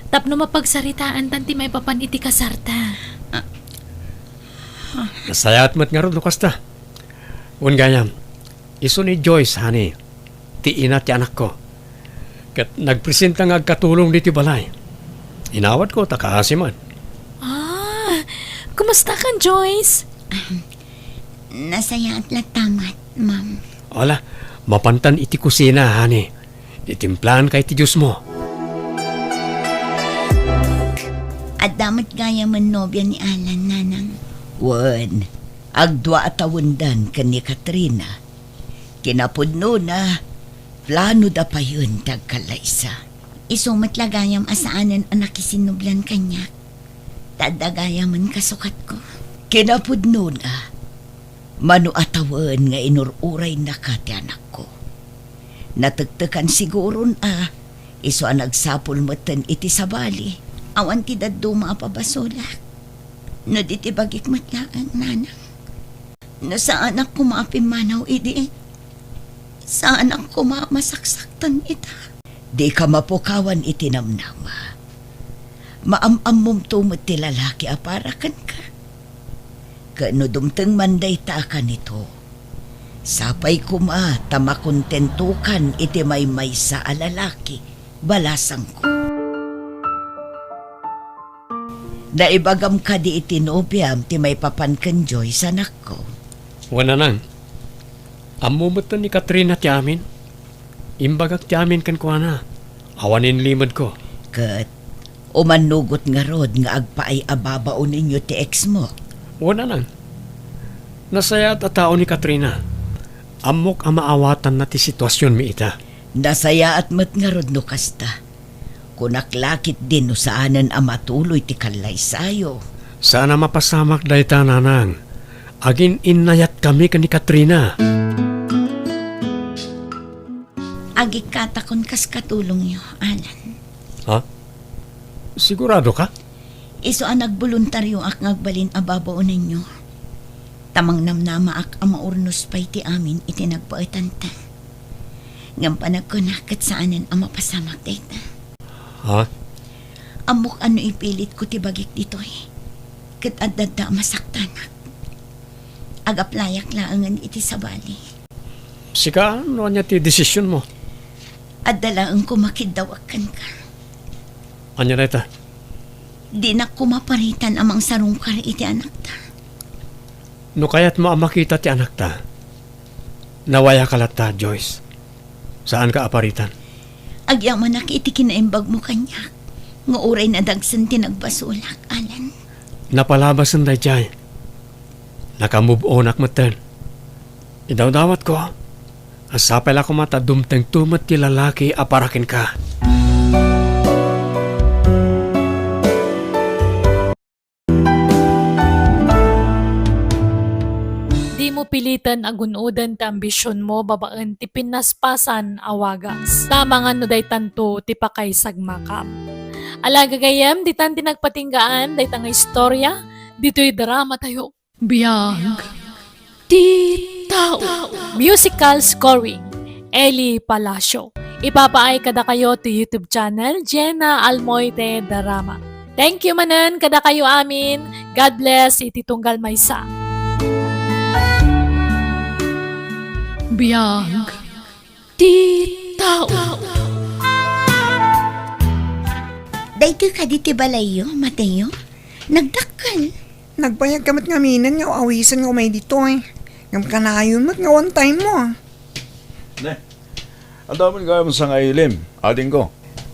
Tapno mapagsaritaantan ti maipapan iti kasarta. Nasayaat met ngarud no kasta. Wen gayam, isu ni Joyce, honey, ti ina ti anakko. Ket nagpresenta nga agkatulong ditoy balay. Inawatko ta kaasi man. Ah, kumusta ka, Joyce? Nasayaat latta met, ma'am. Ala, mapantan iti kusina, honey. Titimplaanka iti juice mo. Adda met gayamen nobia ni Alan, nanang. Wen, agdua a tawendan ken ni Katrina. Kinapudnona, planoda payen ti agkallaysa. Isu met la gayam a saanen a nakisinnublan kaniak. Ta adda gayamen kasukatko. Kinapudnona, mano a tawen nga inur-uraynaka ti anakko. Natektekan siguron a isu a nagsapul metten iti sabali. Awan ti dadduma a pabasolak. No di ti bagik met laeng, nanang. No saanak koma a pimmanaw idi, saanak koma a masaksaktan ita. Dika mapukawan iti namnama. Maam-ammomto met ti lalaki a para kenka. Ket no dumteng man dayta a kanito, sapay koma ta makontentokan iti maymaysa a lalaki, balasangko. Naibagam kadi iti nobiam ti maipapan ken Joyce, anakko? Wen, nanang. Ammo metten ni Katrina ti amin. Imbagak ti amin kenkuana. Awan inlimedko. Ket umannugot ngarud nga agpaay a babaonenyo ti ex mo? Wen, nanang. Nasayaat a tao ni Katrina. Ammok a maawatanna ti situasionmi ita. Nasayaat met ngarud no kasta. Kunak la ketdi no saanen a matuloy ti kallaysayo. Saan a mapasamak dayta, nanang. Agin-innayatkami ken ni Katrina. Agikkatakon kas katulongyo, Alan. Ha? Sigurado ka? Isu a nagboluntarioak nga agbalin a babaonenyo. Ta mangnamnamaak a maurnos pay ti amin iti nagbaetanta. Ngem panagkuna ket saanen a mapasamak dayta. Ha? Ammok a no ipilitko ti bagik ditoy, ket adda a masaktanak. Agaplayak laengen iti sabali. Sika, no ania ti desisionmo? Adda laeng koma kiddawak kenka. Ania dayta? Dinak koma paritan a mangsarungkar iti anakta. No kayatmo a makita ti anakta, nawayaka latta, Joyce. Saanka a paritan. Agyamanak iti kinaimbagmo kaniak, nga uray nadagsen ti nagbasolak, Alan. Napalabasen daydiay. Naka-move on-ak metten. Idawdawatko a sapay la koma ta dumtengto met ti lalaki a para kenka. Dimo piliten a gun-oden ti ambisionmo babaen ti pinnaspasan a wagas. Ta amangan no daytanto ti pakaisagmakam. Ala, gagayyem, ditan ti nagpatinggaan dayta nga istorya ditoy dramatayo. Biag ti tao. Musical scoring, Eli Palacio. Ipapaay kadakayo ti YouTube channel, Jenna Almoite Drama. Thank you manen kadakayo amin. God bless iti tunggal maysa. Biag ti tao. Daytoy kadi ti balayyo, Mateo? Nagdakkel. Nagbayagka met ngaminen nga awisen nga umay ditoy. Ngem kanayon met nga one time mo. Ne, adda met gayam sangailim, adingko.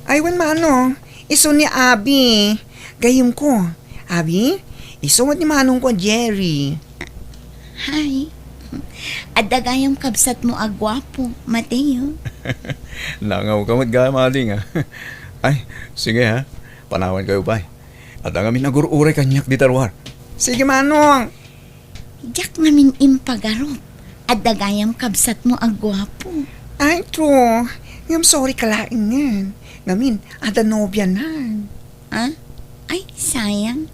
Ay, wen, Manong. Isu ni Abi. Gayyemko. Abi, isu met ni manongko a Jerry. Hi. Adda gayam kabsatmo a guapo, Mateo. Nangawka met gayam, ading, a. Ay, sige, ha. Panawankayo pay. Adda ngamin nagur-uray kaniak dita ruar. Sige, Manong. Diak ngamin impagarup. Adda gayam kabsatmo a guapo. Ay, true. Ngem sorry ka laengen. Ngamin, adda nobianan. Ah? Ay, sayang.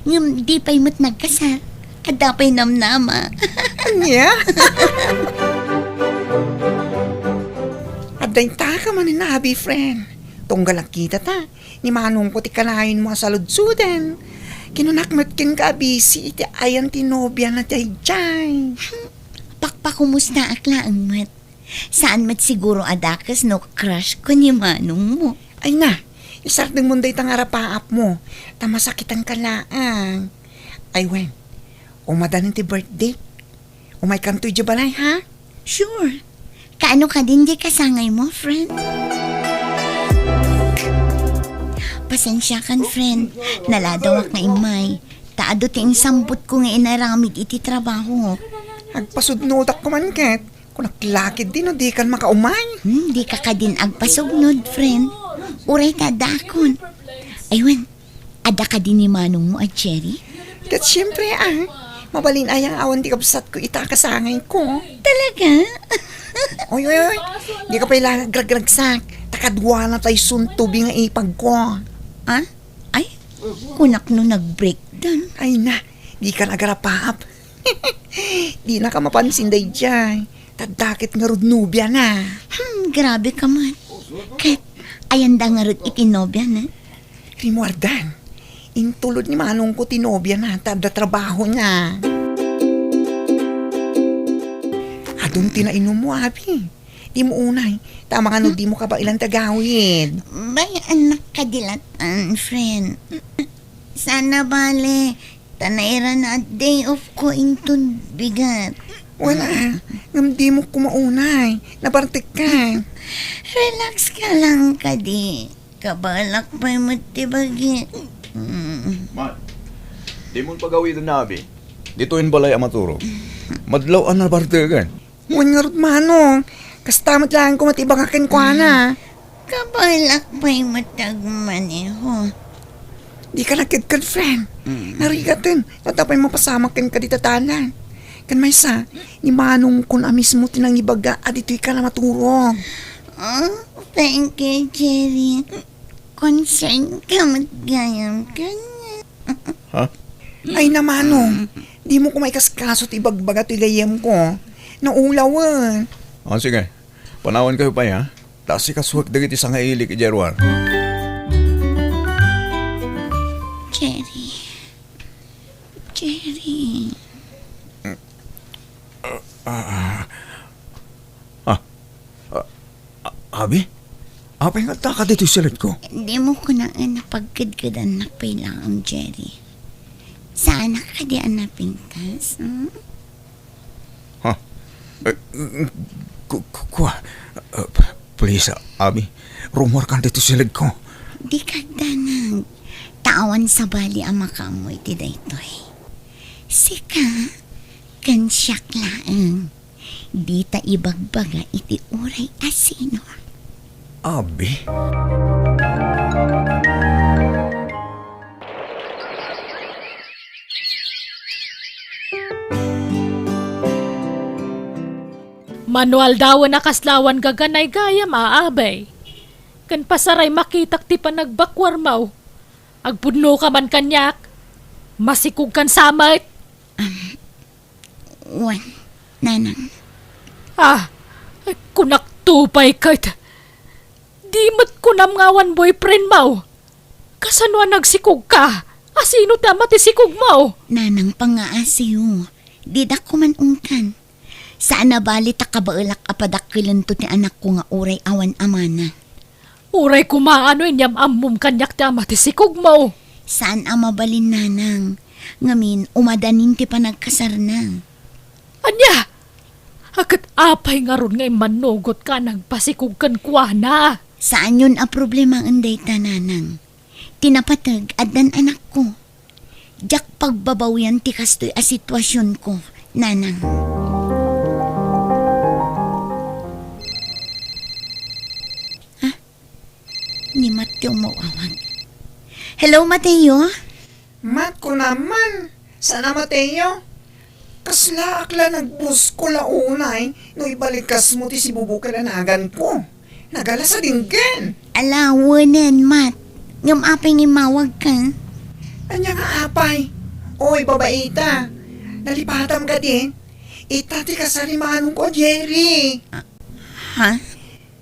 Ngem di pay met nagkasar. Adda pay namnama. Ania? Adda intaka manen a abi, friend. Tunggal agkitata. Ni manongko ti kanayonmo a saludsoden. Kinunak met kenka a busy iti ayan ti nobiana daydiay. Pakpakumustaak laeng met. Saan met siguro a dakes no crush ko ni manongmo. Ay na, isardengmon dayta nga arapaapmo. Ta masakitanka laeng. Ay wen, umadanen ti birthday. Umaykanto idiay balay, ha? Sure. Kaano kadin diay kasangaymo, friend? Pasensiakan, friend. Naladawak nga immay. Ta adu ti insambutko nga inaramid iti trabaho. Agpasudnodak koman ket. Kunak la ketdi no dikan makaumay. Hmm, dika kadin agpasugnod, friend. Uray ta addakon. Ay wen, adda kadi ni manongmo a Jerry? Ket siempre, ah. Mabalin aya nga awan ti kabsatko ita a kasangayko. Talaga? Oy, oy, oy. Dika pay la agragragsak. Ta kaduana tay suntobi nga ipagko. Ah? Ay, kunak no nag-breakdown. Ay na, dikan agarapaap. Dinaka mapansin daydiay. Ta adda ket ngarud nobiana. Hmm, grabe ka man. Ket, ayanda ngarud iti nobiana? Rimmuardan, intulod ni manongko ti nobiana ta adda trabahona. Adun ti nainummo, abi. Dimo unay, ta amangan no dimo kabaelan ti agawid. Bay, annak kadi latan, friend. Saan a bale, ta nairana a day off ko inton bigat. Wen a, ngem dimo koma unay, nabartekka. Relax ka lang kadi. Kabaelak pay met ti bagi. Mm. Mat, dimon pagawiden, abi. Ditoyen balay a maturog. Madlaw a nabartekan. Wen ngarud, manong. Kasta met laeng koma ti ibaga kenkuana. Kabaelak pay met ti agmaneho. Dika nagkedked, friend. Mm. Narigaten, no adda pay mapasamak kenka dita dalan. Ken maysa, ni manongkon a mismo ti nangibaga a ditoyka a maturog. Oh, thank you, Jerry. Concern ka met gayam kaniak. Ha? Ay na, manong, dimo koma ikaskaso ti ibagbaga ti gayyemko. Naulawen. Ah, sige. Panawankayo pay, ha? Ta asikasuek dagiti sangailik idiay ruar. Jerry. Jerry. Ah, ah, ah, ah, abi? Apay nga addaka ditoy siled ko? Dimo kunaan a pagkedkedannak pay laeng, Jerry. Saanak kadi a napintas, hmm? Ha? Eh, ku-, ku-, kua? Eh, p-, please, ah, abi. Rummuarkan ditoy siled ko. Dika agdanag. Ta awan sabali a makaammo iti daytoy. Sika, ken siak laeng. Dita ibagbaga iti uray a sino. Abi? Mano aldawen a kasla awan gaganay gayam a, abay. Ken pasaray makitak ti panagbakuarmo. Agpudnoka man kaniak. Masikogkan sa met. Wen, nanang. Ah, kunakto pay ket. Di met kunam nga awan boyfriendmo. Kasano a nagsikogka? A sino ti ama ti sikogmo? Nanang, pangngaasiyo. Didak koma ungtan. Saan a bali ta kabaelak a padakkelento ti anakko nga uray awan amana. Uray koma no inyam-ammom kaniak ti ama ti sikogmo. Saan a mabalin, nanang. Ngamin, umadanin ti panagkasarna. Ania? A ket apay ngarud nga immannugotka a nagpasikog kenkuana? Saanyon a problemaen dayta, nanang. Ti napateg, addan anakko. Diak pagbabawian ti kastoy a situasionko, nanang. Ah, ni Mat ti umaw-awag. Hello, Mateo? Mat, kunam man, saan a Mateo? Kaslaak la nagbuskol a unay no ibalikasmo ti sibubukel a naganko. Nagala sa dinggen. Ala, wenen, Mat. Ngem apay nga immawagka? Ania nga apay? Oy, babaita. Nalipatam kadi? Ita ti kasarimanongko a Jerry. Ah, ha?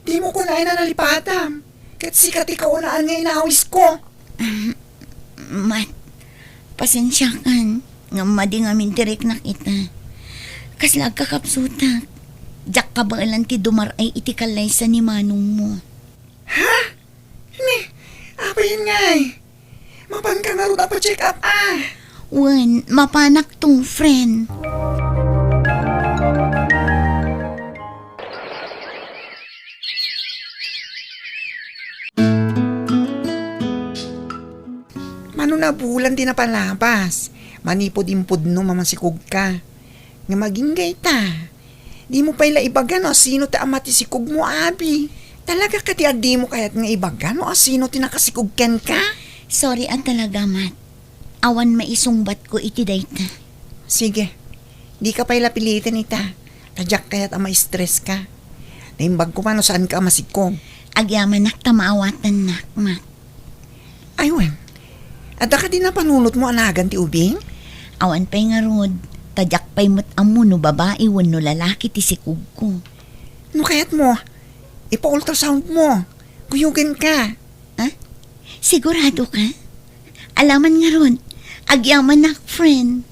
Dimo kunaen a nalipatam. Ket sika ti kaunaan nga inawisko. Ah, Mat, pasensiakan, ngem madi ngamin ti riknak ita. Kasla agkakapsutak. Diak kabaelan ti dumar-ay iti kallaysa ni manongmo. Ha? Ni, apay ngay? Mapanka ngarud a pa-check up, ah? Wen, mapanak to, friend. Mano nabulan ti napalabas, manipud impudno mamasikog ka. Nga magingga ita. Dimo pay la ibaga no asino ti ama ti sikogmo, abi. Talaga kadi a dimo kayat nga ibaga no asino ti nakasikog kenka? Sorry a talaga, Mat. Awan maisungbatko iti dayta. Sige. Dika pay la piliten ita. Ta diak kayat a ma-stress ka. Naimbag koma no saanka a masikog. Agyamanak ta maawatannak, Mat. Ay wen, adda kadi napanunotmo a nagan ti ubing? Awan pay ngarud, ta diak pay met ammo no babai wenno lalaki ti sikogko. No kayatmo, ipa-ultrasoundmo. Kuyogenka. Ha? Sigurado ka? Alaman ngarud, agyamanak, friend.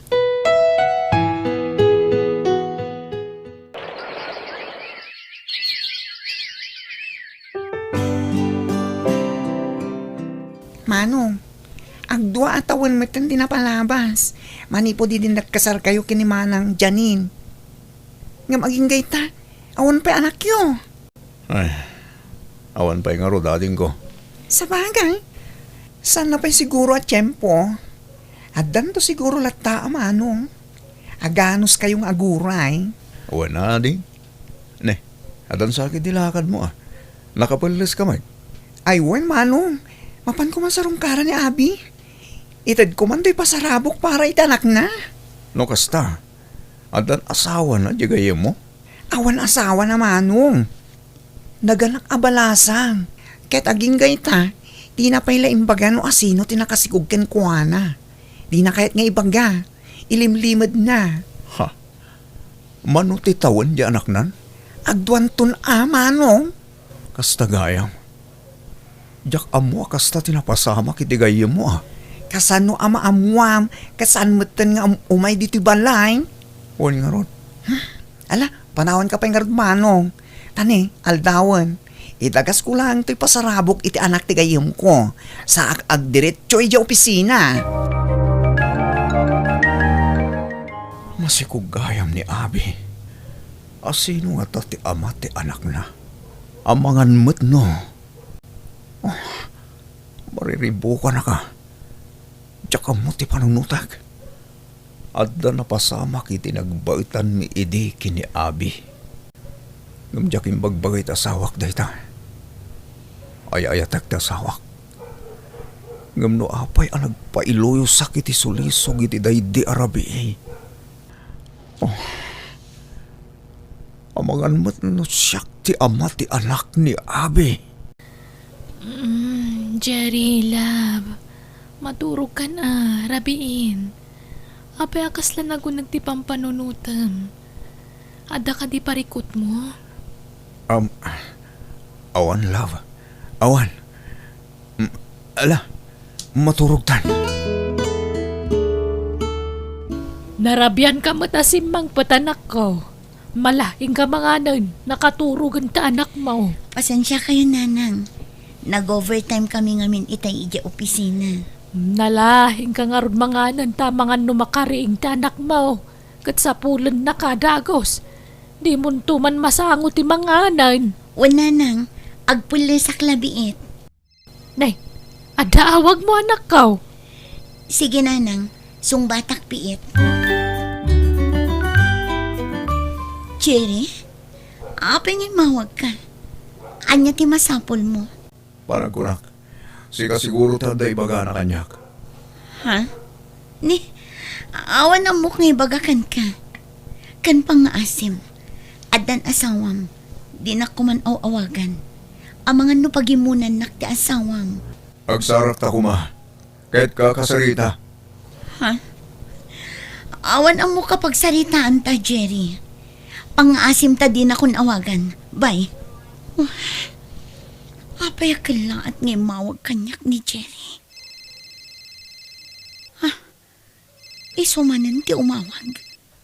Manong, agdua a tawen metten ti napalabas, manipud idi nagkasarkayo ken ni Manang Janine. Ngem agingga ita, awan pay anakyo. Ay, awan pay ngarud, adingko. Sabagay, saan na pay siguro a tiempo? Addanto siguro latta a manong. Aganuskayo nga aguray. Wen, ading. Ne, addan sa ketdi lakadmo a. Nakapelles ka met? Ay wen, manong. Mapan koma sarungkaran ni abi. Itedko man toy pasarabok para iti anakna. No kasta, addan asawana diay gayyemmo? Awan asawana, manong. Naganak a balasang. Ket agingga ita, dina pay la imbaga no asino ti nakasikog kenkuana. Dina kayat nga ibaga. Ilimlimedna. Ha? Mano ti tawen diay anaknan? Agduanton a, manong. Kasta gayam. Diak ammo a kasta ti napasamak iti gayyemmo a. Kasano a maammuam, kasano metten nga um-, umay ditoy balay? Wen ngarud. Ala, panawanka pay ngarud, manong. Ta ne, aldawen, idagasko laeng toy pasarabok iti anak ti gayyemko. Saak agdiretso idiay opisina. Masikog gayam ni abi. Asino ngata ti ama ti anakna? Amangan met no? Oh, mariribukanaka. Diak ammo ti panunotak. Adda napasamak iti nagbaetanmi idi ken ni abi. Ngem diak imbagbaga iti asawak dayta. Ay-ayatek ti asawak. Ngem no apay a nagpailuyosak iti sulisog iti daydi a rabii. Oh. Amangan met no siak ti ama ti anak ni abi. Mm, Jerry, love. Maturogkan a, rabiin. Apay a kasla naguneg ti pampanunotem? Adda kadi parikutmo? Um, awan, love. Awan. Mm, ala, maturogtan. Narabianka met a simmangpet, anakko. Nalaingka manganen, nakaturogen ti anakmo. Pasensiakayo, nanang. Nag-overtime kami ngamin itay idiay opisina. Nalaingka ngarud manganen ta amangan no makariing ti anakmo. Ket sapulennaka a dagus. Dimonto man masango ti manganen. Wen, nanang, agpellesak labiit. Nay, adda awagmo, anakko. Sige, nanang, sungbatak piit. Jerry, apay nga immawagka? Ania ti masapulmo? Panagkunak, sika siguro ti adda ibagana kaniak. Ha? Ni, awan ammok nga ibaga kenka. Ken pangngaasim, addan asawam, dinak koman aw-awagan. Amangan no pagimmunannak ti asawam. Agsarakta koma, ket kakasarita. Ha? Awan ammok a pagsaritaanta, Jerry. Pangngaasim ta dinakon awagan. Bye. Apay a kellaat nga immawag kaniak ni Jerry? Ha? Isu manen ti umawag.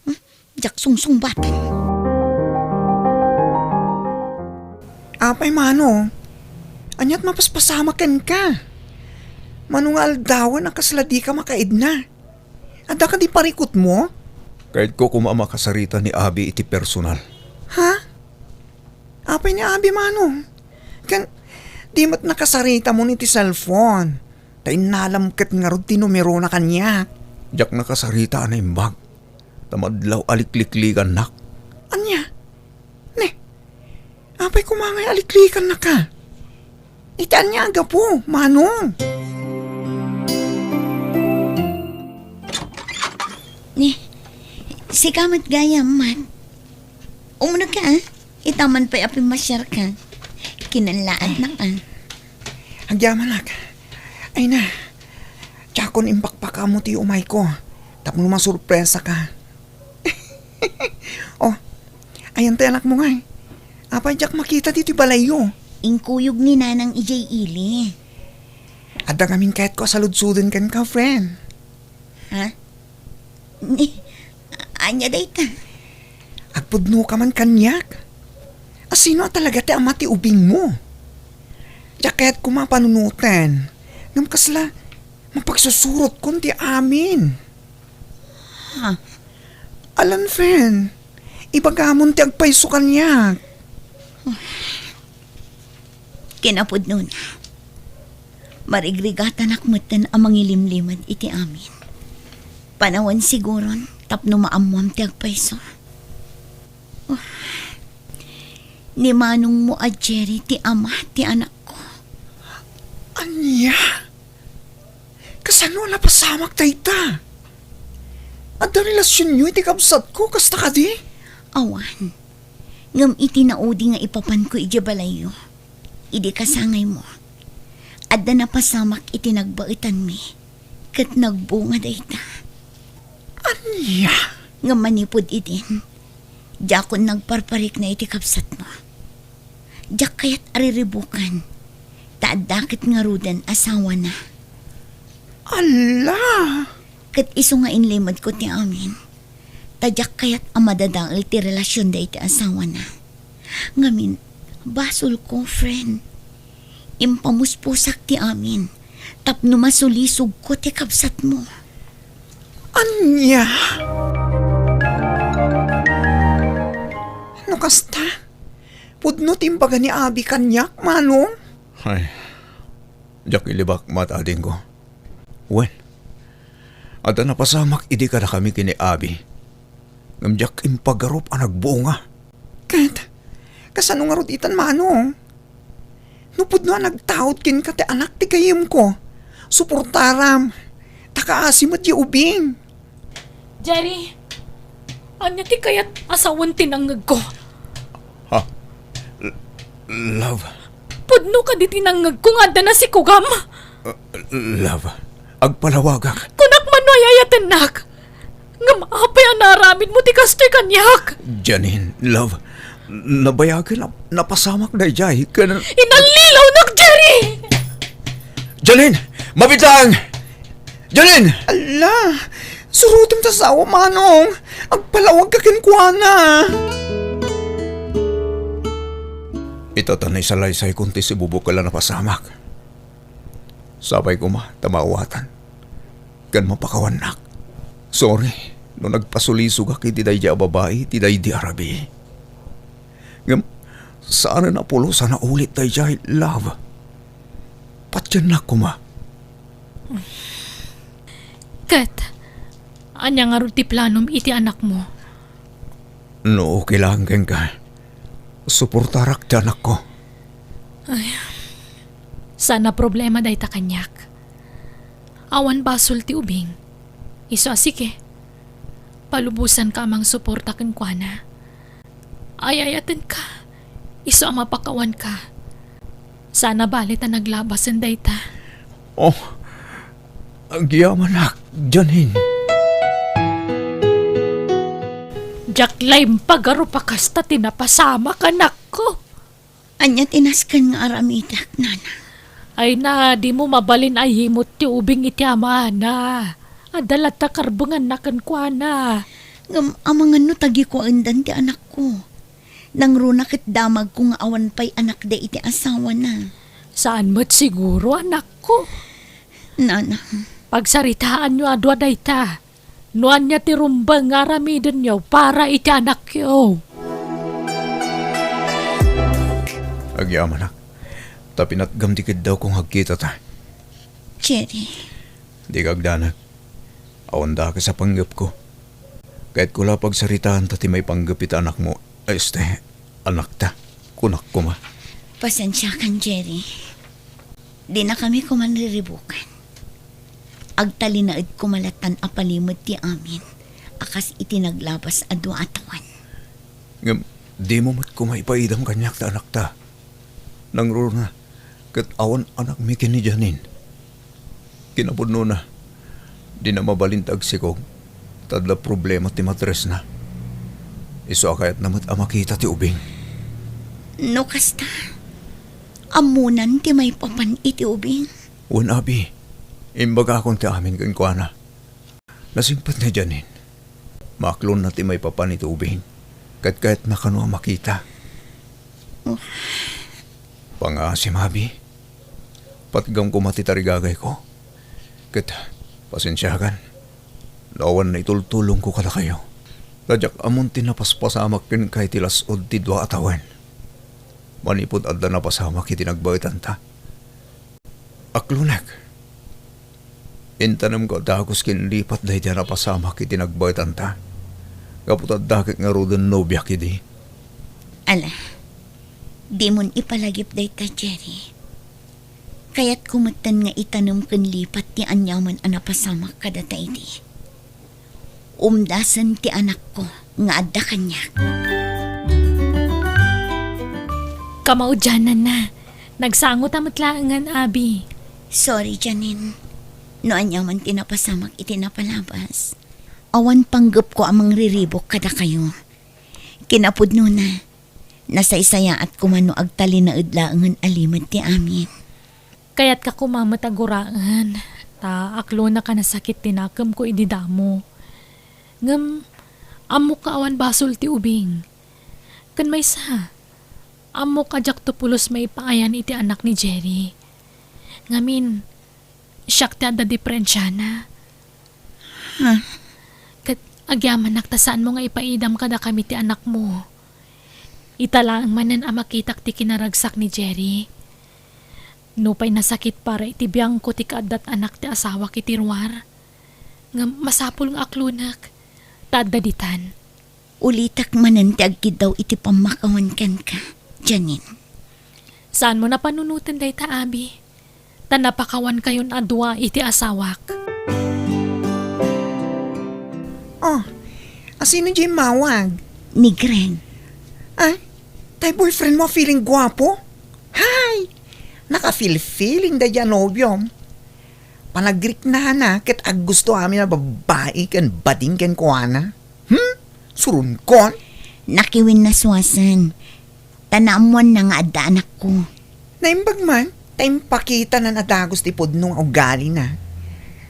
Hmm? Diak sungsungbaten. Apay, mano? Ania't mapaspasamak kenka? Mano nga aldawen a kasla dika makaidna? Adda kadi parikutmo? Kayatko koma a makasarita ni abi iti personal. Ha? Apay ni abi, mano? Ken, di met nakasaritamon iti cellphone. Ta innalam ket ngarud ti numerona kaniak. Diak nakasarita a naimbag. Ta madlaw a liklikligannak. Ania? Apay koma ngay aliklikannaka? Iti ania a gapu, Manong? Ni, sika met gayam, Mat. Umuna ka, ah. Ita man pay a pimmasiarka. Kinalaadnak, ah. Agyamanak. Ay na, diakon impakpakaammo ti umayko tapno masurpresaka. Oh, ayan ti anakmo ngay. Apay diak makita ditoy balayyo? Inkuyog ni Nanang idiay ili. Adda ngamin kayatko a saludsoden kenka, friend. Ha? Ni, ania dayta? Agpudnoka man kaniak? A sino a talaga ti ama ti ubingmo? Diak kayat koma a panunoten. Ngem kasla, mapagsusurotkon ti amin. Ha? Alan, friend, ibagamon ti agpayso kaniak. Kinapudnona, marigrigatanak metten a mangilimlimed iti amin. Panawen siguron tapno maammoam ti agpayso. Oh, ni manongmo a Jerry ti ama ti anakko. Ania? Kasano a napasamak dayta? Adda relasionyo iti kabsatko, kasta kadi? Awan. Ngem iti naudi nga ipapanko idiay balayyo, idi kasangaymo, adda napasamak iti nagbaetanmi, ket nagbunga dayta. Ania? Ngem manipud idin, diakon nagparparikna iti kabsatmo. Diak kayat a riribukan, ta adda ket ngaruden asawana. Ala! Ket isu nga inlimedko ti amin, ta diak kayat a madadael ti relasionda iti asawana. Ngamin, basolko, friend. Impamuspusak ti amin tapno masulisogko ti kabsatmo. Ania? No kasta, pudno ti imbaga ni Abi kaniak, Manong? Ay, diak ilibak, Mat, adingko. Wen, adda napasamak idi kadakami ken ni Abi. Ngem diak impagarup a nagbunga. Ket, kasano ngarud itan, Manong? No pudno a nagtaud kenka ti anak ti gayyemko, suportaram, ta kaasi met ti ubing. Jerry, ania ti kayat a sawen ti nangngegko? Ha? L-, love? Pudno kadi ti nangngegko nga adda nasikugam? Uh, love, agpalawagak. Kunak man no ay-ayatennak. Ngem apay a naaramidmo ti kastoy kaniak? Janine, love, nabayagen a napasamak daydiay ken... Inallilawnak, Jerry! Janine, mabiit laeng! Janine! Ala, surotem ti asawa, Manong. Agpalawagka kenkuana. Ita ta naisalaysay kon ti sibubukel a napasamak. Sapay koma ta maawatan ken mapakawannak. Sorry no nagpasulisogak iti daydiay a babai iti daydi a rabii. Ngem saanen a pulos a naulit daydiay, love. Patiennak koma. Ket, ania ngarud ti planom iti anakmo? No okay laeng kenka, suportarak ti anakko. Ay, saan a problema dayta kaniak. Awan basol ti ubing. Isu a sige, palubosanka a mangsuporta kenkuana. Ay-ayatenka. Isu a mapakawanka. Saan a bale ta naglabasen dayta. Oh, agyamanak, Janine. Diak la impagarup a kasta ti napasamak, anakko. Ania ti nasken nga aramidek, Nana? Ay na, dimo mabalin a yimut ti ubing iti amana. Adda latta karbenganna kenkuana. Ngem amangan no tagikuaendan ti anakko. Nangruna ket damagko nga awan pay anakda iti asawana. Saan met siguro, anakko. Nana. Pagsaritaanyo a dua dayta. No ania ti rumbeng nga aramidenyo para iti anakyo. Agyamanak, ta pinatgam ti kiddawko nga agkitata. Jerry. Dika agdanag. Awan dakes a panggepko. Kayatko la pagsaritaan ta ti maipanggep iti anakmo, este, anakta. Kunak koma. Pasensiakan, Jerry. Dinakami koma riribukan. Agtalinaed koma lattan a palimed ti amin a kas iti naglabas a dua a tawen. Ngem, dimo met koma ipaidam kaniak ti anakta. Nangruna, ket awan anakmi ken ni Janine. Kinapudnona, dina mabalin ti agsikog, ta adda problema ti matresna. Isu a kayatna met a makita ti ubing. No kasta, ammonan ti maipapan iti ubing? Wen, abi, imbagakon ti amin kenkuana. Nasingpet ni Janine. Maaklonna ti maipapan iti ubing, ket kayatna kano a makita. Oh. Pangaasim, abi. Patgam koma ti tarigagayko. Ket, pasensiakan no awan naitultulongko kadakayo. Ta diak ammon ti napaspasamak kenka iti las-ud ti dua a tawen. Manipud adda napasamak iti nagbaetanta. Aklonek. Intanemko a dagus ken lipat daydi a napasamak iti nagbaetanta. Gapu ta adda ket ngaruden nobiak idi. Ala, dimon ipalagip dayta, Jerry. Kayatko metten nga itanem ken lipat ti aniaman a napasamak kadata idi. Umdasen ti anakko nga adda kaniak. Kamaudiananna, nagsangota met laengen, abi. Sorry, Janine. No aniaman ti napasamak iti napalabas, awan panggepko a mangriribuk kadakayo. Kinapudnona, nasaysayaat koma no agtalinaed laengen a limed ti amin. Kayatka koma met a guraen, ta aklonak a nasakit ti nakemko idi damo. Ngem, ammok nga awan basol ti ubing. Ken maysa, ammok a diakto pulos maipaayan iti anak ni Jerry. Ngamin, siak ti adda diferensiana. Ha? Ket agyamanak ta saanmo nga ipaidam kadakami ti anakmo. Ita laeng manen a makitak ti kinaragsak ni Jerry. Nupay nasakit para iti biangko ti kaaddat anak ti asawak iti ruar, ngem masapul nga aklonek ta adda ditan. Ulitek manen ti agkiddaw iti pammakawan kenka, Janine. Saanmo a panunoten dayta, abi. Ta napakawankayon a dua iti asawak. Oh, asino diay immawag? Ni Greg. Ay, tay boyfriend mo a feeling guapo? Hay! Naka-feel-feeling daydi a nobiom. Panagriknana ket aggusto amin a babbai ken bading kenkuana. Hmm? Suronkon? Nakiwinnasuasen. Ta naammoanna nga adda anakko. Naimbag man, ta impakitana a dagus ti pudno nga ugalina.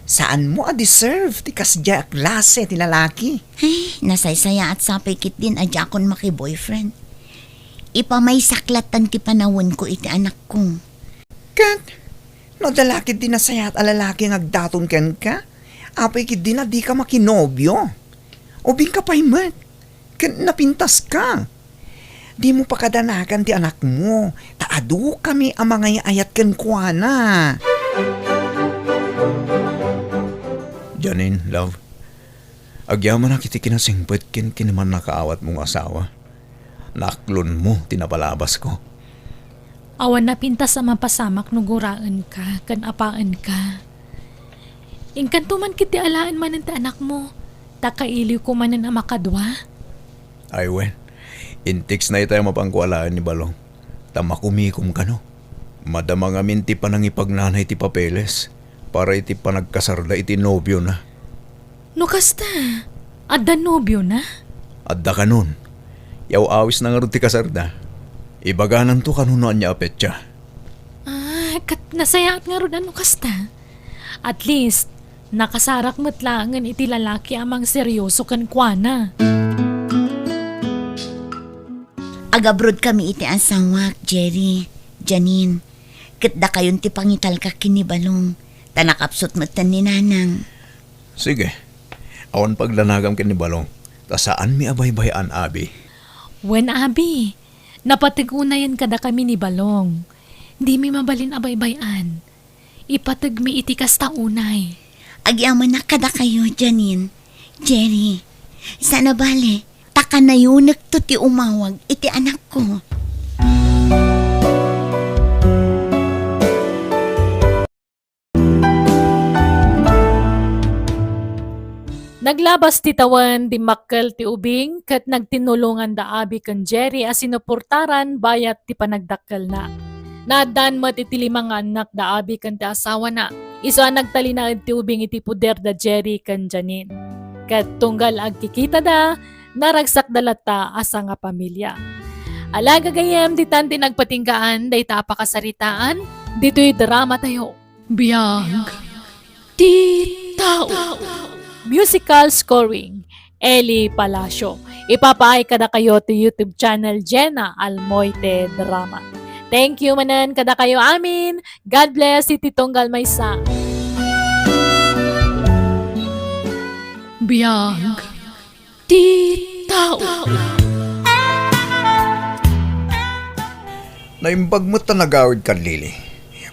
Saanmo a deserve ti kasdiay a klase ti lalaki. Ay, nasaysayaat sapay ketdin a diakon maki-boyfriend. Ipamaysak lattan ti panawenko iti anakko. Ket, no adda la ketdi nasayaat a lalaki nga agdaton kenka, apay ketdin a dika makinobio? Ubingka pay met, ket napintaska. Dimo pakadanagan ti anakmo, ta adukami a mangay-ayat kenkuana. Janine, love, agyamanak iti kinasingpet ken kinamannakaawatmo nga asawa. Naaklonmo ti napalabasko. Awan napintas a mapasamak no guraenka ken apaenka. Inkanto man ketdi alaen manen ti anakmo, ta kailiwko manen a makadua. Ay wen, intikna itay a mapanko alaen ni Balong, ta makumikom kano. Madama ngamin ti panangipagnana iti papeles para iti panagkasarda iti nobiona. No kasta, adda nobiona? Adda kanon. Yaw-awisna ngarud ti kasarda. Ibagananto kano no ania a petsa. Ah, ket nasayaat ngarud a no kasta. At least, nakasarak met laengen iti lalaki a mangseryoso kenkuana. Agabrodkami iti asawak, Jerry, Janine. Ket dakayon ti pangitalka ken ni Balong, ta nakapsut metten ni Nanang. Sige. Awan pagdanagam ken ni Balong, ta saanmi a baybay-an, abi. Wen, abi. Napateg unayen kadakami ni Balong. Dimi mabalin a baybay-an. Ipategmi iti kasta unay. Agyamanak kadakayo, Janine, Jerry. Saan a bale, ta kanayonekto ti umawag iti anakko. Naglabas ti tawen, dimmakkel ti ubing, ket nagtinulongan da Abby ken Jerry a sinuportaran bayat ti panagdakkelna. Naaddaan met iti lima nga annak da Abby ken ti asawana. Isu a nagtalinaed ti ubing iti poder da Jerry ken Janine. Ket tunggal agkikitada, naragsakda latta a sangapamilia. Ala, gagayyem, ditan ti nagpatinggaan dayta a pakasaritaan ditoy drama tayo. Biag ti tao. Musical scoring, Eli Palacio. Ipapaay kadakayo ti YouTube channel Jenna Almoite Drama. Thank you manen kadakayo amin. God bless iti tunggal maysa. Biag ti tao. Naimbag met ta nagawid kad Lily.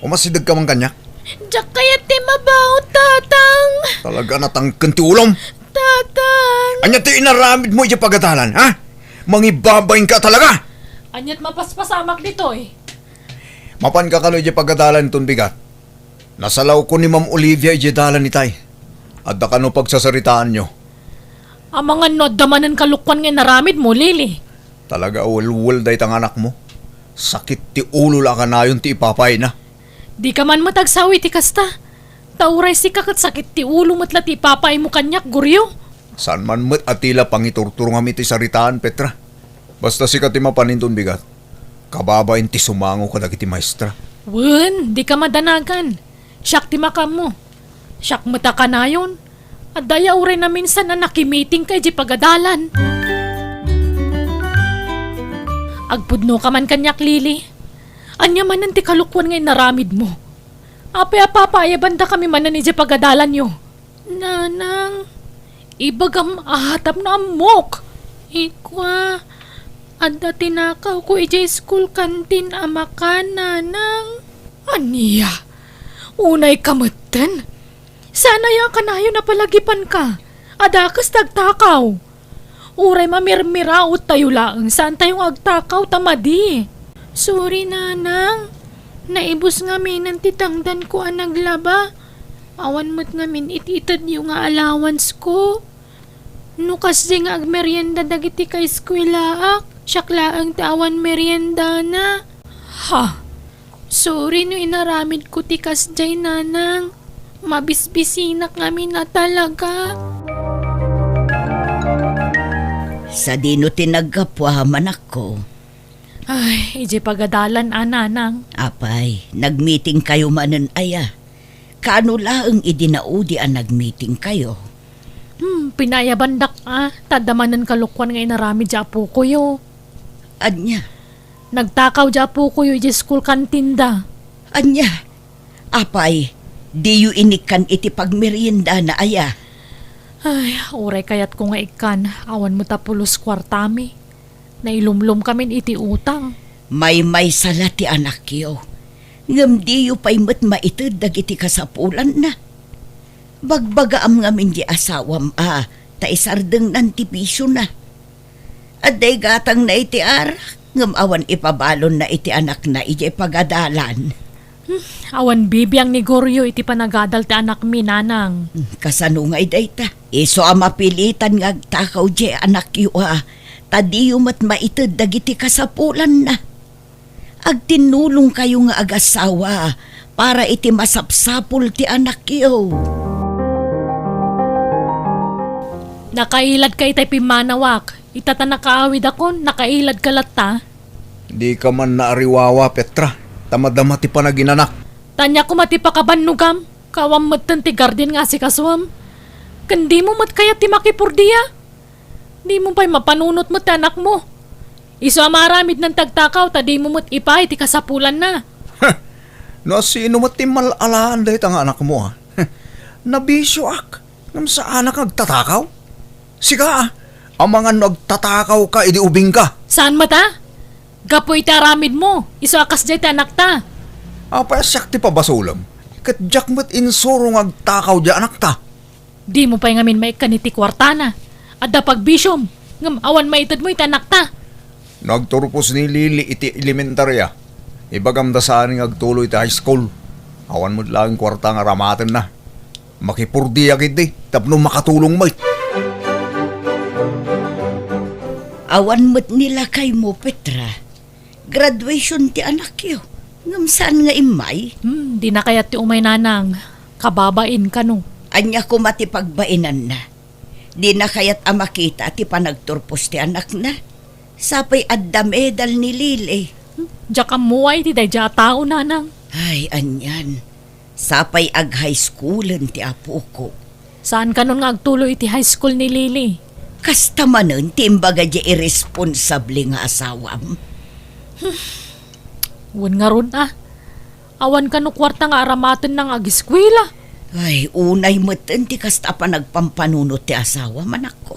Umasideg ka man kaniak? Diak kayat ti mabaw, Tatang. Talaga natangken ti ulom. Tatang. Ania ti inaramid mo iti pagadalan, ha? Mangibabain ka talaga! Aniat mapaspasamak ditoy? Mapan ka kano iti pagadalan ton bigat? Nasalawko ni Ma'am Olivia idiay dalan itay. Adda kano pagsasaritaanyo? Amangan no adda manen kalokuan nga inaramid mo, Lily. Talaga a welwel dayta nga anak mo. Sakit ti ulo la a kanayon ti ipapayna. Di ka man met agsawi ti kasta. Ta uray sika ket sakit ti ulo met la ti ipapaymo kaniak, Goryo. Saan man met a ti la pangiturturongam iti saritaan, Petra. Basta sika ti mapan inton bigat. Kababain ti sumango kadagiti maestra. Wen, di ka madanagan. Siak ti makaammo. Siak met a kanayon. Adda aya uray naminsan a nakimiting ka idiay pagadalan. Agpudno ka man kaniak, Lily. Ania manen ti kalokuan nga inaramid mo? Apay a papaayabandakami manen idiay pagadalanyo? Nanang, ibagam a tapno ammok. Ikua, adda tinakawko idiay school canteen a makan, Nanang. Ania? Unay ka metten? Saan aya a kanayon a palagipan ka? Adakes ti agtakaw. Uray mamirmiraot tayo laeng, saan tayo nga agtakaw ta madi. Sorry, Nanang. Naibus ngaminen ti tangdanko a naglaba. Awan met ngamin it-itedyo nga allowance ko. No kasdi nga agmerienda dagiti kaeskuelaak, siak laeng ti awan meriendana. Ha? Sorry no inaramidko ti kasdiay, Nanang. Mabisbisinak ngamin a talaga. Sadino ti naggapuam, anakko? Ay, idiay pagadalan a, Nanang. Apay, nagmiting kayo manen aya? Kaano laeng idi naudi a nagmiting kayo? Hmm, pinaayabandak a, ta adda manen kalokuan nga inaramid ti apokoyo. Ania? Nagtakaw ti apokoyo idiay school canteen da. Ania? Apay, diyo inikkan iti pagmeriendana aya? Ay, uray kayatko nga ikkan, awan met a pulos kuartami. Nailumlomkamin iti utang. Maymaysa la ti anakyo, ngem diyo pay met maited dagiti kasapulanna. Bagbagaam ngamin ti asawam a ta isardengnan ti bisiona. Adda igatangna iti arak, ngem awan ipabalonna iti anakna idiay pagadalan. Hmm, awan bibiang ni Goryo iti panagadal ti anakmi, Nanang. Hmm, kasano ngay dayta? Isu a mapilitan nga agtakaw diay anakyo a, ta diyo met maited dagiti kasapulanna. Agtinnulongkayo nga agasawa para iti masapsapul ti anakyo. Nakailadka itay pimmanawak. Ita ta nakaawidakon, nakailadka latta. Dika man naariwawa, Petra, ta madama ti panaginanak. Ania koma ti pakabannogam, kawan metten ti garden nga asikasuem. Ken dimo met kayat ti makipurdia? Dimo pay mapanunot met ti anakmo. Isu a maaramidnan ti agtakaw ta dimo met ipaay ti kasapulanna. No asino met ti mal-alaan dayta nga anakmo, a? Nabisioak, ngem saanak nga agtatakaw? Sika, a, amangan no agtatakawka idi ubingka. Saan met a? Gapu iti aramidmo, isu a kasdiay ti anakta. Apay a siak ti pabasolem, ket diak met insuro nga agtakaw diay anakta. Dimo pay ngamin maikkan iti kuartana. Adda pagbisiom, ngem awan maitedmo iti anakta. No agturpos ni Lily iti elementarya, ibagam ta saan nga agtuloy iti high school. Awan met laeng kuarta nga aramatenna. Makipurdiak idi tapno makatulong met. Awan met ni lakaymo, Petra. Graduation ti anakyo. Ngem saan nga immay? Hmm, dina kayat ti umay, nanang. Kababain kano. Ania koma ti pagbainanna? Dina kayat a makita ti panagturpos ti anakna? Sapay adda medal ni Lily. Hmm, diak ammo iti daydiay a tao, nanang. Ay, anian. Sapay ag-high schoolen ti apoko. Saan kanon nga agtuloy iti high school ni Lily? Kasta manen ti imbaga diay irresponsable nga asawam. Wen ngarud a. Awan kano kuarta nga aramatenna nga ageskuela. Ay, unay metten ti kasta a panagpampanunot ti asawam, anakko.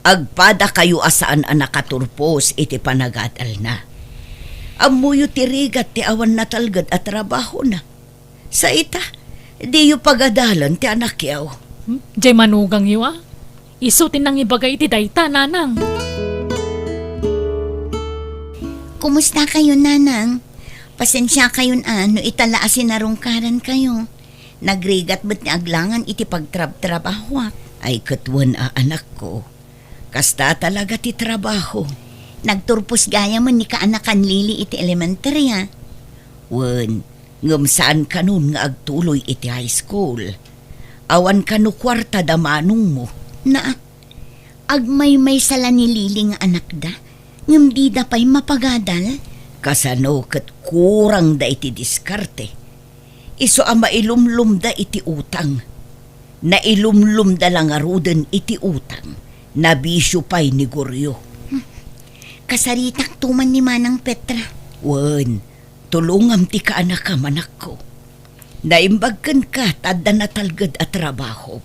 Agpadakayo a saan a nakaturpos iti panagadalna. Ammoyo ti rigat ti awan natalged a trabahona. Sa ita, diyo pagadalen ti anakyo. Hmm? Diay manugangyo a? Isu ti nangibaga iti dayta, nanang. Kumusta kayo, nanang? Pasensia kayon a no ita la a sinarungkaran kayo. Nagrigat met ti aglangan iti pagtrabtrabahoak. Ay, ket wen a, anakko. Kasta talaga ti trabaho. Nagturpos gayam ni kaanakan Lily iti elementarya. Wen, ngem saan kanon nga agtuloy iti high school. Awan kano kuarta da manongmo. Naa, agmaymaysa la ni Lily nga anakda, ngem dida pay mapagadal. Kasano ket kurangda iti diskarte? Isu a mailumlumda iti utang. Nailumlumda la ngaruden iti utang. Nabisio pay ni Goryo. Kasaritakto man ni Manang Petra. Wen, tulongam ti kaanakam, anakko. Naimbag kenka ta adda natalged a trabahom.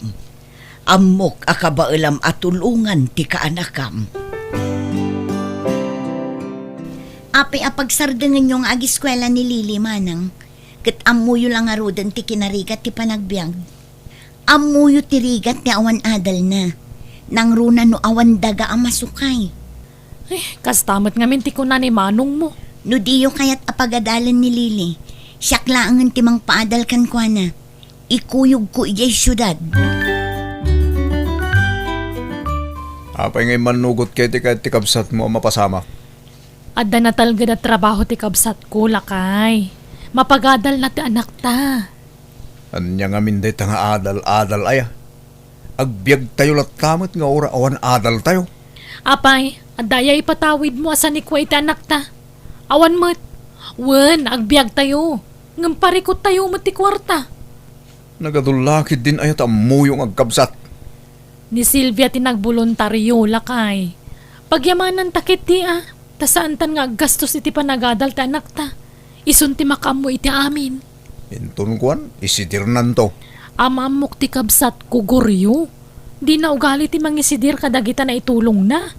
Ammok a kabaelam a tulongan ti kaanakam. Apay a pagsardengenyo nga ageskuela ni Lily, manang? Ket ammoyo la ngaruden ti kinarigat ti panagbiag. Ammoyo ti rigat ti awan adalna. Nangruna no awan daga a masukay. Eh, kasta met ngamin ti kuna ni manongmo. No diyo kayat a pagadalen ni Lily, siak laengen ti mangpaadal kenkuana. Ikuyogko idiay siudad. Apay nga immannugot ket ti kayat ti kabsatmo a mapasamak? Adda natalged a trabaho ti kabsatko, lakay. Mapagadalna ti anakta. Ania ngamin dayta nga adal-adal aya? Agbiagtayo latta met nga uray awan adaltayo. Apay, adda aya ipatawidmo a sanikua iti anakta? Awan met. Wen, agbiagtayo. Ngem parikuttayo met ti kuarta. Nagadulla ketdin aya ta ammoyo nga agkabsat. Ni Silvia ti nagboluntario, lakay. Pagyamananta ketdi a, ta saantan nga aggastos iti panagadal ti anakta. Isun ti makaammo iti amin. Inton kuan, isidirnanto. Amaammok ti kabsatko, Goryo. Dina ugali ti mangisidir kadagita naitulongna.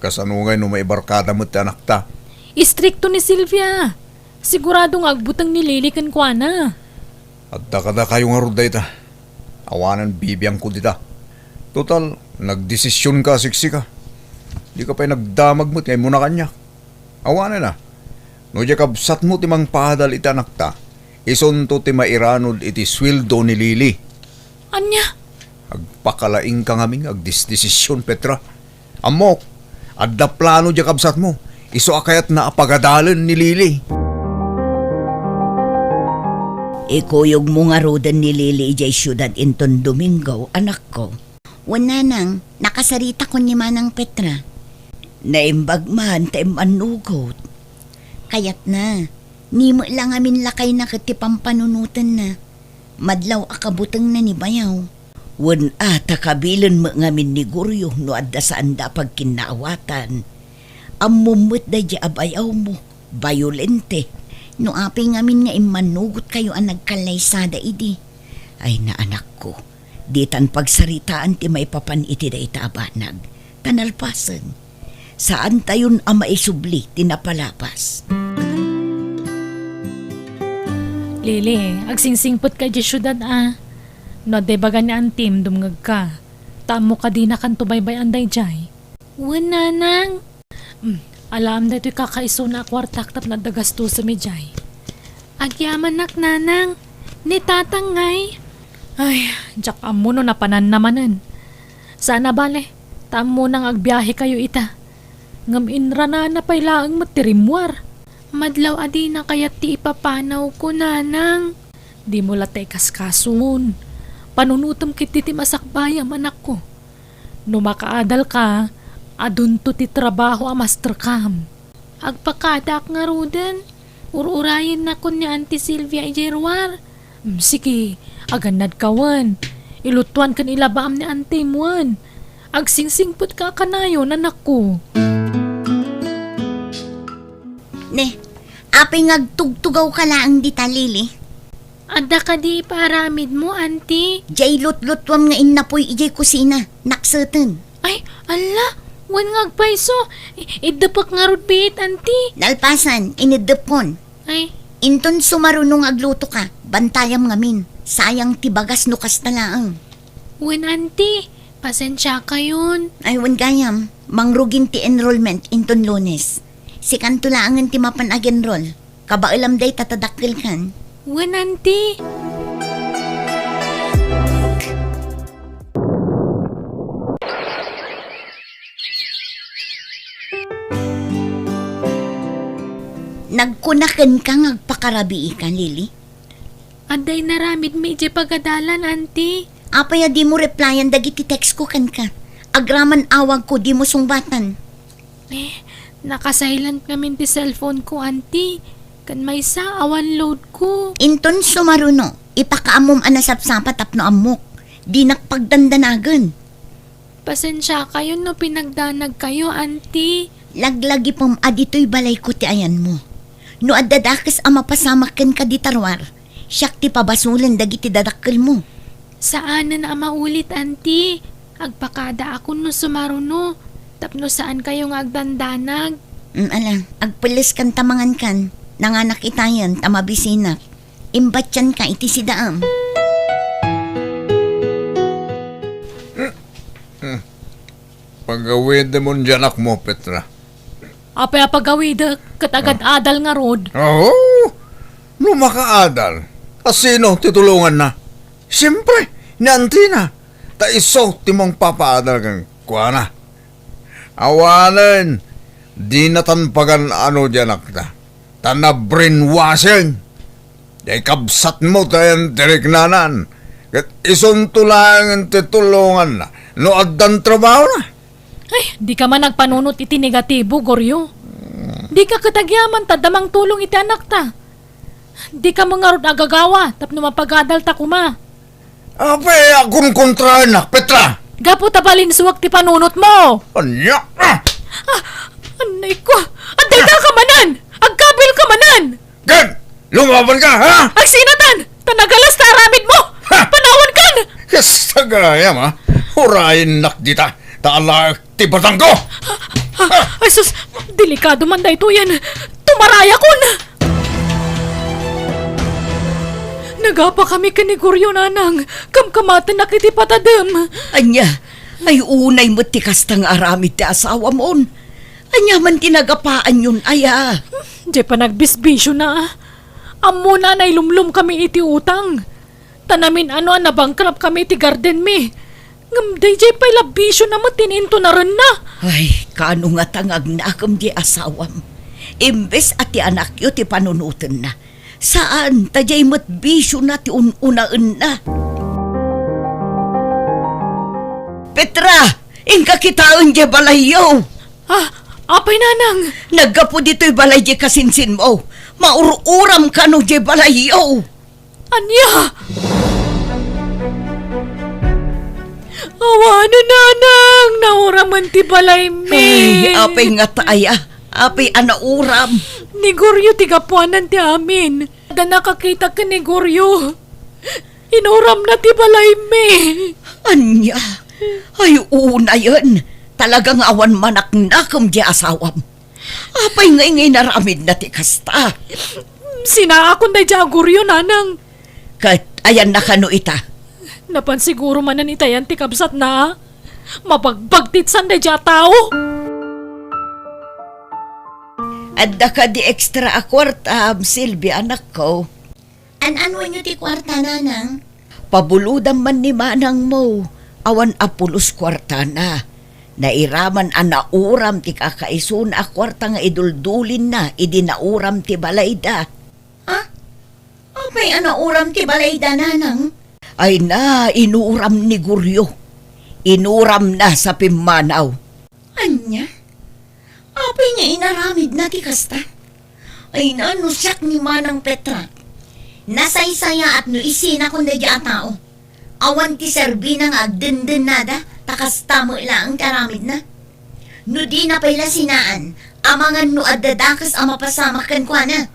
Kasano ngay no maibarkada met ti anakta? Istrikto ni Silvia. Sigurado nga agbuteng ni Lily kenkuana. Adda kadakayo ngarud dayta. Awanen bibiangko dita. Total, nagdesisionka a siksika. Dika pay nagdamag met nga immuna kaniak. Awanen a. No diay kabsatmo ti mangpaadal iti anakta, isunto ti mairanod iti sueldo ni Lily. Ania? Agpakalaingka ngamin nga agdesdesision, Petra. Ammok, adda plano diay kabsatmo. Isu a kayatna a pagadalen ni Lily. Ikuyogmo ngaruden ni Lily idiay siudad inton Domingo, anakko. Wen, nanang, nakasaritakon ni Manang Petra. Naimbag man ta immannugot. Kayatna, ni met la ngamin lakayna ket ti pampanunotenna. Madlaw a kabutengna ni bayaw. Wen a, ta kabilen met ngamin ni Goryo no adda saanda a pagkinnaawatan. Ammom met daydiay a bayawmo, bayolente. No apay ngamin nga immannugotkayo a nagkallaysada idi. Ay, naanakko, ditan pagsaritaan ti maipapan iti dayta a banag. Ta nalpasen. Saantayon a maisubli ti napalabas. Lily, agsingsingpet ka idiay siudad a. No adda ibaga ni antim, dumngegka. Ta ammok a dinakanto baybay-an daydiay. Wen, nanang. Mm, Alaem daytoy kakaisuna a kuartak tapno adda gastosem idiay. Agyamanak, nanang. Ni tatang ngay? Ay, diak ammo no napananna manen. Saan a bale, ta ammona nga agbiahekayo ita. Ngem inranana pay laeng met ti rimmuar. Madlaw a dina kayat ti ipapanawko, nanang. Dimo latta ikaskason. Panunotem ketdi ti masakbayam, anakko. No makaadalka, adunto ti trabaho a masterkam. Agpakadaak ngaruden. Ur-urayennakon ni Auntie Sylvia idiay ruar. Mm, sige, agannadka wen. Ilutuan ken ilabaam ni antim wen. Agsingsingpetka a kanayon, anakko. Ne, apay nga agtugtugawka laeng dita, Lily? Adda kadi ipaaramidmo, Auntie? Diay lutlutuam nga innapoy idiay kusina, nakseten. Ay, alla, wen nga agpayso. I-, iddepek ngarud biit, Auntie. Nalpasan, ineddepkon. Ay. Inton sumaruno nga aglutoka, bantayam ngamin. Sayang ti bagas no kasta laeng. Wen, Auntie, pasensiakayon. Ay, wen gayam, mangrugin ti enrollment inton Lunes. Sikanto laengen ti mapan ag-enroll. Kabaelam dayta ta dakkelkan. Wen, Auntie. Nagkuna kenka nga agpakarabiika, Lily? Adda inaramidmi idiay pagadalan, Auntie. Apay a dimo replyan dagiti text ko kenka? Agraman awagko, dimo sungbatan. Eh, naka-silent ngamin ti cellphone ko, Auntie. Ken maysa, awan load ko. Inton sumaruno, ipakaammom a nasapsapa tapno ammok. Dinak pagdandanagen. Pasensiakayon no pinagdanagkayo, Auntie. Laglagipem a ditoy balayko ti ayanmo. No adda dakes a mapasamak kenka dita ruar, siak ti pabasolen dagiti dadakkelmo. Saanen a maulit, Auntie. Agpakadaakon no sumaruno, tapno saankayo nga agdandanag. Mm, ala, agpelleskan ta mangankan. Nanganak itayen ta mabisinak. Imbatianka iti sidaam. Hmm. Pagawidemon diay anakmo, Petra. Apay a pagawidek, ket agad-adal ngarud. Oo. No makaadal, a sino ti tulonganna? Siempre, ni antina. Ta isu ti mangpapaadal kenkuana. Awanen, dinatan pagan-ano diay anakta. Ta na-brainwashing. Diay kabsatmo ti ayan ti riknanan. Ket isunto laeng ti tulonganna no addan trabahona. Ay, dika man agpanunot iti negatibo, Goryo. Dika ket agyaman ta adda mangtulong iti anakta. Dika met ngarud agagawa tapno mapagadalta koma. Apay a kunkontraennak, Petra? Gapu ta balinsuak ti panunotmo. Ania? Ah! Ah, anay ko. Adda ka manen! Agkabilka manen! Ken, lumabanka, ha? Agsinatan! Ta nagalas ta aramidmo! Ha? Panawankan! Kasta gayam, ha? Urayennak dita, ta alaek ti batangko! Ah, ah, ay sus, delikado man daytoyen. Tumarayakon! Nagapakami ken ni Goryo, nanang. Kamkamatennak iti patadem. Ania? Ay, unay met ti kasta nga aramid ti asawamon. Ania man ti nagapaanyon aya? Diay panagbisbisiona. Ammona a nailumlomkami iti utang. Ta namin-ano a nabankrupt kami iti gardenmi. Ngem daydiay pay la bisiona met ti intunarenna. Ay, kaano ngata nga agnakem diay asawam? Imbes a ti anakyo ti panunotenna. Saan, ta diay met bisiona ti un-unaenna. Petra, inka kitaen diay balayyo. Ah, apay, nanang? Naggapu ditoy balay diay kasinsinmo. Maur-uram kano diay balayyo. Ania? Awanen, nanang, nauramen ti balaymi. Ay, apay ngata aya? Apay a nauram? Ni Goryo ti gapuanan ti amin. Adda nakakita ken ni Goryo. Inuramna ti balaymi. Ania? Ay, unayen. Talaga nga awan manaknakem diay asawam. Apay ngay nga inaramidna ti kasta? Sinaakon daydiay a Goryo, nanang. Ket ayanna kano ita? Napan siguro manen itayan ti kabsatna. Mabagbagtitsan daydiay a tao. Adda kadi extra a kuartam, Silvia, anakko? An-anuenyo ti kuarta, nanang? Pabulodam man ni manangmo, awan a pulos kuartana. Nairaman a nauram ti kakaisuna a kuarta nga iduldulinna idi nauram ti balayda. Ha? Apay a nauram ti balayda, nanang? Ay na, inuram ni Goryo. Inuramna sa pimmanaw. Ania? Apay nga inaramidna ti kasta? Ay na, no siak ni Manang Petra, nasaysayaat no isinakon daydiay a tao. Awan ti serbina nga agdendennada, ta kasta met laeng ti aramidna. No dina pay la sinaan, amangan no adda dakes a mapasamak kenkuana.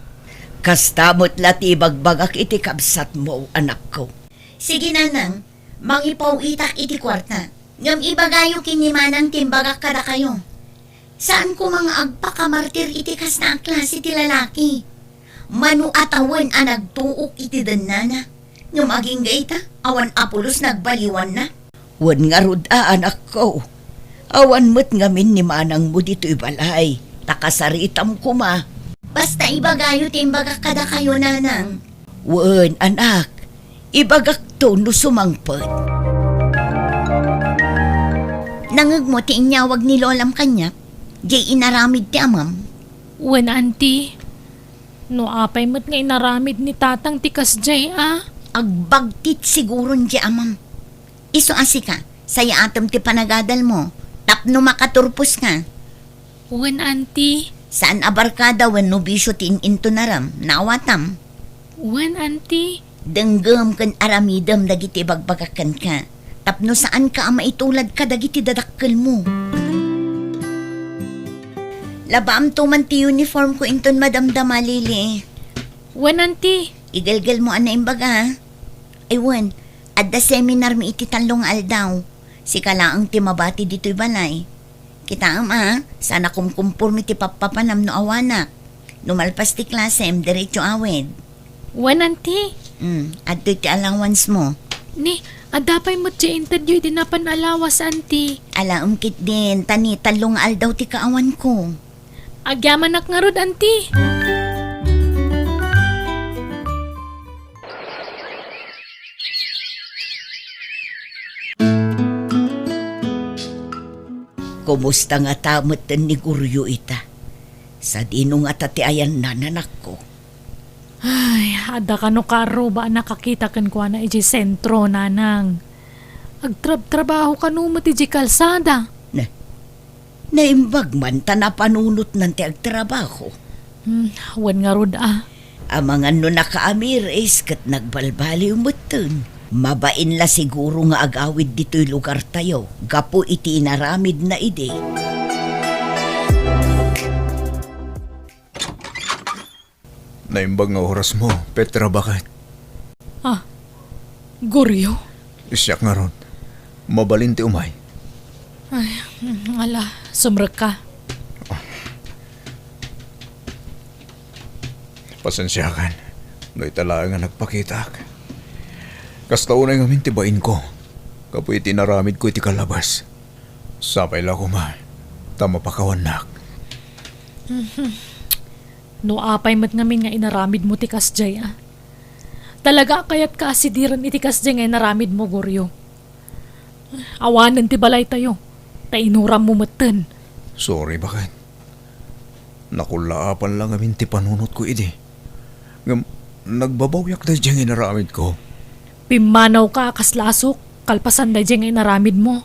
Kasta met la ti ibagbagak iti kabsatmo, anakko. Sige, nanang, mangipaw-itak iti kuarta. Ngem ibagayo ken ni manang ti imbagak kadakayo. Saan koma nga agpakamartir iti kasna a klase ti lalaki. Mano a tawen a nagtuok iti dennana, ngem agingga ita, awan a pulos nagbaliwanna. Wen ngarud a, anakko, awan met ngamin ni manangmo ditoy balay, ta kasaritam koma. Basta ibagayo ti imbagak kadakayo, nanang. Wen, anak, ibagakto no sumangpet. Nangngegmo ti inyawag ni lolam kaniak, diay inaramid ti amam? Wen, anti. No apay met nga inaramid ni tatang ti kasdiay a? Agbagtit siguron diay amam. Isu a sika, sayaatem ti panagadalmo, tapno makaturposka. Wen, anti. Saan a barkada wenno bisio ti in-intonaram, naawatam? Wen, anti. Denggem ken aramidem dagiti ibagbagak kenka, tapno saanka a maitulad kadagiti dadakkelmo. Labaamto man ti uniformko inton madamdama, Lily. Wen, anti. Igelgelmo a naimbaga. Ay wen, adda seminarmi iti tallo nga aldaw. Sika laeng ti mabati ditoy balay. Kitaem a, saan a kumkumpormi ti pappapanam no awanak. No malpas ti klasem, diretso awid. Wen, anti. Hmm, adtoy ti allowance mo. Ni, adda pay met ti intedyo idi napan alawas, anti. Alaem ketdin, ta ni tallo nga aldaw ti kaawanko. Agyamanak ngarud, anti. Kumusta ngata metten ni Goryo ita? Sadino ngata ti ayanna, anakko? Ay, adda kano kaarruba a nakakita kenkuana idiay sentro, nanang. Agtrabtrabaho kano met idiay kalsada. Na, naimbag man ta napanunotnan ti agtrabaho. Hmm, wen ngarud a. Amangan no nakaamiris ket nagbalbaliw metten. Mabain la siguro nga agawid ditoy lugartayo gapu iti inaramidna idi. Naimbag nga orasmo, Petra, baket. Ah, Goryo? Siak ngarud. Mabalin ti umay. Ay, mm, ala, sumrekka. Pasensiakan no ita laeng a nagpakitak. Kasta unay ngamin ti bainko gapu iti inaramidko iti kalabas. Sapay la koma ta mapakawannak. No apay met ngamin nga inaramidmo ti kasdiay a. Talaga a kayatka a sidiren iti kasdiay nga inaramidmo, Goryo. Awanen ti balaytayo, ta inurammo metten. Sorry, baket. Nakullaapan la ngamin ti panunotko idi. Ngem nagbabawiak daydiay nga inaramidko. Pimmanawka a kas lasok kalpasan daydiay nga inaramidmo.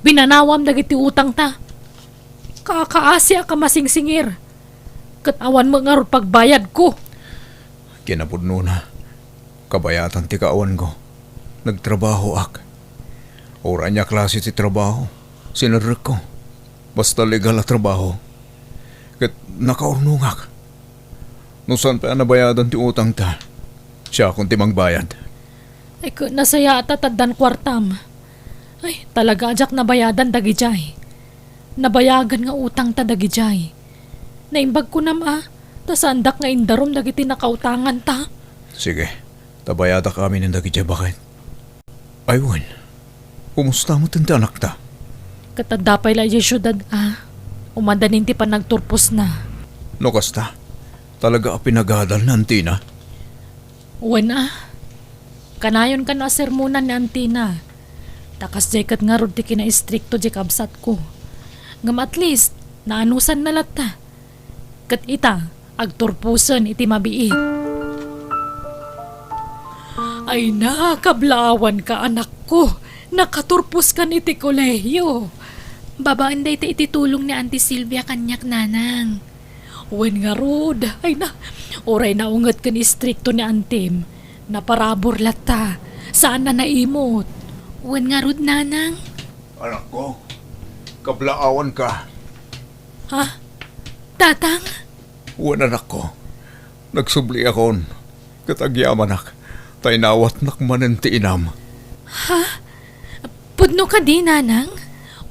Binanawam dagiti utangta. Kakaasiak a masingsingir. Ket awan met ngarud pagbayadko. Kinapudnona, kabayatan ti kaawanko. Nagtrabahoak. Uray ania klase ti trabaho, sinerrekko. Basta legal a trabaho. Ket nakaurnongak. No saan pay a nabayadan ti utangta, siakon ti mangbayad. Ay, ket nasayaat ta addan kuartam. Ay, talaga a diak nabayadan dagidiay. Nabayagan nga utangta dagidiay. Naimbag kunam a, ta saandak nga indarum dagiti nakautanganta. Sige, ta bayadak aminen dagidiay, baket. Ay wen, kumusta met ti anakta? Ket adda pay la idiay siudad a, umandanin ti panagturposna. No kasta, talaga a pinagadal ni antina? Wen a, kanayon kano a sermonan ni antina. Ta kasdiay ket ngarud ti kinaistrikto diay kabsatko. Ngem at least, naanusanna latta. Ket ita, agturposen iti mabiit. Ay na, kablaawanka, anakko. Nakaturposkan iti kolehiyo. Babaen dayta iti tulong ni Auntie Silvia kaniak, Nanang. Wen ngarud, ay na, uray naunget ken istrikto ni Antim, naparabur latta, saan a naimot. Wen ngarud, Nanang? Anakko, kablaawanka. Ha? Tatang? Wen, anakko. Nagsubliakon, ket agyamanak, ta inawatnak manen ti inam. Ha? Pudno kadi, Nanang?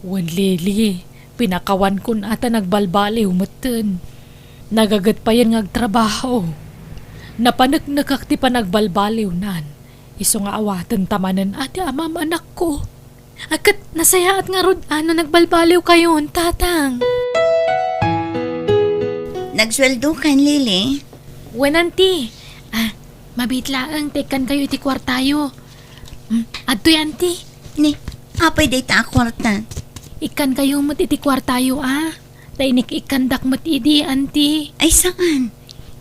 Wen, Lily, pinakawankon a ta nagbalbaliw metten. Nagaget payen nga agtrabaho. Napaneknekak ti panagbalbaliwnan. Isu nga awaten ta manen a ti amam, anakko. A, ket nasayaat ngarud a no nagbalbaliwkayon, Tatang. Nagsueldokan, Lily? Wen, Auntie. A, mabiit laeng ta ikkankayo iti kuartayo. Hmm, adtoy, Auntie. Ni, apay dayta a kuarta? Ikkankayo met iti kuartayo, a. Ta inik-ikkandak met idi, Auntie. Ay, saan.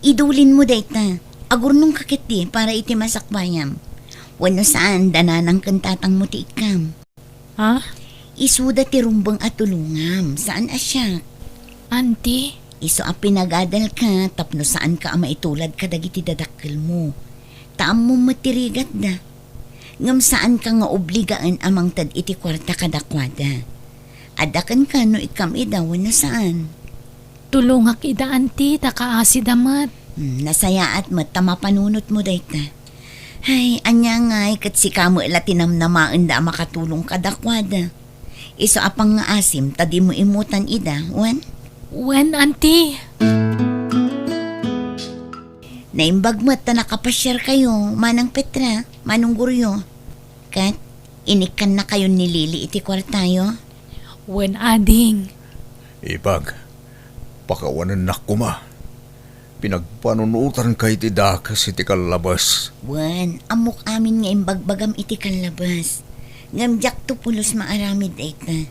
Idulinmo dayta. Agurnongka ketdi para iti masakbayam. Wenno saan, da nanang ken tatangmo ti ikkam. Ha? Isuda ti rumbeng a tulongam, saan a siak. Auntie? Isu a pinagadalka tapno saanka a maitulad kadagiti dadakkelmo. Ta ammom met ti rigatda. Ngem saanka nga obligaen a mangted iti kuarta kadakuada. Adda kenka no ikkam ida wenno saan. Tulongak ida, Auntie, ta kaasida met. Hmm, nasayaat met ta mapanunotmo dayta. Hay, ania ngay ket sika met la ti namnamaenda a makatulong kadakuada. Isu a pangngaasim ta dimo immutan ida, wen? Wen, Auntie. Naimbag met ta nakapasiarkayo, Manang Petra, Manong Goryo. Ket, inikkannakayon ni Lily iti kuartayo? Wen, ading. Ipag, pakawanennak koma. Pinagpanunotanka iti dakes iti kallabes. Wen, ammok amin nga imbagbagam iti kallabes. Ngem diakto pulos maaramid dayta.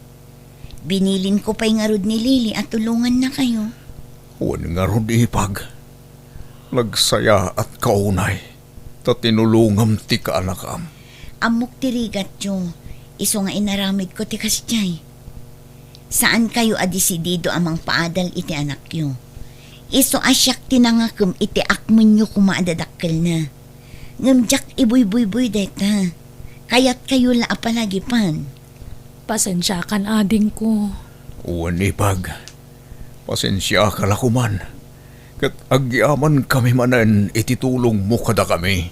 Binilinko pay ngarud ni Lily a tulongannakayo. Wen ngarud, ipag. Nagsayaatka unay ta tinulongam ti kaanakam. Ammok ti rigatyo, isu nga inaramidko ti kasdiay. Saankayo a desidido a mangpaadal iti anakyo. Isu a siak ti nangakem iti akmenyo koma a dadakkelna. Ngem diak ibuybuyboy dayta. Kayatkayo la a palagipan. Pasensiakan, adingko. Wen, ipag. Pasensiaka la koman. Ket agyamankami manen iti tulongmo kadakami.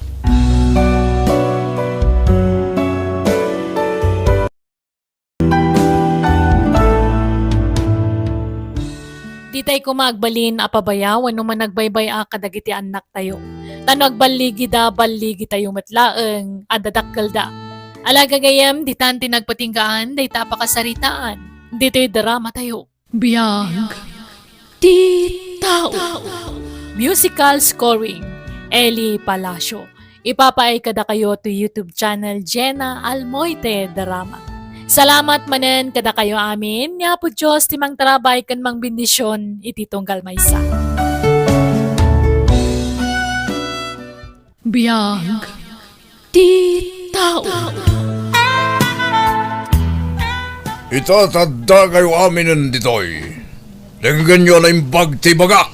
Ditay koma agbalin a pabaya wenno managbaybay-a kadagiti annaktayo. Ta no agballigida, balligitayo met laeng a dadakkelda. Ala gagayyem, ditan ti nagpatinggaan dayta a pakasaritaan ditoy dramatayo. Biag ti tao. Musical scoring, Eli Palacio. Ipapaay kadakayo to YouTube channel Jenna Almoite Drama. Salamat manen kadakayo amin, ni Apo Dios ti mangtarabay ken mangbendisyon iti tunggal maysa. Biag ti tao. Ita, ta addakayo aminen ditoy. Denggenyo a naimbag ti ibagak.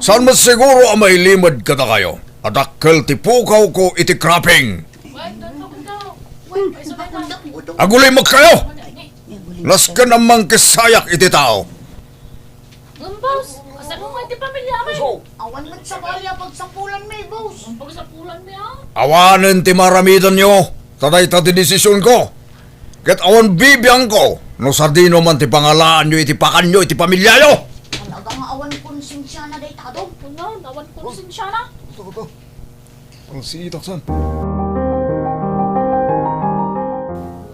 Saan met siguro a mailimed kadakayo a dakkel ti pukawko iti cropping. Agulimekkayo! Nasken a mangkissayak iti tao. Ngem, boss, kasano nga ti pamilya mi? Awan met sabali a pagsapulan mi, boss. Ang pagsapulan mi, ah? Awanen ti maramidanyo, ta dayta ti desisionko. Ket awan bibiangko no sadino man ti pangalaanyo iti pakanyo iti pamilyayo. Talaga nga awan konsensiana dayta, Dong. Ano? Awan konsensiana? Ito, ito. Ang siitak san.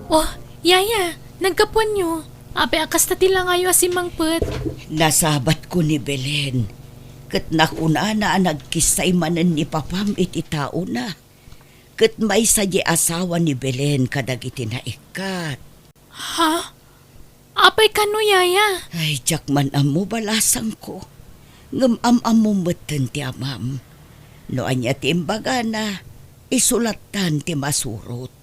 Oh, Yaya, naggapuanyo. Apay a kasta ti langayo a simmangpet? Nasabatko ni Belen, ket nakunana a nagkissay manen ni papam iti taona, ket maysa diay asawa ni Belen kadagiti naikkat. Ha? Apay kano, yaya? Ay, diak man ammo, balasangko. Ngem am-ammom metten ti amam. No ania ti imbagana, isulattan ti masurot.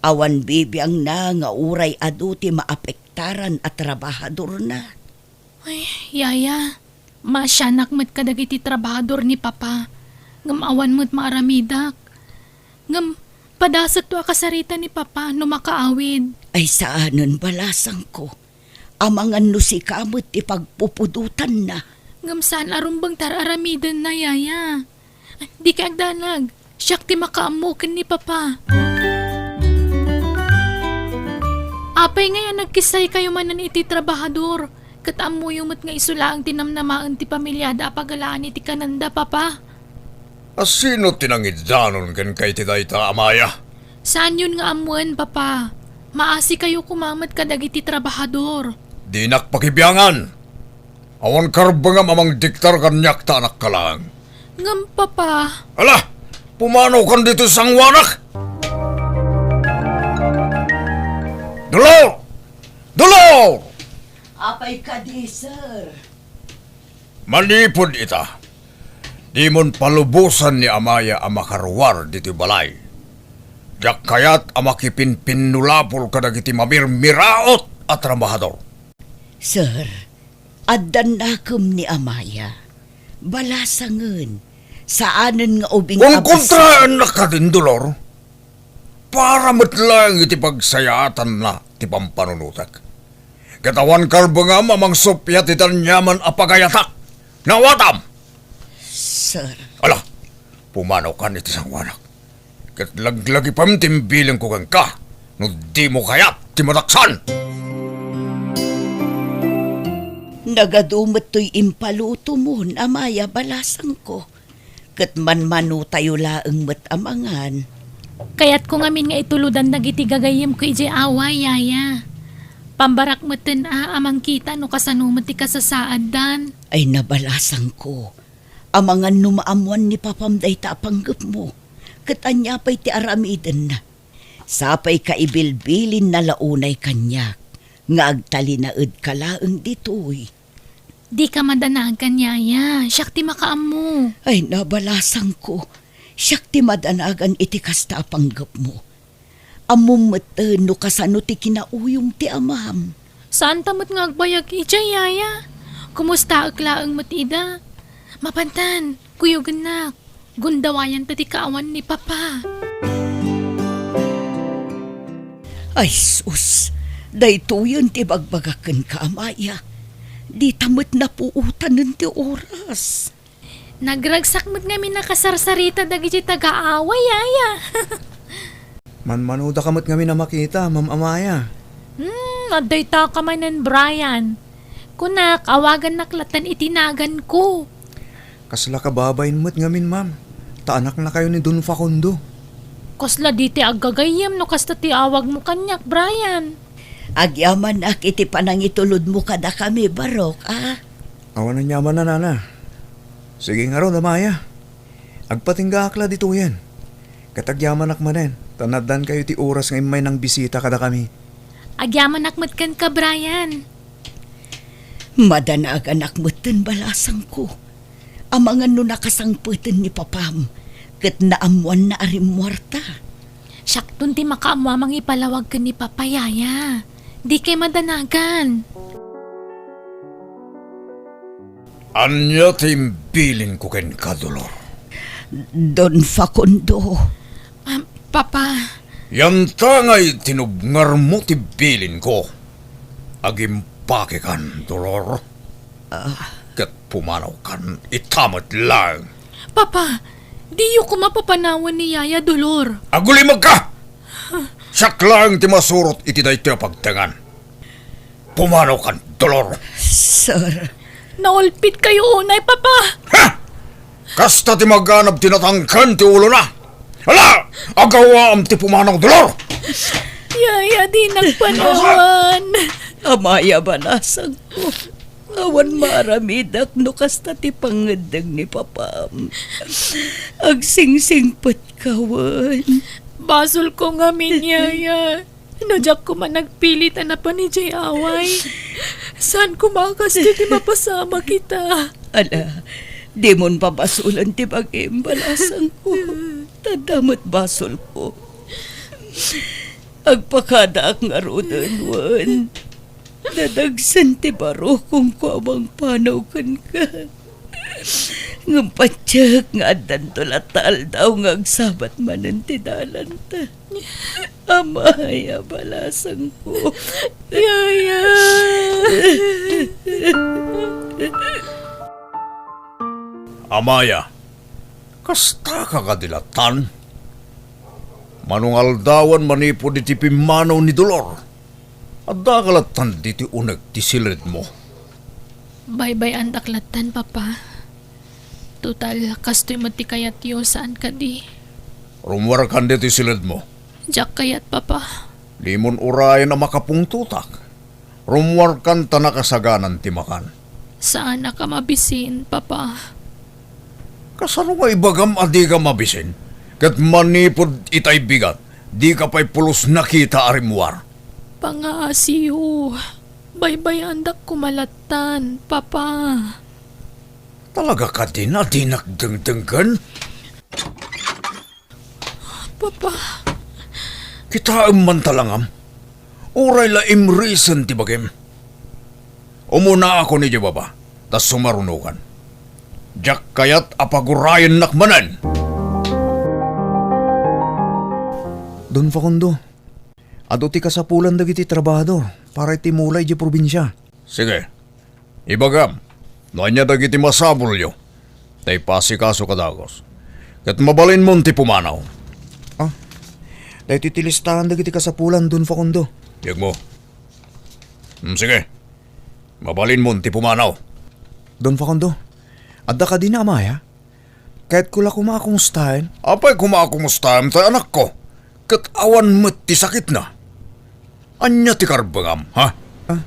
Awan bibiangna nga uray adu ti maapektaran a trabahadorna. Ay, yaya, maasianak met kadagiti trabahador ni papa, ngem awan met maaramidak. Ngem padasekto a kasarita ni papa no makaawid. Ay, saanen, balasangko. Amangan no sika met ti pagpupudotanna. Ngem saan a rumbeng ti ar-aramidenna, yaya. Dika agdanag. Siak ti makaammo ken ni papa. Apay ngay a nagkissaykayo manen iti trabahador, ket ammoyo met nga isu laeng ti namnamaen ti pamiliada a pagalaan iti kanenda, papa? A sino ti nangidanon kenka iti dayta, amaya? Saanyon nga ammoen, papa. Maasikayo koma met kadagiti trabahador. Dinak pakibiangan. Awan karbengam a mangdiktar kaniak ta anakka laeng. Ngem, papa. Ala, pumanaw kan ditoy sangoanak! Dolor! Dolor! Apay kadi, sir? Manipud ita, dimon palubosan ni amaya a makaruar ditoy balay. Diak kayat a makipinpinnulapol kadagiti mamirmiraot a trabahador. Sir, addan nakem ni amaya. Balasangen, saanen nga ubing a Konkontraennak kadin, Dolor. Para met laeng iti pagsayaatanna ti pampanunotek. Ket awan karbengam a mangsuppiat iti aniaman a pagayatak. Naawatam? Sir. Ala, pumanawkan iti sangoanak. Ket laglagipem ti imbilinko kenka, no dimo kayat ti mataksan. Nagadu met toy impalutomon, amaya, balasangko. Ket manmanotayo laeng met a mangan. Kayatko ngamin nga itulodan dagiti gagayyemko idiay away, yaya. Pambarak metten a, a mangkita no kasano met ti kasasaaddan. Ay, nabalasangko. Amangan no maammoan ni papam dayta a panggepmo, ket ania pay ti aramidenna? Sapay ka ibilbilinna la unay kaniak nga agtalinaedka laeng ditoy. Dika madanagan, yaya. Siak ti makaammo. Ay, nabalasangko. Siak ti madanagan iti kasta a panggepmo. Ammom metten no kasano ti kinauyong ti amam. Saanta met nga agbayag idiay, yaya. Kumustaek laeng met ida. Mapantan, kuyogennak. Gundawayanta ti kaawan ni papa. Ay, sus! Daytoyen ti bagbagak kenka, amaya. Dita met napuotanen ti oras. Nagragsak met ngamin a kasarsarita dagiti taga-away, yaya. Manmanodaka met ngamin a makita, Ma'am Amaya. Hmm, addaytaka manen, Brian. Kunak, awagannak lattan iti naganko. Kasla kababain met ngamin, ma'am, ta anaknakayo ni Don Facundo. Kasla di ti aggagayyem no kasta ti awagmo kaniak, Brian. Agyamanak iti panangitulodmo kadakami, Barok, a? Awan aniaman a, nana. Sige ngarud, Amaya. Agpatinggaak la ditoyen. Ket agyamanak manen, ta naaddankayo ti oras nga immay nangbisita kadakami. Agyamanak met kenka, Brian. Madanaganak metten, balasangko. Amangan no nakasangpeten ni papam, ket naammoanna a rimmuarta. Siakton ti makaammo a mangipalawag ken ni papa, yaya. Dikay madanagan. Ania ti imbilinko kenka, Dolor? Don Facundo. Ah, Papa. Yanta ngay tinubngarmo ti bilinko. Agimpakekan, Dolor. Ah. Ket pumanawkan ita met laeng. Papa, diyo koma papanawan ni Yaya, Dolor. Agulimekka! Siak laeng ti masurot iti daytoy a pagtengan. Pumanawkan, Dolor. Sir. Naulpitkayo unay, Papa! Ha! Kasta ti maganab ti natangken ti ulona. Ala! Agawaam ti pumanaw, Dolor! Yaya, dinak panawan. Amaya, balasangko, awan maaramidak no kasta ti pangngeddeng ni papam. Agsingsingpetka wen. Basolko ngamin, yaya. No diak koma nagpilit a napan idiay away, saan koma a kastoy ti mapasamak ita. Ala, dimon pabasolen ti bagim, balasangko. Ta adda met basolko. Agpakadaak ngaruden wen. Nadagsen ti barukongko a mangpanaw kenka. Ngem patiek nga addanto latta aldaw nga agsabat manen ti dalanta. Amaya, balasangko. Yaya. Amaya, kastaka kadi lattan? Manungaldawan manipud iti pimmanaw ni Dolor. Addaka lattan ditoy uneg ti siledmo? Baybay-andak lattan, Papa. Total, kastoy met ti kayatyo, saan kadi? Rummuarkan ditoy siledmo. Diak kayat, Papa. Dimon urayen a makapungtotak. Rummuarkan ta nakasaganan ti makan. Saanak a mabisin, Papa. Kasano nga ibagam a dika mabisin? Ket manipud itay bigat, dika pay pulos nakita a rimmuar. Pangaasiyo, baybay-andak koma lattan, Papa. Talaga kadin a dinak dengdenggen? Papa. Kitaem man talangam. Uray la imrisen ti bagim. Umunaakon idiay baba, ta sumarunokan. Diak kayat a pagurayennak manen. Don Facundo, adu ti kasapulan dagiti trabahador para iti mula idiay probinsia. Sige. Ibagam no ania dagiti masapulyo ta ipasikaso kadagos, ket mabalinmon ti pumanaw. Ah, daytoy ti listahan dagiti kasapulan, Don Facundo. Biagmo. Hmm, sige. Mabalinmon ti pumanaw. Don Facundo, adda kadi ni amaya? Kayatko la koma a kumustaen. Apay koma a kumustaem tay anakko? Ket awan met ti sakitna. Ania ti karbengam, ha? Ah,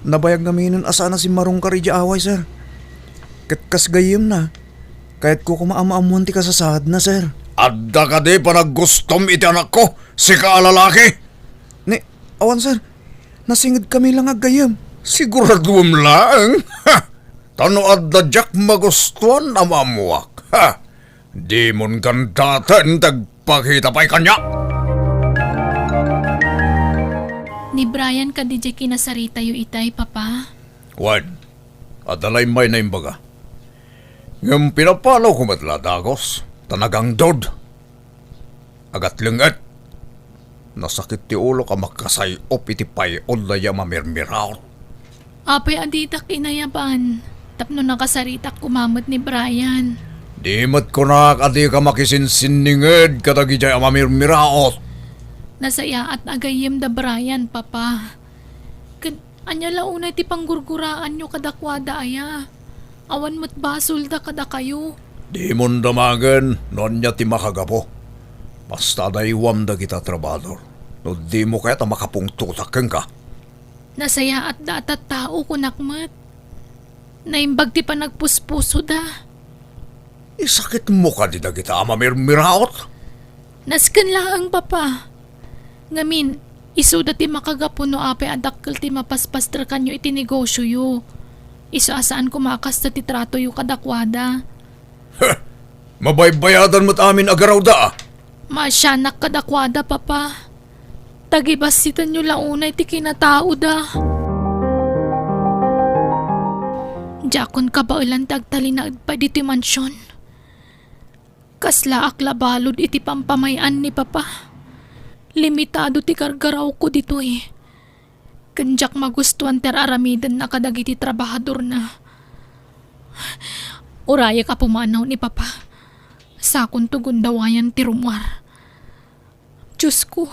nabayag ngaminen a saan a simmarungkar idiay away, sir. Ket kas gayyemna, kayatko koma a maammoan ti kasasaadna, sir. Adda kadi panaggustom iti anakko, sika a lalaki? Ni, awan, sir. Nasingedkami la nga aggayyem. Siguraduem laeng? Ha! Ta no adda diak magustuan a maammoak, ha! Dimon gandaten ti agpakita pay kaniak. Ni Brian kadi diay kinasaritayo itay, Papa? Wen, adda la immay naimbaga. Ngem pinapanawko met la a dagos, ta nagangdod. Agatlenget. Nasakit ti ulok a makasay-op iti pay-od dayta a mamirmiraot. Apay a ditak inayaban tapno nakasaritak koma met ni Brian? Di met kunak a dika makisinsinninged kadagidiay a mamirmiraot. Nasayaat a gayyem da Brian, Papa. Ket ania la unay ti panggurguraanyo kadakuada aya? Awan met basolda kadakayo. Dimon damagen no ania ti makagapu. Basta adaywam dagita trabahador no dimo kayat a makapungtotak kenka. Nasayaatda a tattao, kunak met. Naimbag ti panagpuspusoda. Isakitmo kadi dagita a mamirmiraot? Nasken laeng, Papa. Ngamin, isuda ti makagapu no apay a dakkel ti mapaspasterkanyo iti negosioyo. Isu a saan koma a kasta ti tratoyo kadakuada. Heh! Mabaybayadan met amin a garawda, a. Maasianak kadakuada, Papa. Tagibassitanyo la unay ti kinataoda. Diakon kabaelan ti agtalinaed pay ditoy mansion. Kaslaak la balud iti pampamay-an ni Papa. Limitado ti gargarawko ditoy. Ken diak magustuan ti ar-aramidenna kadagiti trabahadorna. Urayek a pumanaw ni Papa. Sakonto gundawayam ti rummuar. Diosko,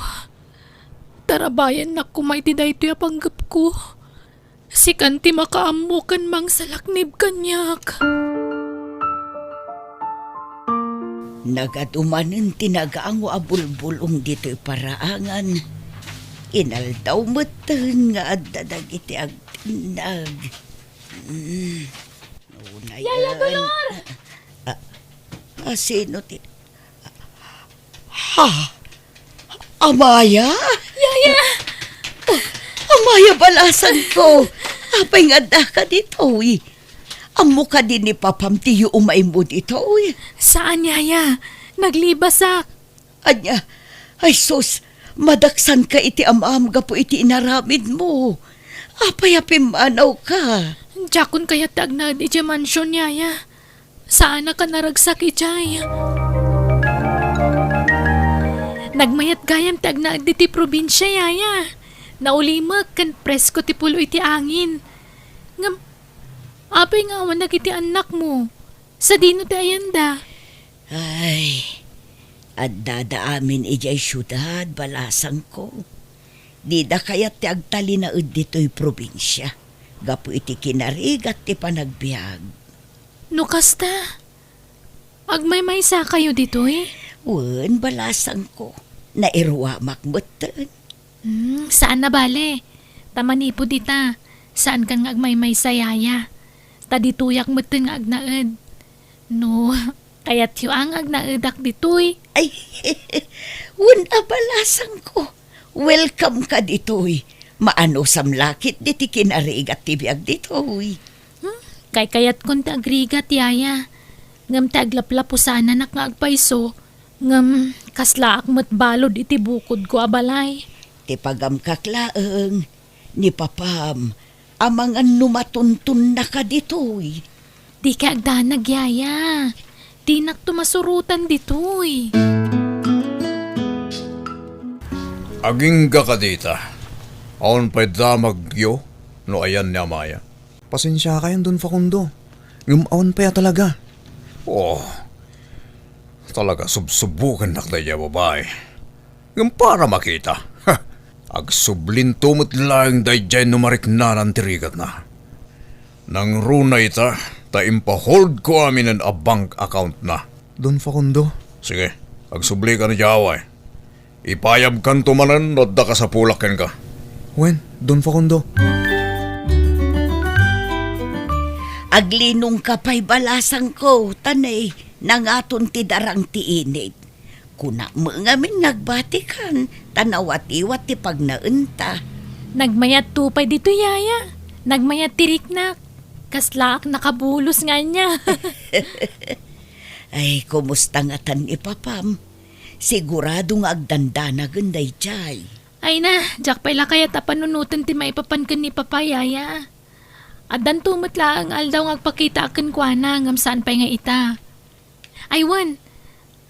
tarabayannak koma iti daytoy a panggepko. Sikan ti makaammo ken mangsalaknib kaniak. Nagadu manen ti nagango a bulbulong ditoy paraangan. Inaldaw metten nga adda dagiti agtinnag. Mm. Unayen. Yaya Dolor! Ah, ah, sino ti, ha? Amaya? Yaya! Oh, Amaya, balasangko! Apay nga addaka ditoy? Ammo kadi ni Papam ti yuumaymo ditoy? Saan, Yaya. Naglibasak. Ania? Ay sus, madaksanka iti amam gapu iti inaramidmo. Apay a pimmanawka? Diakon kayat ti agnaed idiay mansion, Yaya. Saanak a naragsak idiay. Nagmayat gayam ti agnaed ditoy probinsia, Yaya. Naulimek ken presko ti pulo iti angin. Ngem, apay nga awan dagiti annakmo? Sadino ti ayanda? Ay, addada amin idiay siudad, balasangko. Dida kayat ti agtalinaed ditoy probinsia, gapu iti kinarigat ti panagbiag. No kasta, agmaymaysakayo ditoy? Wen, balasangko, nairuamak metten. Hmm, saan a bale. Ta manipud ita, saankan nga agmaymaysa, Yaya. Ta ditoyak metten nga agnaed. No, kayatyo a nga agnaedak ditoy. Ay, wen a, balasangko. Welcome ka ditoy. Maanusam la ketdi ti kinarigat ti biag ditoy. Hmm, kaykayatkon ti agrigat, Yaya. Ngem ti aglaplapo saanak nga agpayso, ngem kaslaak met balud iti bukodko a balay. Ti pagamkak laeng, ni Papam, amangan no matuntonnaka ditoy. Dika agdanag, Yaya. Dinakto masurotan ditoy. Agingga kadita. Awan pay damagyo no ayan ni Amaya. Pasensiakayon, Don Facundo. Ngem awan pay a talaga. Oh, talaga subsubokennak daydiay a babai. Ngem para makita, ha, agsublinto met laeng daydiay no mariknanan ti rigatna. Nangruna ita, ta impaholdko aminen a bank accountna. Don Facundo. Sige, agsublika idiay away. Ipayabkanto manen no adda kasapulak kenka. Wen, Don Facundo. Aglinongka pay, balasangko, ta ne, nangaton ti darang ti init. Kunak met ngamin nga agbatikan, ta nawatiwat ti pagnaenta. Nagmayatto pay ditoy, Yaya. Nagmayat ti riknak. Kaslaak nakabulos nga ania. Ay, kumusta ngatan ni Papam? Sigurado nga agdandanagen daydiay. Ay na, diak pay la kayat a panunoten ti maipapan ken ni Papa, Yaya. Addanto met laeng aldaw nga agpakitaak kenkuana, ngem saan pay nga ita. Ay wen,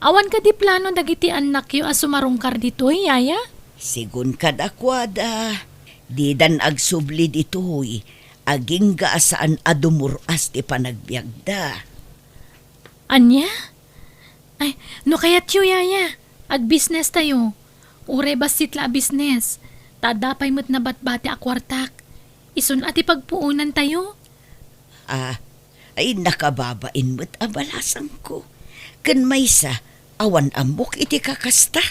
awan kadi plano dagiti annakyo a sumarungkar ditoy, Yaya? Sigun kadakuada, didan agsubli ditoy, agingga a saan a dumur-as ti panagbiagda. Ania? Ay, no kayatyo, Yaya, agbisnestayo. Uray bassit la a bisnes, ta adda pay met nabatbati a kuartak. Isun a ti pagpuonantayo. Ah, ay, nakababain met a balasangko. Ken maysa, awan ammok iti kakasta,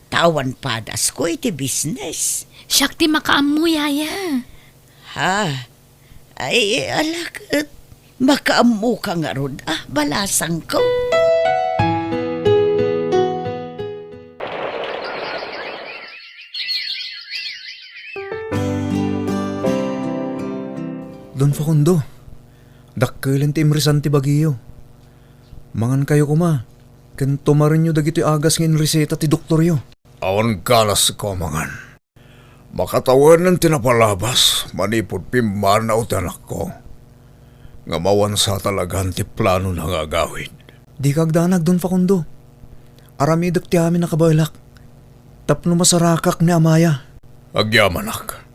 ta awan padasko iti bisnes. Siak ti makaammo, Yaya. Ha? Ay, ala ket, makaammoka ngarud, ah, balasangko. Don Facundo, dakkelen ti imrisan ti bagiyo. Mangankayo koma, ken tumarenyo dagitoy agas nga inreseta ti doktoryo. Awan galasko a mangan. Makatawenen ti napalabas manipud pimmanaw ti anakko. Ngem awan sa talagan ti planona nga agawid. Dika agdanag, Don Facundo. Aramidek ti amin a kabaelak tapno masarakak ni Amaya. Agyamanak.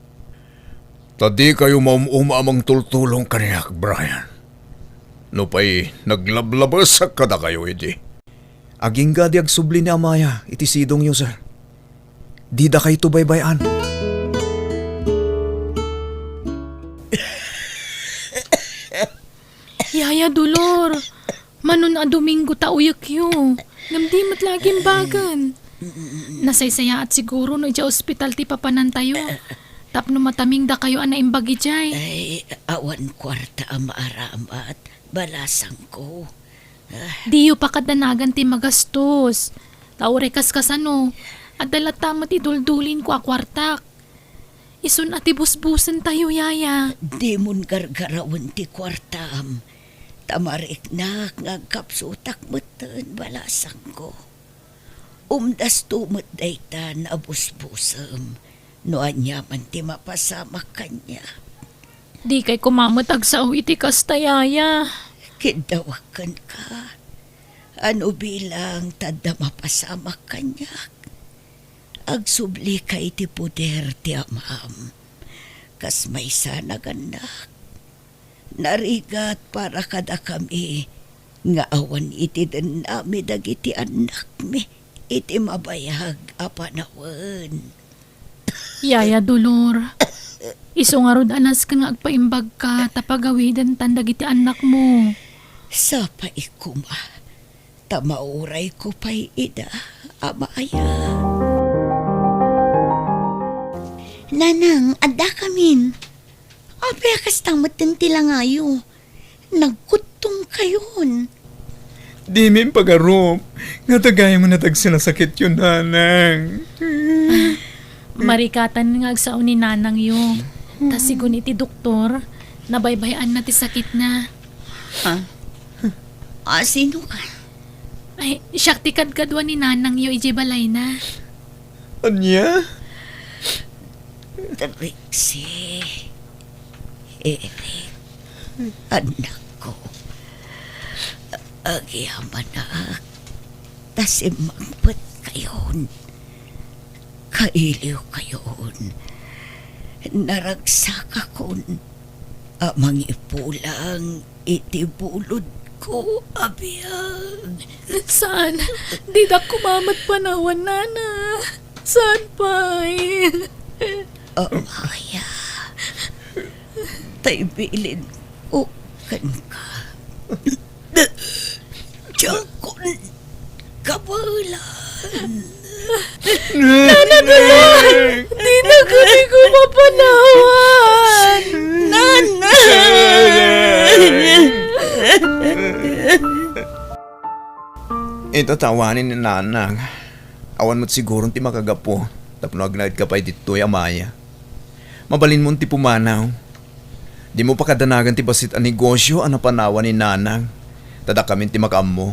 Ta dikayo maum-uma a mangtultulong kaniak, Brian. Nupay naglablabesak kadakayo idi. Agingga di agsubli ni Amaya iti sidongyo, sir. Didakayto baybay-an. Yaya Dolor, manon a Domingo ta uyekyo, ngem di met la agimbagen. Mm. Nasaysayaat siguro no idiay ospital ti papanantayo. Tapno mataming dakayo a naimbag idiay. Ay, awan kuarta a maaramat, balasangko. Ah. Diyo pakadanagan ti magastos. Ta uray kaskasano, adda latta met iduldulin ko a kuartak. Isun a ti busbusen tayo, yaya. Dimon gargarawen ti kuartam, ta mariknak nga agkapsutak metten, balasangko. Umdasto met dayta a busbusem, no aniaman ti mapasamak kaniak. Dikay koma met agsao iti kasta, yaya. Kiddawak kenka. Ano bilang ta adda mapasamak kaniak? Agsublika iti poder ti Amam, kas maysa a nagannak. Narigat para kadakami nga awan iti dennami dagiti annakmi iti mabayag a panawen. Yaya Dolor, isu ngarud a nasken nga agpaimbagka ta pagawidentan dagiti annakmo. Sapay koma, ta maurayko pay ida, amaya. Nanang, addakamin. Apay a kasta metten ti langayo? Nagkuttongkayon. Dimi impagarup nga dagayem a nagsinasakityo, nanang. Marikatan nga agsao ni nanangyo. Ta sigun iti doktor, nabaybay-anna ti sakitna. Ha? A, sino ka? Ay, siak ti kadkadua ni nanangyo idiay balayna. Ania? Trixie. Eric, annakko, agyamanak ta simmangpetkayon, kailiwkayon, naragsakakon a mangipulang iti bulodko a biag. Saan? Didak koma met panawan, nana. Saan pay? Amaya, tay bilinko kenka. Diakon kabaelan. Nana, Nana! Dina kami ko mapanawan! Nana! Ita ta awanen ni nanang. Awan met siguron ti makagapu tapno agnaedka pay ditoy, amaya. Mabalinmon ti pumanaw. Dimo pakadanagan ti bassit a negosio a napanawan ni nanang. Ta dakamin ti makaammo.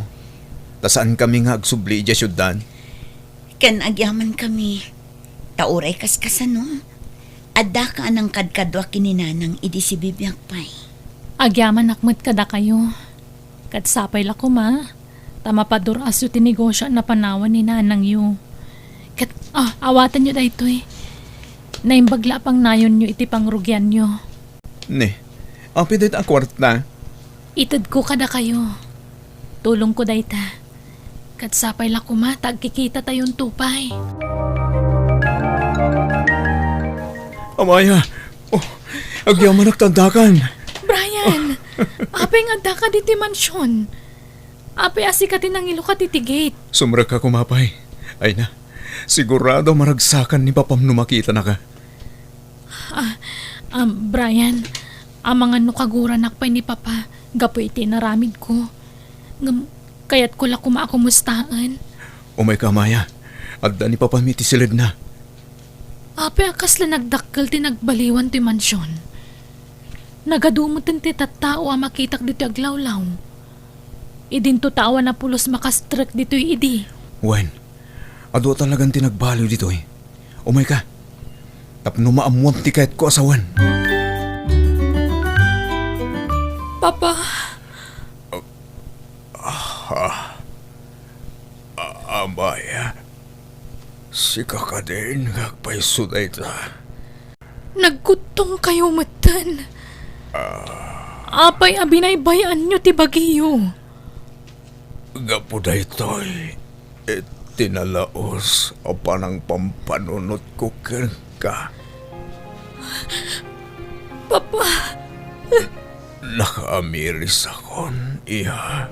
Ta saankami nga agsubli idiay siudad. Ken agyamankami. Ta uray kaskasano, addaka a nangkadkadua ken ni nanang idi sibibiag pay. Agyamanak met kadakayo. Ket sapay la koma, ta mapadur-asyo ti negosio a napanawan ni nanangyo. Ket, ah, awatenyo daytoy. Naimbag la a pangnayonyo iti pangrugianyo. Ne, apay dayta a kuarta? Itedko kadakayo. Tulongko dayta. Ket sapay la koma ta agkikitatayon pay. Amaya, oh, agyamanak ta addakan. Brian, apay nga addaka ditoy mansion? Apay a sika ti nangilukat iti gate? Sumrekka koma pay. Ay na, sigurado a maragsakan ni papam no makitanaka. Ah, um, Brian, amangan no kaguranak pay ni Papa gapu iti inaramidko. Ngem, kayatko la koma a kumustaen. Umayka, Maya. Adda ni Papam iti siledna. Apay a kasla nagdakkel ti nagbaliwan ti mansion? Nagadu met ti tattao a makitak ditoy aglawlaw. Idinto ta awan a pulos makastrek ditoy idi. Wen, adu a talagan ti nagbaliw ditoy. Umayka, tapno maammuam ti kayatko a sawen. Papa. Ah, ah, Amaya, sika kadin nga agpayso dayta. Nagkuttongkayo metten. Ah. Apay a binaybay-anyo ti bagiyo? Gapu daytoy, iti nalaus a panangpampanunotko kenka. Papa! Nakaamirisakon, iya.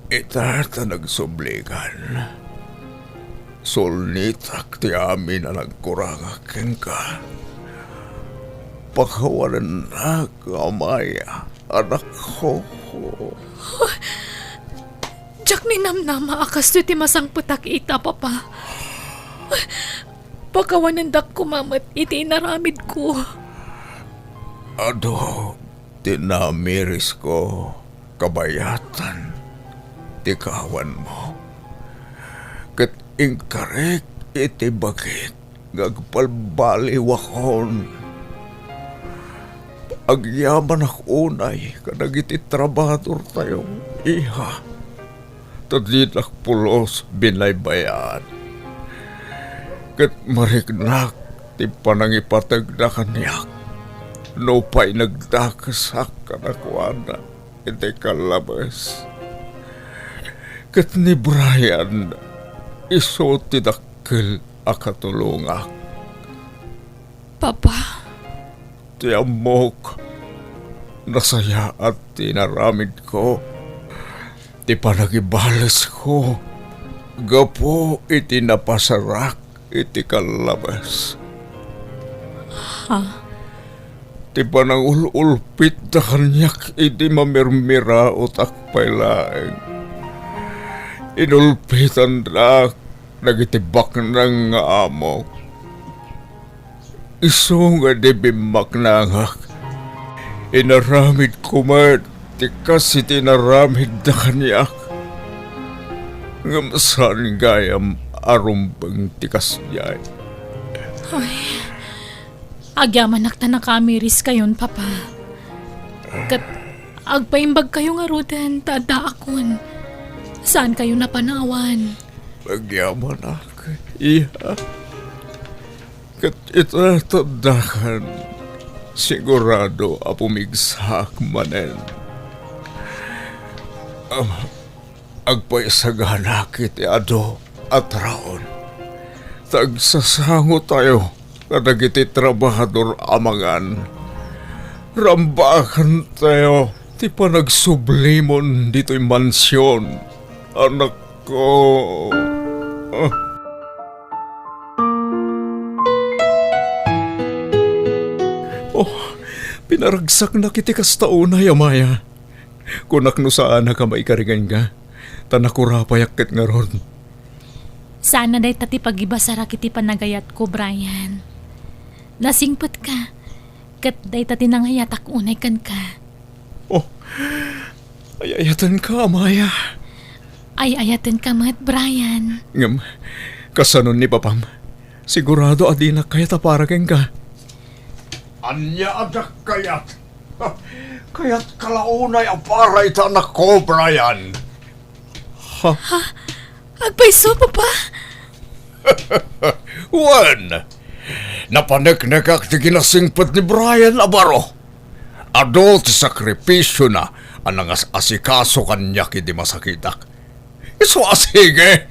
Ita ta nagsublikan. Sulnitak ti amin a nagkurangak kenka. Pakawanennak, Amaya, anakko. Diak ninamnama a kastoy ti masangpetak ita, Papa. Pakawanendak koma met iti inaramidko. Adu ti namirisko kabayatan ti kawanmo, ket inkarik iti bagik nga agbalbaliwakon. Agyamanak unay kadagiti trabahadortayo, iha, ta dinak pulos binaybay-an. Ket mariknak ti panangipategda kaniak nupay nagdakesak kadakuada iti kallabes. Ket ni Brian, isu ti dakkel a katulongak. Papa. Ti ammok, nasayaat ti inaramidko, ti panagibalesko gapu iti napasarak iti kallabes. Ha? Ti panangul-ulpitda kaniak idi mamirmiraotak pay laeng. Inulpitandak dagiti baknang nga amok. Isu nga idi bimmaknangak, inaramidko met ti kas iti inaramidda kaniak. Ngem saan gayam a rumbeng ti kasdiay. Ay, agyamanak ta nakaamiriskayon, Papa. Ket agpaimbagkayo ngaruden ta addaakon. Saankayo napanawan. Agyamanak, iha. Ket ita ti addakan, sigurado a pumigsaak manen. Am, agpaisaganak iti adu a taon. Ta agsasangotayo kadagiti trabahador a mangan. Rambakantayo ti panagsublimon ditoy mansion, anakko. Ah. Oh, pinaragsaknak iti kasta unay, Amaya. Kunak no saanak a maikariganka, ta nakurapayak ket ngarud. Saan a dayta ti pagibasarak iti panagayatko, Brian. Nasingpetka, ket dayta ti nangayatak unay kenka. Oh, ay-ayatenka, Amaya. Ay-ayatenka met, Brian. Ngem, kasano ni Papam? Sigurado a dinak kayat a para kenka. Ania a diak kayat? Kayatka la unay a para ita anakko, Brian. Ha? Ha? Agpayso, Papa? Wen, napaneknekak ti kinasingpet ni Brian a baro. Adu ti sakripisiona a nangas-asikaso kaniak idi masakitak. Isu a sige,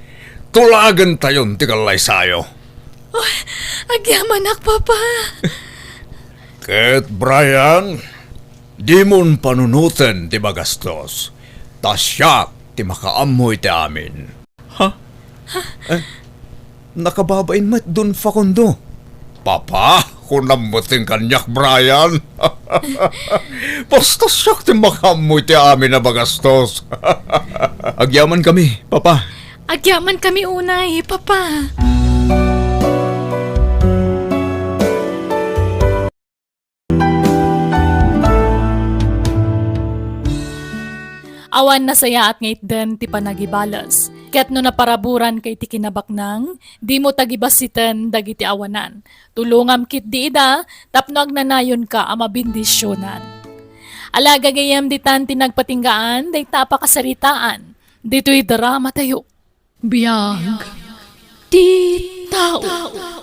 tulagentayon ti kallaysayo. Oh, agyamanak, Papa. Ket, Brian, dimon panunoten ti magastos, ta siak ti makaammo iti amin. Ha? Eh, nakababain met don Facundo. Papa, kunam met kaniak, Brian. Basta siak ti makaammo iti amin a magastos. Agyaman kami, Papa. Agyaman kami unay, Papa. Awan nasayaat nga itden ti panagibales. Ket no naparaburanka iti kinabaknang, dimo tagibassiten dagiti awanan. Tulongam ketdi ida tapno agnanayonka a mabendisionan. Ala, gagayyem, ditan ti nagpatinggaan dayta a pakasaritaan ditoy dramatayo. Biag ti tao.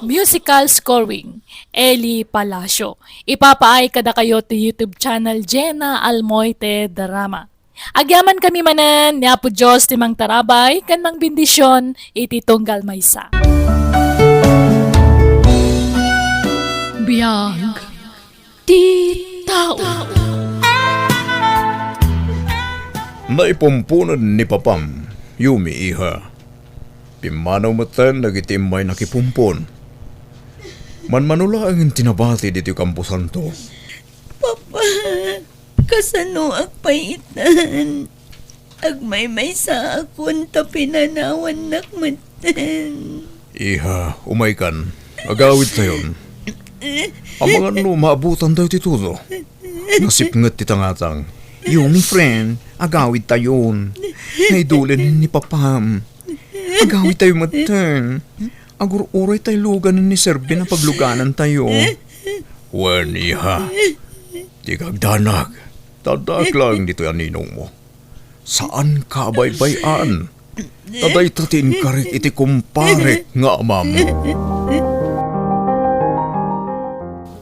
Musical scoring, Eli Palacio. Ipapaay kadakayo ti YouTube channel Jenna Almoite Drama. Agyaman kami manen ni Apo Dios ti mangtarabay ken mangbendision iti tunggal maysa. Biag ti tao. Naipumpunen ni Papam, Yumi, iha. Pimmanaw metten dagiti immay nakipumpon. Manmano laeng ti nabati ditoy kamposanto. Papa, kasanoak pay itan? Agmaymaysaakon ta pinanawannak metten. Iha, umaykan. Agawidtayon. Amangan no maabutantayo ti tudo. Nasipnget ti tangatang. Yumi, friend, agawidtayon. Naidulen ni papam. Agawidtayo metten. Agur-uray tay lugan ni Sir Ben a pagluganantayo. Wen, iha. Dika agdanag. Taddaak laeng ditoy a ninongmo. Saanka a baybay-an. Ta dayta ti inkarik iti kumparek nga amam.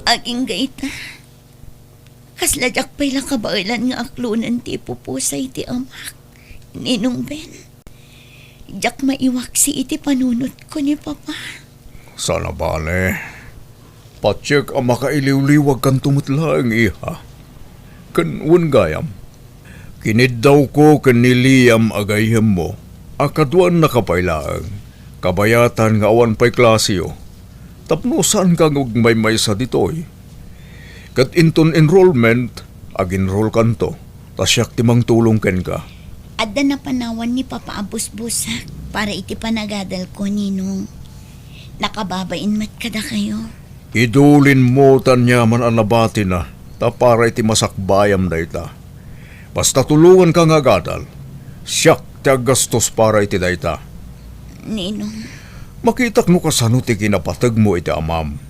Agingga ita. Kasla diak pay la kabaelan nga aklonen ti ipupusay ti amak, Ninong Ben. Diak maiwaksi iti panunotko ni Papa. Saan a bale, patiek a makailiwliwagkanto met laeng, iha. Ken wen gayam, kiniddawko ken ni Liam a gayyemmo a kaduannaka pay laeng, kabayatan nga awan pay klaseyo, tapno saanka nga agmaymaysa ditoy. Ket inton enrollment, ag-enrollkanto, ta siak ti mangtulong kenka. Adda napanawan ni Papa a busbusak para iti panagadalko, Ninong. Nakababain met kadakayo. Idulinmo ta aniaman a nabatina, ta para iti masakbayam dayta. Basta tulonganka nga agadal, siak ti aggastos para iti dayta. Ninong. Makitak no kasano ti kinapategmo iti amam.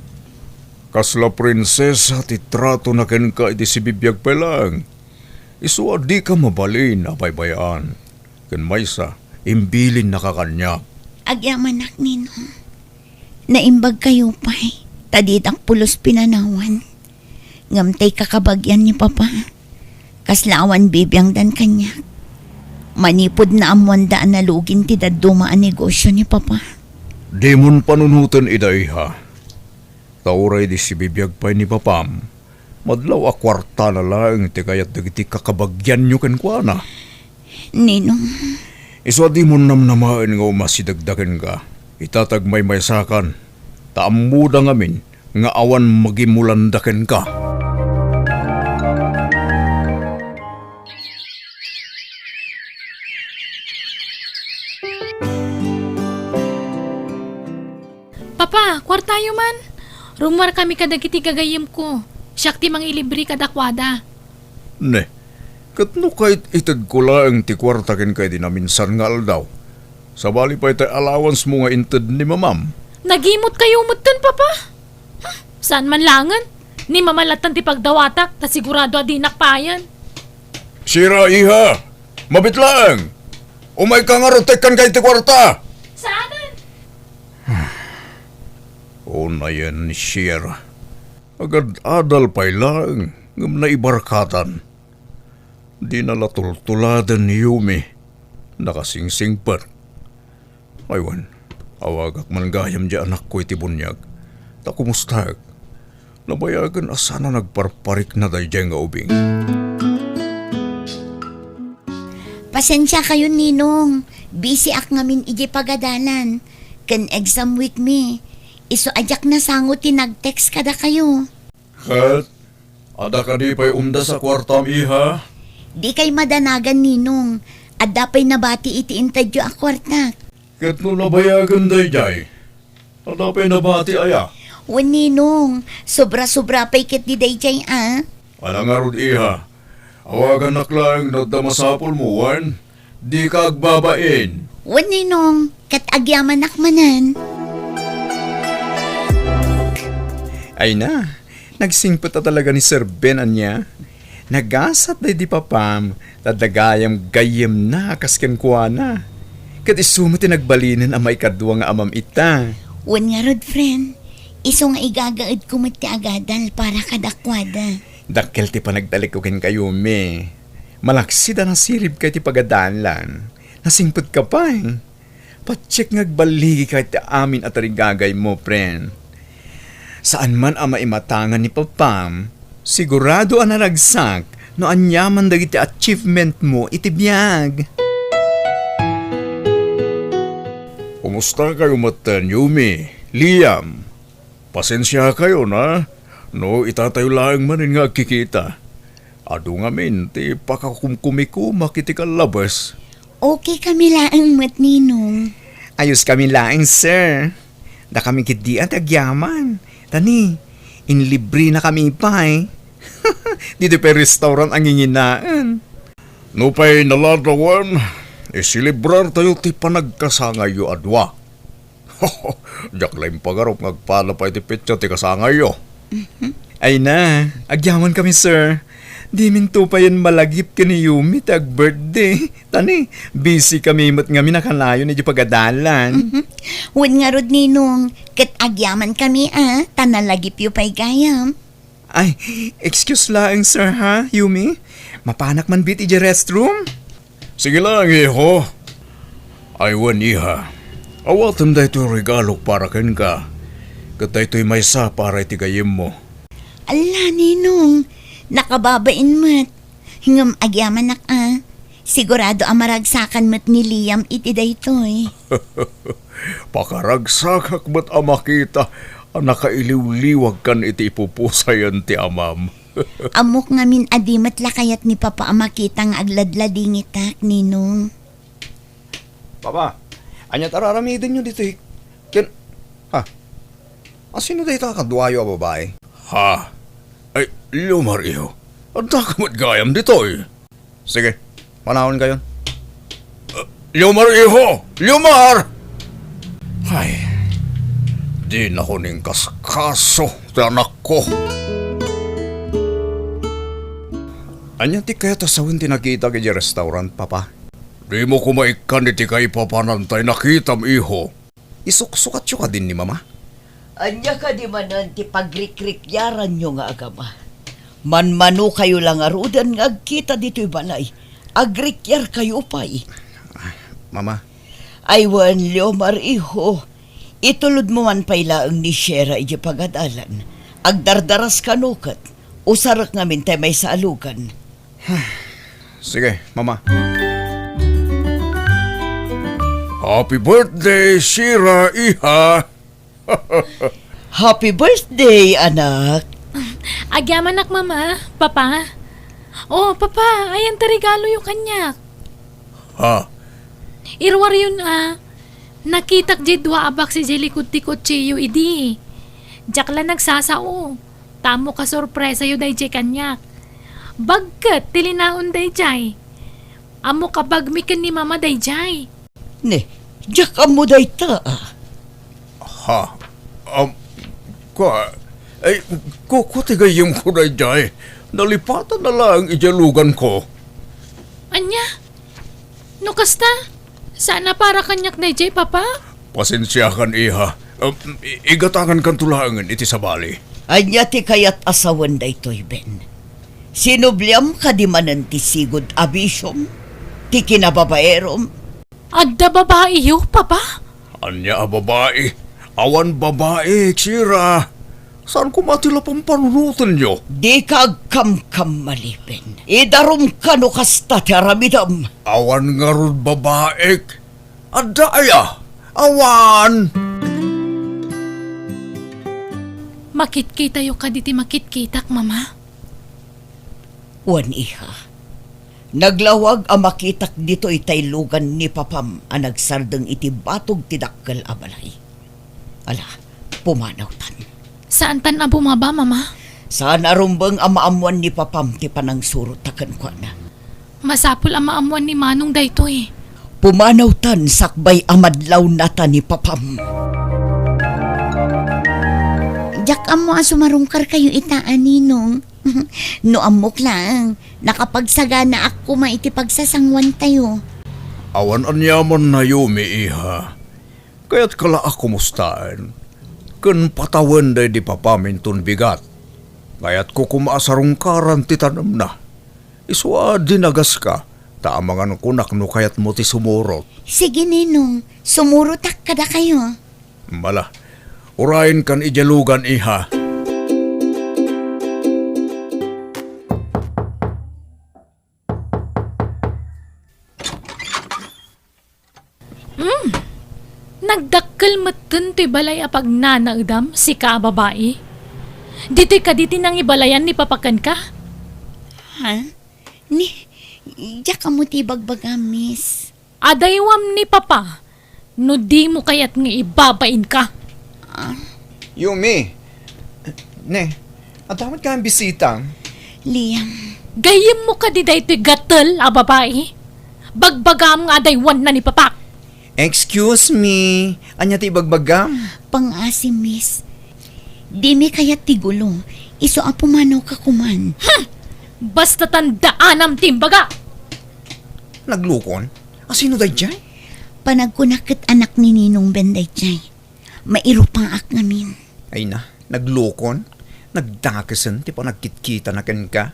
Kasla prinsesa ti tratona kenka idi sibibiag pay laeng. Isu a dika mabalin a baybay-an. Ken maysa, imbilinnaka kaniak. Agyamanak, Ninong. Naimbagkayo pay, ta ditak pulos pinanawan. Ngem tay kakabagian ni Papa, kasla awan bibiangdan kaniak. Manipud naammoanda a nalugin ti dadduma a negosio ni Papa. Dimon panunoten ida, iha. Ta uray di sibibiag pay ni Papam, madlaw a kuartana laeng ti kayat dagiti kakabagianyo kenkuana. Ninong. Isu a dimon namnamaen nga umasidegda kenka, ita ta agmaymaysakan, ta ammoda ngamin nga awan magimulanda kenka. Papa, kuartayo man. Rummuarkami kadagiti gagayyemko. Siak ti mangilibre kadakuada. Ne, ket no kait-itedko laeng ti kuarta kenka idi naminsan nga aldaw, sabali pay ti allowance mo nga inted ni mamam. Nagimotkayo metten, Papa? Saan man laengen? Ni mama lattan ti pagdawatak, ta sigurado a dinak payen. Sira, iha! Mabit laeng! Umayka ngarud ta ikkanka iti kuarta! Saanen? Unayen ni Sierra. Agad-adal pay laeng, ngem naibarkatan. Dina la tultuladen ni Yumi. Nakasingsingpet. Ay wen, awagak man gayam di anakko iti buniag. Ta kumustaek? Nabayagen a saan a nagparparikna daydiay nga ubing. Pasensiakayon, Ninong. Busy ak ngamin idiay pagadalan. Ken exam week mi. Isu a diak nasango ti nag-text kadakayo. Ket, adda kadi pay umdas a kuartam, iha? Dikay madanagan, Ninong. Adda pay nabati iti intedyo a kuartak. Ket no nabayagen daydiay, adda pay nabati aya? Wen, Ninong. Sobra-sobra pay ketdi daydiay, a. Ala ngarud, iha. Awagannak laeng no adda masapulmo, wen? Dika agbabain. Wen, Ninong, ket agyamanak manen. Ay na, nagsingpet a talaga ni Sir Ben ania. Nagasat daydi Papam, ta adda gayam gayyemna a kas kenkuana. Ket isu met ti nagbalinen a maikadua nga amam ita. Wen ngarud, friend, isu nga igagaedko met ti agadal para kadakuada. Dakkel ti panagtalekko kenkayo, mi. Malaksid a nasiribka iti pagadalan. Nasingpetka pay. Patiek nga agballigika iti amin a tarigagaymo, friend. Saan man a maimatangan ni Papam, sigurado a naragsak no aniaman dagiti achievement mo iti biag. Kumusta kayo metten, Yumi, Liam? Pasensiakayon, a, no itatayo laeng manen nga agkikita. Adu ngamin ti pakakumkumikumak iti kallabes. Okay kami laeng met, Ninong. Ayos kami laeng, sir. Dakami ketdi a ti agyaman. Tani, inlibrenakami pay. Ditoy pay restaurant a nginginaen. Nupay naladawan, iselebrartayo ti panagkasangayyo a dua. Diak la impagarup nga agpala pay ti petsa ti kasangayyo. Ay na, agyaman kami, sir. Diminto payen malagip ken ni Yumi ti ag-birthday. Tani, busy kami met ngamin a kanayon iti pagadalan. Wen ngarud, Ninong, ket agyaman kami a, ta nalagipyo pay gayam. Ay, excuse laeng, sir, ha, Yumi? Mapanak man bit iti restroom? Sige lang, iho. Ay wen, iha. Awatem daytoy regalok para kenka. Ket daytoy maysa para iti gayyemmo. Alla, Ninong, nakababain met. Ngem agyamanak a, sigurado a maragsakan met ni Liam iti daytoy. Pakaragsakak met a makita a nakailiwliwagkan iti ipupusayen ti amam. Ammok ngamin a di met la kayat ni Papa a makita nga agladladingitak, Ninong. Papa, ania ti ar-aramidenyo ditoy? Ken, ha? Asino dayta a kaduayo a babai? Ha? Ay, Liomar, iho. Addaka met gayam ditoy. Sige, manawonkayon. Ah, Liomar, iho! Liomar! Ay, dinakon inkaskaso ti anakko. Ania ti kayat a sawen ti nakitak idiay restaurant, Papa? Dimo koma ikkan iti kaipapanan tay nakitam, iho. Isuksukatyo kadin ni Mama? Ania kadi manen ti pagrikrikyaranyo nga agama? Manmanokayo la ngaruden nga agkita ditoy balay. Agrikyarkayo pay. Ah, Mama. Ay wen, Liomar, iho. Itulodmo man pay laeng ni Shera idiay pagadalan. Agdardaras kano ket usarek ngamin tay maysa a lugan. Sige, Mama. Happy birthday, Shira, iha! Happy birthday, anak! Agyamanak, Mama, Papa. Oh, Papa, ayan ti regaloyo kaniak. Ha? Iruaryon a, nakitak diay dua a box idiay likud ti kotsiyo idi. Diak la nagsasao. Ta ammok a sorpresayo daydiay kaniak. Bag ket ti linaon daydiay. Ammok a bagmi ken ni Mama daydiay. Ne, diak ammo dayta, a. Ha? Am, kua, ay, ku-, kua ti gayyemko daydiay. Nalipatanna laeng idiay luganko. Ania? No kasta, saan a para kaniak daydiay, Papa? Pasensiakan, iha. Um, i-, igatangankanto laengen iti sabali. Ania ti kayat a sawen daytoy, Ben? Sinubliam kadi manen ti sigud a bisiom? Ti kinababaerom? Adda babaiyo, Papa? Ania a babai? Awan babai, Shira. Saan koma ti la pampanunotenyo? Dika agkamkamali, Ben. Idarumka no kasta ti aramidem. Awan ngarud babaik. Adda aya? Awan! Makitkitayo kaditi makitkitak, Mama? Wen, iha. Naglawag a makitak ditoy tay lugan ni Papam a nagsardeng iti batog ti dakkel a balay. Ala, pumanawtan. Saantan a bumaba, Mama? Saan a rumbeng a maammuan ni Papam ti panangsurot ta kenkuana. Masapul a maammuan ni Manong daytoy. Pumanawtan sakbay a madlawnata ni Papam. Diak ammo a sumarungkarkayo ita a ninong. No ammok laeng, nakapagsaganaak koma iti pagsasanguantayo. Awan aniamanna, Yumi, iha. Kayatka la a kumustaen ken patawen daydi Papam inton bigat. Kayatko koma a sarungkaran ti tanemna. Isu a dinagaska, ta amangan kunak no kayatmo ti sumurot. Sige, ninong, sumurotak kadakayo. Mala, urayenkan idiay lugan, iha. Mm. Nagdakkel metten toy balay a pagnanaedam, sika a babai. Ditoy kadi ti nangibalayan ni Papa kenka? Ha? Ni, diak ammo ti ibagbagam, miss. Adaywam ni Papa, no dimo kayat nga ibabainka. Ah. Yumi. Ne, adda met kayat bisita? Liam. Gayyemmo kadi daytoy gatel a babai? Bagbagam nga adaywanna ni Papa. Excuse me, ania ti ibagbagam? Pangngaasim, miss. Dimi kayat ti gulo. Isu a pumanawka koman. Hmm! Basta tandaanam ti imbaga! Naglukon? Asino daydiay? Panagkunak ket anak ni Ninong Ben daydiay. Mairupaak ngamin. Ay na, naglukon? Nagdakesen ti panagkitkitana kenka?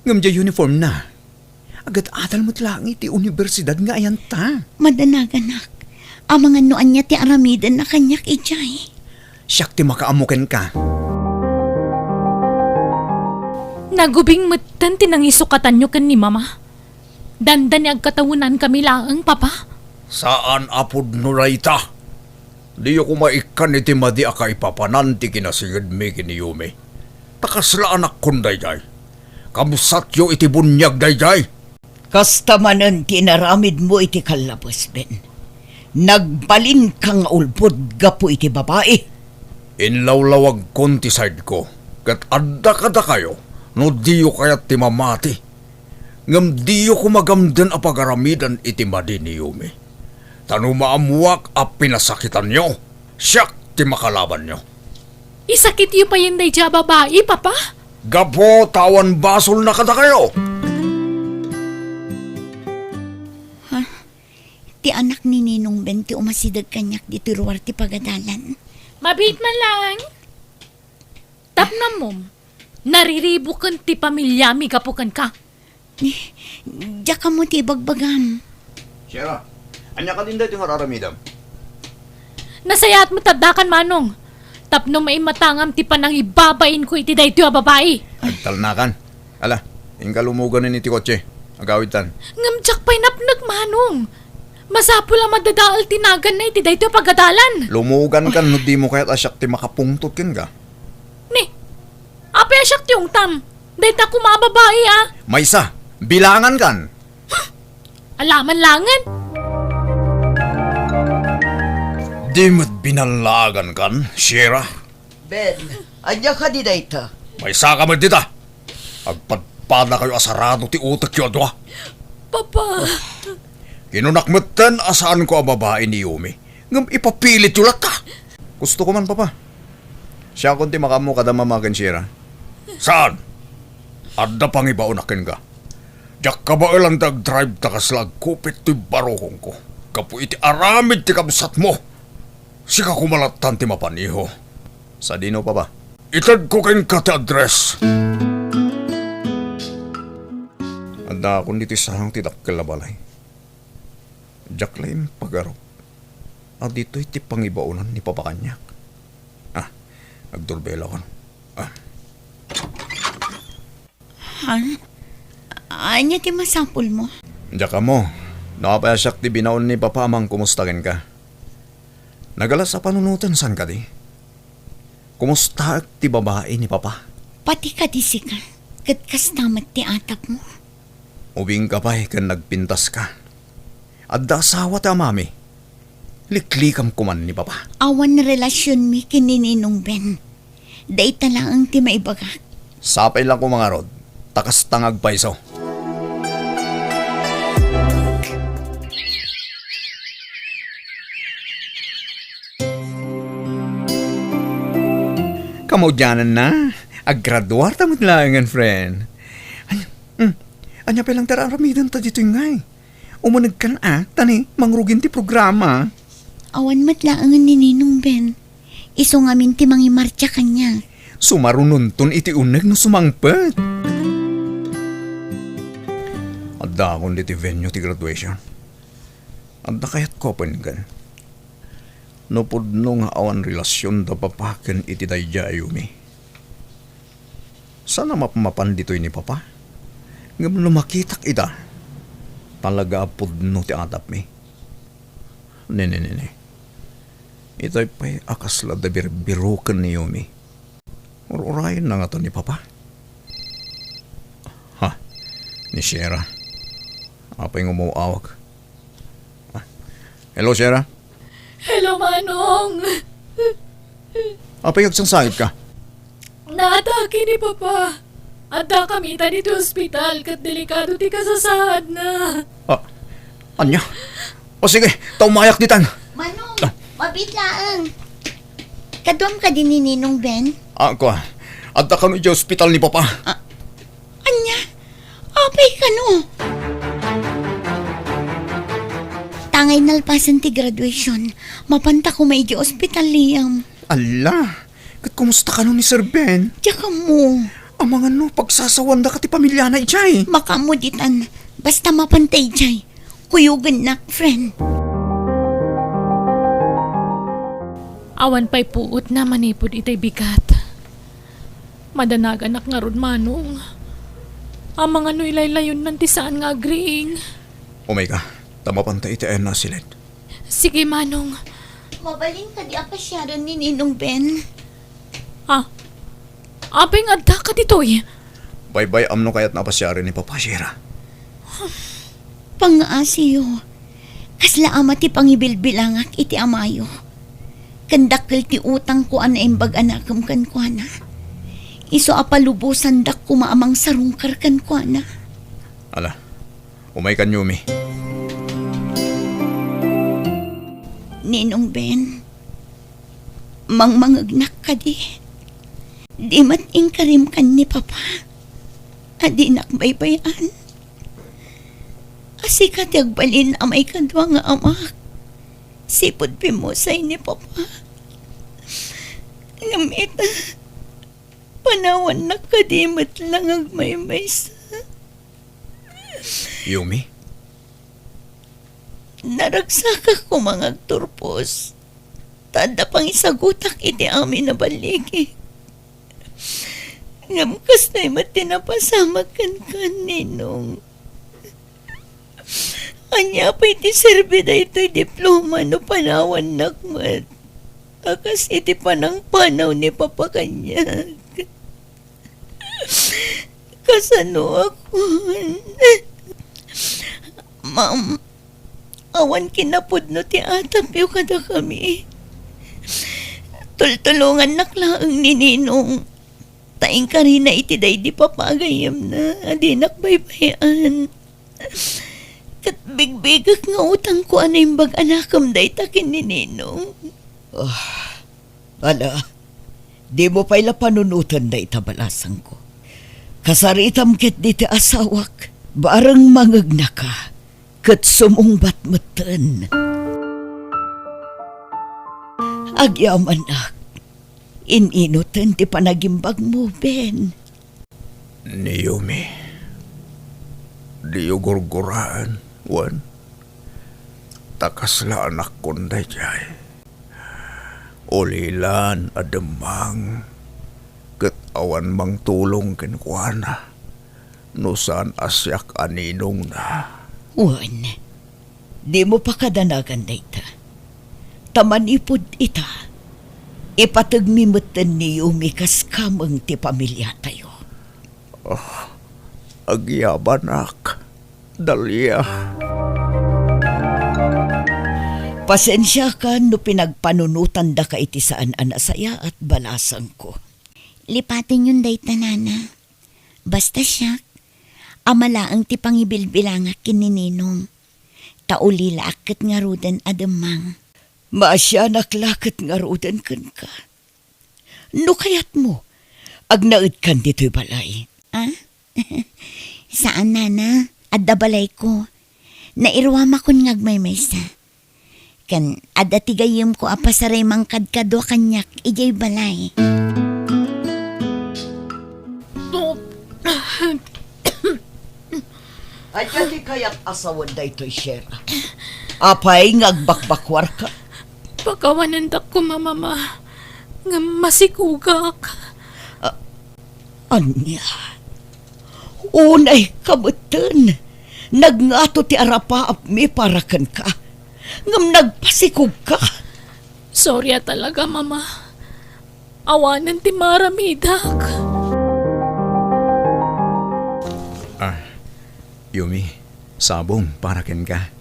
Ngem diay uniformna. Agad-adal met laeng iti universidad nga ayanta. Madanaganak. Amangan no ania ti aramidenna kaniak idiay. Siak ti makaammo kenka. Nagubing metten ti nangisukatanyo ken ni Mama. Dandani agkatawenankami laeng, Papa. Saan a pudno dayta. Diyo koma ikkan iti madi a kaipapanan ti kinasingedmi ken ni Yumi. Ta kasla anakkon daydiay. Kabsatyo iti buniag daydiay. Kasta manen ti inaramidmo iti kallabes, Ben. Nagbalinka nga ulbod gapu iti babai. Inlawlawagkon ti sideko, ket adda kadakayo no diyo kayat ti mamati. Ngem diyo koma gamden a pagaramiden iti madi ni Yumi. Ta no maammoak a pinasakitanyo, siak ti makalabanyo. Isakityo payen daydiay a babai, Papa? Gapu ta awan basolna kadakayo. Ha? Ti anak ni Ninong Ben ti umasideg kaniak ditoy ruar ti pagadalan. Mabiit man laeng. Tapnamom, nariribuken ti pamiliami gapu kenka. Ni, diak ammo ti ibagbagam. Shira, ania kadin daytoy nga ar-aramidem? Nasayaat met addakan, Manong, tapno maimatangam ti panangibabainko iti daytoy a babai. Agtalnakan. Ala, inka lumuganen iti kotse. Agawidtan. Ngem diak pay napnek, Manong. Masapul a madadael ti naganna iti daytoy a pagadalan. Lumugankan no dimo kayat a siak ti makapungtot kenka. Ni, apay a siak ti ungtam? Dayta koma a babai, a. Maysa, bilangankan. Hmm, alaman langen. Di met binallagankan, Shira? Ben, ania kadi dayta? Maysaka met dita. Agpadpadakayo a sarado ti utekyo a dua. Papa. Kinunak metten a saanko a babai ni Yumi, ngem ipapilityo latta. Gusto ko man, Papa. Siakon ti makaammo kada mama ken Shira. Saan? Adda pangibaonak kenka. Diak kabaelan ti agdrive ta kasla agkupit toy barukongko gapu iti aramid ti kabsatmo. Sika koma lattan ti mapan, iho. Sadino, Papa? Itedko kenka ti address. Addaakon ditoy sarang ti dakkel a balay. Diak la impagarup a ditoy ti pangibaonan ni Papa kaniak. Ah, agdurbelakon. Ah. Ha? Ania ti masapulmo? Diak ammo no apay a siak ti binaon ni Papa a mangkumusta kenka. Nagalas a panunoten, saan kadi? Kumustaek ti babai ni Papa? Pati kadi sika, ket kasta met ti atapmo. Ubingka pay ken nagpintaska. Adda asawa ti amami. Liklikam koman ni Papa. Awan relasionmi ken ni Ninong Ben. Dayta laeng ti maibagak. Sapay la koma ngarud, ta kasta nga agpayso. Kamaudiananna, aggraduarta met laengen, friend. Ania, hmm, ania pay lang ti ar-aramidenta ditoy ngay? Umunegkan a, ta ni, mangrugin ti programa. Awan met laengen ni Ninong Ben. Isu ngamin ti mangimartsa kaniak. Sumarunonton iti uneg no sumangpet. Addaakon ditoy venue ti graduation. Adda kayatko a penggen. No pudno nga awan relasionda Papa ken iti daydiay a Yumi. Saan a mapmapan ditoy ni Papa. Ngem no makitak ida, talaga a pudno ti atapmi. Ne, ne, ne, ne. Itay pay a kasla adda birbiroken ni Yumi. Ur-urayenna ngata ni Papa? Ha? Ni Sierra? Apay nga umaw-awag? Ah. Hello, Sierra? Hello, Manong! Apay nga agsangsangit ka? Naatake ni Papa. Addakami ita ditoy ospital ket delikado ti kasasaadna. Ah, ania? O sige, ta umayak ditan. Manong, ah, mabiit laeng. Kaduam kadi ni Ninong Ben? Ah, kua. Addakano idiay ospital ni Papa. Ah, ania? Apay kano? Tangay nalpasen ti graduation, mapanta koma idiay ospital, Liam. Ala, ket kumusta kano ni Sir Ben? Diak ammo. Amangan no, pagsasawandaka ti pamiliana idiay. Makaammo ditan, basta mapanta idiay. Kuyogennak, friend. Awan pay puotna manipud itay bigat. Madanaganak ngarud, Manong. Amangan no ilaylayonnan ti saan nga agriing. Umay ka, ta mapanta iti ayanna a siled. Sige, Manong. Mabalin kadi a pasiaren ni Ninong Ben? Ah, apay nga addaka ditoy? Baybay-am no kayatna a pasiaren ni Papa, Sierra. Pangngaasiyo, kasla ama ti pangibilbilangak iti amayo. Ken dakkel ti utangko a naimbag a nakem kenkuana. Isu a palubosandak koma a mangsarungkar kenkuana. Ala, umay kan Yumi. Ninong Ben, mangmangegnak kadi? Di met inkarim kan ni Papa a dinak baybay-an a sika ti agbalin a maikadua nga amak, sipud pimmusay ni Papa. Ngem ita, panawannak kadi met la nga agmaymaysa. Yumi? Naragsakak koma nga agturpos, ta adda pangisagutak iti amin a balligi. Ngem kastoy met ti napasamak kenka, Ninong. Ania pay ti serbi daytoy diploma no panawannak met a kas iti panangpanaw ni Papa kaniak? Kasanoakon? Ma'am, awan kinapudno ti atapyo kadakami. Tultulongannak laeng ni Ninong. Ta inkarina iti daydi papa a gayyemna a dinak baybay-an. Ket bigbigek nga utangko a naimbag a nakem dayta ken ni Ninong. Ah, ala, dimo pay la panunoten dayta, balasangko. Kasaritam ketdi ti asawak, bareng mangegnaka, ket sumungbat metten. Agyamanak, in-inoten ti panagimbagmo, Ben. Ni Yumi, diyo gurguraen, wen? Ta kasla anakkon daydiay. Ulilan a demmang, ket awan mangtulong kenkuana no saan a siak a ninongna. Wen, dimo pakadanagan dayta. Ta manipud ita, ipategmi metten ni Yumi kas kameng ti pamiliatayo. Ah, agyamanak, Dalia. Pasensiakan no pinagpanunotandaka iti saan a nasayaat, balasangko. Lipatenyon dayta, Nana. Basta siak, ama laeng ti pangibilbilangak ken ni Ninong. Ta ulilaak ket ngaruden a demmang. Maasianak la ket ngaruden kenka. No kayatmo, agnaedkan ditoy balay. Ah? Saan, Nana. Adda balayko. Nairuamakon nga agmaymaysa. Ken adda ti gayyemko a pasaray mangkadkadua kaniak idiay balay. Ania ti kayat a sawen daytoy, Sierra? Apay nga agbakbakwarka? Pakawanendak koma, Mama, ngem masikogak. Ah, ania? Unayka metten, nagngato ti arapaapmi para kenka, ngem nagpasikogka. Sorry a talaga, Mama. Awanen ti maaramidak. Ah, Yumi, sabong para kenka.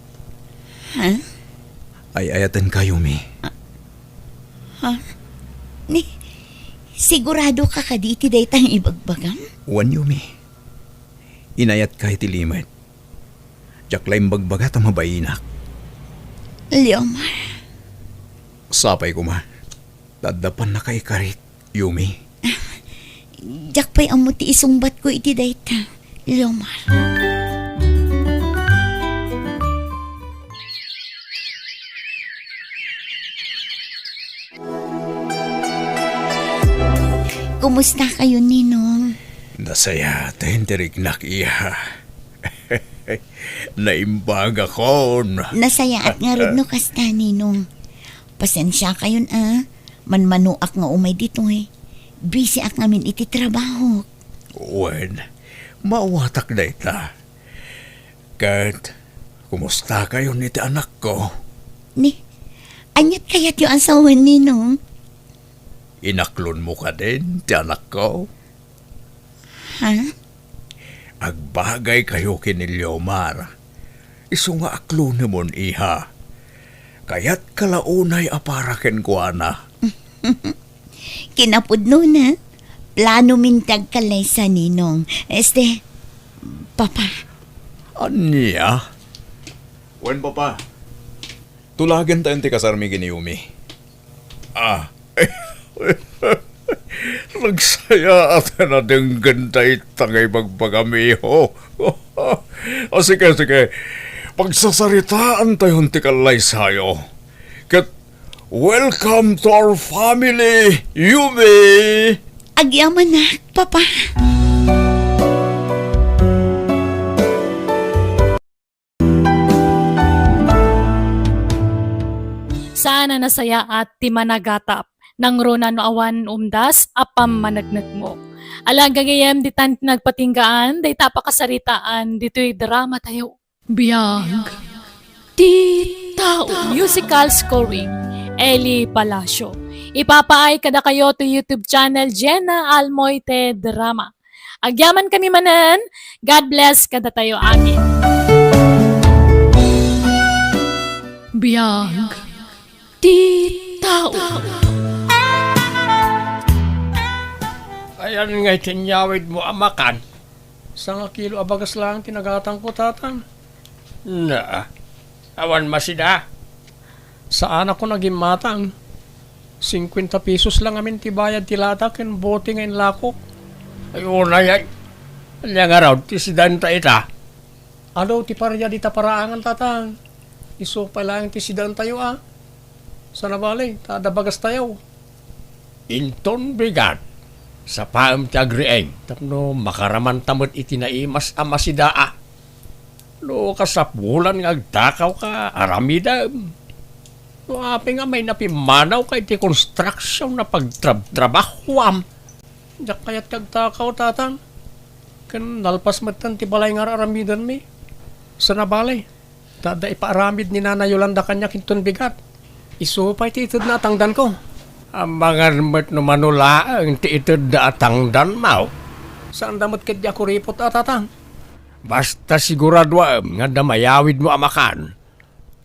Ha? Ay-ayatenka, Yumi. Ha? Ni, sigurado ka kadi iti dayta nga ibagbagam? Wen, Yumi. Inayatka iti limek. Diak la imbagbaga ta mabainak. Leomar. Sapay koma. Tadda pannakaikarik, Yumi. Diak pay ammo ti isungbatko iti dayta, Leomar. Kumusta kayo, Ninong? Nasayaat ti riknak, iha. Naimbagakon. Nasayaat ngarud no kasta, Ninong. Pasensia kayon a, manmanoak nga umay ditoy. Busy ak ngamin iti trabaho. Wen, maawatak dayta. Ket, kumusta kayon iti anakko? Ni, aniat kayatyo a sawen, Ninong? Inaklonmo kadin ti anakko? Ha? Agbagay kayo ken ni Leomar. Isu nga aklonemon, iha. Kayatka la unay a para kenkuana. Kinapudnona, planomin ti agkallaysa, Ninong. Este, Papa. Ania? Wen, Papa. Tulagentayon ti kasarmi ken ni Yumi. Ah. Nagsayaat a nadenggen dayta nga ibagbagam, iho. Ah, sige, sige. Pagsasaritaantayon ti kallaysayo. Ket welcome to our family, Yumi! Agyamanak, Papa. Saan a nasayaat ti managatap, nangruna no awan umdas a pammaneknekmo. Ala gagayyem ditan ti nagpatinggaan, dayta a pakasaritaan, ditoy drama tayo. Biag ti tao. Musical scoring, Eli Palacio. Ipapaay kadakayo to YouTube channel Jenna Almoite Drama. Agyamankami manen, God bless kadatayo amin. Biag ti tao. Ayan ngay ti inyawidmo a makan. Sangakilo a bagas laeng ti nagatangko, Tatang. Na, awan masida. Saanakon a gimmatang. Singkuenta pesos la ngamin ti bayad ti lata ken bote nga inlakok. Ay, unay, ay. Ania ngarud ti sidanta ita? Adu ti paria dita paraangan, Tatang. Isu pay laeng ti sidantayo, a. Sana bale, ta adda bagastayo. Inton bigat, sapaem ti agriing tapno makaramanta met iti naimas a masidaa. No kasapulan nga agtakawka, aramidem. No apay nga mayna pimmanawka iti konstruksion a pagtrabtrabahoam, diak kayat nga agtakaw, Tatang. Ken nalpas metten ti balay nga ar-aramidenmi. Sana bale, ta adda ipaaramid ni Nana Yolanda kaniak inton bigat. Isu pay ti itedna a tangdanko. Amangan met no mano laeng ti itedda a tangdanmo. Saanda met ketdi a kuripot a, Tatang. Basta siguraduaem nga adda mayawidmo a makan.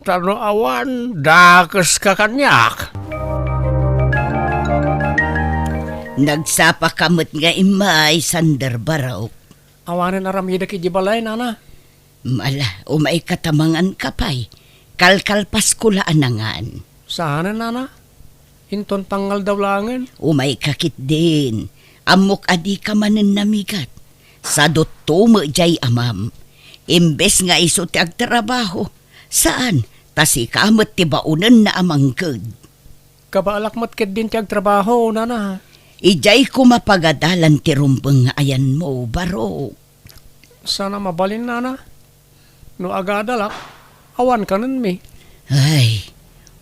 Ta no awan, dakeska kaniak. Nagsapaka met nga immay, Sander Barok. Awanen aramidek idiay balay, Nana. Ala, umayka ta manganka pay. Kalkalpasko la a nangan. Saanen, Nana? Inton tangngaldaw laengen. Umayka ketdin. Ammok a dika manen namigat. Sadutto met diay amam. Imbes nga isu ti agtrabaho, saan, ta sika met ti baonenna a mangked. Kabaalak met ketdin ti agtrabaho, Nana. Idiay koma pagadalan ti rumbeng nga ayanmo, Barok. Sana mabalin, Nana. No agadalak, awan kanenmi. Ay,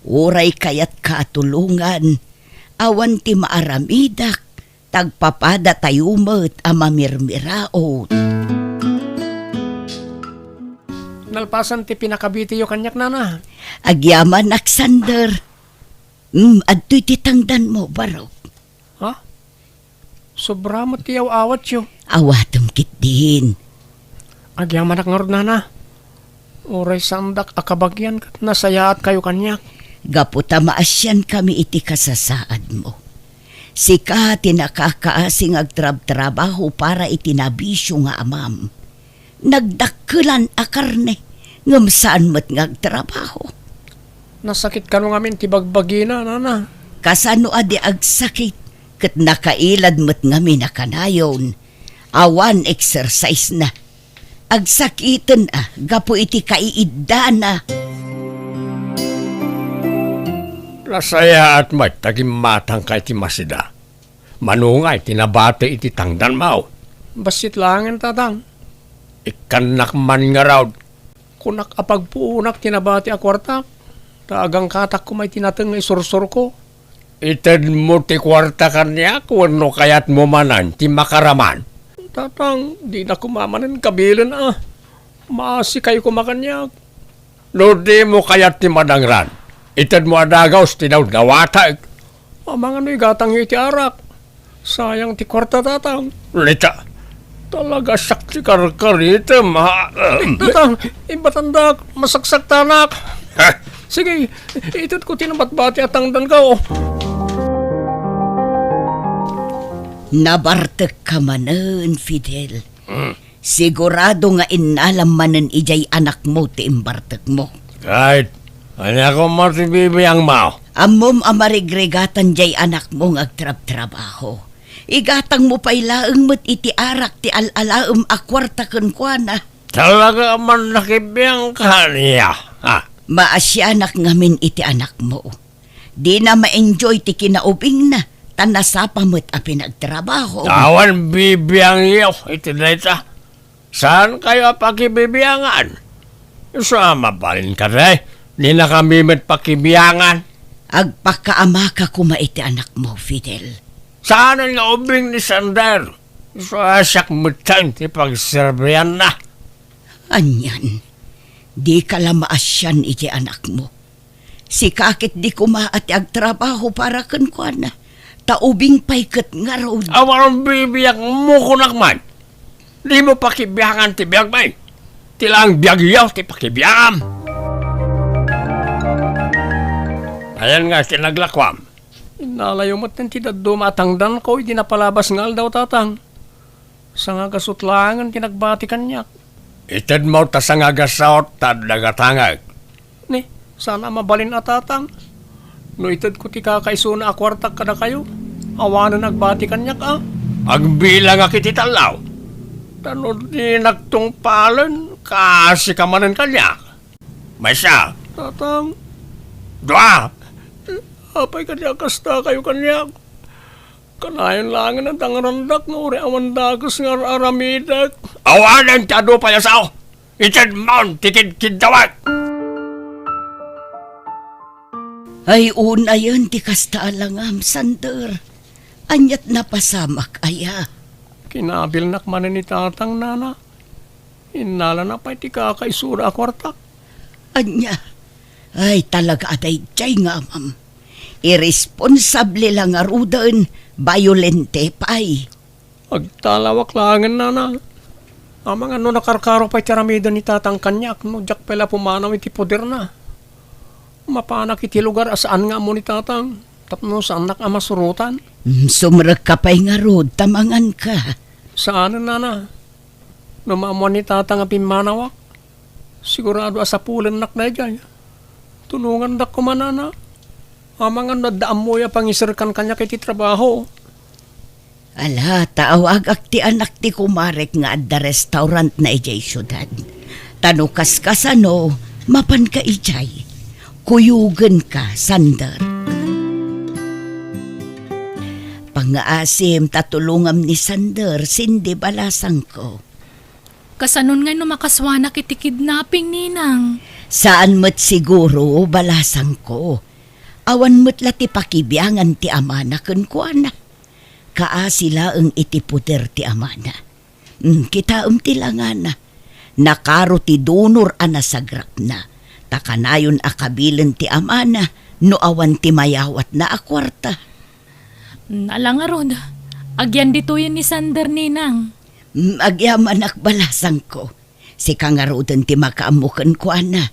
uray kayatka a tulongan, awan ti maaramidak, ta agpapadatayo met a mamirmiraot. Nalpasan ti pinakabitiyo kaniak, Nana. Agyamanak, Sander. Mm, adtoy ti tangdanmo, Barok. Ha? Sobra met ti aw-awatyo. Awatem ketdin. Agyamanak ngarud, nana. Uray saandak a kabagian ket nasayaatkayo kaniak. Gapu ta maasiankami iti kasasaadmo. Sika ti nakakaasi nga agtrabtrabaho para iti nabisio nga amam. Nagdakkelan a karne, ngem saan met nga agtrabaho. Nasakit kano ngamin ti bagbagina, nana. Kasano a di agsakit, ket nakailad met ngamin a kanayon. Awan exercise na. Agsakiten a gapu iti kaiiddana. Nasayaat met ta gimmatangka iti masida. Mano ngay ti nabati iti tangdanmo? Bassit laengen, tatang. Ikkannak man ngarud. Kunak a pagpuonak ti nabati a kuartak, ta agangkatak koma iti nateng nga isursurko. Itedmo ti kuarta kaniak wenno kayatmo manen ti makaraman? Tatang, dina koma manen kabilen a. Maasikayo koma kaniak. No dimo kayat ti madangran, itedmo a dagus ti daud nga watek. Amangan no igatangyo iti arak. Sayang ti kuarta, tatang. Lita, talaga siak ti karkaritem, ha? Tatang, ibatandak, masaksaktanak. Ha? Sige, itedko ti nabatbati a tangdanko. Nabartekka manen, Fidel. Mm. Sigurado nga innalam manen idiay anakmo ti imbartekmo. Ket, ania koma ti bibiangmo? Ammom a marigrigatan diay anakmo nga agtrabtrabaho. Igatangmo pay laeng met iti arak ti al-alaem a kuarta kenkuana. Talaga man nakibiangka ania, ha? Maasianak ngamin iti anakmo. Dina ma-enjoy ti kinaubingna, ta nasapa met a pinagtrabaho. Awan bibiangyo iti dayta. Saankayo a pakibibiangan? Isu a mabalin kadi, dinakami met pakibiangan. Agpakaammaka koma iti anakmo, Fidel. Saanen nga ubing ni Sander. Isu a siak metten ti pagserbianna. Anian, dika la maasian iti anakmo. Sika ketdi koma a ti agtrabaho para kenkuana, ta ubing pay ket ngarud. Awan bibiangmo kunak man. Dimo pakibiangan ti biagmi. Ti laeng biagyo ti pakibiangam. Ayan nga ti naglakuam. Innalayo met ti dadduma a tangdanko idi napalabas nga aldaw, tatang. Sangagasut laengen ti nagbati kaniak. Itedmo ta sangagasut ta adda gatangek. Ni, saan a mabalin a tatang. No itedko ti kakaisuna a kuartak kadakayo, awanen agbati kaniak a. Agbilangak iti tallo. Ta no dinak tungpalen, kaasika manen kaniak. Maysa. Tatang. Dua. Apay kadi a kastakayo kaniak? Kanayon laengen a dangrandak nga uray awan dakes nga ar-aramidek. Awanen ti adu pay a sao. Itedmon ti kidkiddawek. Ay, unayen ti kasta a langam, Sander. Aniat napasamak aya? Kinabilnak manen ni tatang, nana. Innalana pay ti kakaisuna a kuartak. Ania? Ay, talaga a daydiay nga amam. Irresponsable la ngaruden, bayolente pay. Agtalawak laengen, nana. Amangan no nakarkaro pay ti aramiden ni tatang kaniak no diak pay la pumanaw iti poderna. Mapanak iti lugar a saan nga ammo ni tatang, tapno saannak a masurotan. Mm, sumrekka pay ngarud, ta manganka. Saanen, nana. No maammoan ni tatang a pimmanawak, sigurado a sapulennak daydiay. Tulongandak koma, nana. Amangan no adda ammoyo a pangiserkan kaniak iti trabaho. Ala, ta awagak ti anak ti kumarek nga adda restaurantna idiay siudad. Ta no kaskasano, mapanka idiay. Kuyogenka, Sander. Pangngaasim ta tulongam ni Sander, Cindy, balasangko. Kasanon ngay no makasuanak iti kidnapping, Ninang? Saan met siguro, balasangko. Awan met la ti pakibiangan ti amana kenkuana. Kaasi laeng iti poder ti amana. Mm, kitaem ti langana. Nakaro ti donor a nasagrakna. Ta kanayon a kabilen ti amana no awan ti mayawatna a kuarta. Mm, ala ngarud, agyan ditoyen ni Sander, ninang. Mm, agyamanak, balasangko. Sika ngaruden ti makaammo kenkuana.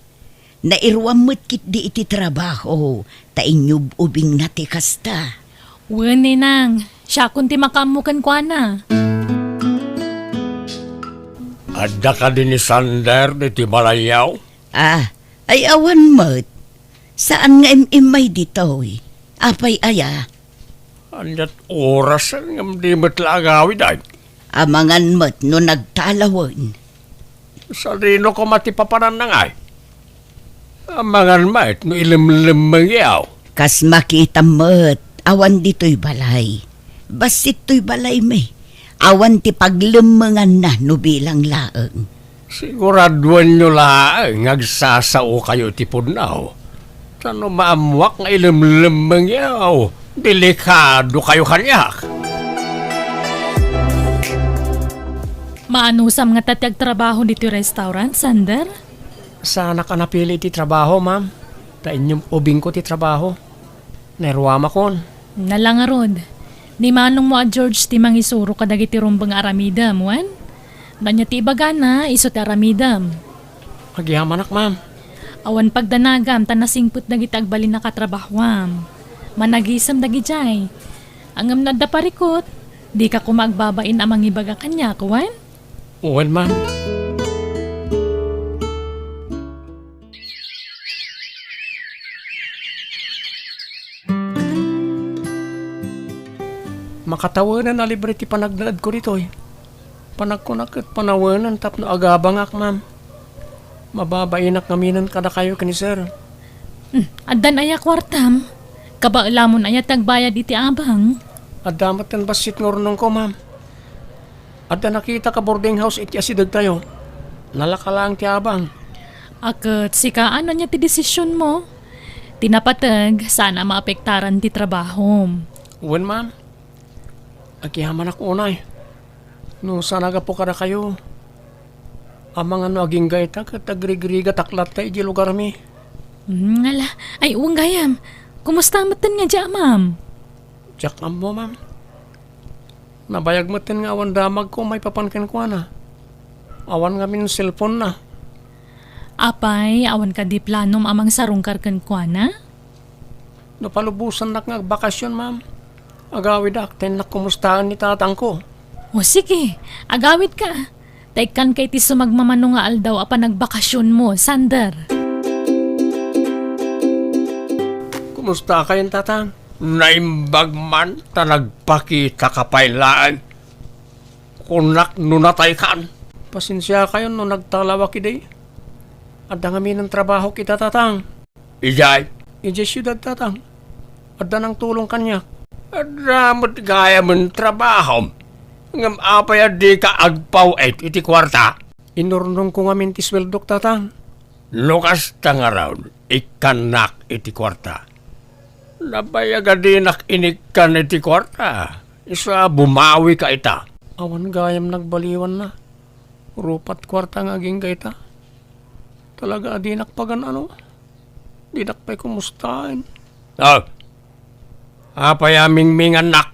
Nairuam met ketdi iti trabaho, ta inyub-ubingna ti kasta. Wen, ninang, siakon ti makaammo kenkuana. Adda kadi ni Sander ditoy balayyo? Ah, ay awan met. Saan nga im-immay ditoy? Apay aya? Ania't orasen ngem di met la agawid, ay? Amangan met no nagtalawen. Sadino koma ti papananna ngay? Amangan met no ilemlemmengyo. Kas makitam met, awan ditoy balay. Bassit toy balaymi. Awan ti paglemmenganna no bilang laeng. Siguraduenyo laeng nga agsasaokayo iti pudno. Ta no maammoak nga ilemlemmengyo, delikadokayo kaniak. Maanusam ngata ti agtrabaho ditoy restaurant, Sander? Saanak a napili ti trabaho, ma'am. Ta inyub-ubingko ti trabaho. Nairuamakon. Ala ngarud, ni manongmo a George ti mangisuro kadagiti rumbeng nga aramidem, wen? No ania ti ibagana, isu ti aramidem. Agyamanak, ma'am. Awan pagdanagam ta nasingpet dagiti agbalin a katrabahoam. Managisem dagidiay. Ngem no adda parikut, dika koma agbabain a mangibaga kaniak, wen? Wen, ma'am. Makatawenan a libre ti panagnaedko ditoy. Panagkunak ket panawenen tapno agabangak, ma'am. Mababainak ngaminen kadakayo ken ni sir. Hmm, addan aya kuartam? Kabaelamon aya ti agbayad iti abang? Adda met ken bassit nga urnongko, ma'am. Adda nakitak a boarding house iti asidegtayo. Nalaka laeng ti abang. A ket sika, no ania ti desisionmo? Ti napateg, saan a maapektaran ti trabahom. Wen, ma'am. Agyamanak unay. No saan a gapu kadakayo, amangan no agingga ita ket agrigrigatak latta idiay lugarmi. Hmm, ala. Ay, wen gayam. Kumusta metten nga di amam? Diak ammo, ma'am. Nabayag metten nga awan damagko maipapan kenkuana. Awan ngamin cellphone-na. Apay, awan kadi planom a mangsarungkar kenkuana? No palubosannak nga agbakasyon, ma'am, agawidak ta innak kumustaen ni tatangko. O sige, agawidka. Ta ikkanka iti sumagmamano nga aldaw a panagbakasyonmo, Sander. Kumustakayon, tatang? Naimbag man ta nagpakitaka pay laeng. Kunak no nataykan. Pasensiakayon no nagtalawak idi. Adda ngamin trabahok ita, tatang. Idiay? Idiay siudad, tatang. Adda nangtulong kaniak. Adda met gayamen trabahom. Ngem apay a dika agpaw-it iti kuarta? Inurnongko ngamin ti sueldok, tatang. No kasta ngarud, ikkannak iti kuarta. Nabayag a dinak inikkan iti kuarta. Isu a bumawika ita. Awan gayam nagbaliwanna. Rupat kuarta nga agingga ita. Talaga a dinak pagan-ano. Dinak pay kumustaen. Ah, apay a mingmingannak?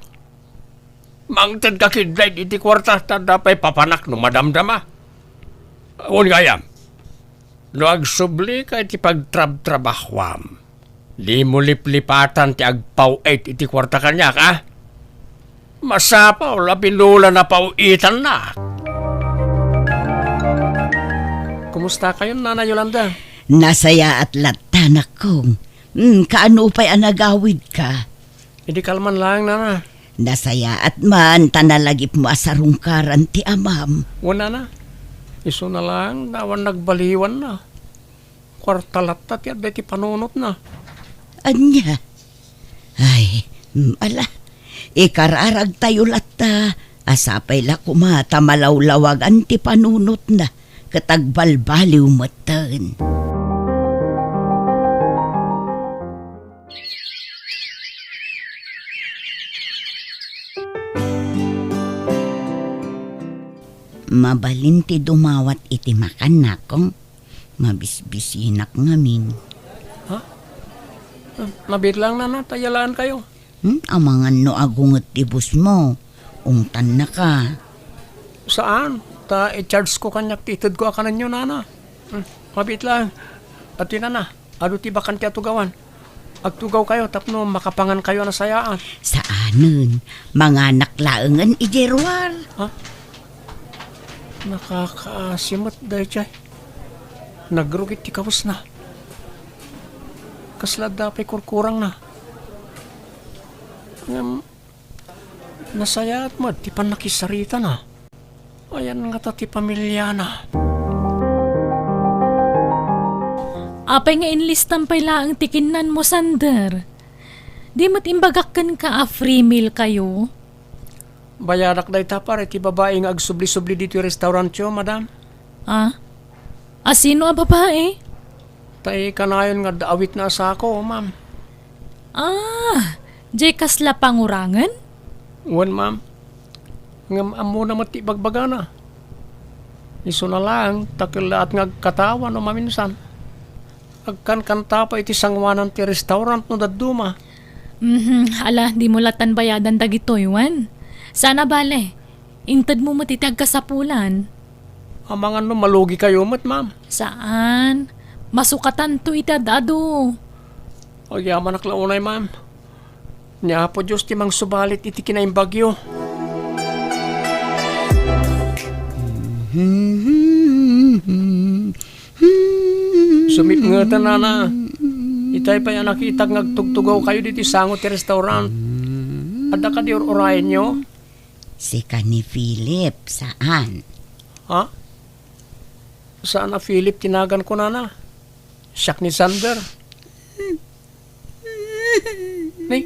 Mangtedka ketdi iti kuarta ta adda pay papanak no madamdama. Wen gayam, no agsublika iti pagtrabtrabahuam, dimo liplipatan ti agpaw-it iti kuarta kaniak, a? Masapul a pinula na paw-itanna. Kumustakayon, Nana Yolanda? Nasayaat latta, nakong. Hmm, kaano pay a nagawidka? Idi kalman laeng, Nana. Nasayaat man ta nalagipmo a sarungkaran ti amam. Wen, Nana. Isuna laeng ta awan nagbaliwanna. Kuarta latta ti adda iti panunotna. Ania? Ay, mm, ala. Ikararagtayo latta. A sapay la koma ta malawlawagan ti panunotna ket agbalbaliw metten. Mabalin ti dumawat iti makan, nakong. Mabisbisinak ngamin. Ha? Mabit lang, nana, ta yalaankayo. Hmm? Amangan no agunget ti busmo. Ungtannaka. Saan? Ta i-charge ko kaniak ti itedko a kanenyo, nana. Hmm, mabit lang. Ati, nana, adu ti bakan ti atugawan. Agtugawkayo tapno makapangankayo a nasayaat. Saanen. Manganak laengen idiay ruar. Ha? Nakakaasi met daytoy. Nagrugit ti kawesna. Kasla adda pay kurkurangna. Ngem, nasayaat met ti pannakisaritana. Ayan ngata ti pamiliana. Apay nga inlistam pay laeng ti kinnanmo, Sander? Di met imbagak kenka a free meal kayo? Bayadak dayta para iti babai nga agsubli-subli ditoy restaurantyo, madam. Ah? A sino a babai? Tay kanayon nga adda awitna a sako, ma'am. Ah, jay kasla pangurangen? Wen, ma'am. Ngem ammona met ti ibagbagana. Isuna laeng, ta kellaat nga agkatawa no maminsan. Agkankanta pay iti sangoanan ti restaurant no dadduma. Mhm, ala, dimo latan bayadan dagitoy, wen? Sana bale, intedmo met iti agkasapulan. Amangan no malugikayo met, ma'am. Saan? Masukatanto iti ad-adu. Agyamanak la unay, ma'am. Ni Apo Dios ti mangsubalit iti kinaimbagyo. Sumipngeten, nana. Itay pay a nakitak nga agtugtugawkayo ditoy sango ti restaurant. Adda kadi ur-urayenyo? Sika ni Philip, saan? Ha? Saan a Philip ti naganko, nana? Siak ni Sander. Ni?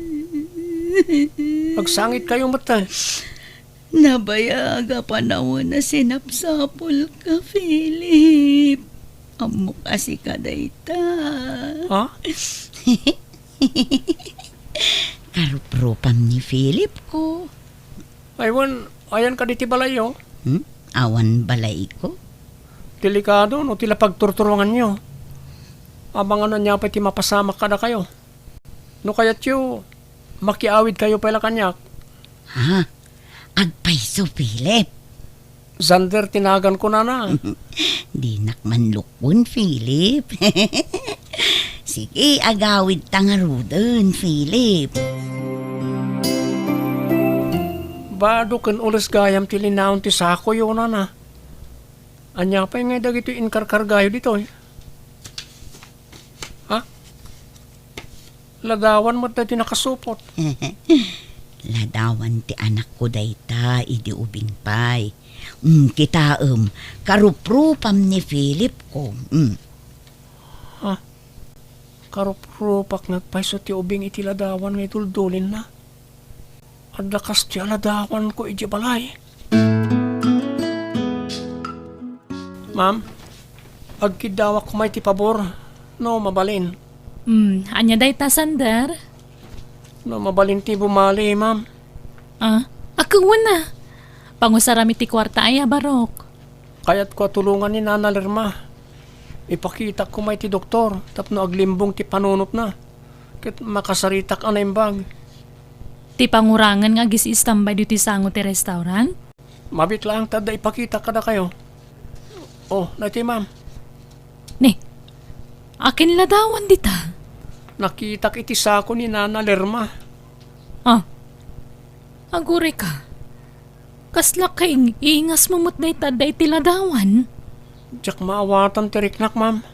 Agsangitkayo met, eh. Nabayag a panawen a sinapsapulka, Philip. Ammok a sika dayta. Ha? Karuprupam ni Philip ko. Ay, wen, ayan kadi ti balayyo? Hmm? Awan balayko? Delikado no ti la pagturturonganyo. Amangan no ania pay ti mapasamak kadakayo. No kayatyo, makiawidkayo pay la kaniak. Ha? Agpayso, Philip? Sander ti naganko, nana. Dinak manlukbon, Philip. Sige, agawidta ngaruden, Philip. Bado ken ules gayam ti linaon ti sakoyo, nana. Ania pay ngay dagitoy inkarkargayo ditoy? Ha? Ladawan met daytoy nakasupot. Ladawan ti anakko dayta idi ubing pay. Mm, kitaem, karuprupam ni Philip ko. Mm. Ha? Karuprupak nga agpayso ti ubing iti ladawan nga iduldulinna. Adda kas ti aladawanko idiay balay. Ma'am, agkiddawak koma iti pabor, no mabalin. Hmm, ania dayta, Sander? No mabalin ti bumali, ma'am. Ah, akewen na. Pangusaram iti kuarta aya, Barok. Kayatko a tulongan ni Nana Lerma. Ipakitak koma iti doktor tapno aglimbong ti panunotna. Ket makasaritak a naimbag. Ti pangurangen nga agis-istambay ditoy sango ti restaurant? Mabit laeng ta adda ipakitak kadakayo. Oh, daytoy, ma'am. Ni, akin ladawan dita? Nakitak iti sako ni Nana Lerma. Ah, aguray ka. Kasla kaing-ingasmo met dayta adda iti ladawan? Diak maawatan ti riknak, ma'am.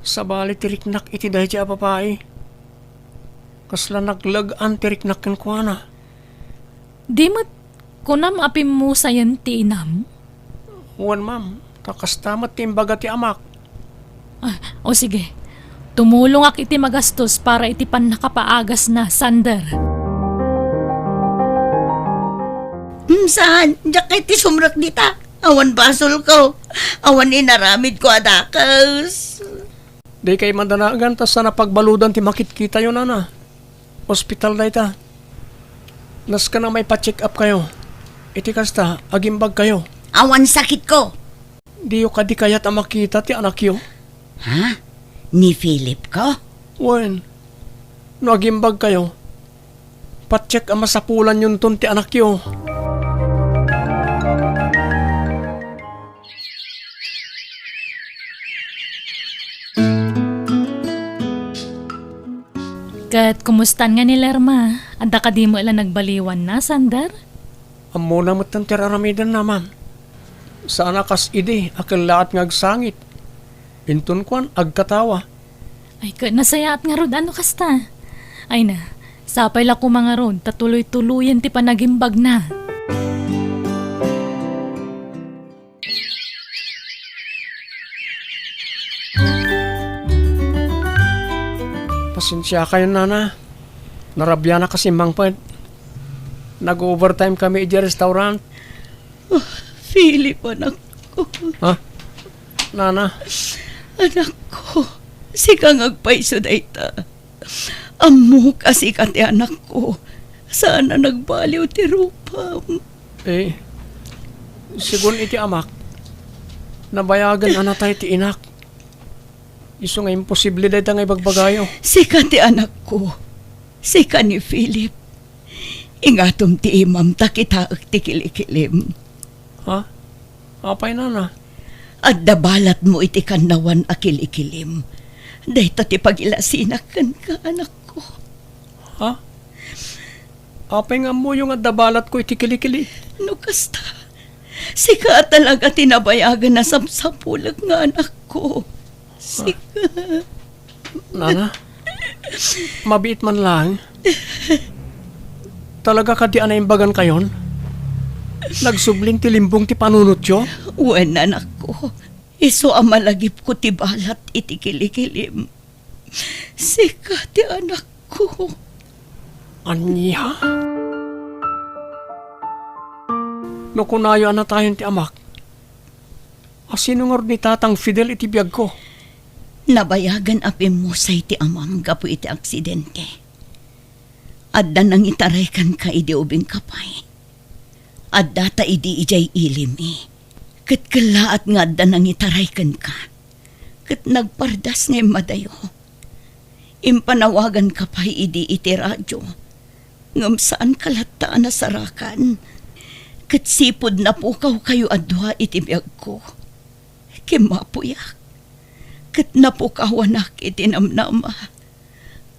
Sabali ti riknak iti daydiay a babai. Kasla nagleg-an ti riknak kenkuana. Di met kunam a pimmusayen ti inam? Wen, ma'am. Ta kasta met ti imbaga ti amak. Ah, o sige. Tumulongak iti magastos para iti pannakapaagasna, Sander. Hmm, saan? Diak kay ti sumrek dita. Awan basolko. Awan inaramidko a dakes. Dikay madanagan ta saan a pagbaludan ti makitkitayo, nana. Ospital dayta. Nasken a maipa-check up kayo. Iti kasta, agimbagkayo. Awan sakitko. Diyo kadi kayat a makita ti anakyo? Ha? Ni Philip ko? Wen, no agimbagkayo, patiek a masapulanyonton ti anakyo. Ket kumustan nga ni Lerma? Adda kadi met la nagbaliwanna, Sander? Ammona metten ti ar-aramidenna, ma'am. Saan a kas idi a kellaat nga agsangit. Inton kuan, agkatawa. Ay, ket nasayaat ngarud a no kasta. Ay na, sapay la koma ngarud ta tuloy-tuloyen ti panagimbagna. Pasensiakayon, nana. Narabianak a simmangpet. Nag-overtime kami idiay restaurant. Oh, Philip, anakko. Ha? Nana? Anakko, sika nga agpayso dayta. Ammok a sika ti anakko. Saan a nagbaliw ti rupam. Eh, segun iti amak, nabayagen a natay ti inak. Isu nga imposible dayta nga ibagbagayo. Sika ti anakko. Sika ni Philip. Ingatom ti imam ta kitaek ti kilikilim. Ha? Apay, nana? Adda balatmo iti kannawan a kilikilim. Dayta ti pagilasinak kenka, anakko. Ha? Apay nga ammoyo nga adda balatko iti kilikilim? No kasta, sika a talaga ti nabayagen a sapsapulek nga anakko. Sika. Nana, mabiit man laeng. Talaga kadi a naimbagankayon? Nagsublin ti limbong ti panunotyo? Wen, anakko. Isu a malagipko ti balat iti kilikilim. Sika ti anakko. Ania? No kunayo a natayen ti amak, a sino ngarud ni Tatang Fidel iti biagko? Nabayagen a pimmusay ti amam gapu iti aksidente. Adda nangitaray kenka idi ubingka pay. Addata idi idiay ilimi. Ket kellaat nga adda nangitaray kenka. Ket nagpardas nga immadayo. Impanawaganka pay idi iti radio. Ngem saanka latta a nasarakan. Ket sipud napukawkayo a dua iti biagko. Kimmapuyak. Ket napukawanak iti namnama.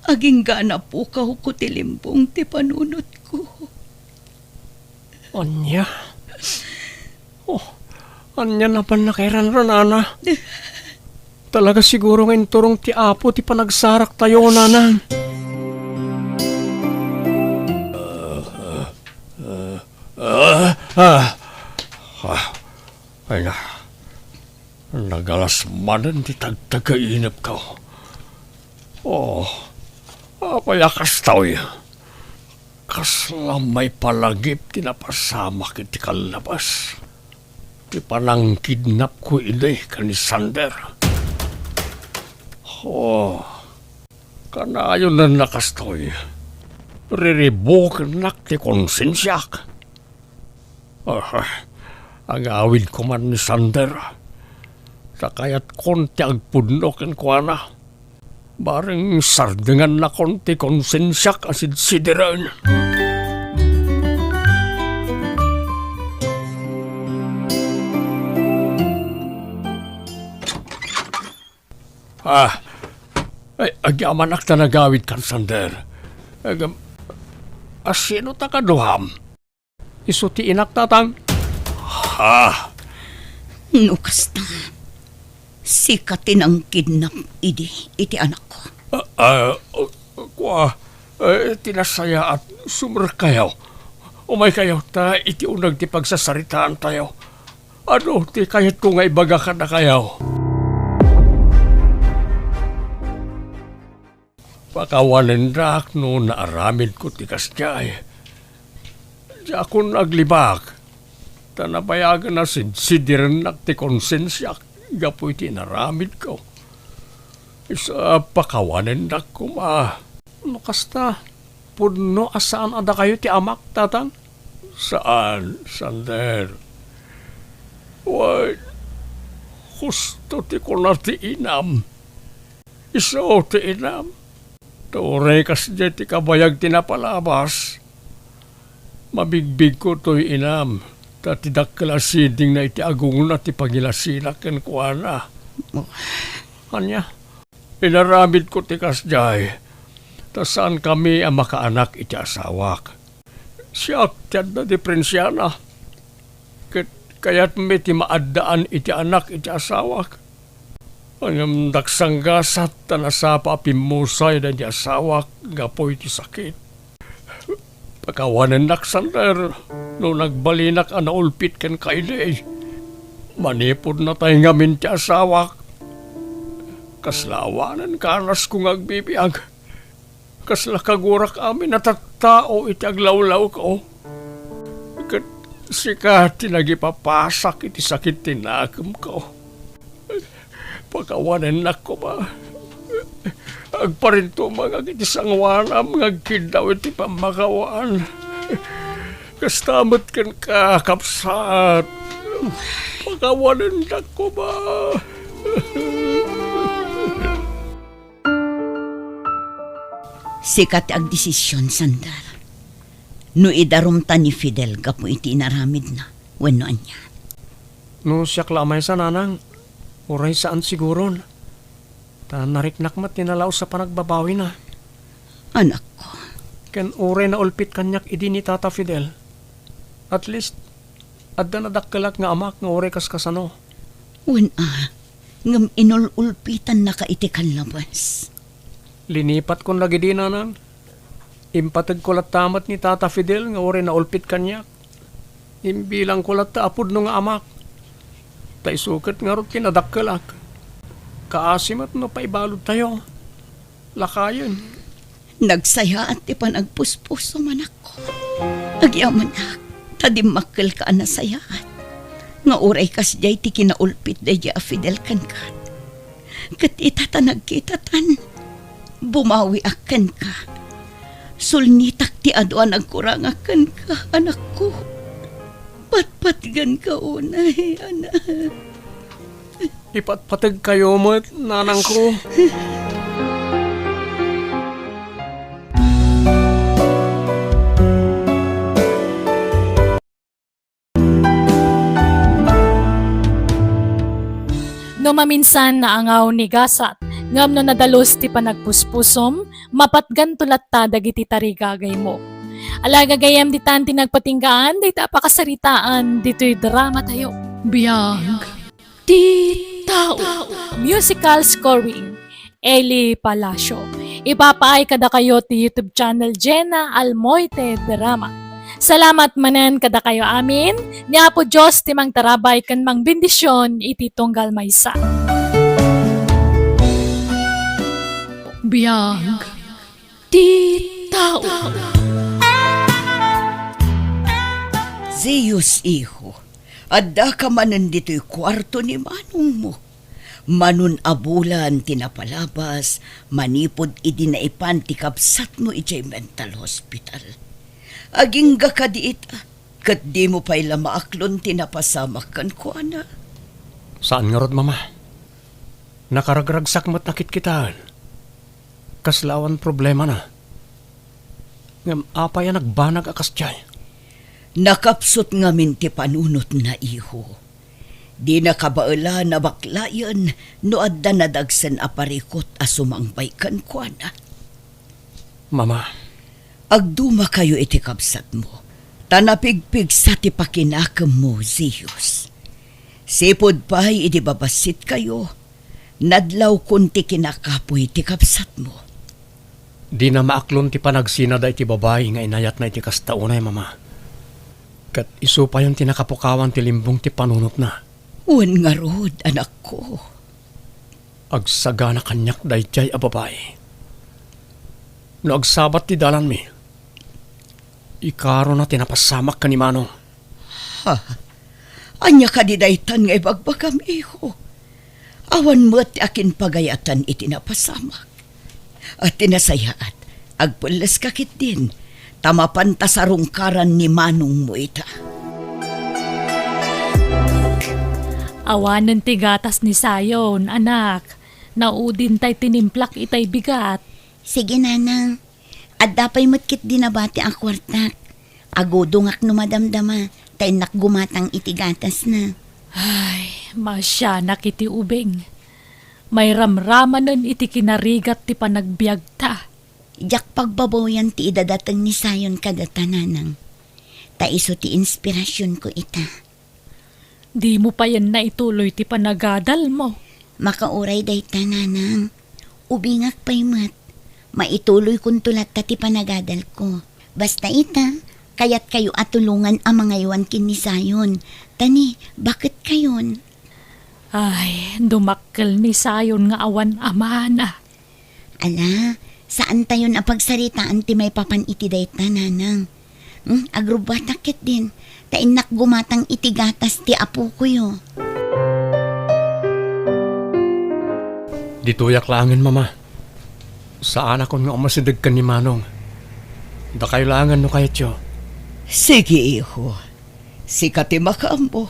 Agingga napukawko ti limbong ti panunotko. Ania? Oh, ania napan nakairan, nana? Talaga siguro nga inturong ti Apo ti panagsaraktayo, nana. Ah, ah, ah. Ay na, nagalas manen ti tagtagainepko. Oh, apay a kastoy? Kasla maipalagip ti napasamak iti kallabas. Ti panangkidnapko idi ken ni Sander. Oh, kanayon a kastoy. Riribukennak ti konsensiak. Ah, agawidko man ni Sander. Ta kayatkon ti agpudno kenkuana. Bareng sardengannakon ti konsensiak a sidsidiren. Ah, ay, agyamanak ta nagawidkan, Sander. Agam-, a, sino ta kaduam? Isu ti inak, Tatang. Ha? No kasta, sika ti nangkidnap idi iti anakko. Ah, ah, kua, eh, ti nasayaat, sumrekkayo. Umaykayo, ta iti uneg ti pagsasaritaantayo. Adu ti kayatko nga ibaga kadakayo? Pakawanendak no naaramidko ti kasdiay. Diakon aglibak, ta nabayagen a sidsidirennak ti konsensiak gapu iti inaramidko. Isu a pakawanendak koma. No kasta, pudno a saan a dakayo ti amak, Tatang? Saan, Sander. Wen, Husto ti kuna ti inam. Isu ti inam. Ta uray kasdiay ti kabayag ti napalabas, mabigbigko toy inam, ta ti dakkel a sidingna iti agongna ti pangilasinak kenkuana. Ania? Inaramidko ti kasdiay, ta saankami a makaanak iti asawak. Siak ti adda diferensiana, ket kayatmi ti maaddaan iti anak iti asawak. Ngem nagsanggasat ta nasapa a pimmusay daydi asawak gapu iti sakit. Pakawanennak, Sander, no nagbalinak a naulpit kenka idi. Manipud natay ngamin ti asawak, kasla awanen kanasko nga agbibiag. Kasla kagurak amin a tattao iti aglawlawko. Ket sika ti nagipapasak iti sakit ti nakemko. Pakawanennak koma. Agparintumangak iti sangoanam nga agkiddaw iti pammakawan. Kasta met kenka, kabsat. Pakawanennak koma. Sika ti agdesision, Sander. No idarumta ni Fidel gapu iti inaramidna, wenno ania? No siak la a maysa, nanang, uray saan siguron. Ta nariknak met ti nalaus a panagbabawina. Anakko. Ken uray naulpit kaniak idi ni Tata Fidel. At least, adda nadakkelak nga amak nga uray kaskasano. Wen a, ngem inul-ulpitannaka iti kallabas. Linipatkon dagidi, nanang. Impategko latta met ni Tata Fidel nga uray naulpit kaniak. Imbilangko latta a pudno nga amak. Ta isu ket ngarud ti nadakkelak. Kaasi met no paibaludtayo. Lakayen. Nagsayaat ti panagpuspusom, anakko. Agyamanak, ta dimmakkelka a nasayaat nga uray kasdiay ti kinaulpit daydi a Fidel kenka. Ket ita ta nagkitatan, bumawiak kenka. Sulnitak ti adu a nagkurangak kenka, anakko. Patpatgenka unay, anak. Ipatpategkayo met, nanangko. No maminsan naangaw ni gasat, ngem no nadalus ti panagpuspusom, mapatganto latta dagiti tarigagaymo. Ala, gagayyem ditan ti nagpatinggaan dayta a pakasaritaan ditoy dramatayo. Biag ti tao. Musical scoring, Eli Palacio. Ipapaay kadakayo ti YouTube channel Jenna Almoite Drama. Salamat manen kadakayo amin. Ni Apo Dios ti mangtarabay ken mangbendisyon iti tunggal maysa. Biag ti tao. Zeus, iho, addaka manen ditoy kuarto ni manongmo. Manon a bulan ti napalabas manipud idi naipan ti kabsatmo idiay mental hospital. Agingga kadi ita, ket dimo pay la maaklon ti napasamak kenkuana? Saan ngarud, Mama. Nakaragragsak met a kitkitaen. Kasla awan problemana. Ngem apay a nagbanag a kasdiay? Nakapsut ngamin ti panunotna, iho. Dina kabaelan a baklayen no adda nadagsen a parikut a sumangbay kenkuana. Mama. Agdumakayo iti kabsatmo, ta napigpigsa ti pakinakemmo, Zeus. Sipud pay idi babassitkayo, nadlawkon ti kinakapuy ti kabsatmo. Dina maaklon ti panagsina daydi babai nga inayatna iti kasta unay, Mama. Ket isu payen ti nakapukawan ti limbong ti panunotna. Wen ngarud, anakko. Agsagana kaniak daydiay a babai. No agsabat ti dalanmi, ikarona ti napasamak ken ni Manong. Ha? Ania kadi daytan nga ibagbagam, iho? Awan met ti akinpagayatan iti napasamak. A, ti nasayaat, agpelleska ketdin, ta mapanta sarungkaran ni manongmo ita. Awanen ti gatas ni Zion, anak. Naudin tay tinimplak itay bigat. Sige, nanang. Adda pay met ket dinabati a kuartak. Agudongak no madamdama, ta innak gumatang iti gatasna. Ay, masianak iti ubing. Mairamramanen iti kinarigat ti panagbiagta. Diak pagbabawian ti idadateng ni Zion kadata, nanang. Ta isu ti inspirasionko ita. Dimo payen naituloy ti panagadalmo? Makauray dayta, nanang. Ubingak pay met. Maituloykonto latta ti panagadalko. Basta ita, kayatkayo a tulongan a mangaywan ken ni Zion. Ta ni, baketkayon. Ay, dumakkel ni Zion nga awan amana. Ala, saantayon a pagsaritaan ti maipapan iti dayta, nanang. Hmm, agrubbuatak ketdin, ta innak gumatang iti gatas ti apokoyo. Ditoyak laengen, Mama. Saanakon nga umasideg ken ni Manong. Dakayo laengen no kayatyo. Sige, iho. Sika ti makaammo.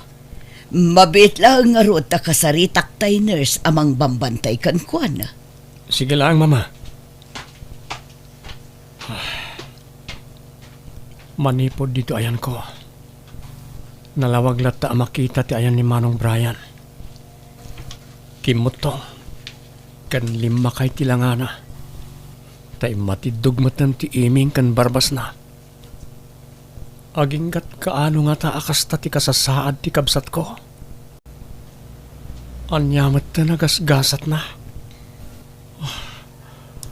Mabiit laeng ngarud ta kasaritak tay nurse a mangbambantay kenkuana. Sige laeng, Mama. Manipud ditoy ayanko, nalawag latta a makita ti ayan ni Manong Brian. Kimmuttong ken limmakay ti langana, ta immatiddog metten ti iming ken barbasna. Aginggatka no ngata a kasta ti kasasaad ti kabsatko. Ania met ti nagasgasatna?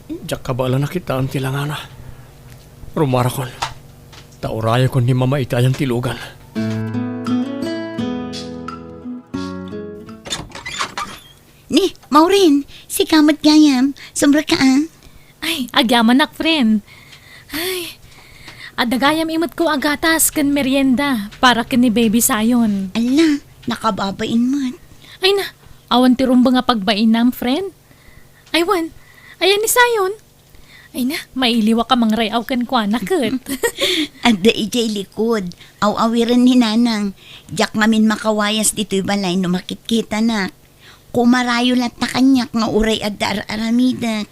Diak kabaelan a kitaen ti langana. Rumarakon, ta urayekon ni Mama iti ayan ti lugan. Ni, Maureen, sika met gayam. Sumrekka, a. Ay, agyamanak, friend. Ay, adda gayam imetko a gatas ken merienda para ken ni Baby Zion. Ala, nakababain met. Ay na, awan ti rumbeng a pagbainam, friend? Ay, wen, ayan ni Zion. Ay na, mailiwak a mangray-aw kenkuana ket. Adda idiay likod. Aw-awiren ni Nanang. Diak ngamin makawayas ditoy balay no makitkitanak. Kumarayo latta kaniak nga uray adda ar-aramidek.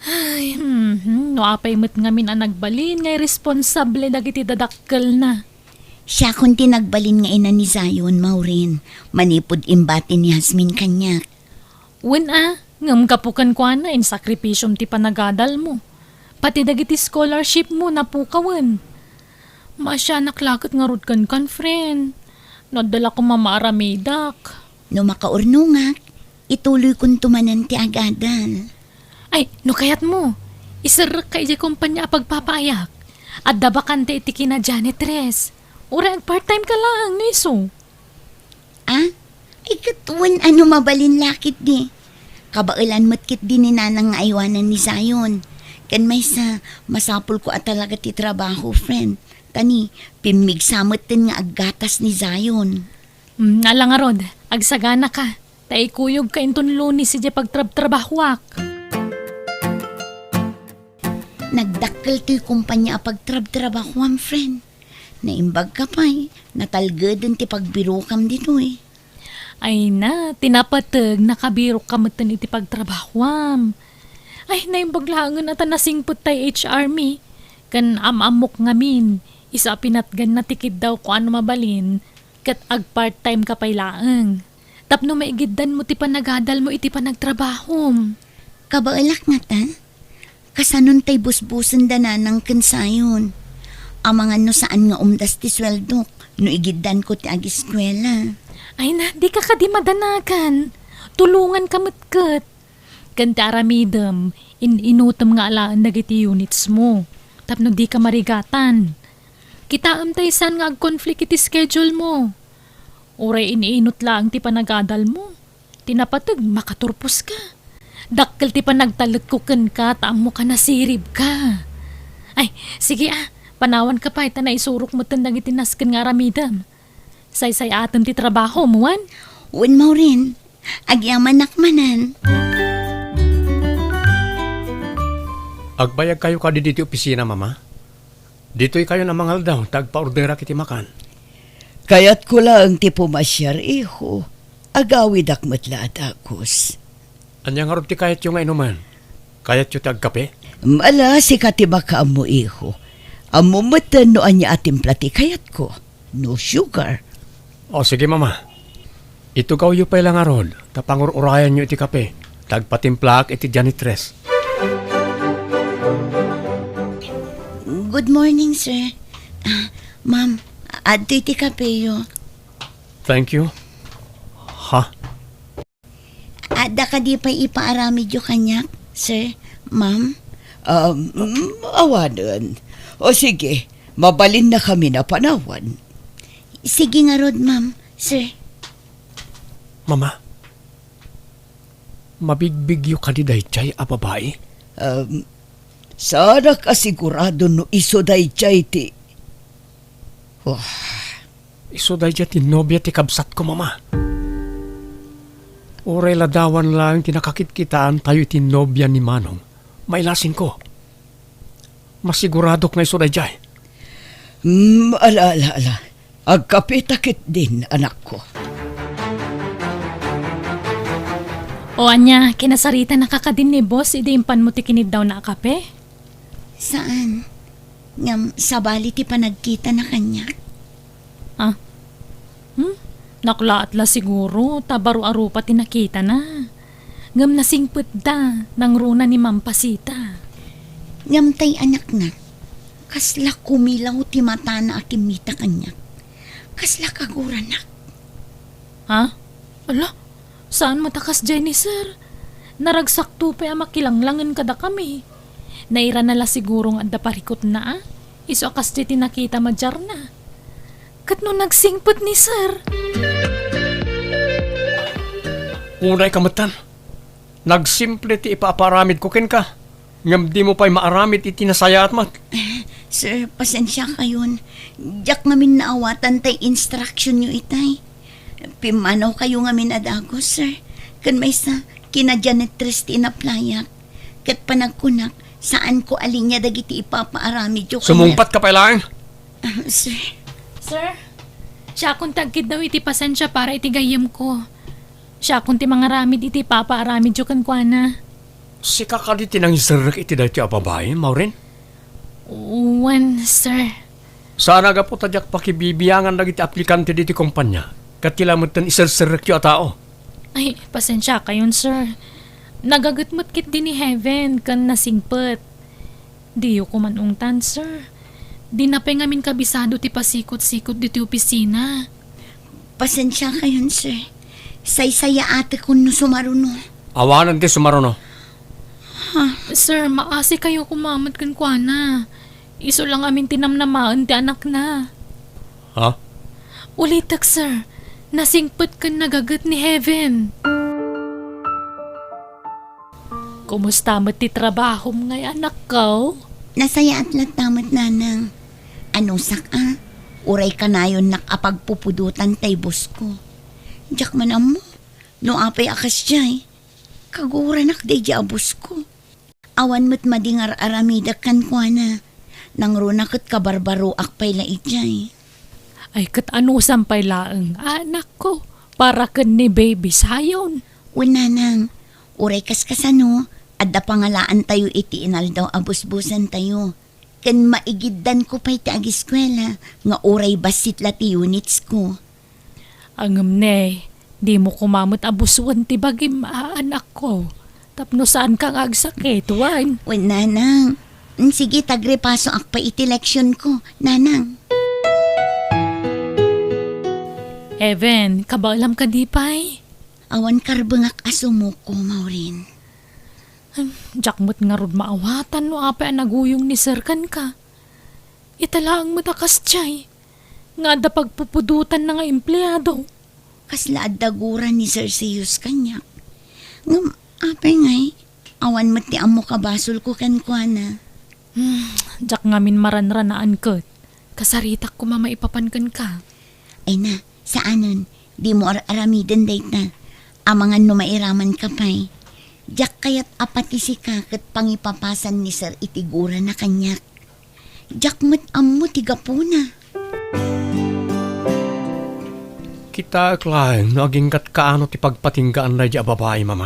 Ay, mhm. No apay met ngamin a nagbalin nga irresponsable dagiti dadakkelna. Siakon ti nagbalin nga ina ni Zion, Maureen, manipud imbati ni Jasmine kaniak. Wen a, ngem gapu kenkuana, insakripisyom ti panagadalmo. Pati dagiti scholarshipmo, napukawen. Maasianak la ket ngarud kenkan, friend. No adda la koma maaramidak. No makaurnongak, ituloykonto manen ti agadal. Ay, no kayatmo, iserrekka idiay kompania a pagpapaayak. Adda bakante iti kina janitress. Uray ag-part-time ka laeng, no isu. A? Ay, ket wen a no mabalin la ketdi. Kabaelan met ketdi ni Nanang nga aywanan ni Zion. Ken maysa, masapulko a talaga ti trabaho, friend. Ta ni, pimmigsa metten nga aggatas ni Zion. Mm, ala ngarud, agsaganaka. Ta ikuyogka inton Lunes idiay pagtrabtrabahoak. Nagdakkel toy kompania a pagtrabtrabahoam, friend. Naimbagka pay, natalgeden ti pagbirokam ditoy. Ay na, ti napateg, nakabirokka metten iti pagtrabahoam. Ay, naimbag laengen a ta nasingpet tay H R mi. Ken am-ammok ngamin, isu a pinatganna ti kiddawko a no mabalin, ket ag-part-time ka pay laeng. Tapno maigiddanmo ti panagadalmo iti panagtrabahom. Kabaelak ngata? Kasanon tay busbusen da Nanang ken Zion? Amangan no saan nga umdas ti sueldok no igiddanko ti agiskuela. Ay na, dika kadi madanagan. Tulonganka met ket. Ken ti aramidem, in-inutem nga alaen dagiti units mo. Tapno dika marigatan. Kitaem tay saan nga ag-conflict iti schedule mo. Uray in-inut laeng ti panagadal mo. Ti napateg, makaturpos ka. Dakkel ti panagtalekko kenka ta ammo ka nasirib ka. Ay, sige a, panawan ka pay ta naisurok metten dagiti nasken nga aramidem. Saysay-atem ti trabaho mo, wen? Wen, Maureen. Agyamanak manen. Agbayag kayo kadi ditoy opisina, Mama? Ditoy kayo a mangaldaw ta agpaorderak iti makan. Kayatko laeng ti pumasiar, iho. Agawidak met la a dagus. Ania ngarud ti kayatyo nga inumen? Kayatyo ti agkape? Ala, sika ti makaammo, iho. Ammom metten no ania a timpla ti kayatko. No sugar. O, sige, Mama. Itugawyo pay la ngarud, ta pangur-urayanyo iti kape, ta agpatimplaak iti janitress. Good morning, sir. Ah, ma'am, adtoy ti kapeyo. Thank you. Ha? Adda kadi pay ipaaramidyo kaniak, sir, ma'am? Um, mm, awanen. O sige, mabalinnakami a panawan. Sige ngarud, ma'am, sir. Mama, mabigbigyo kadi daydiay a babai? Um, saanak a sigurado no isu daydiay ti, oh. Isu daydiay ti nobia ti kabsatko, Mama. Uray ladawan laeng ti nakakitkitaantayo iti nobia ni Manong, mailasingko. Masiguradok nga isu daydiay. Hmm, ala, ala, ala. Agkapeta ketdin, anakko. O ania, kinasaritanaka kadin ni boss idi impanmo ti kiniddawna a kape? Saan. Ngem sabali ti panagkitana kaniak. Ah? Hmm? Naklaat la siguro, ta baro a rupa ti nakitana. Ngem nasingpetda, nangruna ni Ma'am Pasita. Ngem tay anakna, kasla kumilaw ti matana a kimmita kaniak. Kasla kaguranak. Ha? Ala, saan met a kasdiay ni Sir? Naragsakto pay a makilanglangen kadakami. Nairana la siguro nga adda parikutna, a? Isu a kasdiay ti nakita madiarna. Ket no nagsingpet ni Sir? Unayka metten. Nagsimple ti ipapaaramidko kenka, ngem dimo pay maaramid iti nasayaat met. Sir, pasensiakayon. Diak ngamin naawatan tay instructionyo itay. Pimmanawkayo ngamin a dagus, sir. Ken maysa, kinajanitress ti inaplayak. Ket panagkunak, saanko a linia dagiti ipapaaramidyo kaniak. Sumungpatka pay laeng? Ah, sir. Sir, siakon ti agkiddaw iti pasensia para iti gayyemko. Siakon ti mangaramid iti ipapaaramidyo kenkuana. Sika kadi ti nangiserrek iti daytoy a babai, Maureen? Wen, sir. Saan a gapu ta diak pakibibiangan dagiti aplikante ditoy kompania, ket ti laeng metten iserserrekyo a tao. Ay, pasensiakayon, sir. Nagaget met ketdi ni Heaven ken nasingpet. Diyo koma ungtan, sir. Dina pay ngamin kabisado ti pasikot-sikot ditoy opisina. Pasensiakayon, sir. Saysayaatekon no sumaruno. Awanen ti sumaruno. Ha? Sir, maasikayo koma met kenkuana. Isu la ngamin ti namnamaen ti anakna. Ha? Ulitek, sir. Nasingpet ken nagaget ni Heaven. Kumusta met ti trabahom ngay, anakko? Nasayaat latta met, nanang. Anusak a, uray kanayonnak a pagpupudotan tay boss ko. Diak man ammo no apay a kasdiay. Kaguranak daydiay a boss ko. Awan met madi nga ar-aramidek kenkuana. Nangruna ket kabarbaroak pay la idiay. Ay, ket anusam pay laeng, anakko, para ken ni Baby Zion? Wen, nanang, uray kaskasano, adda pangalaantayo iti inaldaw a busbusantayo. Ken maigiddanko pay ti agiskuela nga uray bassit la ti unitsko. Ngem ne, dimo koma met a busuen ti bagim, a, anakko, tapno saanka nga agsakit, wen? Wen, nanang. Mm, sige, tagrepasoak pay iti leksionko, nanang. Heaven, kabaelam kadi pay? Awan karbengak a sumuko, Maureen. Hmm, diak met ngarud maawatan no apay a naguyong ni Sir kenka. Ita laeng met a kasdiay nga adda pagpupudotanna nga empleado. Kasla adda gura ni Sir Zeus kaniak. Ngem apay ngay, awan met ti ammo kabasolko kenkuana. Hmm, diak ngamin maranranaan ket kasaritak koma maipapan kenka. Ay na, saanen, dimo ar-aramiden dayta. Amangan no mairamanka pay. Diak kayat a pati sika ket pangipapasan ni Sir iti gurana kaniak. Diak met ammo ti gapuna. Kitaek laeng no agingga't kaano ti pagpatinggaan daydiay a babai, Mama.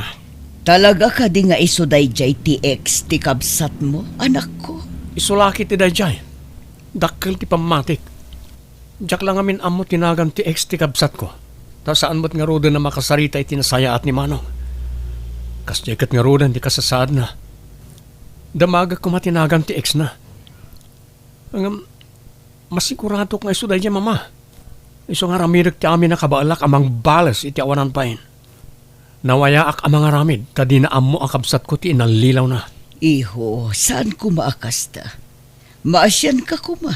Talaga kadi nga isu daydiay ti ex ti kabsatmo, anakko? Isu la ketdi daydiay. Dakkel ti pammatik. Diak la ngamin ammo ti nagan ti ex ti kabsatko. Ta saan met ngaruden a makasarita iti nasayaat ni Manong. Kasdiay ket ngaruden ti kasasaadna. Damagek koma ti nagan ti exna. Ngem, masiguradok nga isu daydiay, Mama. Isu nga aramidek ti amin a kabaelak a mangbales iti awanan pay. Nawayaak a mangaramid ta dina ammo a kabsatko ti inallilawna. Iho, saan koma a kasta? Maasianka koma.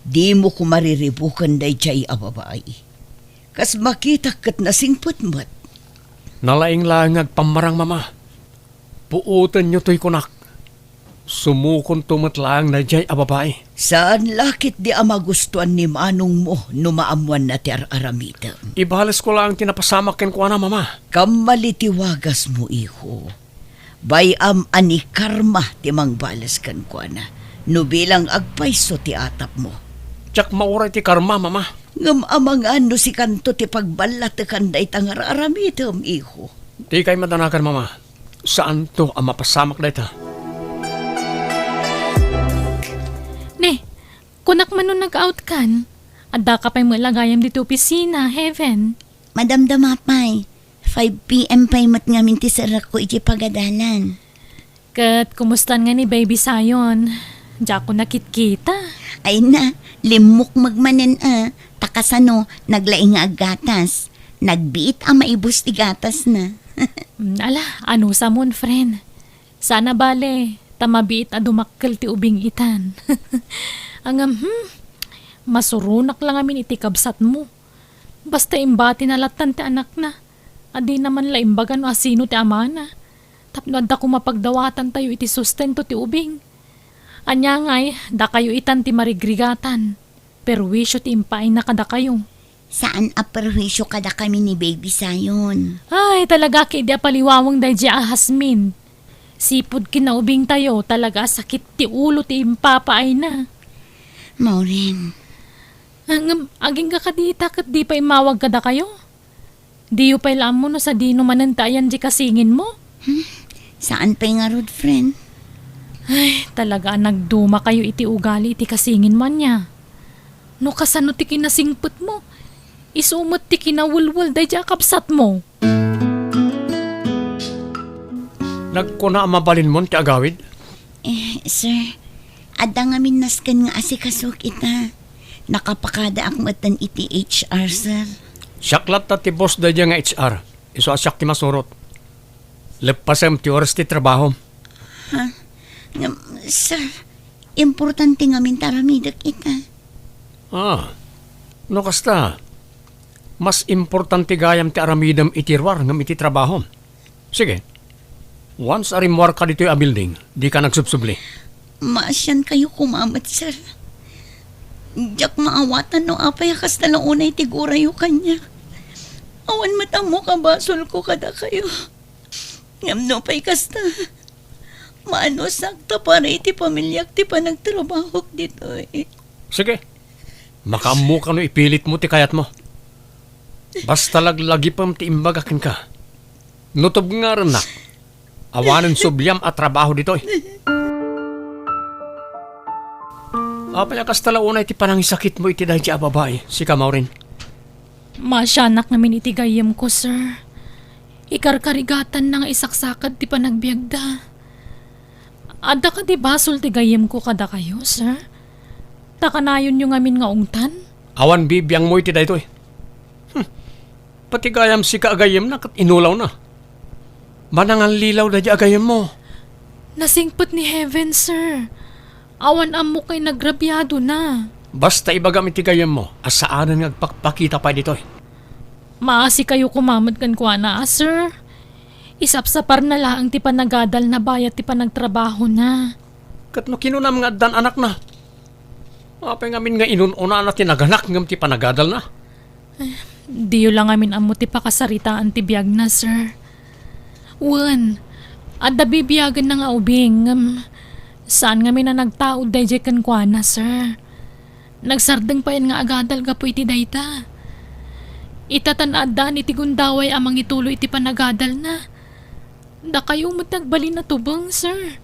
Dimo koma riribuken daydiay a babai. Kas makitak ket nasingpet met. Nalaing laeng nga agpammarang, Mama. Puotenyo toy kunak. Sumukonto met laeng daydiay a babai. Saan la ketdi a magustuan ni manongmo no maammoanna ti ar-aramidem. Ibalesko laeng ti napasamak kenkuana, Mama. Kammali ti wagasmo, iho. Bay-am a ni karma ti mangbales kenkuana no bilang agpayso ti atapmo. Diak mauray ti karma, Mama. Ngem amangan no sikanto ti pagballatekan dayta nga ar-aramidem, iho. Dikay madanagan, Mama. Saanto a mapasamak dayta. Ne, kunak man no nag-out kan? Addaka pay met la gayam ditoy opisina, Heaven. Madamdama pay. Five P M pay met ngamin ti serrekko iti pagadalan. Ket kumustan nga ni Baby Zion? Diak nakitkita. Ay na, limmukmeg manen a, ta kasano, naglaing nga aggatas. Nagbiit a maibus ti gatasna. Mm, ala, anusamon, friend? Sana bale, ta mabiit a dumakkel ti ubing itan. Ngem, hmm, masuronak la ngamin iti kabsatmo. Basta imbatina lattan ti anakna, a dina man la imbaga no asino ti amana. Tapno adda koma pagdawatantayo iti sustento ti ubing. Ania ngay, dakayo itan ti marigrigatan. Perwisyo ti impaayna kadakayo. Saan a perwisyo kadakami ni Baby Zion. Ay, talaga ketdi a paliwaweng daydiay a Jazmine. Sipud kinaubingtayo, talaga a sakit ti ulo ti impapaayna. Maureen. Ah, ngem, agingga kadi ita ket di pay immawag kadakayo? Diyo pay la ammo no sadino manen ti ayan di kasinginmo? Hmm, saan pay ngarud, friend? Ay, talaga a nagdumakayo iti ugali iti kasinginmo ania. No kasano ti kinasingpetmo, isu met ti kinawelwel daydiay a kabsatmo. Nagkuna a mabalinmon ti agawid? Eh, sir, adda ngamin nasken nga asikasok ita. Nakapakadaak metten iti H R, sir. Siak latta ti boss daydiay nga H R. Isu a siak ti masurot. Leppasem ti oras ti trabahom. Ha? Ngem, sir, importante ngamin ti aramidek ita. Ah, no kasta, mas importante gayam ti aramidem iti ruar ngem iti trabahom. Sige. Once a rimmuarka ditoy a building, dika nagsubsubli. Maasiankayo koma met, sir. Diak maawatan no apay a kasta la unay ti gurayo kaniak. Awan met ammo kabasolko kadakayo. Ngem no pay kasta, maanusak ta para iti pamiliak ti panagtrabahok ditoy. Sige. Makaammokano ipilitmo ti kayatmo. Basta laglagipem ti imbaga kenka. No tubngarennak, awanen subliam a trabaho ditoy. Apay a kasta la unay ti panangisakitmo iti daydiay a babai, sika, Maureen? Maasianak ngamin iti gayyemko, sir. Ikarkarigatanna nga isaksakad ti panagbiagda. Adda kadi basol ti gayyemko kadakayo, sir? Ta kanayonyo ngamin nga ungtan? Awan bibiangmo iti daytoy. Hmm. Pati gayam sika a gayyemna ket inulawna. Manangallilaw daydiay a gayyemmo. Nasingpet ni Heaven, sir. Awan ammok nga inagrabiadona. Basta ibagam iti gayyemmo a saanen nga agpakpakita pay ditoy. Maasikayo koma met kenkuana, a, sir. Isapsaparna laeng ti panagadalna bayat ti panagtrabahona. Ket no kinunam nga addan anakna, apay ngamin nga inun-unana ti naganak ngem ti panagadalna? Diyo la ngamin ammo ti pakasaritaan ti biagna, sir. Wen, adda bibiagenna nga ubing, ngem saan ngamin a nagtaud daydiay kenkuana, sir. Nagsardeng payen nga agadal gapu iti dayta. Ita ta naaddaan iti gundaway a mangituloy iti panagadalna. Dakayo met ti agbalin a tubeng, sir.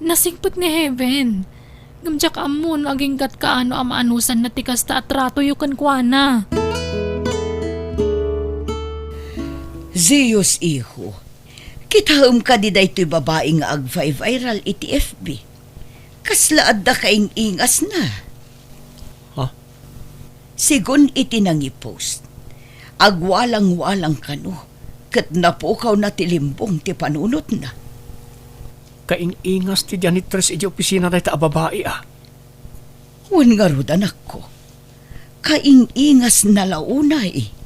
Nasingpet ni Heaven. Ngem diak ammo no agingga't kaano a maanusanna ti kasta a tratoyo kenkuana. Zeus, iho, kitaem kadi daytoy babai nga agvi-viral iti F B? Kasla adda kaing-ingasna. Ha? Segun iti nangipost, agwalang-walang kano, ket napukawna ti limbong ti panunotna. Kaing-ingas ti janitress iti opisina dayta a babai, a. Wen ngarud, anakko, kaing-ingasna la unay.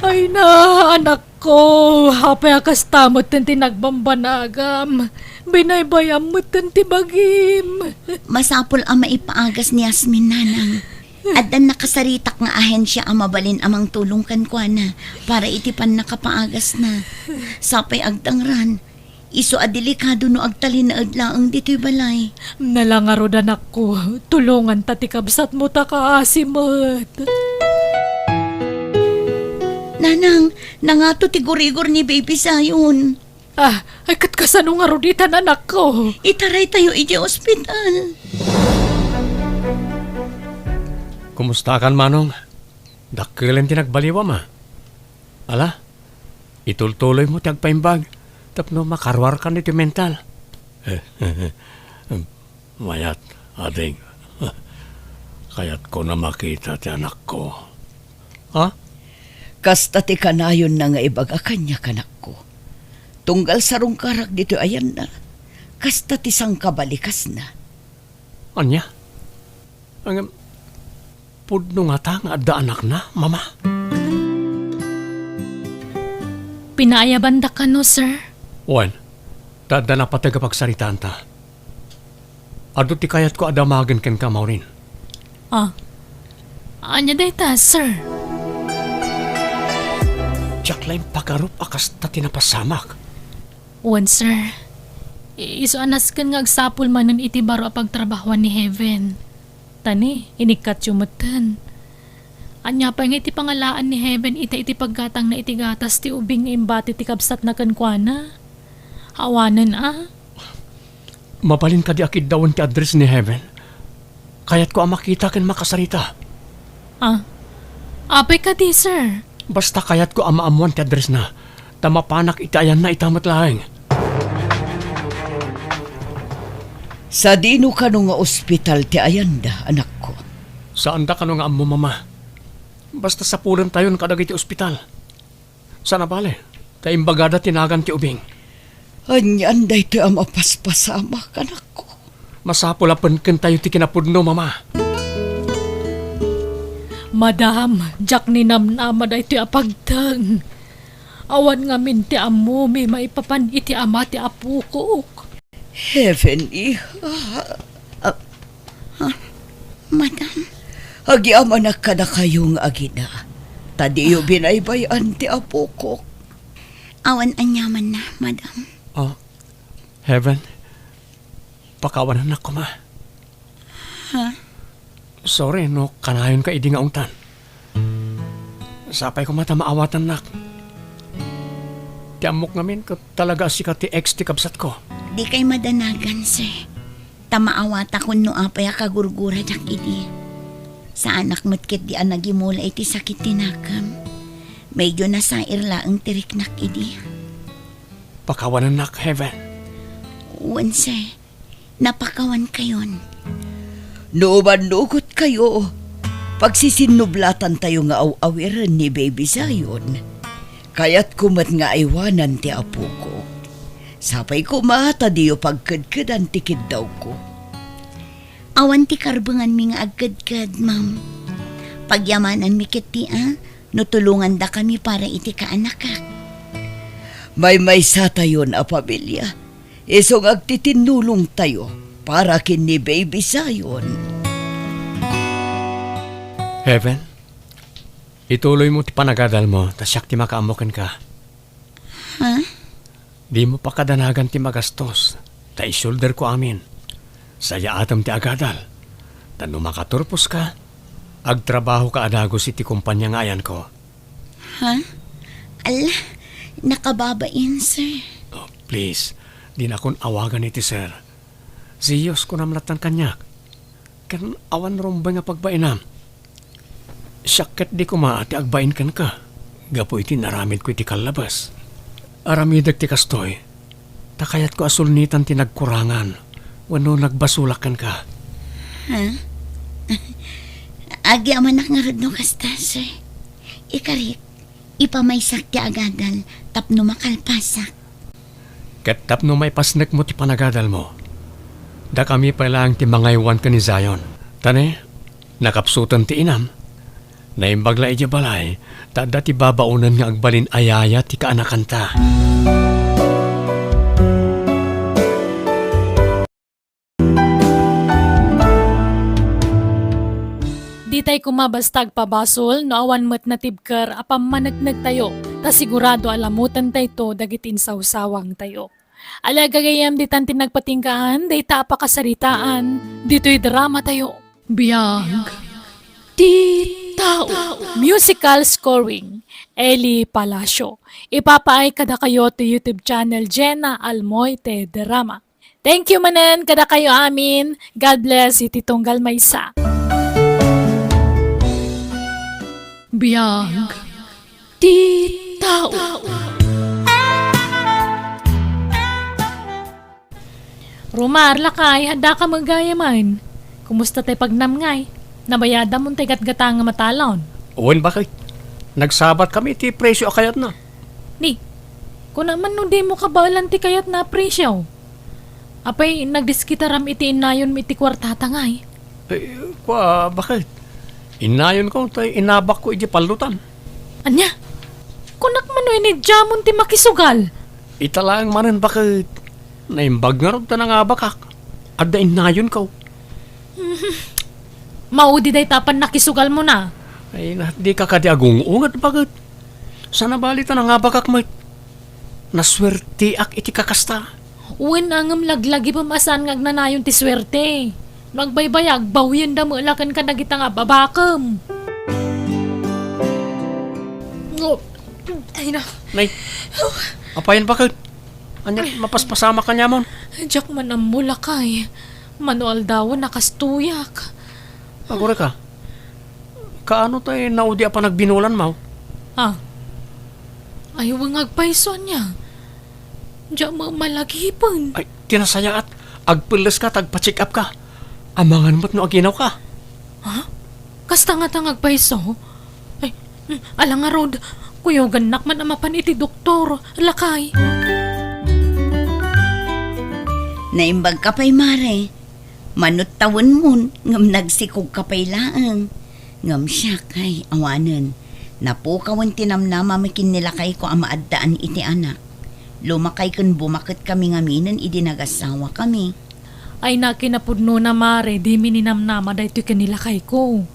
Ay na, anakko, apay a kasta metten ti nagbambanagam? Binaybayam metten ti bagim. Masapul a maipaagas ni Yasmin, nanang. Addan nakasaritak nga ahensia a mabalin a mangtulong kenkuana para iti pannakapaagasna. Sapay agtangran, isu a delikado no agtalinaed laeng ditoy balay. Nala ngarud, anakko, tulonganta ti kabsatmo ta kaasi met. Nanang, nangato ti gurigor ni Baby Zion. Ah, ay, ket kasano ngarud itan, anakko? Itaraytayo idiay ospital. Kumustakan, Manong? Dakkelen ti nagbaliwam, a. Ala, itultuloymo ti agpaimbag tapno makaruarkan iti mental. Mayat, ading. Kayatko a makita ti anakko. Ha? Kasta ti kanayonna nga ibaga kaniak, anakko. Tunggal sarungkarak ditoy ayanna, kasta ti sangkabalikasna. Ania? Ngem, pudno ngata nga adda anakna, Mama? Pinaayabanda kano, sir? Wen, ta adda napateg a pagsaritaanta. Adu ti kayatko a damagen kenka, Maureen. Ah, ania dayta, sir? Diak la impagarup a kasta ti napasamak. Wen, sir. I-, isu a nasken nga agsapul manen iti baro a pagtrabahoan ni Heaven. Ta ni, inikkatyo metten. Ania pay nga iti pangalaan ni Heaven ita iti paggatangna iti gatas ti ubing nga imbati ti kabsatna kenkuana? Awanen a? Mabalin kadi a kiddawen ti address ni Heaven? Kayatko a makita ken makasarita. Ah, apay kadi, sir? Basta kayatko a maammoan ti addressna, ta mapanak iti ayanna ita met laeng. Sadino kano nga ospital ti ayanda, anakko? Saanda kano nga ammo, Mama. Basta sapulentayon kadagiti ospital. Saan a bale, ta imbagada ti nagan ti ubing. Anian daytoy a mapaspasamak, anakko? Masapul a penkentayo ti kinapudno, Mama. Madam, diak ninamnama daytoy a pagteng. Awan ngamin ti ammomi maipapan iti ama ti apokok. Heaven, iha. Ah, ah, madam. Agyamanak kadakayo nga agina, ta diyo binaybay-an ti apokok. Awan aniamanna, madam. Ah, Heaven, pakawanennak koma. Ha? Sorry no kanayonka idi nga ungtan. Sapay koma ta maawatannak. Ti ammok ngamin ket talaga a sika ti ex ti kabsatko. Dikay madanagan, sir. Ta maawatakon no apay a kagurguradiak idi. Saanak met ketdi a nagimula iti sakit ti nakem. Medyo nasair laeng ti riknak idi. Pakawanennak, Heaven. Wen, sir. Napakawankayon. No umannugotkayo, pagsisinnublatan tayo nga aw-awiren ni Baby Zion. Kayatko met nga aywanan ti apokok. Sapay koma ta diyo pagkedkedan ti kiddawko. Awan ti karbenganmi nga agkedked, ma'am. Pagyamananmi ketdi a no tulongandakami para iti kaanakak. Maymaysatayon a pamilia. Isu nga agtitinnulongtayo para ken ni Baby Zion. Heaven, ituloymo ti panagadalmo ta siak ti makaammo kenka. Ha? Dimo pakadanagan ti magastos, ta isulderko amin. Sayaatem ti agadal, ta no makaturposka, Agtrabahoka a dagus iti kompania nga ayanko. Ha? Ala, nakababain, sir. Oh, please, dinakon awagan iti sir. Zeus kunam lattan kaniak. Ken awan rumbeng a pagbainam. Siak ketdi koma ti agbain kenka gapu iti naramidko iti kallabes. Aramidek ti kastoy, ta kayatko a sulnitan ti nagkurangan wenno nagbasolak kenka. Ha? Agyamanak ngarud no kasta, sir. Ikarik, ipamaysak ti agadal tapno makalpasak. Ket tapno maipasnekmo ti panagadalmo, dakami pay laeng ti mangaywan ken ni Zion. Ta ne, nakapsuten ti inam. Naimbag la idiay balay, ta adda ti babaonen nga agbalin a yaya ti kaanakanta. Ditay koma basta agpabasol no awan met natibker a pammaneknektayo, ta sigurado a lamutentayto dagiti insawsawangtayo. Ala, gagayyem, ditan ti nagpatinggaan dayta a pakasaritaan ditoy dramatayo. Biag ti tao. Musical scoring, Eli Palacio. Ipapaay kadakayo ti YouTube channel Jenna Almoite Drama. Thank you manen kadakayo amin. God bless iti tunggal maysa. Biag ti tao. Romar, lakay, addaka met gayamen. Kumusta tay pagnamnam? Nabayadam tay gatgatangam a talon? Wen, baket. Nagsabatkami iti presio a kayatna. Ni, kunam man no dimo kabaelan ti kayatna a presio? Apay, nagdiskitaram iti innayonmi iti kuartata ngay? Eh, kua, baket? Innayonko tay inabakko idiay pallotan. Ania? Kunak man no inidiamon ti makisugal? Ita laeng manen, baket. Naimbag ngarud ta nangabakak. Adda innayonko. Maudi dayta a pannakisugalmona. Ay na, dika kadi agung-unget, baket. Saan a bali ta nangabakak met. Nasuerteak iti kakasta. Wen, ngem laglagipem a saan nga agnanayon ti suerte. No agbaybayag, bawyenda met la kenka dagita nga ababakem. Oh, ay na. Nay, apayen, baket? Ania, mapaspasamak kaniamon? Diak man ammo, lakay. Mano aldawen a kastoyak. Agurayka, kaano tay naudi a panagbinolanmo? Ah. Ay, wen, agpayso ania. Diak met malagipen. Ay, ti nasayaat, agpelleska ta agpa-check up ka. Amangan met no aginawka. Ha? Kasta ngata nga agpayso? Ay, mm, ala ngarud, kuyogannak man a mapan iti doktor, lakay. Naimbagka pay, Mare. Mano tawenmon, ngem nagsikogka pay laeng. Ngem siak, ay, awanen. Napukawen ti namnamam ken ni lakayko a maaddaan iti anak. Lumakay ken bumaketkami ngaminen idi nagasawakami. Ay, nakinapudnona, Mare, dimi ninamnama daytoy ken ni lakayko.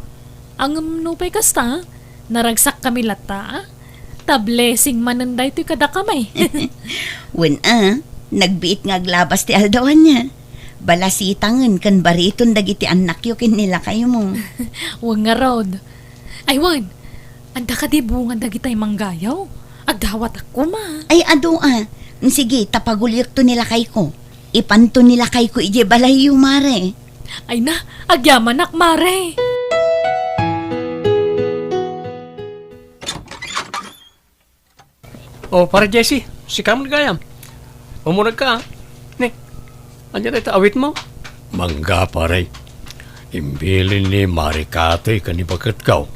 Ngem nupay kasta, naragsakkami latta, a? Ta blessing manen daytoy kadakami. Wen a, nagbiit nga aglabas ti aldaw ania. Balasitangen ken bariton dagiti annakyo ken ni lakaymo. Wen ngarud. Ay wen, adda kadi bunga dagitay manggayo? Agdawatak koma. Ay adu a. Sige, ta paguliekto ni lakayko. Ipanto ni lakayko idiay balayyo, Mare. Ay na, agyamanak, Mare. O, Pare Jesse, sika met gayam. Umunegka, a. Ni, ania dayta awitmo? Mangga, pare. Imbilin ni Mare Katoy ken ni baketko.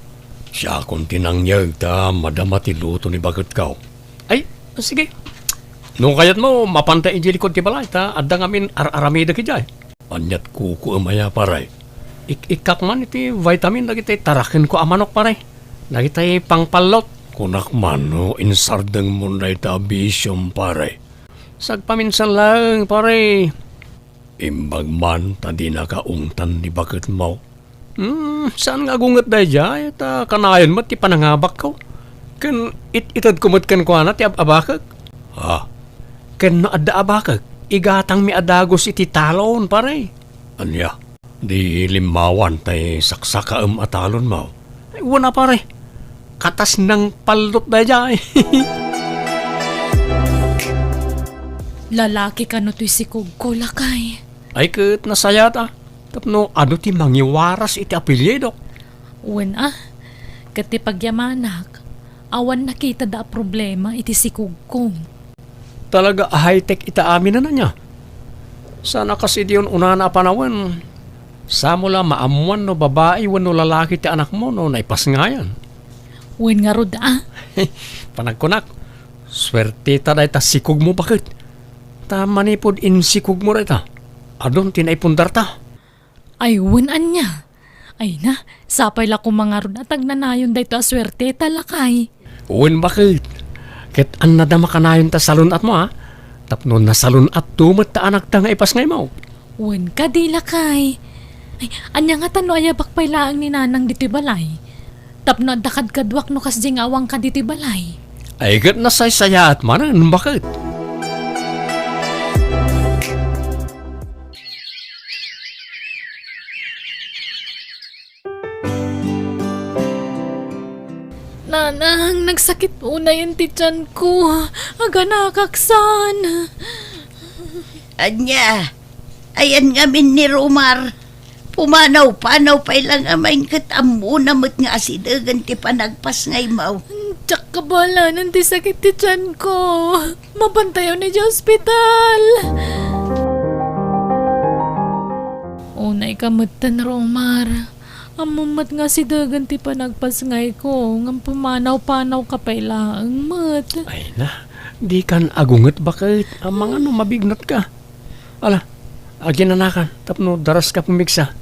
Siakon ti nangyeg ta madama ti luto ni baketko. Ay, sige. No kayatmo, mapanta idiay likod ti balay ta adda ngamin ar-aramidek idiay. Aniat kukuem aya, pare? Ik-ikkak man iti vitamin dagiti tarakenko a manok, pare. Dagiti pangpallot. Kunak man no insardengmon dayta a bisiom, pare. Sagpaminsan laeng, pare. Imbag man ta dinaka ungtan ni baketmo. Hmm, saan nga agunget daydiay, ta kanayon met ti panangabakko. Ken it-itedko met kenkuana ti ab-abakek. Ha? Ken no adda abakek, igatangmi a dagus iti talon, pare. Ania? Di limmawan tay saksakaem a talonmo. Ay, wen a, pare. Katas nangpallot daydiay. Lalaki kano toy sikogko, lakay? Ay, ket nasayaat a. Tapno adu ti mangiwaras iti apelyidok. Wen a, ket ti pagyamanak, awan nakitada a problema iti sikogko. Talaga a high-tech ita amin a ania. Saan a kas idi un-unana a panawen, samo la maammuan no babai wenno lalaki ti anakmo no naipasngayan. Wen ngarud a. Panagkunak, suerteta dayta sikogmo baket. Ta manipud insikogmo dayta, adun ti naipundarta. Ay, wen ania? Ay na, sapay la koma ngarud a tagnanayon daytoy a suerteta, lakay. Wen baket. Ket annada makanayon ta salun-atmo, a? Tapno nasalun-atto met ta anakta nga ipasngaymo. Wen kadi, lakay. Ay, ania ngata no ayabak pay laeng ni Nanang ditoy balay? Tapno adda kadkaduak no kasdi nga awan kadi ti balay. Ay, ket nasaysayaat manen, baket. Nanang, nagsakit unayen ti tianko. Aganakak saan. Ania? Ayan ngamin ni Romar. Pumanaw-panaw pay la ngamin ket ammona met nga asidegen ti panagpasngaymo. Diak kabalanan ti sakit ti tianko. Mapantayon idiay ospital. Unayka metten, Romar. Ammom met nga asidegen ti panagpasngayko, ngem pumanaw-panawka pay laeng met. Ay na, dikan agunget baket. Amangan no mabignatka. Ala, aginanakan tapno daraska pumigsa.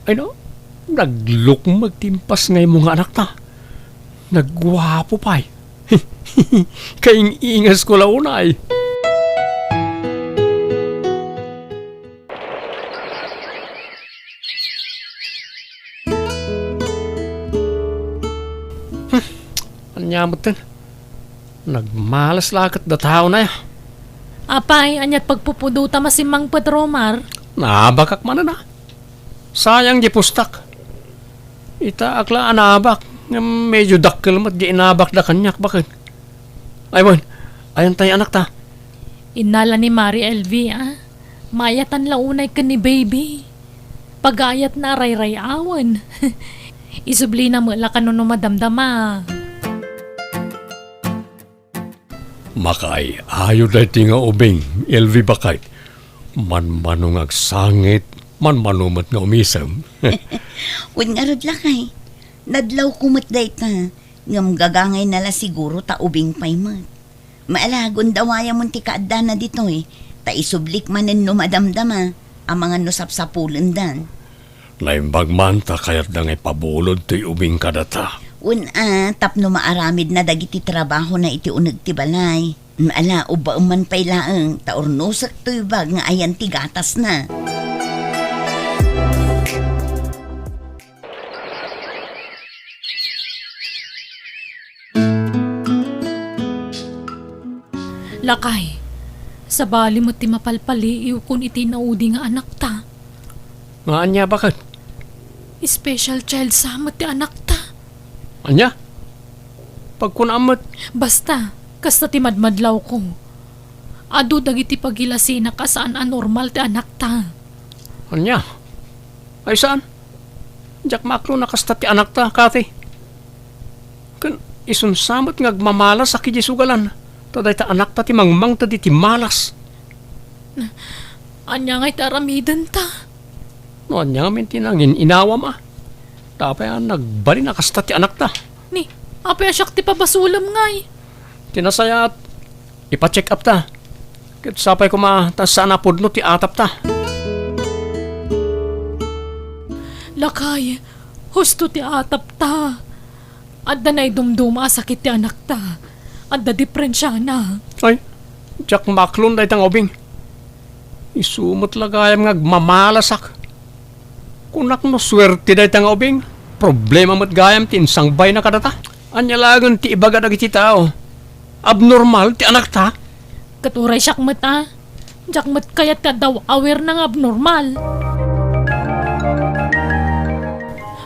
Ay no, naglukmeg ti impasngaymo nga anakta. Nagguapo pay. Kaing-ingasko la unay. Hmm, ania metten? Nagmalas la ket dataon aya. Apay, ania't pagpupudota masimmangpet, Romar? Naabakak manen a. Sayang di pustak. Itaak la a naabak, ngem medyo dakkel met di inabakda kaniak baket. Ay wen, ayan tay anakta? Innala ni Mari Elvie a. Maayatan la unay ken ni Baby. Pagayatna a rayray-awen. Isublina met la kano no madamdama. Makaay-ayo daytoy nga ubing, Elvie baket. Manmano nga agsangit, manmano met nga umisem. Wen ngarud lakay, nadlawko met dayta, ngem gagangayna la siguro ta ubing pay met. Maala, gundawayamon ti kaaddana ditoy, ta isublik manen no madamdama, amangan no sapsapulendan. Naimbag man ta kayatda nga ipabulod toy ubing kadata. Wen a, tapno maaramidna dagiti trabahona iti uneg ti balay. Ala, ubbaem man pay laeng, ta urnosek toy bag nga ayan ti gatasna. Lakay, sabali met ti mapalpaliiwkon iti naudi nga anakta. Nga ania baket? Special child sa met ti anakta. Ania? Pagkunam met. Basta, kasta ti madmadlawko. Adu dagiti pagilasinak a saan a normal ti anakta. Ania? Ay saan? Diak maaklon a kasta ti anakta, Kathy. Ken isun sa met nga agmamalasak idiay sugalan, ta dayta anakta ti mangmangted iti malas. Ania ngay ti aramidenta? No ania ngamin ti nangin-inawam a? Ta apay a nagbalin a kasta ti anakta? Ni, apay a siak ti pabasolem ngay? Ti nasayaat, ipa-check up ta. Ket sapay koma ta saan a pudno ti atapta. Lakay, husto ti atapta. Adda naidumduma a sakit ti anakta. Adda dipensiana. Ay, diak maaklon dayta nga ubing. Isu met la gayam nga agmamalasak. Kunak no suerte dayta nga ubing, problema met gayam ti insangbayna kadata. Ania laengen ti ibaga dagiti tao? Abnormal ti anakta? Ket uray siak met a, diak met kayat ti adda awerna nga abnormal.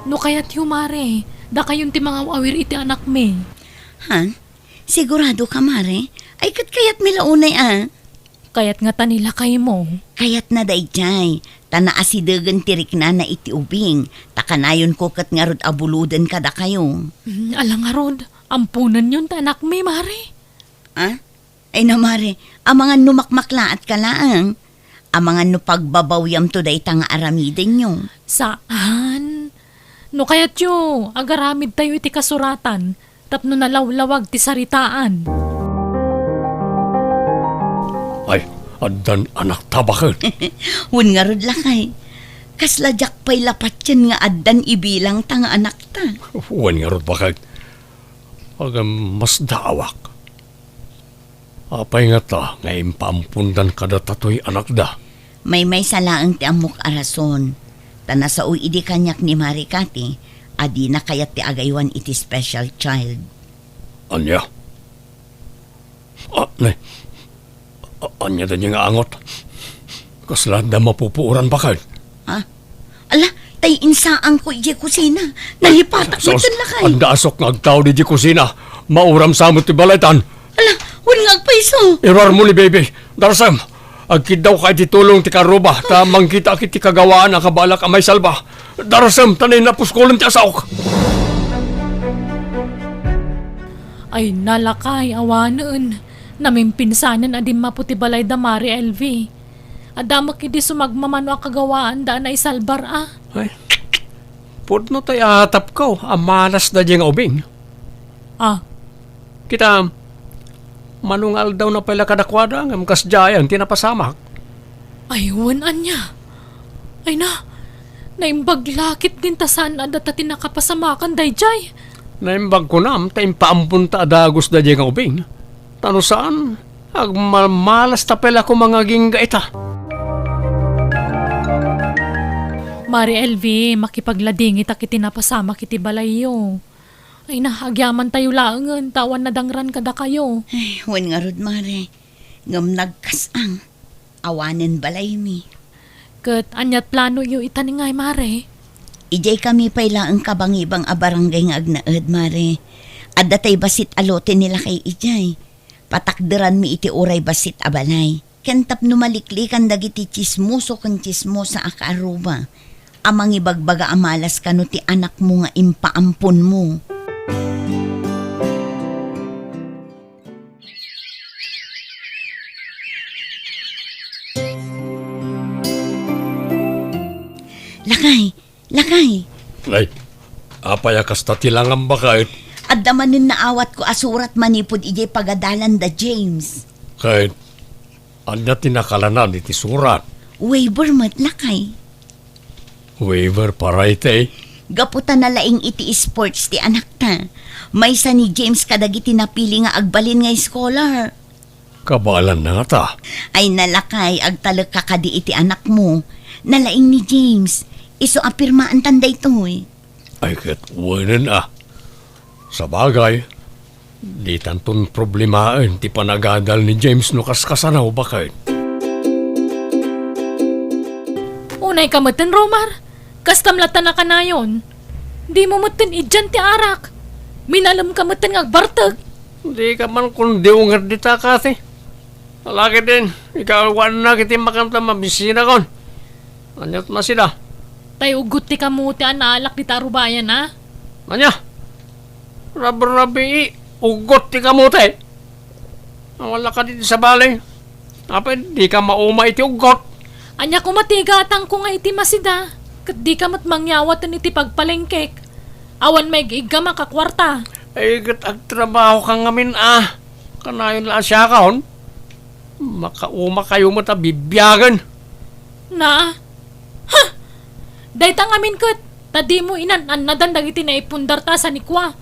No kayatyo, Mare, dakayon ti mangaw-awir iti anakmi. Han? Sigurado ka, Mare? Ay, ket kayatmi la unay, a. Kayat ngata ni lakaymo. Kayatna daydiay, ta naasidegen ti riknana iti ubing, ta kanayonko ket ngarud a buloden kadakayo. Mm, ala ngarud, amponenyon ti anakmi, Mare. A? Ay na, Mare, amangan no makmaklaatka laeng. Amangan no pagbabawyamto dayta nga aramidenyo. Saan? No kayatyo, agaramidtayo iti kasuratan tapno nalawlawag ti saritaan. Ay, addan anakta, baket. Wen ngarud, lakay. Kasla diak pay la patien nga addan ibilangta nga anakta. Wen ngarud, baket. Agam masdaawak. Apay ngata nga impaampondan kadata toy anakda? Maymaysa laeng ti ammok a rason. Ta nasao idi kaniak ni Mare Cathy a dina kayat ti agaywan iti special child. Ania? A, ne. A, ania daydiay nga angot? Kasla adda mapupuoran, baket? Ha? Ala, tay insaanko idiay kusina. Nalipatak. Sus, met, lakay. Adda asok nga agtaud idiay kusina. Mauram sa met ti balaytan. Ala, wen nga agpayso. Iruarmo ni baby. Darasem, agkiddawka iti tulong ti karuba, ta mangkitaak iti kagawaan a kabalak a maisalba. Darasem, ta nainna puskolen ti asaok. Ay, na, lakay, awanen. Namimpinsanen a dimmapo ti balay da Mare Elvie. Adda met idi sumagmamano a kagawaanda a naisalbar a. Ay, pudno tay atapko a malas daydiay nga ubing. A. Kita, mano nga aldawna pay la kadakuada, ngem kasdiayen ti napasamak. Ay, wen ania? Ay na, naimbag la ketdin ta saan a data ti nakapasamakan daydiay. Naimbag kunam ta impaamponta a dagus daydiay nga ubing. Ta no saan, agmalmalasta pay la koma nga agingga ita. Mare Elvie, makipagladingitak iti napasamak iti balayyo. Ay na, agyamantayo laengen, ta awan nadangran kadakayo. Ay, wen ngarud, Mare. Ngem nagkas-ang, awanen balaymi. Ket ania't planoyo ita ni ngay, Mare? Idiaykami pay laeng kabangibang a barangay nga agnaed, Mare. Adda tay bassit a lote ni lakay idiay. Patakderanmi iti uray bassit a balay. Ken tapno maliklikan dagiti tsismoso ken tsismosa a kaaruba a mangibagbaga a malas kano ti anakmo nga impaamponmo. Lakay, lakay. Ay, apay a kasta ti langam, baket? Adda manen naawatko a surat manipud idiay pagadalan da James. Ket ania ti nakalanan iti surat? Waiver met, lakay. Waiver para iti? Gapu ta nalaing iti sports ti anakta. Maysa ni James kadagiti napili nga agbalin nga scholar. Kabaelanna ngata? Ay na, lakay, agtalekka kadi iti anakmo. Nalaing ni James. Isu a pirmaantan daytoy. Ay, ket wenen a. Sabagay, ditanton problemaen ti panagadal ni James no kaskasano, baket. Unayka metten, Romar. Kastam latta nakanayon. Dimo metten idian ti arak. Minalemka metten nga agbartek. Dika man kundiw nga dita, Cathy. Alakiden, ikaw, wanak iti makanta mabisinakon. Aniat masida? Tay uggot ti kamote a naalak dita arubayan, a? Ania? Rabrabii, uggot ti kamote? Awan la kadi ti sabali. Apay, dika mauma iti uggot? Ania koma ti igatangko nga iti masida, ket dika met mangyawaten iti pagpalengkek? Awan maig-iggam a kakuarta. Ay, ket agtrabahoka ngamin a. Kanayon la a siakon. Makaumakayo met a bibiagen. Na? Ha! Dayta ngamin ket, ta dimo inan-annadan dagiti naipundarta a sanikua.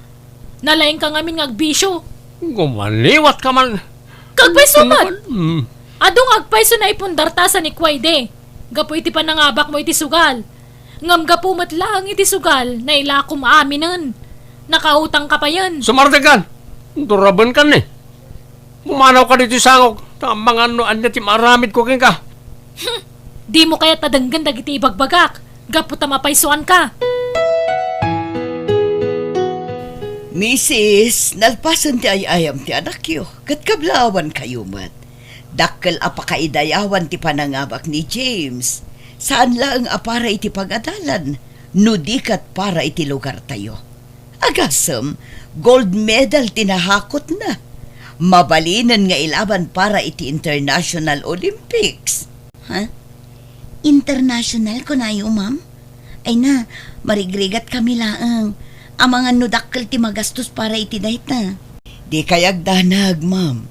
Nalaingka ngamin nga agbisio. Gumaliwatka man. Kagpayso met! Mm. Adu nga agpayso naipundarta a sanikua idi. Gapu iti panangabakmo iti sugal. Ngem gapu met laeng iti sugal, nailakom aminen. Nakautangka payen. Sumartekkan! Durabenkan ni. Pumanawka ditoy sangok, ta amangan no ania ti maaramidko kenka. Hmm, dimo kayat a denggen dagiti ibagbagak, gapu ta mapaysoanka. Misis, nalpasen ti ay-ayam ti anakyo, ket kablaawankayo met. Dakkel a pakaidayawan ti panangabak ni James. Saan laeng a para iti pagadalan, no di ket para iti lugartayo. Agasem, gold medal ti nahakotna. Mabalinen nga ilaban para iti International Olympics. Ha? International, kunayo, ma'am? Ay na, marigrigat kami laeng. Amangan no dakkel ti magastos para iti dayta. Dikay agdanag, ma'am.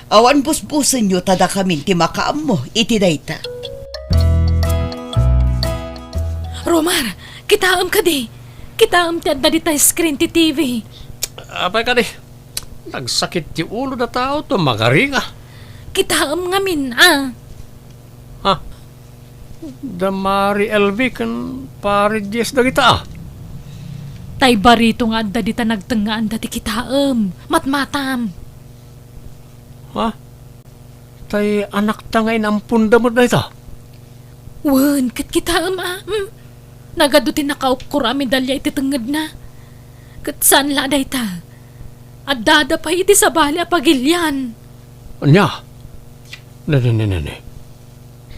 Awan busbusenyo ta dakamin ti makaammo iti dayta. Romar, kitaem kadi. Kitaem ti adda dita screen ti T V. Apay kadi? Nagsakit ti ulo da tao to magaringa. Kitaem ngamin, a. Ha? Da Mari Elvi ken Pari Diaz dagita, a? Tay barito nga adda dita nagtengngaanda ti kitaem. Matmatam. Ha? Tay anakta nga inamponda met dayta? Wen, ket kitaem, a. Hmm? Nagadu ti nakaukor a medalya iti tengngedna. Ket saan la dayta. Addada pay iti sabali a pagilian. Ania? Ne, ne, ne, ne, ne.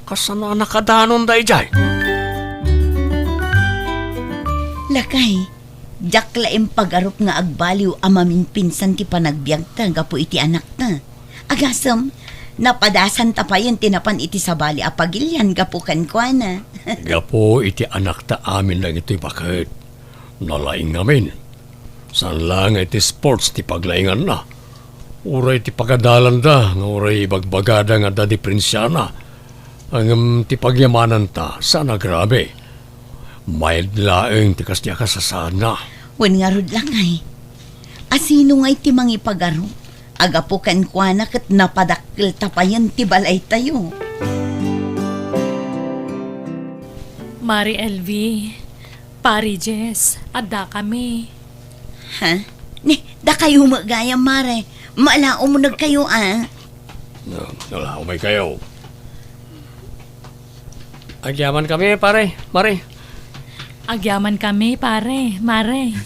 Kasano a nakadanonda idiay? Lakay, diak la impagarup nga agbaliw a maminpinsan ti panagbiagta gapu iti anakta. Agasem, napadasanta payen ti napan iti sabali a pagilian gapu kenkuana. Gapu iti anakta amin dagitoy baket. Nalaing ngamin. Saan la nga iti sports ti paglainganna. Uray ti pagadalanda nga uray ibagbagada nga adda diprensiana. Ngem ti pagyamananta, saan a grabe. Mayat laeng ti kasdi a kasasaadna. Wen ngarud, lakay. A sino ngay ti mangipagarup? Agapu kenkuana ket napadakkelta payen ti balaytayo. Mari Elvi, Pari Jess, addakami. Ha? Ni, dakayo met gayam, Mare. Maala, umunegkayo, a. No, nala, umaykayo. Agyamankami, pare, Mare. Agyamankami, pare, Mare.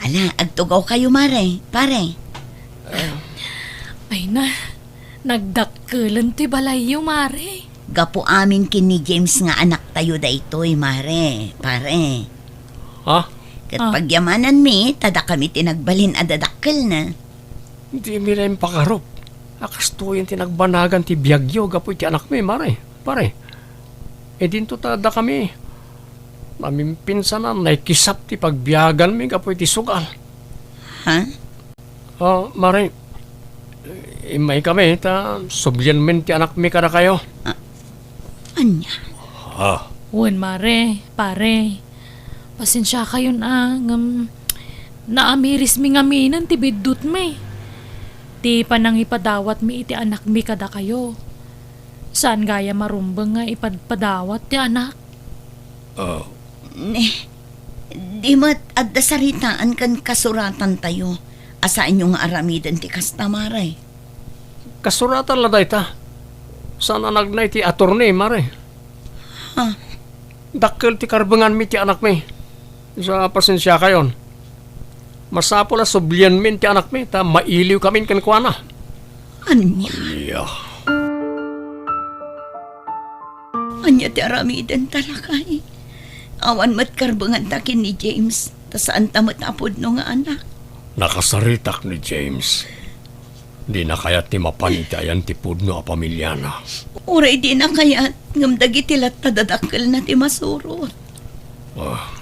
Ala, agtugawkayo, Mare, pare. Ay na, nagdakkelen ti balayyo, Mare. Gapu amin ken ni James nga anaktayo daytoy, Mare, pare. Ha? Ket Ah. pagyamananmi, ta dakami ti nagbalin a dadakkelna. Dimi la impagarup a kastoyen ti nagbanagan ti biagyo gapu iti anakmi, Mare, pare. Idinto ta dakami, mamimpinsanan, naikisap ti pagbiaganmi gapu iti sugal. Ha? Ah, Mare, immaykami ta sublianmin ti anakmi kadakayo. Ah, ania? Ah. Wen, Mare, pare. Pasensiakayon a, ngem naamirismi ngaminen ti biddutmi. Ti panangipadawatmi iti anakmi kadakayo. Saan gayam a rumbeng nga ipadpadawat ti anak. Ah. Ne, di met adda saritaan ken kasuratantayo a saanyo nga aramiden ti kasta, Mare. Kasuratan la dayta. Saan a nagna iti attorney, Mare. Ha? Dakkel ti karbenganmi ti anakmi. Sa pasensiakayon. Masapul a sublianmin ti anakmi, ta mailiwkamin kenkuana. Ania? Ania? Ania ti aramidenta, lakay? Awan met karbenganta ken ni James, ta saanta met a pudno nga anak. Nakasaritak ni James. Dina kayat ti mapan iti ayan ti pudno a pamiliana. Uray dina kayat, ngem dagiti latta dadakkelna ti masurot. Ah,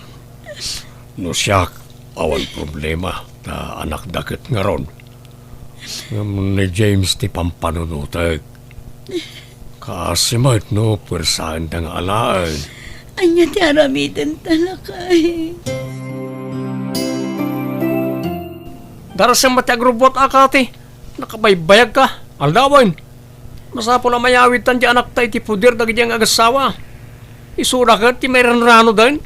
no siak, awan problema, ta anakda ket ngarud. Ngem ni James ti pampanunotek. Kaasi met no puersaenta nga alaen. Ania ti aramidenta, lakay? Darasem met ti agrubbuat a, Kati. Nakabaybayagka. Aldawen. Masapul a mayawidtan ti anakta iti poder dagiti nga agassawa. Isuna ket ti mairanranoden.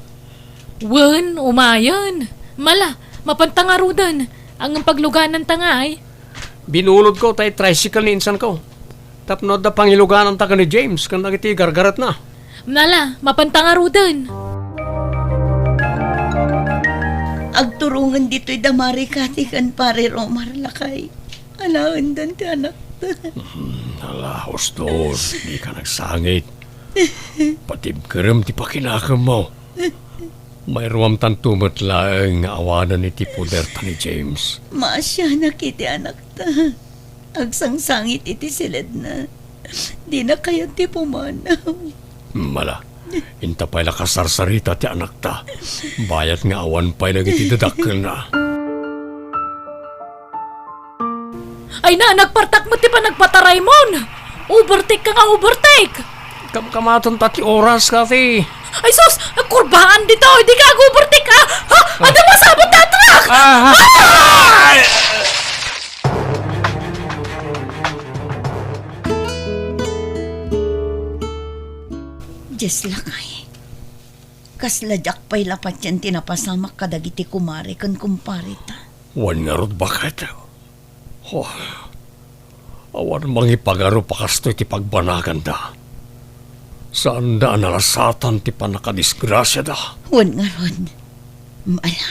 Wen, umayen. Mala, mapanta ngaruden. Ngem paglugananta ngay. Binulodko tay tricycle ni insanko. Tapno adda pangilugananta ken ni James ken dagiti gargaretna. Mala, mapanta ngaruden. Agto Turongen ditoy da Mari Cathy ken Pare Romar, lakay. Alaendan ti anakta. Hmm, ala, hustos, dika nagsangit. Patibkerem ti pakinakemmo. Mairuamtanto met laeng nga awanen iti poderta ni James. Maasianak iti anakta. Agsangsangit iti siledna. Dina kayat ti pumanaw. Mala, inta pay la kasarsarita ti anakta. Bayat nga awan pay dagiti dadakkelna. Ay na, nagpartak met ti panagpataraymon! Overtake ka nga overtake! Kamkamaten ta ti oras, Cathy. Ay sus! Kurbaan ditoy! Di ka ag-overtake, ah! Ha? Adu masabot ta truck! Ah! Ah! Dios, lakay. Kasla diak pay la patien ti napasamak kadagiti kumare ken kumpareta. Wen ngarud, baket. Oh, awan mangipagarup a kastoy ti pagbanaganda. Saanda a nalasatan ti pannakadisgrasiada. Wen ngarud, ala,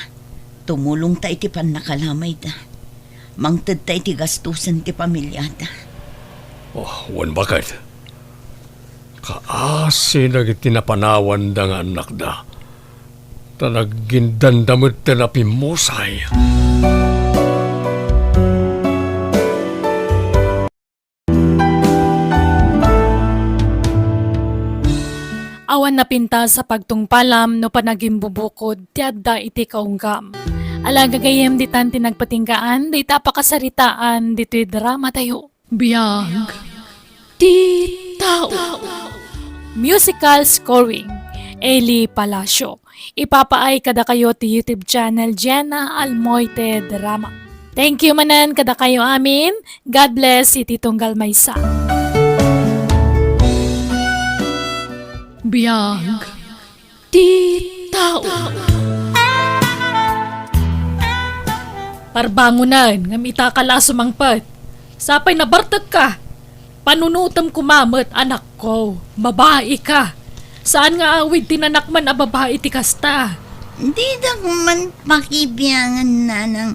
tumulongta iti pannakalamayda. Mangtedta iti gastusen ti pamiliada. Oh, wen, baket. Kaasi dagiti napanawanda nga annakda. Ta naggindanda met ti napimmusay. Awan napintas a pagtungpalam no panagimbubukod ti adda iti kaunggam. Ala, gagayyem, ditan ti nagpatinggaan dayta a pakasaritaan ditoy drama tayo. Biag ti tao. Musical scoring, Eli Palacio. Ipapaay kadakayo ti YouTube channel Jenna Almoite Drama. Thank you manen kadakayo amin. God bless iti tunggal maysa. Biag ti tao. Parbangonen, ngem ita ka la a sumangpet. Sapay nabartek ka. Panunotem koma met, anakko. Babai ka. Saan nga awid ti nanakman a babai ti kasta. Didak man pakibiangan, nanang.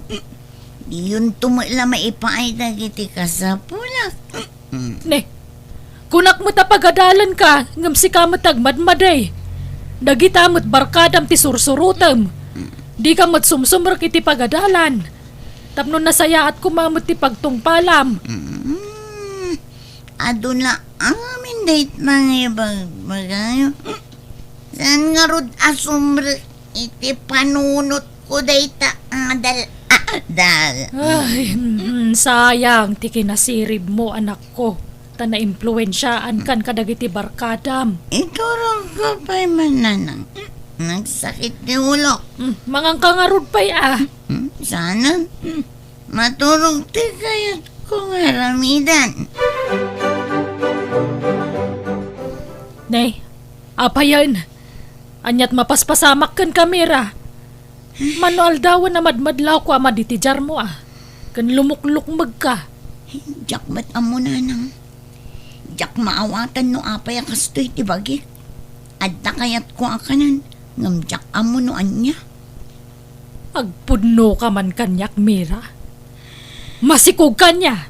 Diyonto met la maipaay dagiti kasapulak. Ne, kunak met a pagadalanka, ngem sika met agmadmadi. Dagita met barkadam ti sursurotem. Dika met sumsumrek iti pagadalan. Tapno nasayaat koma met ti pagtungpalam. Mm, adu la amin dayta nga ibagbagayo. Saan ngarud a sumrek iti panunotko dayta nga adal-adal? Ay, mm, sayang ti kinasiribmo, anakko, ta naimpluensiaankan kadagiti barkadam. Iturongko pay man, nanang. Nagsakit ti ulok. Mm, manganka ngarud pay, a. Mm, saanen? Mm. Maturog ti kayatko nga aramiden. Ne, apayen, ania't mapaspasamak kenka, Mira? Mano aldawen a madmadlawko a madi ti diarmo, a, ken lumuklukmegka. Diak met ammo, nanang. Diak maawatan no apay a kastoy ti bagik. Adda kayatko a kanen, ngem diak ammo no ania. Agpudnoka man kaniak, Mira. Masikogka ania?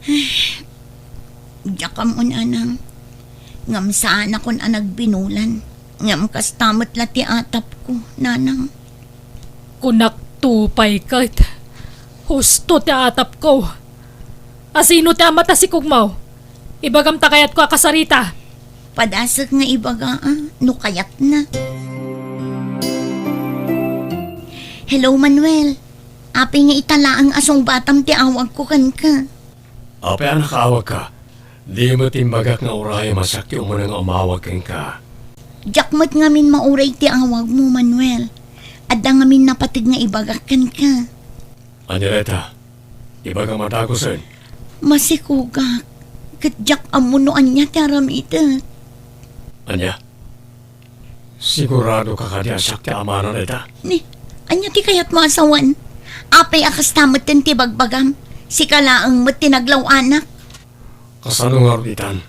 Diak ammo, nanang. Ngem saanakon a nagbinulan. Ngem kasta met la ti atapko, nanang. Kunakto pay ket, husto ti atapko. A, sino ti ama ta sikogmo? Ibagam ta kayatko a kasarita. Padasek nga ibaga, a, no kayatna. Hello, Manuel. Apay nga ita laeng a sungbatam ti awagko kenka? Apay a nakaawagka? Di met imbagak nga urayem a siak ti umuna nga umawag kenka. Diak met ngamin mauray ti awagmo, Manuel. Adda ngamin napateg nga ibagak kenka. Ania dayta? Ibagam a dagusen. Masikogak, ket diak ammo no ania ti aramidek. Ania? Siguradoka kadi a siak ti amana dayta? Ni, ania ti kayatmo a sawen? Apay a kasta metten ti bagbagam? Sika laeng met ti naglaw-anak. Kasano ngarud itan?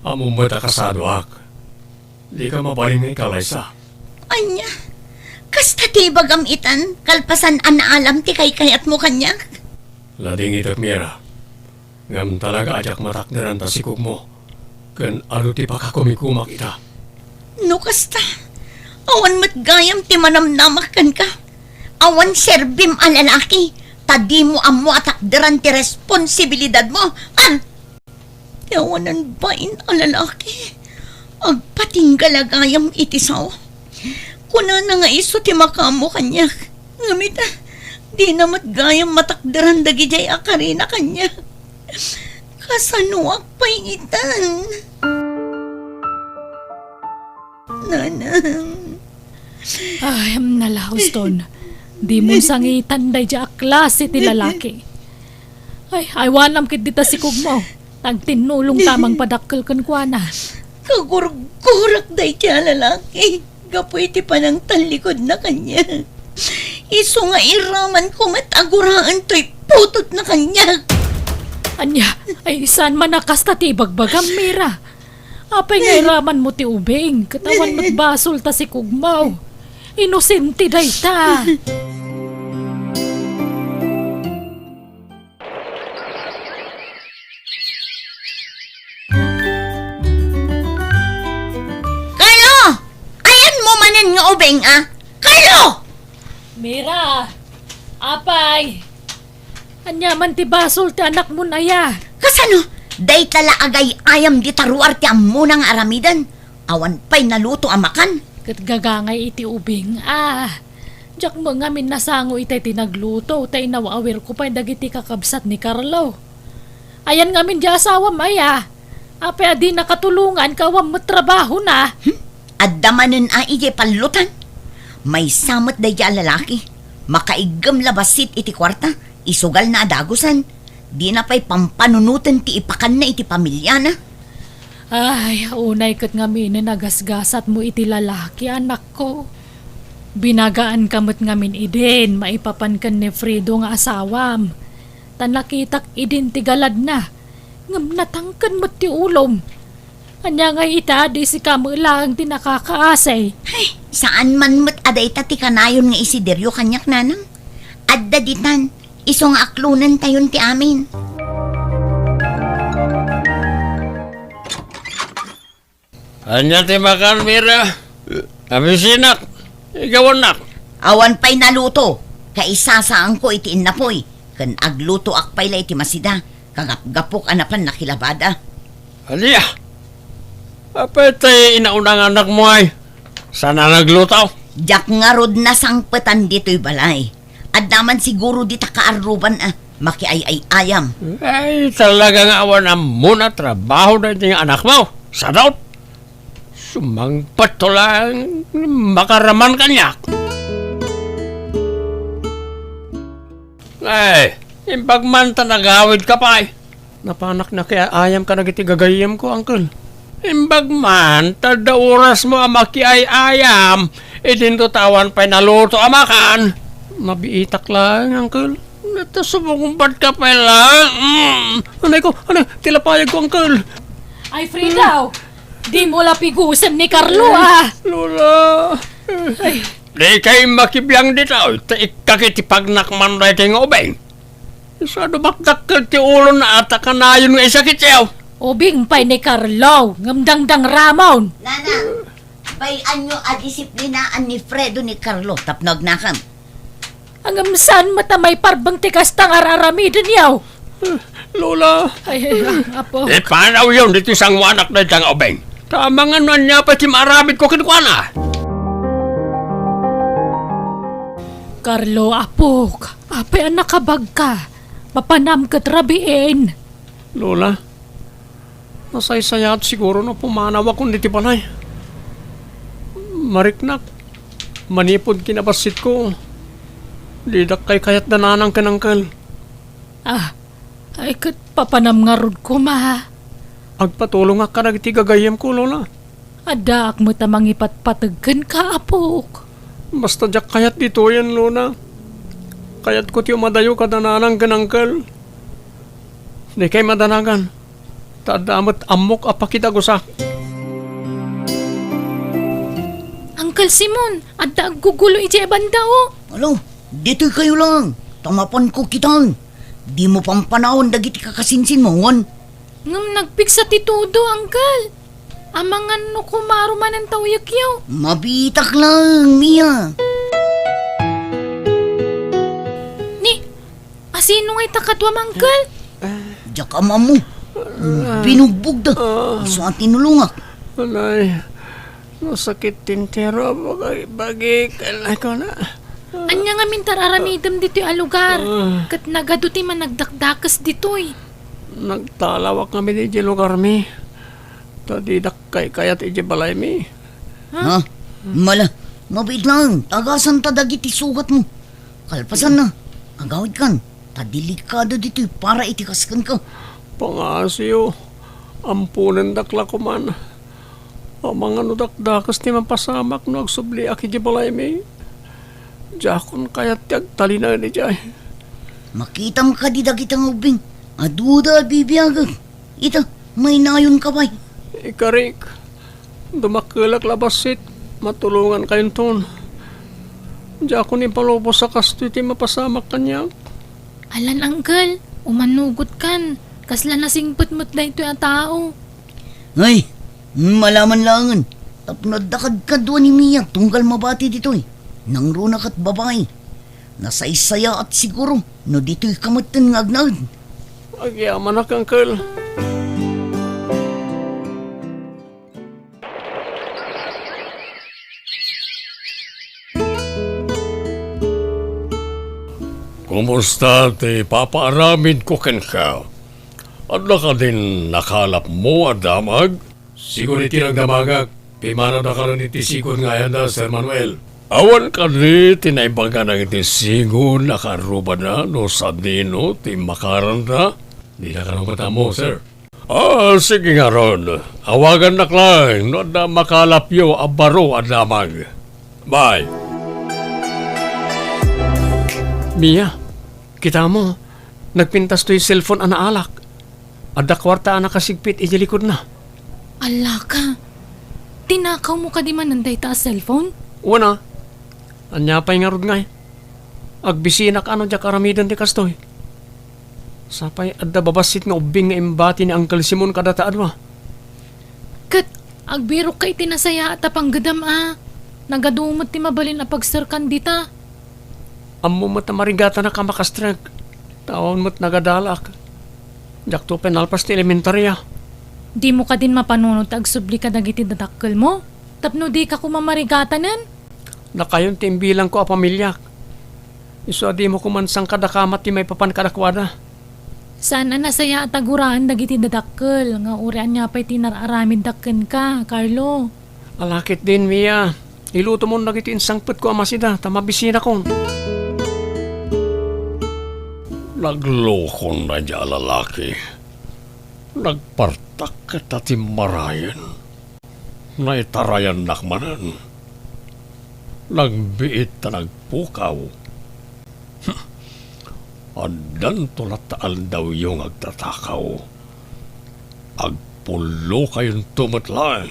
Ammom met a kasadoak. Dika mabalin nga ikalaysa. Ania? Kasta ti ibagam itan, kalpasan a naalam ti kaykayatmo kaniak? Ladingitek, Mira. Ngem talaga a diak matakderan ta sikogmo, ken adu ti pakakumikumak ita. No kasta, awan met gayam ti manamnamak kenka. Awan serbim a lalaki, ta dimo ammo a takderan ti responsibilidadmo. Ah! Ti awanan bain a lalaki, agpatingga la gayam iti sao. Kunana nga isu ti makaammo kaniak. Ngem ita, dina met gayam matakderan dagidiay a karina kaniak. Kasanoak pay itan? Nanang. Ay, nala, Houston. Dimon sangitan daydiay a klase ti lalaki. Ay, aywanam ket dita sikogmo. Agtinnulongta a mangpadakkel kenkuana. Kagurgurak daydiay a lalaki gapu iti panangtallikudna kaniak. Isu nga iramanko met a guraen toy putotna kaniak. Ania, ay saan man a kasta ti ibagbagam, Mira? Apay nga iramanmo ti ubing, ket awan met basol ta sikogmo. Inosente dayta. Carlo! Ayanmo manen nga ubing, a? Carlo! Mira! Apay! Ania man ti basol ti anakmon aya? Kasano? Dayta la agay-ayam dita ruar ti ammona nga aramiden. Awan pay naluto a makan. Ket gagangay iti ubing, a. Diak met ngamin nasango itay ti nagluto, ta inaw-awirko pay dagiti kakabsat ni Carlo. Ayan ngamin di asawam aya? Apay a di nakatulongan, ket awan met trabahona? Hmm? Adda manen a idiay pallutan? Maysa met daydiay a lalaki. Makaiggem la bassit iti kuarta, isugalna a dagusen. Dina pay pampanunoten ti ipakanna iti pamiliana. Ay, unay ket ngaminen a gasgasatmo iti lalaki, anakko. Binagaanka met ngamin idin maipapan ken ni Fredo nga asawam. Ta nakitak idin ti galadna, ngem natangken met ti ulom. Ania ngay ita, di sika met laeng ti nakakaasi? Ay, saan man met a dayta ti kanayon nga isiderio kaniak, nanang. Adda ditan, isu nga aklonentayon ti amin. Ania ti makan, Mira? Abisinak, igawannak. Awan pay naluto, kaisasaanko iti innapoy, ken aglutoak pay la iti masida, kagapgapok a napan nakilabada. Ania? Apay ti inauna nga anakmo ay? Saan a nagluto? Diak ngarud nasangpetan ditoy balay. Adda man siguro dita kaarruban a makiay-ay-ayam. Ay, talaga nga awan ammon a trabaho daytoy nga anakmo. Sadot! Sumangpet to lang makaraman kaniak. Ay, imbag man ta nagawidka pay. Napanak nakiay-ayam kadagiti gagayyemko, Uncle. Imbag man, ta adda orasmo a makiay-ayam, idinto ta awan pay naluto a makan. Mabiitak laeng, Uncle. Nata sumungbatka pay laeng. Mm. Anay ko, anay, ti lapayagko, Uncle. Ay, Frida, dimo la pigusen ni Carlo, a. Lola. Ay. Dikay makibiang ditoy, ta ikkak iti pagnakman daytoy nga ubing. Isu a dumakdakkel ti ulona a ta kanayon nga isakityo. Ubing pay ni Carlo, ngem dangdangramon. Nanang, bay-anyo a disiplinaan ni Fredo ni Carlo tapno agnakem. Ngem saan met a maiparbeng ti kasta nga ar-aramidenyo? Lola. Ay, ay, a-, apo. Ipanawyon ditoy sangoanak dayta nga ubing. Ta amangan no ania pay ti maaramidko kenkuana. Carlo, apok, apay a nakabagka? Mapanam ket rabiin. Lola, nasaysayaat siguro no pumanawakon ditoy balay. Mariknak, manipud kinabassitko, didak kaykayat da nanang ken uncle. Ah, ay ket papanam ngarud koma. Agpatulongak kadagiti gagayyemko, Lola. Addaak met a mangipatpateg kenka, apok. Basta diak kayat ditoyen, Lola. Kayatko ti umadayo kada nanang ken uncle. Dikay madanagan, ta adda met ammok a pakidagusak. Uncle Simon, adda aggugulo idiay banda, o. Alo, ditoy kayo lang. Ta mapanko kitaen. Dimo pampanawan dagiti kakasinsinmo, wen? Ngem nagpigsa ti tudo, Uncle. Amangan no kumaro manen ta uyekyo. Mabiitak lang, Mia. Ni, asino ngay ta kaduam, Uncle? Diak ammo. Binugbogda. Isu a tinulongak. Anay, nasakit ti entero a bagi-, bagik, anay ko na. Ania ngamin ti ar-aramidem ditoy a lugar? Ah. Ket nagadu ti managdakdakes ditoy. Nagtalawak ngamin idiay lugarmi. Ta didak kaykayat idiay balaymi. Ha? Ha? Mala, mabiit lang, tagasanta dagiti sugatmo. Kalpasanna, agawidkan, ta delikado ditoy para iti kas kenka. Pangngaasim, amponendak la koman. Amangan no dakdakes ti mapasamak no agsubliak idiay balaymi. Diakon kayat ti agtalinaed idiay. Makitam kadi dagita nga ubbing? Aduda a bibiagek. Ita, maynayonka pay. Ikarik, dumakkelak la bassit, matulongankayonton. Diakon ipalubos a kastoy ti mapasamak kaniak. Alan, Uncle, umanugotkan. Kasla nasingpet met daytoy a tao. Ay, malaman laengen. Tapno adda kadkadua ni Mia tunggal mabati ditoy. Nangruna ket babai. Nasaysayaat siguro no ditoyka metten nga agnaed. Agyamanak, Uncle. Kumusta ti papaaramidko kenka? Adda kadin nakalapmo a damag? Sigud iti nagdamagak, pimmanawda kanon iti sigud nga ayanda, Sir Manuel. Awan kadi ti naibaga dagiti sigud a kaarrubada no sadino ti makaranda? Dina kano met ammo, sir. Ah, sige ngarud. Awagannak laeng no adda makalapyo a baro a damag. Bye. Mia, kitamo, nagpintas toy cellphone a naalak. Adda kuarta a nakasigpit iti likudna. Allaka, tinakawmo kadi manen dayta a cellphone? Wen a. Ania pay ngarud ngay? Agbisinak a no diak aramiden ti kastoy. Sapay adda babassit nga ubbing nga imbati ni Uncle Simon kadata a dua. Ket agbirokka iti nasayaat a panggedam a. Nagadu met ti mabalin a pagserkan dita. Ammom met a marigatanak a makastrek. Ta awan met nagadalak. Diakto pay nalpas ti elementaria. Dimo kadin mapanunot ti agsubli kadagiti dadakkelmo? Tapno dika koma marigatanen? Dakayon ti imbilangko a pamiliak. Isu a dimo koman sangkadakamat ti maipapan kadakuada. Saan a nasayaat a guraen dagiti dadakkel nga uray ania pay ti inar-aramidda kenka, Carlo. Ala ketdin, Mia. Ilutomon dagiti insangpetko a masida ta mabisinakon. Naglokon daydiay a lalaki. Nagpartak ket ta timmarayen. Naitarayannak manen. Nagbiit ta nagpukaw. Addanto latta aldawyo nga agtatakaw. Agpullokayonto met laeng.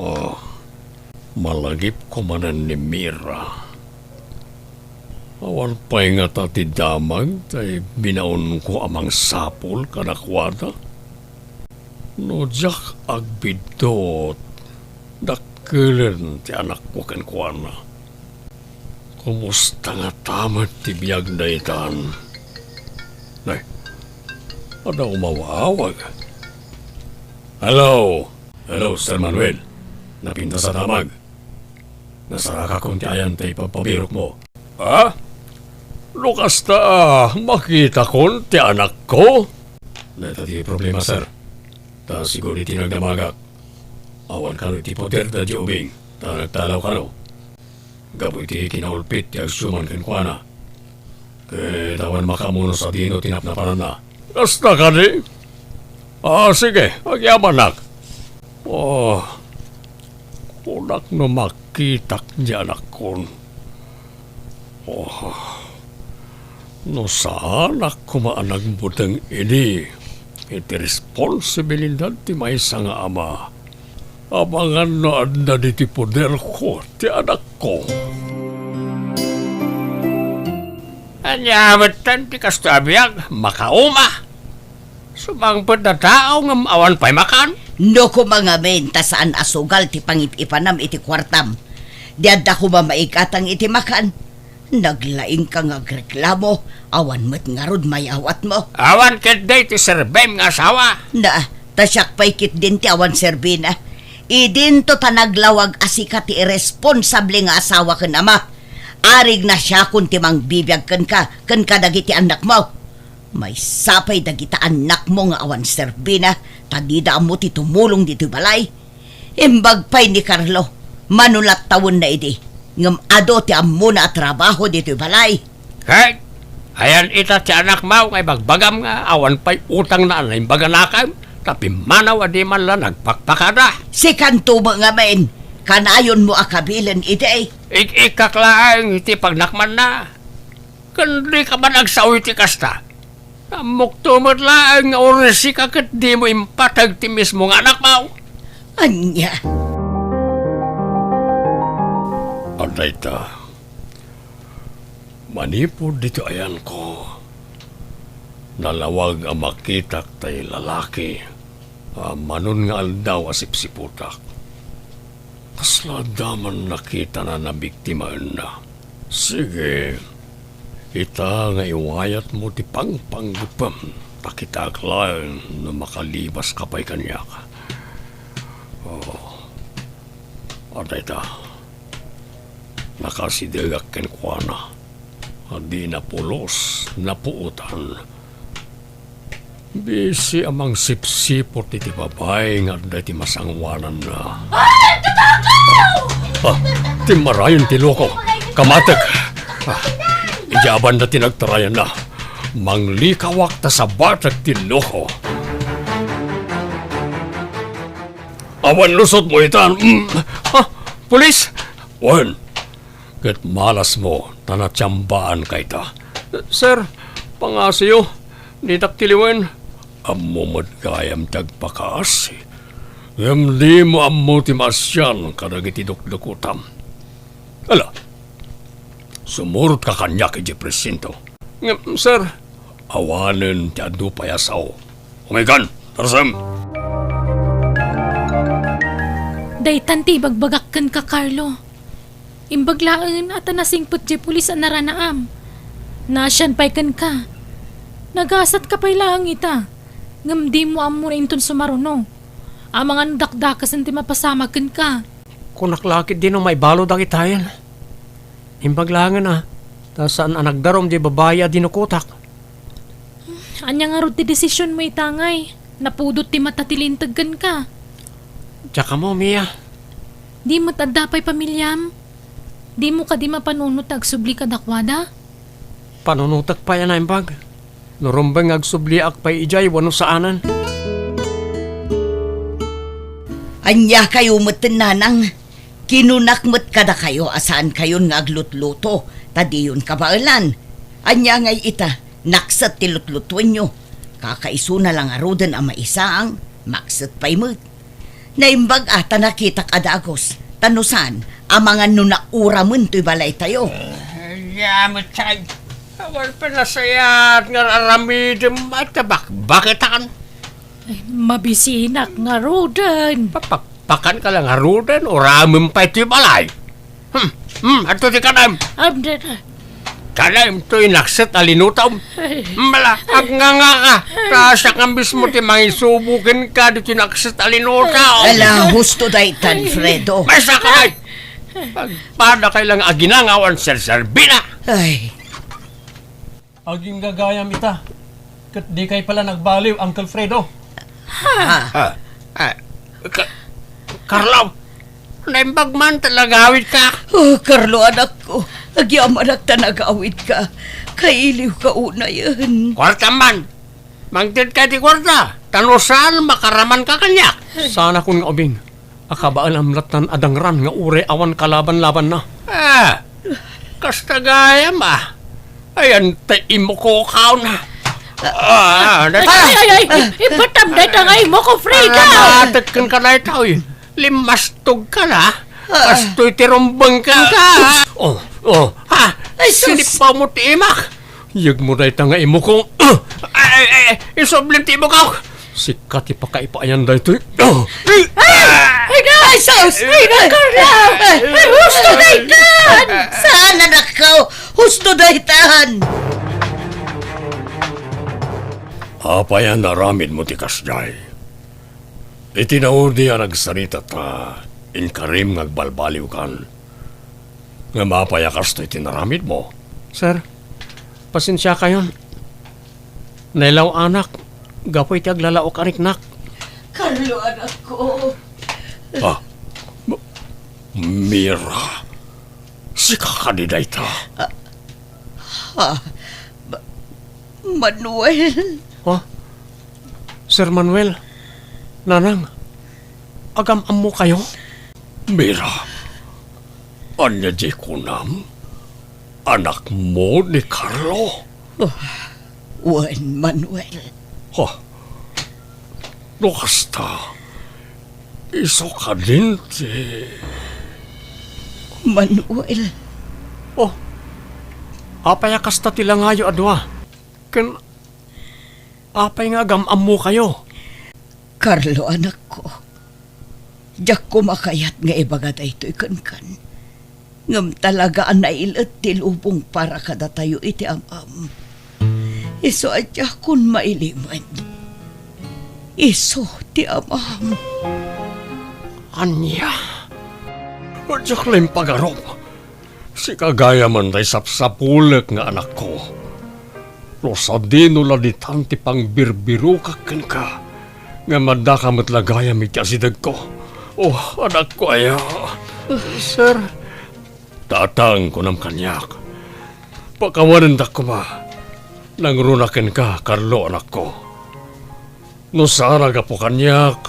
Oh, malagipko manen ni Mira. Awan pay ngata ti damag ta binaonko a mangsapul kadakuada. No diak agbiddut, dakkelen ti anakko kenkuana. Kumusta ngata met ti biag daytan? Nay, adda umawawag. Hello! Hello, Sir Manuel. Napintas a damag. Nasarakakon ti ayan ta ipabpabirokmo. Ha? No kasta, makitakon ti anakko? Dayta ti problema, sir. Ta sigud iti nagdamagak, awan kano iti poder daydiay ubing, ta nagtalaw kano. Gapu iti kinaulpit ti agsiuman kenkuana. Ket awan makaammo no sadino ti napnapananna. Kasta kadi? Ah, sige, agyamanak. Oh, kunak no makitak ti anakkon. Oh, no saanak koma a nagbuteng idi iti responsibilidad ti maysa nga ama, Amangan no adda ditoy poderko ti anakko. Ania metten ti kastoy a biag, makauma? Sumangpet a tao ngem awan pay makan? No koma ngamin ta saan a sugal ti pangip-ipanam iti kuartam, di adda koma maigatang iti makan. Naglaingka nga agreklamo, awan met ngarud mayawatmo. Awan ketdi ti serbim nga asawa. Na, ta siak pay ketdin ti awan serbina. Idinto ta naglawag a sika ti irresponsable nga asawa ken ama. Arig nasiakon ti mangbibiag kenka, ken kadagiti annakmo. Maysa pay dagita annakmo nga awan serbina, ta dida ammo ti tumulong ditoy balay. Imbag pay ni Carlo, mano latta wenna idi, ngem adu ti ammona a trabaho ditoy balay. Ket, ayan ita ti anakmo nga ibagbagam nga awan pay utangna a naimbag a nakem, ta pimmanaw a di man la nagpakpakada. Sikanto met ngamin, kanayonmo a kabilen idi. Ik-ikkak laeng iti pagnakmanna. Ken dika man agsao iti kasta. Ammokto met laeng nga uray sika ket dimo impateg ti mismo nga anakmo. Ania? Adda ita, manipud ditoy ayanko, nalawag a makitak tay lalaki a manon nga aldaw a sipsiputak. Kasla adda man nakitana nabiktimaenna. Sige, ita nga iwayatmo ti pangpanggepem, ta kitaek laeng no makalibaska pay kaniak. Oh, adda ita. Nakasidegak kenkuana. A dina pulos, napuotan. Bisi a mangsipsipot iti babai nga adda iti masangoananna. Ay, tatakaw! Ah, timmarayen ti loko. Kamatek. Ah, idiay banda ti nagtarayanna. Manglikawak ta sabatek ti loko. Awan lusotmo itan. Mm. Ah, pulis! Wen, ket malasmo ta natiambaanka ita. Sir, pangasiyo, ditak tiliwen. Ammo met gayam ti agpakaasi, ngem dimo ammo ti maasian kadagiti dukdukotam. Ala, sumurotka kaniak idiay presinto. Ngem, sir, awanen ti adu pay a sao. Umaykan, tarsem! Daytan ti ibagbagak kenka, Carlo. Imbag laeng a ta nasingpet diay pulis a naranaam. Naasian pay kenka. Nagasatka pay laeng ita. Ngem dimo ammo inton sumaruno. Amangan dakdakesen ti mapasamak kenka. Kunak la ketdi no maibaludak itayen. Imbag laengen a, ta saan a nagdarum diay babai a dinukotak. Ania ngarud ti desisionmo ita ngay? Napudot ti mata ti linteg kenka. Diak ammo, Mia. Di met adda pay pamiliam? Dimo kadi mapanunot ti agsubli kadakuada? Panunotek pay a naimbag. No rumbeng nga agsubliak pay idiay wenno saanen. Ania kayo met, nanang? Kinunak met kadakayo a saankayon nga aglutluto, ta diyon kabaelan. Ania ngay ita, nakset ti lutlutuenyo. Kakaisuna la ngaruden a maisaang, makset pay met. Naimbag a ta nakitak a dagus, ta no saan, amangan no nauramen toy balaytayo. Ania met, say, awan pay nasayaat nga aramidem, ay, ta bakbakitan. Ay, mabisinak ngaruden. Papakpakanka la ngaruden, uramem pay toy balay. Hmm, hmm, adto ti kanem. Am, da, da. Kanem toy nakset a linutom. Ay. Mala, agngangaka. Ta siak nga mismo ti mangisubo kenka ditoy nakset a linutom. Ala, husto daytan, Fredo. Maysaka, ay. Agpadakay la nga aginang awan serserbina. Ay. Aginggagayam ita. Ket dikay pay la nagbaliw, Uncle Fredo. Ah, ah, Ka-, Carlo, naimbag man ta nagawidka. Oh, Carlo, anakko, agyamanak ta nagawidka. Kailiwka unayen. Kuartam man, mangtedka iti kuarta, ta no saan, makaramanka kaniak. Saanakon nga ubing. A kabaelam lattan a dangran nga uray awan kalaban-labanna. Ah, kasta gayam, ah. Ayan ta imuko kauna. Ah, ah, Ay, ay, ay, ay, ibatam dayta nga imuko, Frida! Arammatek kenka dayta, oy. Limmastog ka na? Ah. Kastoy ti rumbeng kenka. Oh, oh. Ha? Ay, sus! Sinipaw mo ti imak. Yegmo dayta nga imuko. Ay, ay, ay, isublim ti imukok. Sika ti pakaipayan daytoy. Ay, ay, ay, sus! Ay, ay, Carla! Ay, husto daytan! Saan, anakko? Husto daytan! Apay a naaramidmo ti kasdiay? Iti naudi a nagsaritata, inkarim nga agbalbaliwkan. Ngem apay a kastoy ti naaramidmo? Sir, pasensiakayon. Nailaw-anak gapu iti aglalaok a riknak. Carlo, anakko. Ah, M-, Mira, sika kadi dayta? Ah, ah, Ma-, Manuel. Oh, Sir Manuel, Nanang, agam-ammokayo? Mira, ania diay kunam? Anakmo ni Carlo? Oh, wen, Manuel. Ha? No kasta, isu kadin ti Manuel. Oh, apay a kasta ti langayo a dua? Ken apay nga agam-ammokayo? Carlo, anakko, diak koma kayat nga ibaga daytoy kenkan. Ngem talaga a nailet ti lubong para kadatayo iti amam. Isu a diakon mailimed. Isu ti amam. Ania? Diak la impagarup. Sika gayam ti sapsapulek nga anakko. No sadino la ditan ti pangbirbirokak kenka, ngem addaka met la gayam iti asidegko. Oh, anakko aya. Sir. Tatang, kunam kaniak. Pakawanendak koma. Nangruna kenka, Carlo, anakko. No saan a gapu kaniak,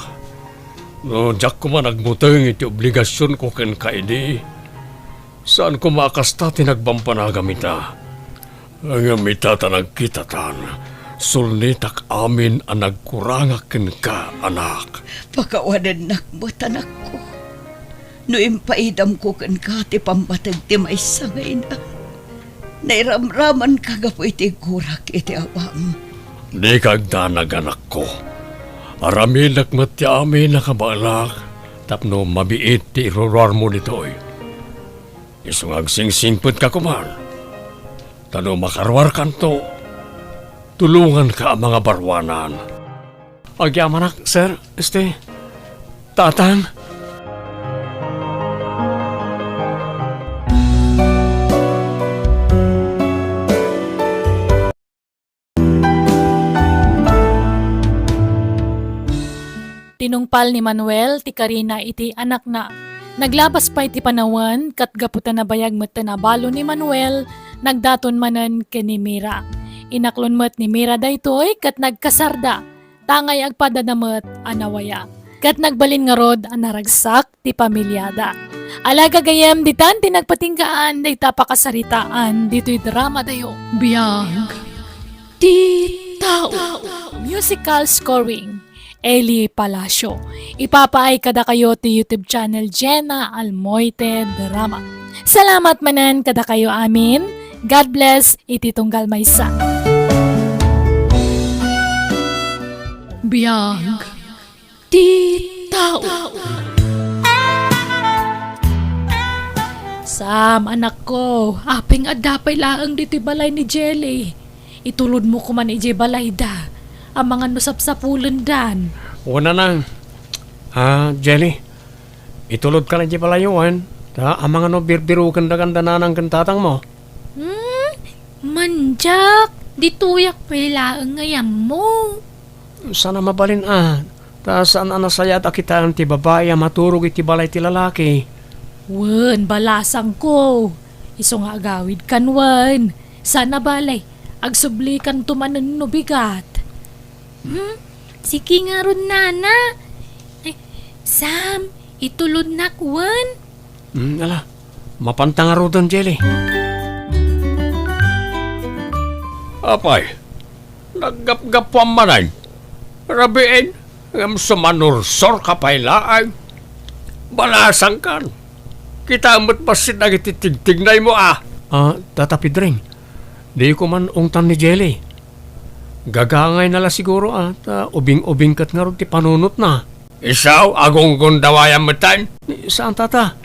no diak koma nagmuteng iti obligasionko kenka idi, saan koma a kasta ti nagbambanagam ita. Ngem ita ta nagkitatan, sulnitak amin a nagkurangak kenka, anak. Pakawanennak met, anakko. No impaidamko kenka ti pammateg ti maysa nga ina, nairamramanka gapu iti iggurak iti awam. Dika agdanag, anakko. Aramidek met ti amin a kabaelak tapno mabiit ti iruruarmo ditoy. Isu nga agsingsingpetka koman, ta no makaruarkanto, tulonganka a mangabaruanan. Agyamanak, sir, este, tatang. Tinungpal ni Manuel ti karina iti anakna. Naglabas pay ti panawen, ket gapu ta nabayag met a nabalo ni Manuel, nagdaton manen ken ni Mira. Inaklon met ni Mira daytoy ket nagkasarda. Tangay agpadada met a nawaya. Ket nagbalin ngarud a naragsak ti pamiliada. Ala, gagayyem, ditan ti nagpatinggaan dayta pakasaritaan ditoy dramadayo. Biag ti tao. Musical scoring, Eli Palacio. Ipapaay kadakayo ti YouTube channel Jenna Almoite Drama. Salamat manen kadakayo amin. God bless iti tunggal maysa. Biag ti tao. Sam, anakko, apay nga adda pay laeng ditoy balay ni Jelly? Itulodmo koman idiay balayda. Amangan no sapsapulendan. Wen, nanang. Ah, Jelly, itulodka la idiay balayyo, wen. Ta amangan no birbiroken da kanda nanang ken tatangmo. Hmm? Mandiak, ditoyak pay laeng nga ammo. Saan a mabalin a, ta saan a nasayaat a kitaen ti babai a maturog iti balay ti lalaki. Wen, balasangko. Isu nga agawidkan wen. Saan a balay, agsublikanto manen no bigat. Hmm? Sige ngarud, nana. Ay, Sam, itulodnak wen. Hmm, ala, mapanta ngaruden, Jelly. Apay, naggapgapuam manen. Rabiin, ngem sumanursorka pay laeng. Balasangkan. Kitaem met bassit dagiti tigtignaymo a. Ah, Tata Pedring, diko man ungtan ni Jelly. Gagangayna la siguro a, ta ubing-ubing ket ngarud ti panunotna. Isu, agunggundawayam metten? Saan, Tata.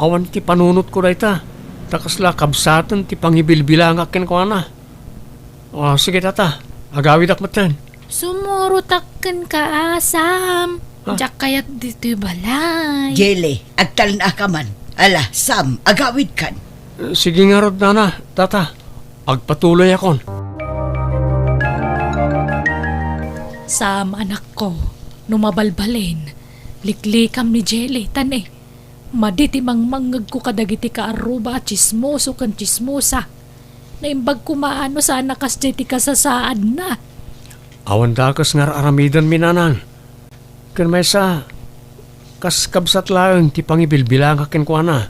Awan ti panunotko dayta. Ta kasla kabsaten ti pangibilbilangak kenkuana. Ah, sige, Tata. Agawidak metten. Sumurotak kenka, Sam. Ha? Diak kayat ditoy balay. Jelly, agtalnaka man. Ala, Sam, agawidkan. Sige ngarud, Nana, Tata. Agpatuloyakon. Sam, anakko, no mabalbalin, liklikam ni Jelly, ta ne, madi ti mangmangngegko kadagiti kaarruba a tsismoso ken tsismosa. Naimbag koma no saan a kasdiay ti kasasaadna. Awan dakes nga ar-aramidenmi, Nanang. Ken maysa, kas kabsat laeng ti pangibilbilangak kenkuana.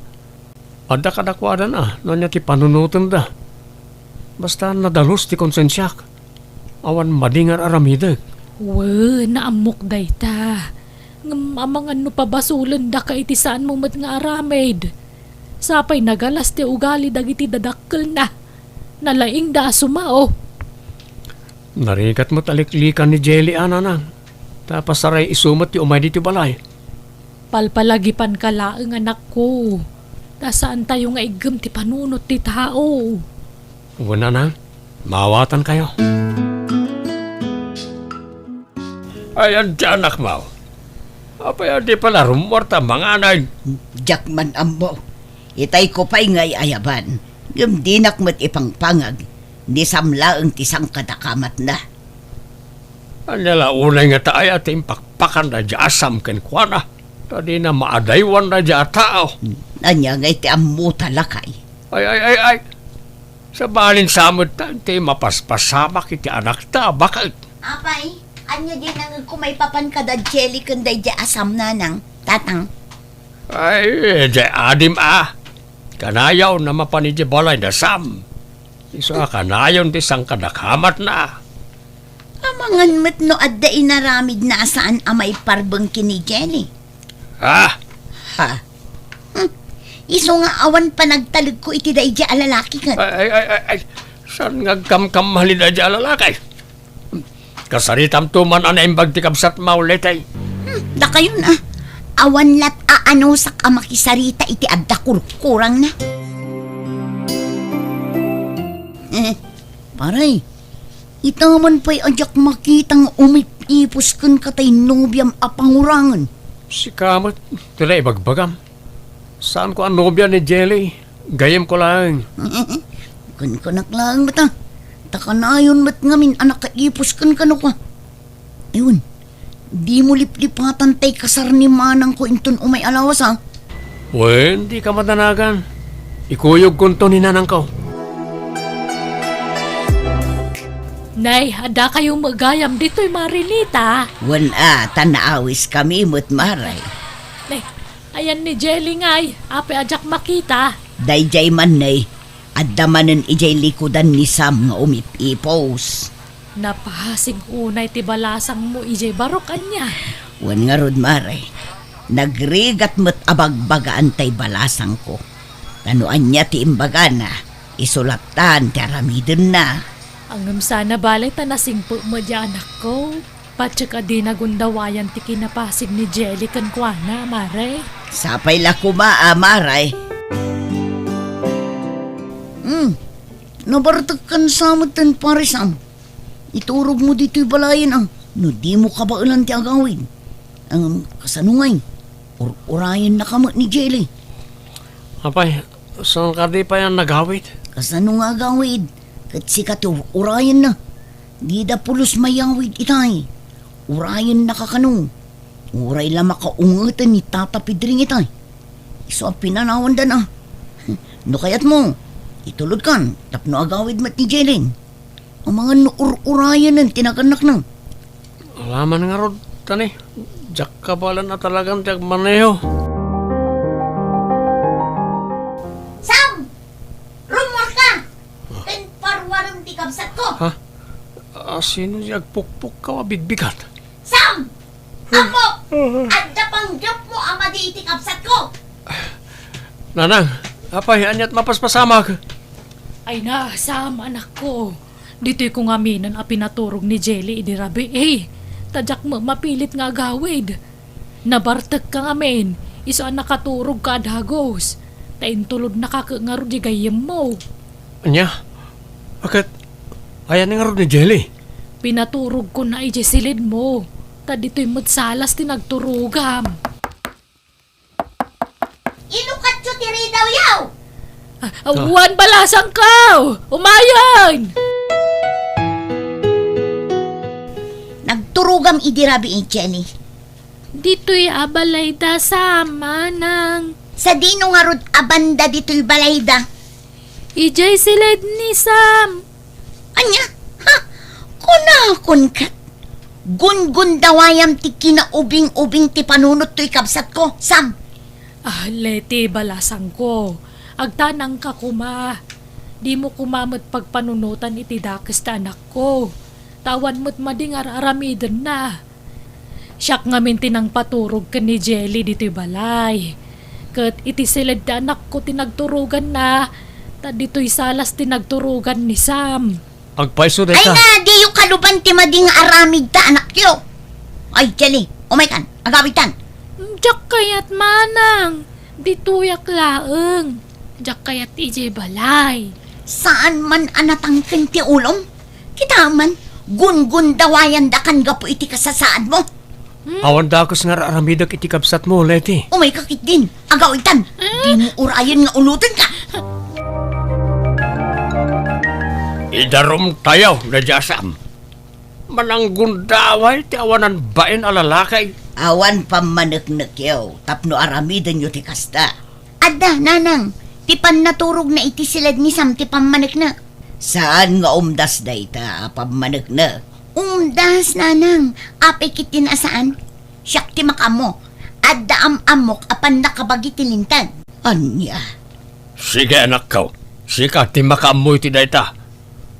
Adda kadakuada a no ania ti panunotenda. Basta nadalus ti konsensiak. Awan madi nga ar-aramidek. Wen, naammok dayta. Ngem amangan no pabasolendaka iti saanmo met nga aramid. Sapay nagalas ti ugali dagiti dadakkelna. Nalaingda a sumao. Narigat met a liklikan ni Jelly a, Nanang. Ta pasaray isu met ti umay ditoy balay. Palpalagipanka laeng, anakko. Ta saantayo nga iggem ti panunot ti tao. Wen, Nanang, maawatankayo. Ayan ti anakmo. Apay a di pala rummuar ta manganay? Diak man ammo. Itayko pay nga ay-ayaban. Ngem dinak met ipangpangag. Ni Sam laeng ti sangkadakamatna. Ania la unay ngata aya ti impakpakan daydi a Sam kenkuana? Ta dina maadaywan daydi a tao. Ania ngay ti ammota, lakay? Ay, ay, ay, ay. Sabalin sa met ta, ti mapaspasamak iti anakta a baket. Apay, ania di nangegko maipapan kada Jelly ken daydi a Sam, Nanang, Tatang? Ay, di adim a. Kanayon a mapan iti balay na Sam. Isu a kanayon ti sangkadakamatna. Amangan met no adda inaramidna a saan a maiparbeng ken ni Jelly. Ah! Ha? Hmm. Isu nga awan panagtalegko iti daydi a lalaki ket. Ay, ay, ay, ay, ay. Saan nga agkamkamali daydi a lalaki? Kasaritamto man a naimbag ti kabsatmo, Letay. Hmm, dakayon a. Awan lat a anusak a makisarita iti adda kurkurangna. Eh, Pare, ita man pay a diak makita nga umip-ipos kenka tay nobiam a pangurangen. Sika met, ti naibagbagam. Saanko a nobia ni Jelly. Gayyemko laeng. Kunkunak laeng met a. Ta kanayon met ngamin a nakaipos kenka no kua. Ayun, dimo liplipatan tay kasar ni manangko inton umay a lawas, a. Wen, dika madanagan. Ikuyogkonto ni nanangko. Nay, adda kayo met gayam ditoy, Mare Nita? Wen a, ta naawiskami met, Mare. Nay, ayan ni Jelly ngay, apay a diak makita? Daydiay man, Nay. Adda manen idiay likudan ni Sam nga umip-ipos. Napasig unay ti balasangmo idiay barok, ania? Wen ngarud, Mare, nagrigat met a bagbagaan tay balasangko. Ta no ania ti imbagana, isu lattan ti aramidenna. Ngem saan a bale ta nasingpet met diay anakko. Patiek a di nagundawayan ti kinapasig ni Jelly kenkuana, Mare. Sapay la koma a, Mare. Hmm, nabartekkan sa met ten, Pare Sam. Iturogmo ditoy balayen a no dimo kabaelan ti agawid. Ngem kasano ngay? Ur-urayennaka met ni Jelly. Apay, saan kadi pay a nagawid? Kasano nga agawid? Ket sika ti ur-urayenna. Dida pulos mayawid itay. Urayennaka kano. Uray la makaungeten ni Tata Pedring itay. Isu a pinanawanda na. No kayatmo, itulodkan tapno agawid met ni Jelly. Amangan no ur-urayenen ti nagannakna. Alaman ngarud, tani, diak kabaelan a talagan ti agmaneho. Sam! Rummuarka! Ken paruarem ti kabsatko! Ha? Ah, sino ti agpukpukkaw a bigbigat? Sam! Apo! Adda panggepmo a Padi iti kabsatko. Nanang, apay, aniat mapaspasamak? Ay na, Sam, anakko. Ditoy ko ngaminen a pinaturog ni Jelly idi rabii. Ta diak met mapilit nga agawid. Nabartekka ngamin, isu a nakaturogka a dagus. Ta intulodnaka ket ngarud di gayyemmo. Ania? Aket, ayan ngarud ni Jelly? Pinaturogkona idiay silidmo. Ta ditoy met salas ti nagturogam. Ilukatyo ti ridawyo! Ah, ah, wan balasangko! Umayen! Nagturogam idi rabii, Jelly. Ditoy a balayda, Sam, Manang. Sadino ngarud a banda ditoy balayda? Idiay silid ni Sam. Ania? Ha? Kunakon ket, gungundawayam ti kinaubing-ubing ti panunot toy kabsatko, Sam. Ah, Leti, balasangko. Agtanangka koma. Dimo koma met pagpanunotan iti dakes ti anakko. Ta awan met madi nga ar-aramidenna. Siak ngamin ti nangpaturog ken ni Jelly ditoy balay. Ket iti silid ti anakko ti nagturoganna, ta ditoy salas ti nagturogan ni Sam. Agpayso dayta. Ay na, diyo kaluban ti madi nga aramid ta anakyo. Ay, Jelly, umaykan, agawidtan. Diak kayat, Manang. Ditoyak laeng. Diak kayat idiay balay. Saan man a natangken ti ulom? Kita man, gungundawayandakan gapu iti kasasaadmo. Hmm? Awan dakes nga ar-aramidek iti kabsatmo, Leti. Umayka ketdin, agawidtan. Ah? Dimo urayen nga ulotenka. Idarumtayo, Nadia Sam. Mananggundaway ti awanan bain a lalaki. Awan pammaneknekyo tapno aramidenyo ti kasta. Adda, Nanang, ti pannaturogna iti silid ni Sam ti pammaneknek. Saan nga umdas dayta a pammaneknek? Umdas, Nanang. Apay ketdin a saan? Siak ti makaammo. Adda am-ammok a pannakabagi ti linteg. Ania? Sige, anakko. Sika ti makaammo iti dayta.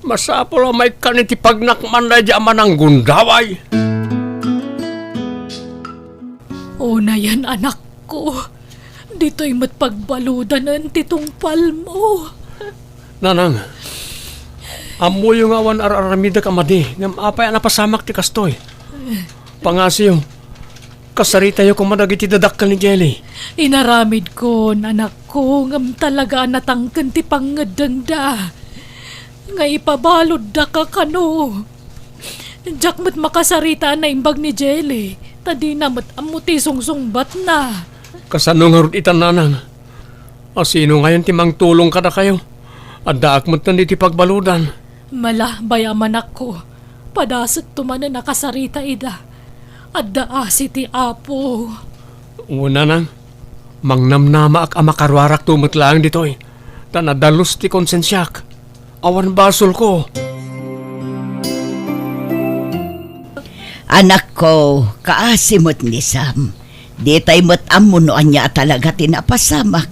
Masapul a maikkan iti pagnakman daydi a mananggundaway. Unayen, anakko. Ditoy met pagbaludanen ti tungpalmo. Nanang, ammoyo nga awan ar-aramidek a madi, ngem apay a napasamak ti kastoy? Pangasiyo, kasaritayo koma dagiti dadakkel ni Jelly. Inaramidkon, anakko, ngem talaga a natangken ti pangngeddengda. Nga ipabaluddaka kano. Diak met makasarita a naimbag ni Jelly, ta dina met ammo ti sungsungbatna. Kasano ngarud ita, Nanang? A sino ngayon ti mangtulong kadakayo? Addaak metten iti pagbaludan. Malabay a manakko, padasekto manen a kasarita ida. Adda asi ti Apo. Wen, Nanang, mangnamnamaak a makaruarakto met laeng ditoy, ta nadalus ti konsensiak. Awan basolko. Anakko, kaasi met ni Sam. Ditay met ammo no ania a talaga ti napasamak.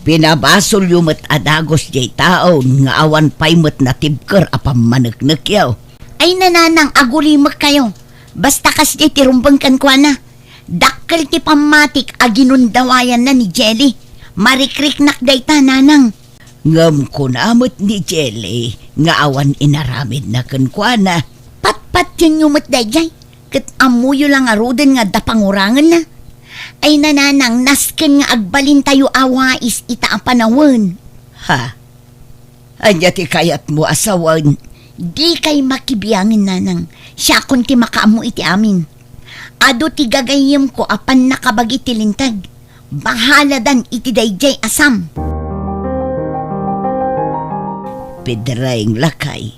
Pinabasolyo met a dagus diay taon nga awan pay met natibker a pammaneknekyo. Ay, Nanang, agulimekkayo. Basta kasdiay ti rumbeng kenkuana. Dakkel ti pammatik a ginundawayanna ni Jelly. Marikriknak dayta, Nanang. Ngem kuna met ni Jelly nga awan inaramidna kenkuana. Patpatienyo met daydiay, ket ammoyo la ngaruden nga adda pangurangenna. Ay, Nanang, nasken nga agbalintayo a wais ita a panawen. Ha? Ania ti kayatmo a sawen? Dikay makibiangen, Nanang. Siakon ti makaammo iti amin. Adu ti gagayyemko a pannakabagi ti linteg. Bahaladan iti daydiay a Sam. Pidraeng, lakay,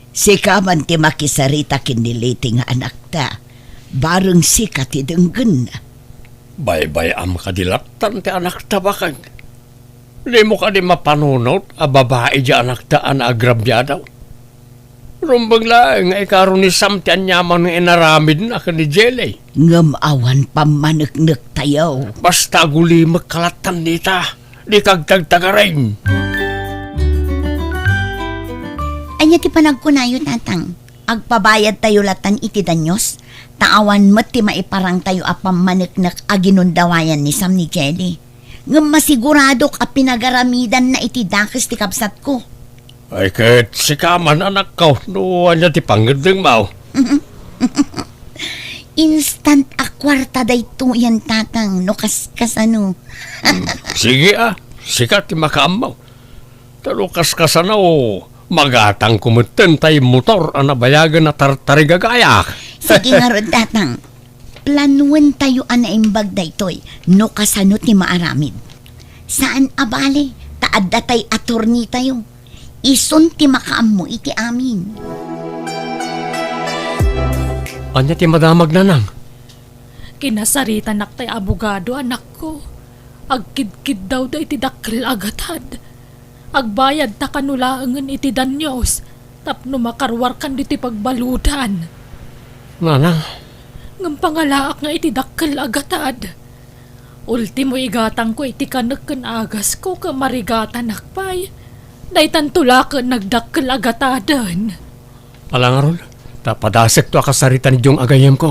sika man ti makisarita ken ni Leti nga anakta. Bareng sika ti denggenna. Baybay-am kadi lattan ti anakta, bakag? Dimo kadi mapanunot a babai diay anakta a naagrabiado? Rumbeng laeng nga ikaro ni Sam ti aniaman nga inaramidna ken ni Jelly. Ngem awan pammaneknektayo. Basta agulimekka lattan dita, dika agtagtagaring. Ania ti panagkunayo, Tatang? Agpabayadtayo lattan iti danios, Ta awan met ti maiparangtayo a pammaneknek a ginundawayan ni Sam ni Jelly. Ngem masiguradok a pinagaramidanna iti dakes ti kabsatko. Ay, ket sika man, anakko, no ania ti pangngeddengmo? Instant a kuarta daytoyen, Tatang, no kaskasano. Hmm, sige, a, sika ti makaammo. Ta no kaskasano, magatangko metten tay motor a nabayagen a tartarigagayak. Sige ngarud, Tatang. Planuentayo a naimbag daytoy no kasano ti maaramid. Saan a bale, ta adda tay attorneytayo. Isun ti makaammo iti amin. Ania ti madamag, Nanang? Kinasaritanak tay abogado, anakko. Agkidkiddawda iti dakkel a gatad. Agbayadta kano laengen iti danyos tapno makaruarkan ditoy pagbaludan. Nanang. Ngem pangalaak nga iti dakkel a gatad. Ultimo igatangko iti kanek ken agasko ket marigatanak pay. Daytanto la ket nagdakkel a gataden. Ala ngarud, ta padasekto a kasarita ni Jong a gayyemko.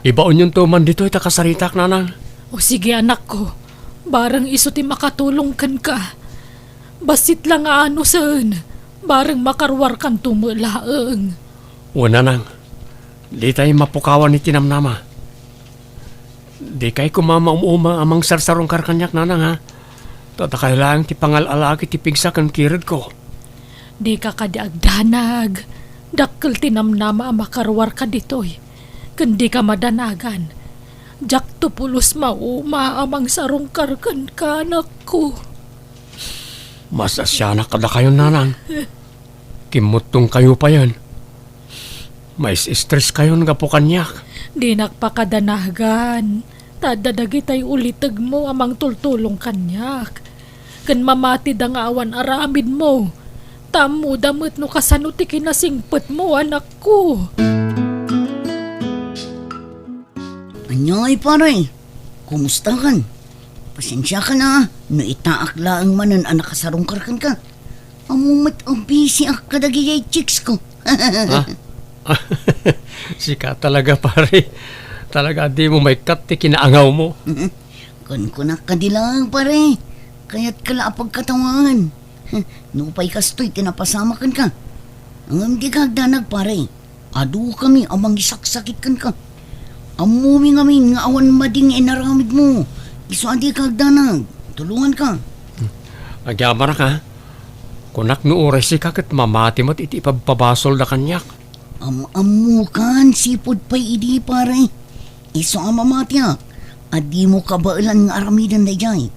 Ibaonyonto man ditoy ta kasaritak, Nanang. O sige, anakko. Bareng isu ti makatulong kenka. Bassit la nga anusen. Bareng makaruarkanto met laeng. Wen, Nanang. Ditay mapukawan iti namnama. Dikay koma maum-uma a mangsarsarungkar kaniak, Nanang, ha? Ta dakay laeng ti pangal-alaak iti pigsa ken kiredko. Dika kadi agdanag. Dakkel ti namnama a makaruarka ditoy. Ken dika madanagan. Diakto pulos mauma a mangsarungkar kenka, anakko. Masasianak kadakayon, Nanang. Kimmuttongkayo payen. Mais-stress-kayon gapu kaniak. Dinak pakadanagan. Ta adda dagitay ulitegmo a mangtultulong kaniak. Ken mamatida nga awan aramidmo. Ta ammoda met no kasano ti kinasingpetmo, anakko. Aniay, pare? Kumustakan? Pasensiakan a, no itaak laeng manen a nakasarungkar kenka. Ammo met a bisiak kadagiti chicks ko. Ha? Sika talaga, pare. Talaga, dimo maikkat ti kinaangawmo. Kunkunak kadi laeng, pare. Kayatka la a pagkatawaan. Nupay kastoy ti napasamak kenka. Ngem dika agdanag, pare. Adukami a mangisaksakit kenka. Ammomi ngamin nga awan madi nga inaramidmo. Isu a dika agdanag. Tulonganka. Agyamanak, ha? Kunak no uray sika ket mamati met iti ipabpabasolda kaniak. Am-ammokan, sipud pay idi, pare. Isu a mamatiak, a dimo kabaelan nga aramiden daydiay.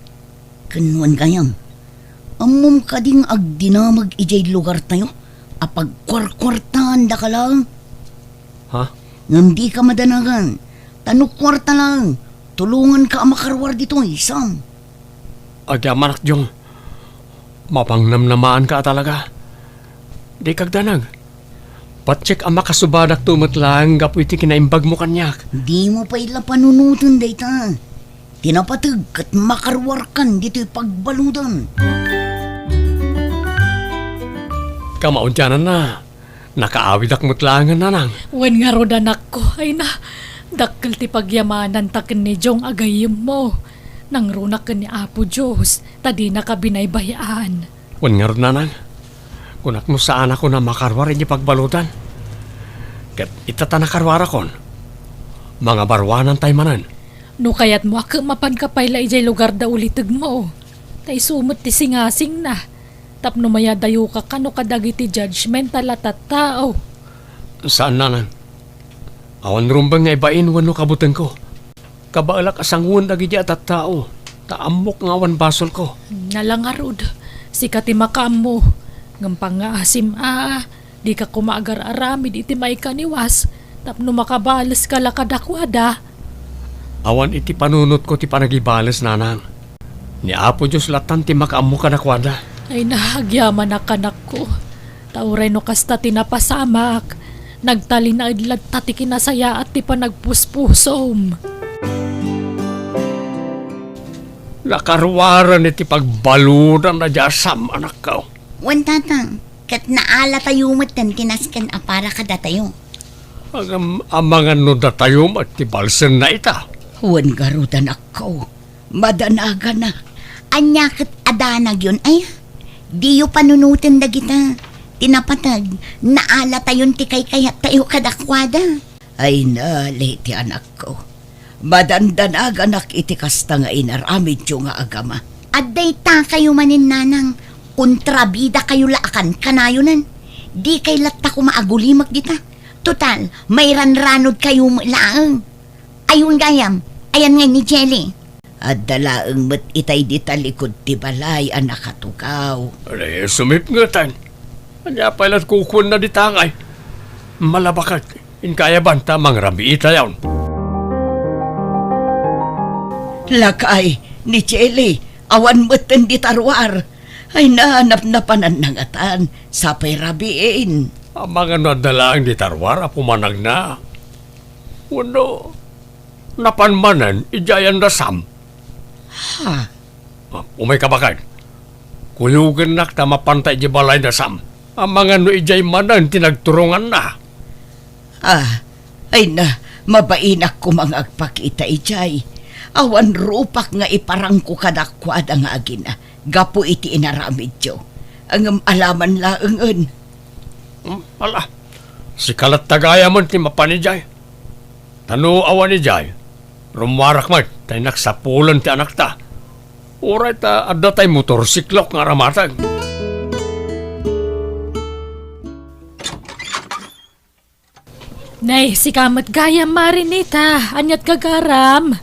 Ken wen gayam, ammom kadi nga agdinamag idiay lugartayo a pagkuarkuartaandaka laeng? Ha? Ngem dika madanagan, ta no kuarta laeng, tulonganka a makaruar ditoy, Sam. Agyamanak, Jong. Mapangnamnamaanka a talaga. Dika agdanag. Patiek a makasubadakto met laeng gapu iti kinaimbagmo kaniak. Dimo pay la panunoten dayta. Ti napateg ket makaruarkan ditoy pagbaludan. Kamaudiananna, nakaawidak met laengen, Nanang. Wen ngarud, anakko, ay na, dakkel ti pagyamananta ken ni Jong a gayyemmo. Nangrunak ken ni Apo Dios, ta dinaka binaybay-an. Wen ngarud, Nanang, kunak no saanakon a makaruar iti pagbaludan. Ket ita ta nakaruarakon, mangabaruanantay manen. No kayatmo a ket mapanka pay la idiay lugar da ulitegmo, ta isu met ti singasingna, tapno mayadayoka kano kadagiti judgmental a tattao. Saan, Nanang. Awan rumbeng nga ibain wenno kabutengko. Kabaelak a sangoen dagidi a tattao, ta ammok nga awan basolko. Ala ngarud, sika ti makaammo. Ngem pangngaasim a, dika koma agar-aramid iti maikaniwas, tapno makabaleska la kadakuada. Awan iti panunotko ti panagibales, Nanang. Ni Apo Dios latan ti makaammo kadakuada. Ay na, agyamanak, anakko. Ta uray no kasta ti napasamak, nagtalinaed latta ti kinasayaat ti panagpuspusom. Nakaruaren iti pagbaludan a diasam, anakko. Wen, Tatang, ket naalatayo met ti nasken a para kadatayo. Ngem amangan no datayo met ti balsenna ita? Wen ngarud, anakko, madanagana. Ania ket a danagyon, ay? Diyo panunoten dagita. Ti napateg, naalatayon ti kaykayattayo kadakuada. Ay na, Leti, anakko. Madandanaganak iti kasta nga inaramidyo nga agama. Adda itakayo manen, nanang, kontrabidakayo la a kankanayonen. Dikay latta koma agulimek dita. Total, mairanranodkayo met laeng. Ayon gayam, ayan ngay ni Jelly? Adda laeng met itay dita likud ti balay a nakatugaw. Ay, sumipngeten. Ania pay la kukuenna dita ngay? Malabakak, inkayaban ta mangrabiitayon. Lakay, ni Jelly, awan metten dita ruar. Ay, nanapnapananna ngatan, sapay rabiin. Amangan no adda laeng dita ruar a pumanagna. Wenno, napan manen idiay anda Sam? Ha? Ah, umayka baket. Kuyogennak ta mapanta idiay balay da Sam. Amangan no idiay manen ti nagturonganna. Ah, ay na, mabainak koma nga agpakita idiay. Awan rupak nga iparangko kadakuada nga agina, gapu iti inaramidyo. Ngem alaman laengen. Hmm, ala, sika latta gayamen ti mapan idiay. Ta no awan idiay, rummuarak met ta innak sapulen ti anakta. Uray ta adda tay motorsiklok nga aramateg. Nay, sika met gayam, Mare Nita. Aniat gagaram?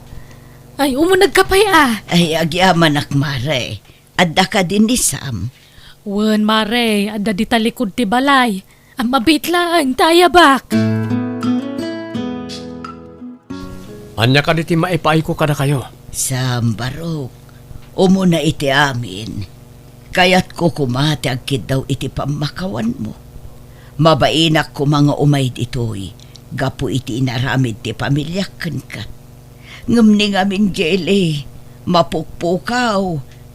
Ay, umunegka pay a. Ay, agyamanak, Mare. Adda kadi ni Sam? Wen, Mare, adda dita likud ti balay. Mabiit laeng ta ayabak. Ania kadi ti maipaayko kadakayo? Sam, Barok, umuna iti amin, kayatko koma ti agkiddaw iti pammakawanmo. Mabainak koma nga umay ditoy gapu iti inaramid ti pamiliak kenka. Ngem ni ngamin, Jelly, mapukpukaw,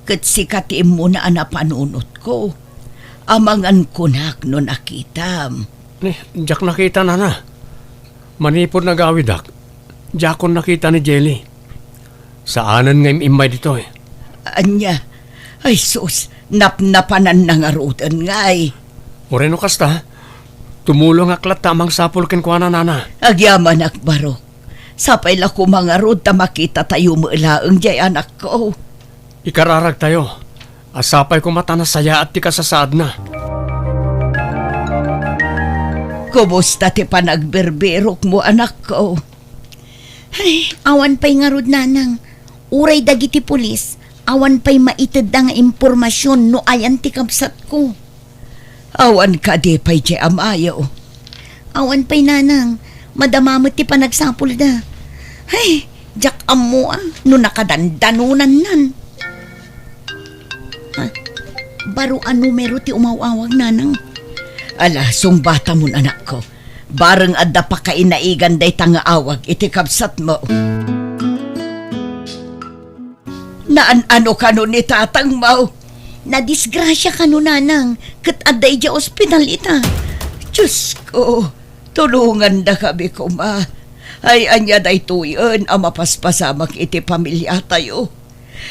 ket sika ti immuna a napanunotko. Amangan kunak no nakitam. Ni, diak nakita, nana. Manipud nagawidak, diakon nakita ni Jelly. Saanen nga im-immay ditoy. Ania? Ay sus, napnapananna ngaruden ngay. Uray no kasta, tumulongak latta a mangsapul kenkuana, nana. Agyamanak, Barok. Sapay la koma ngarud ta makitatayo met laeng diay anakko. Ikararagtayo a sapay koma ta nasayaat ti kasasaadna. Kumusta ti panagbirbirokmo, anakko? Ay, awan pay ngarud, nanang. Uray dagiti pulis, awan pay maitedda nga impormasion no ayan ti kabsatko. Awan kadi pay ti amayo? Awan pay, nanang. Madama met ti panagsapulda. Ay, diak ammo a no nakadandanonannan. Ah, baro a numero ti umaw-awag, nanang. Ala, sungbatamon, anakko. Bareng adda pakainaigan dayta nga awag iti kabsatmo. Naan-ano kano ni tatangmo? Nadisgrasia kano, nanang, ket adda idiay ospital ita. Diosko, tulongandakami koma. Ay, ania daytoyen a mapaspasamak iti pamiliatayo?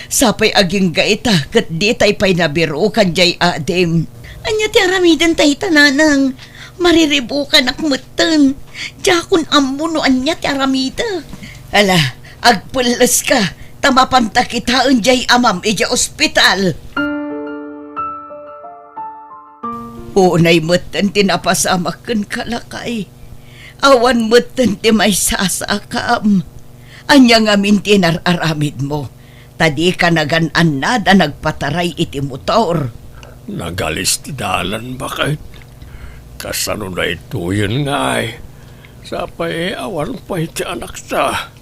Sapay agingga ita ket ditay pay nabirukan diay adim. Ania ti aramiden ta ita, nanang? Mariribukanak metten. Diakon ammo no ania ti aramidek. Ala, agpelleska, ta mapanta kitaen diay amam idiay ospital. Unay metten ti napasamak kenka, lakay. Awan metten ti maisasakam. Ania ngamin ti inar-aramidmo? Ta dika nagan-annad a nagpataray iti motor. Nagalis ti dalan, baket. Kasano daytoyen ngay? Sapay awan pay ti anakta.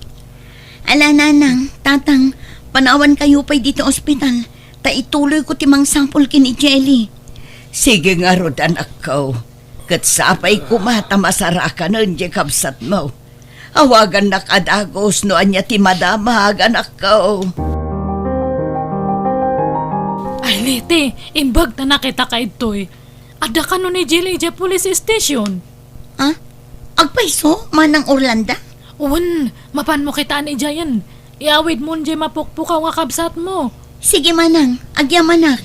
Ala, nanang, tatang, panawankayo pay ditoy ospital, ta ituloyko ti mangsapul ken ni Jelly. Sige ngarud, anakko. Ket sapay koma ta masarakanen diay kabsatmo. Awagannak a dagus no ania ti madamag, anakko. Ay, Leti, imbag ta nakitaka ditoy. Adda kano ni Jelly idiay police station? Ah? Agpayso, Manang Orlando? Wen, mapanmo kitaen idiayen. Iawidmon diay mapukpukaw nga kabsatmo. Sige, Manang, agyamanak.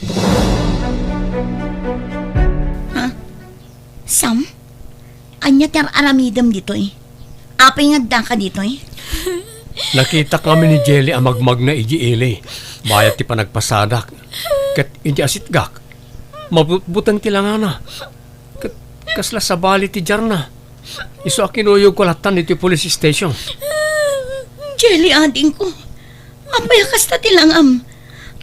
Ha? Sam? Ania ti ar-aramidem ditoy? Apay nga addaka ditoy? Nakitak ngamin ni Jelly a magmagna idiay ili, bayat ti panagpasadak. Ket idi asitgak, mabutbuteng ti langana. Ket kasla sabali ti diarna. Isu a kinuyogko lattan iti police station. Jelly, adingko. Apay a kasta ti langam?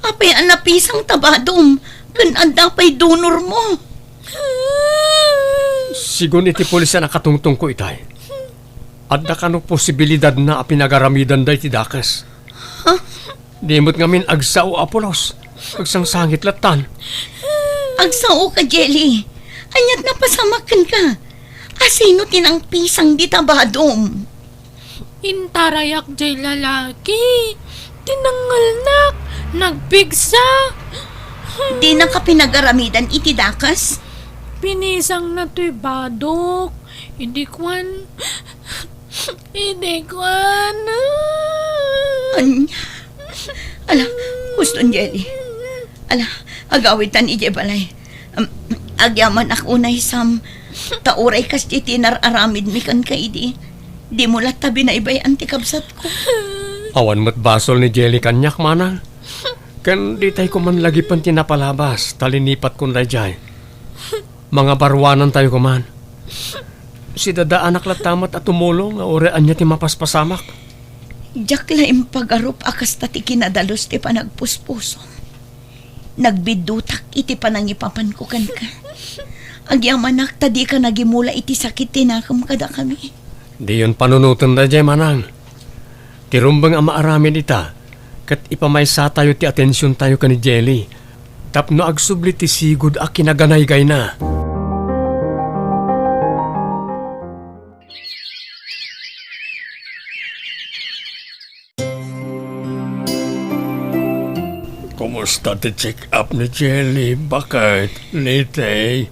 Apay a napisang ta badom ken adda pay donormo? Sigun iti pulis a nakatungtongko itay, adda kano posibilidadna a pinagaramidanda iti dakes. Ha? Di met ngamin agsao a pulos. Agsangsangit lattan. Agsao ka, Jelly. Aniat napasamak kenka? Asino ti nangpisang dita badom? Intarayak jay lalaki. Tinangelnak. Nagpigsa. Dinaka pinagaramidan iti dakes? Pinisangna toy badok. Idi kuan. Idi kuan. Ania? Ala, huston, Jelly. Ala, agawidtan idiay balay. Am, agyamanak unay, Sam. Ta uray kasdi ti nar-aramidmi kenka idi, dimo latta binaybay-an ti kabsatko. Awan met basol ni Jelly kaniak, Manang. Ken ditay koma lagipen ti napalabas, ta linipatkon daydiay. Mangabaruanantayo koman. Sidadaanak latta met a tumulong nga uray ania ti mapaspasamak. Diak la impagarup a kasta ti kinadalus ti panagpuspusom. Nagbiddutak iti panangipapanko kenka. Agyamanak ta dika nagimula iti sakit ti nakem kadakami. Diyon panunoten daydiay, Manang. Ti rumbeng a maaramid ita, ket ipamaysatayo ti atensiontayo ken ni Jelly tapno agsubli ti sigud a kinaganaygayna. Kumusta ti check-up ni Jelly, baket, Liti?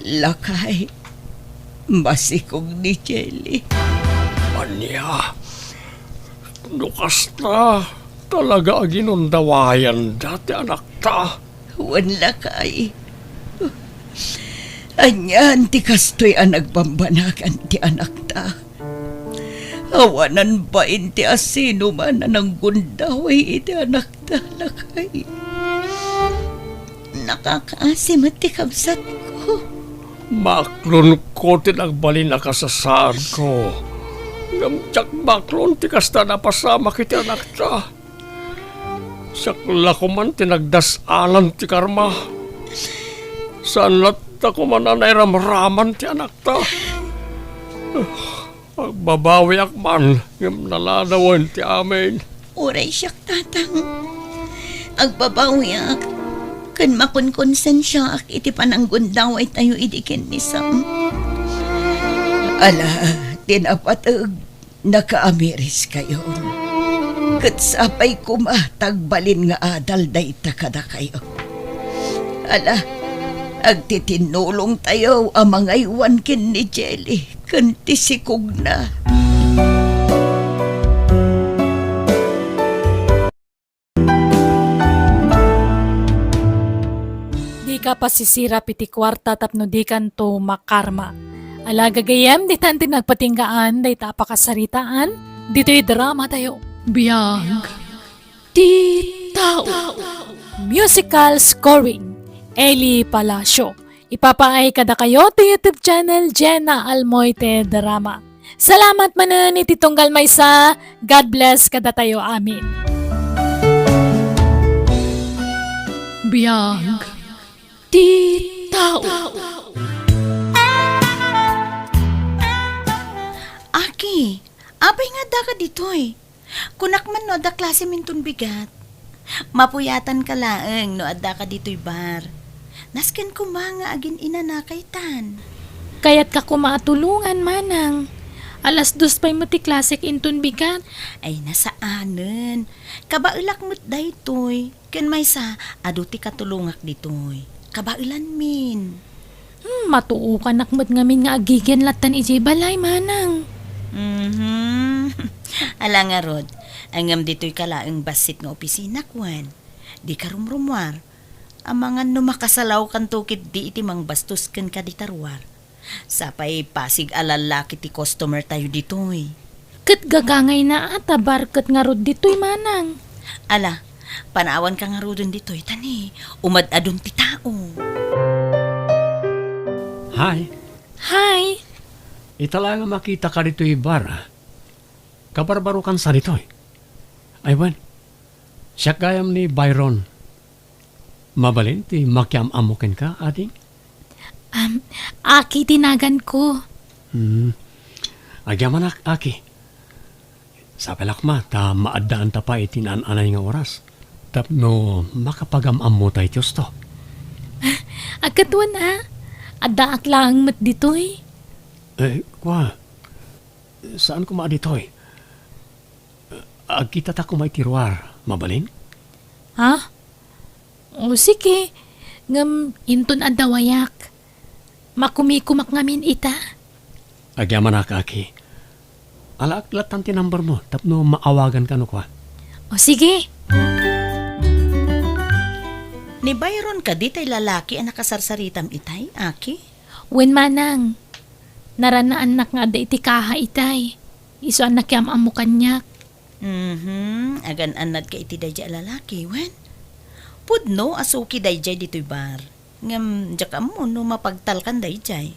Lakay, masikog ni Jelly. Ania? No kasta, talaga a ginundawayanda ti anakta? Wen, lakay. Anian ti kastoy a nagbambanagan ti anakta? Awanan bain ti asinoman a nanggundaway iti anakta, lakay. Nakakaasi met ti kabsatko. Maklonko ti nagbalin a kasasaadko. Ngem diak maklon ti kasta a napasamak iti anakta. Siak la koman ti nagdas-alan ti karma. Saan latta koman a nairamraman ti anakta. Agbabawiak man, ngem naladawen ti amin. Uray siak, Tatang. Agbabawiak ken makonkonsensiaak iti pananggundawaytayo idi ken ni Sam. Ala, ti napateg, nakaamiriskayon. Ket sapay koma ta agbalin nga adal dayta kadakayo. Ala, agtitinnulongtayo a mangaywan ken ni Jelly ken ti sikogna. Dika pasisirap iti kuarta tapno dikanto makarma. Ala, gagayyem, ditan ti nagpatinggaan dayta a pakasaritaan ditoy dramatayo. Biag ti tao. Musical scoring, Eli Palacio. Ipapaay kadakayo ti YouTube channel Jenna Almoite Drama. Salamat manen iti tunggal maysa. God bless kadatayo amin. Biag ti tao. Aki, apay nga addaka ditoy? Kunak man no adda klasem inton bigat. Mapuyatanka laeng no addaka ditoy bar. Nasken koma nga agin-inanakaytan. Kayatka koma a tulongan, manang. Alas dos pay met ti klasek inton bigat. Ay, nasaanen. Kabaelak met daytoy. Ken maysa, adu ti katulongak ditoy. Kabaelanmin. Hmm, Matuokanak met ngamin nga agigian lattan idiay balay, manang. Mhm. Ala ngarud, ngem ditoy ka laeng bassit nga opisina, wen? Dika rumrumuar. Amangan no makasalawkanto ketdi iti mangbastos kenka dita ruar. Sapay pasig a lallaki ti customer tayo ditoy. Ket gagangayna a ta bar ket ngarud ditoy, manang. Ala, panawanka ngaruden ditoy, ta ni, umad-adun ti tao. Hi. Hi. Ita la nga makitaka ditoy bar, ah. Kabarbarokansa ditoy. Ay, wen, siak gayam ni Byron. Mabalin ti makiam-ammo kenka, ading? Am, Aki ti naganko. Hmm. Agyamanak, Aki. Sapay la koma ta maaddaanta pay iti naan-anay nga oras tapno makapagam-ammota iti husto. Agkatwan a, addaak laeng met ditoy. Eh, kua, saan koma a ditoy? Agkitata koma iti ruar, mabalin? Ha? O, sige. Ngem inton adda wayak, makumikomak ngamin ita. Agyamanak, Aki. Alaak lattan ti number mo tapno maawaganka no kua. O, sige. Ni Byron kadi tay lalaki a nakasarsaritam itay, Aki? Wen, manang. Naranaannak nga adda iti kaha itay. Isu a nakiam-ammo kaniak. Mhm, agan-annadka iti daydiay a lalaki, wen? Pudno a suki daydiay ditoy bar. Ngem diak ammo no mapagtalkan daydiay.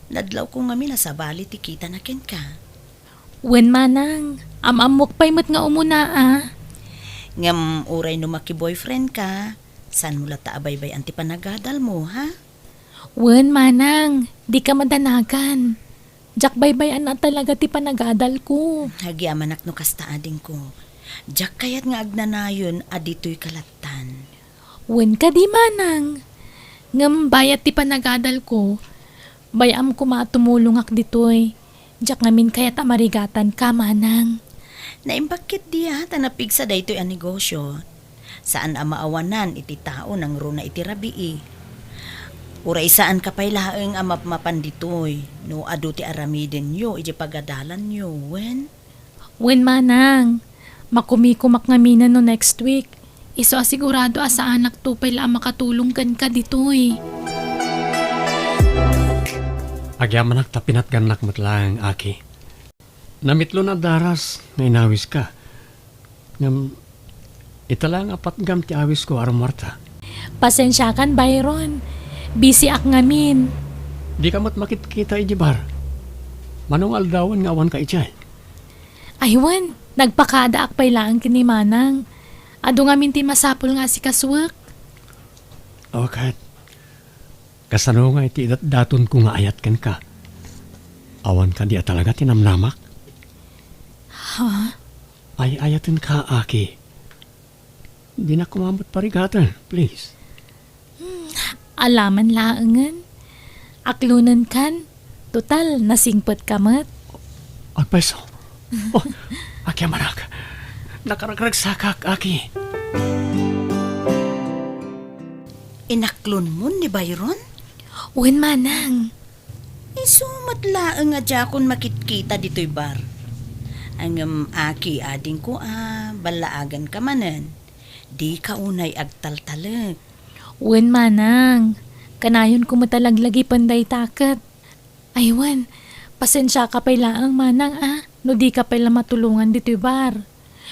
Nadlawko ngamin a sabali ti kitana kenka. Wen, manang, am-ammok pay met nga umuna a. Ngem uray no maki-boyfriend ka, saanmo latta a baybay-an ti panagadalmo, ha? Wen, manang, dika madanagan. Diak baybay-an a talaga ti panagadalko. Agyamanak no kasta, adingko. Diak kayat nga agnanayon a ditoy ka lattan. Wen kadi, manang. Ngem bayat ti panagadalko, bay-am koma a tumulongak ditoy. Diak ngamin kayat a marigatanka, manang. Naimbag ketdi a ta napigsa daytoy a negosio. Saan a maawanan iti tao nangruna iti rabii. Uray saanka pay laeng a mapmapan ditoy no adu ti aramidenyo iti pagadalanyo, wen? Wen, manang. Makumikomak ngaminen no next week. Isu a sigurado a saanakto pay la a makatulong kenka ditoy. Agyamanak ta pinatgannak met laeng, Aki. Namitlon a daras nga inawiska. Ngem, ita laeng a patgam ti awisko a rummuarta. Pasensiakan, Byron. Busyak ngamin. Dika met makitkita idiay bar. Mano nga aldawen nga awanka idiay? Ay, wen, nagpakadaak pay laeng ken ni manang. Adu ngamin ti masapul nga asikasuek. O ket, kasano nga iti idatdatonko nga ayat kenka? Awan kadi a talaga ti namnamak? Ha? Ay-ayatenka, Aki. Dinak koma met parigaten, please. Hmm, alaman laengen. Aklonenkan. Total, nasingpetka met. Agpayso. Oh, Aki a manak. Nakaragragsakak, Aki. Inaklonmon ni Byron? Wen, manang. Isu met laeng a diakon makitkita ditoy bar. Ngem, Aki, adingko a, ballaaganka manen. Dika unay agtaltalek. Wen, manang. Kanayonko met a laglagipen dayta ket. Ay, wen, pasensiaka pay laeng, manang, a, no dika pay la matulongan ditoy bar.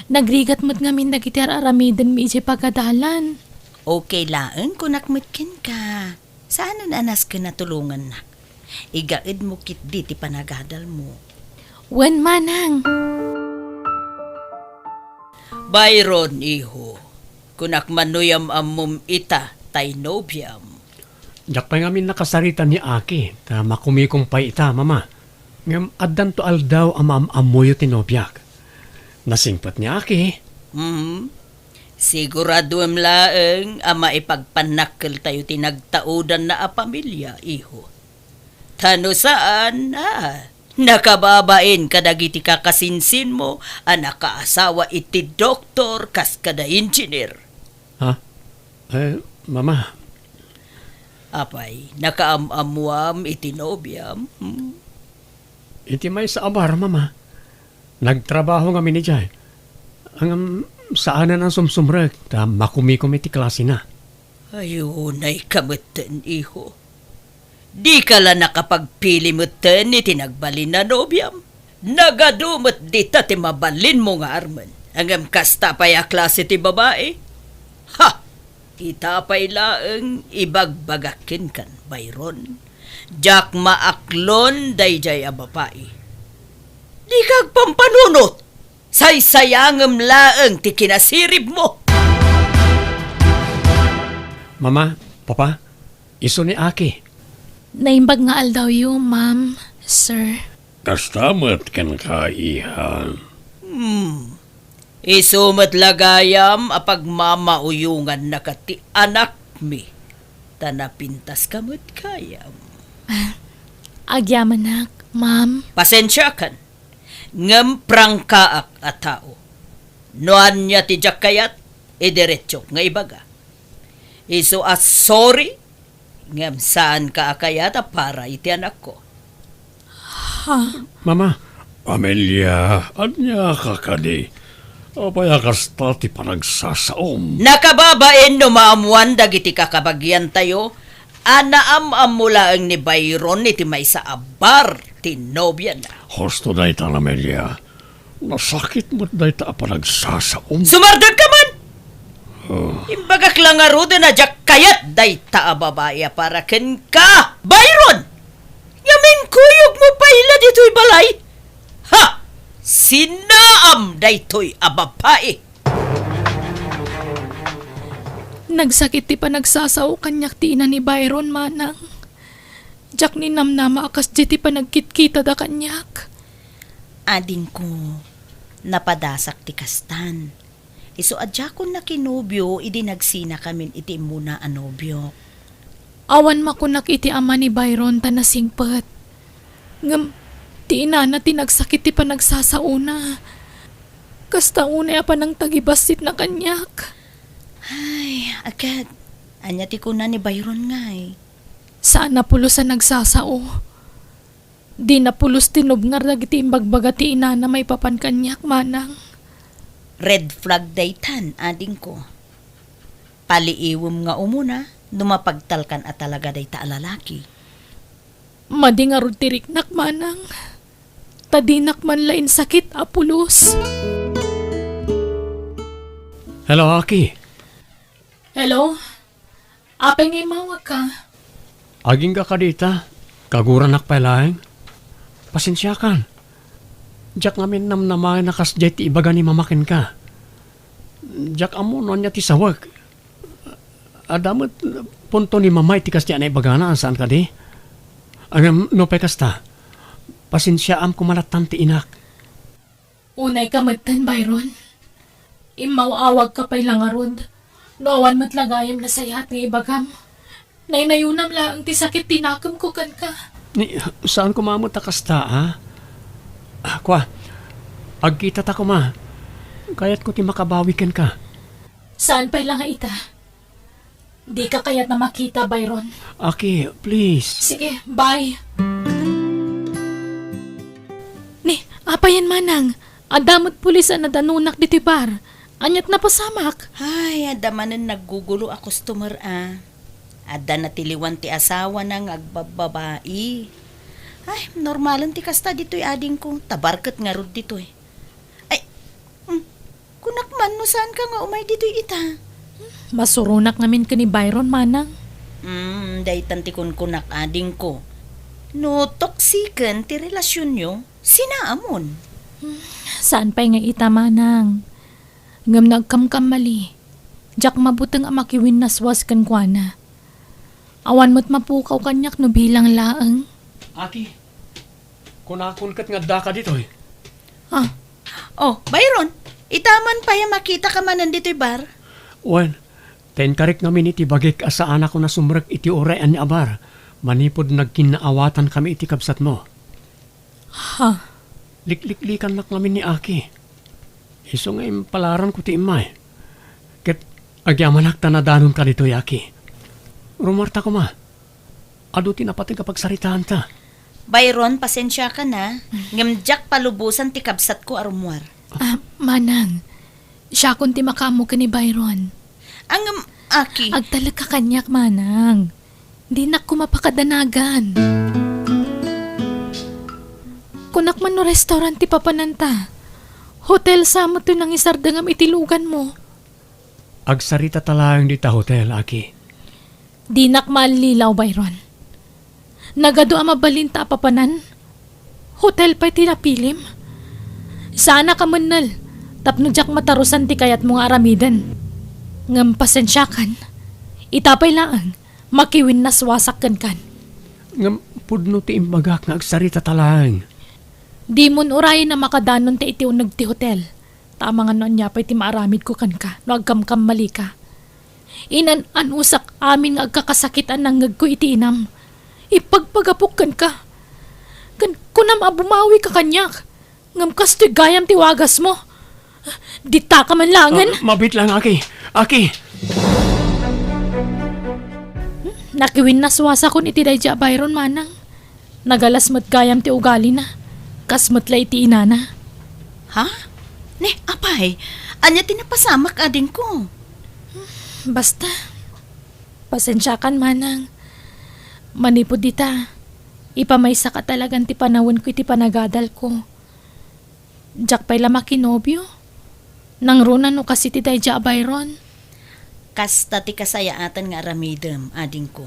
Nagrigat met ngamin dagiti ar-aramidenmi idiay pagadalan. Okay laeng, kunak met kenka. Saanen a nasken a tulongannak. Igaedmo ketdi ti panagadalmo. Wen, manang. Byron, iho, kunak man no yam-ammom ita tay nobiam. Diak pay ngamin nakasarita ni Aki, ta makumikom pay ita, Mama. Ngem addanto aldaw a maam-ammoyo ti nobiak. Nasingpet ni Aki. Hmm. Siguraduem laeng a maipagpannakkeltayo ti nagtaudanna a pamilia, iho. Ta no saan, a, nakababain kadagiti kakasinsinmo a nakaasawa iti doktor kas kada engineer. Ha? Eh, Mama, Apay, nakaam-ammuam iti nobiam? Hmm? Iti maysa a bar, Mama. Nagtrabaho ngamin idiay. Ngem saanen a sumsumrek ta makumikom iti klasena. Ay, unayka metten, iho. Dika la nakapagpili metten iti nagbalin a nobiam. Nagadu met dita ti mabalinmo nga armen. Ngem kasta pay a klase ti babai? Ha! Ita pay laeng ibagbagak kenkan, Byron. Diak maaklon daydiay a babai. Dika agpampanunot! Saysayangem laeng ti kinasiribmo! Mama, Papa, isu ni Aki. Naimbag nga aldawyo, Ma'am, Sir. Kasta met kenka, iha. Hmm. Isu met la gayam a pagmamauyongannaka ti anakmi, ta napintaska met gayam. Ah, agyamanak, Ma'am. Pasensiakan, ngem prangkaak a tao. No ania ti diak kayat, idiretsok nga ibaga. Isu a sorry, ngem saanka a kayat a para iti anakko. Ha? Mama. Amelia, ania ka kadi? Apay a kasta ti panagsasaom? Nakababain no maammuan dagiti kakabagiantayo a naam-ammo laeng ni Byron iti maysa a bar ti nobiana. Husto dayta, Amelia. Nasakit met dayta a panagsasaom. Sumardengka man! Oh. Imbagak la ngaruden a diak kayat dayta a babai a para kenka, Byron! Ngem inkuyogmo pay la ditoy balay? Ha! Sinaam daytoy a babai! Nagsakit ti panagsasao kaniak ti ina ni Byron, Manang. Diak ninamnama a kasdiay ti panagkitkitada kaniak. Adingko, napadasak ti kastan. Isu a diakon nakinobio idi nagsinakamin iti immuna a nobiok. Awan makunak iti ama ni Byron ta nasingpet. Ngem ti inana ti nagsakit ti panagsasaona. Kasta unay a panangtagibassitna kaniak. Ay, aged, ania ti kuna ni Byron ngay? Saan a pulos a nagsasao. Dina pulos tinubngar dagiti imbagbaga ti inana maipapan kaniak, Manang. Red flag daytan, adingko. Paliiwem nga umuna no mapagtalkan a talaga dayta a lalaki. Madi ngarud ti riknak, Manang. Ta dinak man la insakit a pulos. Hello, Aki. Hello? Apay nga immawagka? Agingga ka dita, kaguranak pay laeng. Pasensiakan. Diak ngamin namnamaen a kasdiay ti ibaga ni Mama kenka. Diak ammo no ania ti sawek. Adda met punto ni Mama iti kasdiay a naibagana, saan kadi? Ngem nupay kasta, pasensiaam koma lattan ti inak. Unayka metten, Byron. Immaw-awagka pay la ngarud, no awan met la gayam nasayaat nga ibagam. Naynayonam laeng ti sakit ti nakemko kenka. Ni, saan koma met a kasta, a? Ah, kua, agkitata koma. Kayatko ti makabawi kenka. Saan pay la nga ita? Dika kayat a makita, Byron. Aki, please. Sige, bye. Ni, apayen, Manang? Adda met pulis a nadanunak ditoy bar. Aniat napasamak? Ay, adda manen naggugulo a customer a. Adda natiliwan ti asawana nga agbabbabai. Ay, normalen ti kasta ditoy adingko. Ta bar ket ngarud ditoy. Ay, hmm, kunak man no saanka nga umay ditoy ita. Masuronak ngamin ken ni Byron, Manang. Hmm, daytan ti kunkunak adingko. No toxiken ti relasionyo, sinaamon. Hmm, saan pay nga ita, Manang. Ngem no agkamkamali, diak mabuteng a makiwinnaswas kenkuana. Awan met mapukaw kaniak no bilang laeng. Aki, kunakon ket nga addaka ditoy. Ah. Oh, Byron, ita man pay a makitaka manen ditoy bar? Wen, ta inkarik ngamin iti bagik a saanak a nasumrek iti uray ania a bar, manipud nagkinnaawatankami iti kabsatmo. Ha? Likliklikannak ngamin ni Aki. Isu nga impalaranko ti immay. Ket agyamanak ta nadanonka ditoy, Aki. Rumarta koma. Adu ti napateg a pagsaritaanta. Byron, pasensiakan a, ngem diak palubosan ti kabsatko a rummuar. Ah, Manang, siakon ti makaammo ken ni Byron. Ngem, Aki. Agtalekka kaniak, Manang. Dinak koma pakadanagan. Kunak man no restaurant ti papananta. Hotel sa met toy nangisardengam iti luganmo. Agsarita ta laeng dita hotel, Aki. Dinak maallilaw, Byron. Nagadu a mabalin ta a papanan? Hotel pay ti napilim? Saanak a mennel tapno diak matarusan ti kayatmo nga aramiden. Ngem pasensiakan, ita pay laeng, makiwinnaswasak kenkan. Ngem pudno ti imbagak nga agsarita ta laeng. Dimon urayen a makadanon ta iti uneg ti hotel. Ta amangan no ania pay ti maaramidko kenka no agkamkammalika. Inan-anusak amin nga agkakasakit a nangngegko iti inam. Ipagpagapok kenka. Ken kunam a bumawika kaniak. Ngem kastoy gayam ti wagasmo. Ditaka man laengen. Ah, mabiit laeng, Aki. Aki! Nakiwinnaswasakon iti daydi a Byron, Manang. Nagalas met gayam ti ugalina, kas met la iti inana. Ha? Ne, apay, ania ti napasamak, adingko? Basta, pasensiakan, Manang. Manipud ita, ipamaysaka talagan ti panawenko iti panagadalko. Diak pay la makinobio. Nangruna no kas iti daydi a Byron. Kasta ti kasayaatan nga aramidem, adingko.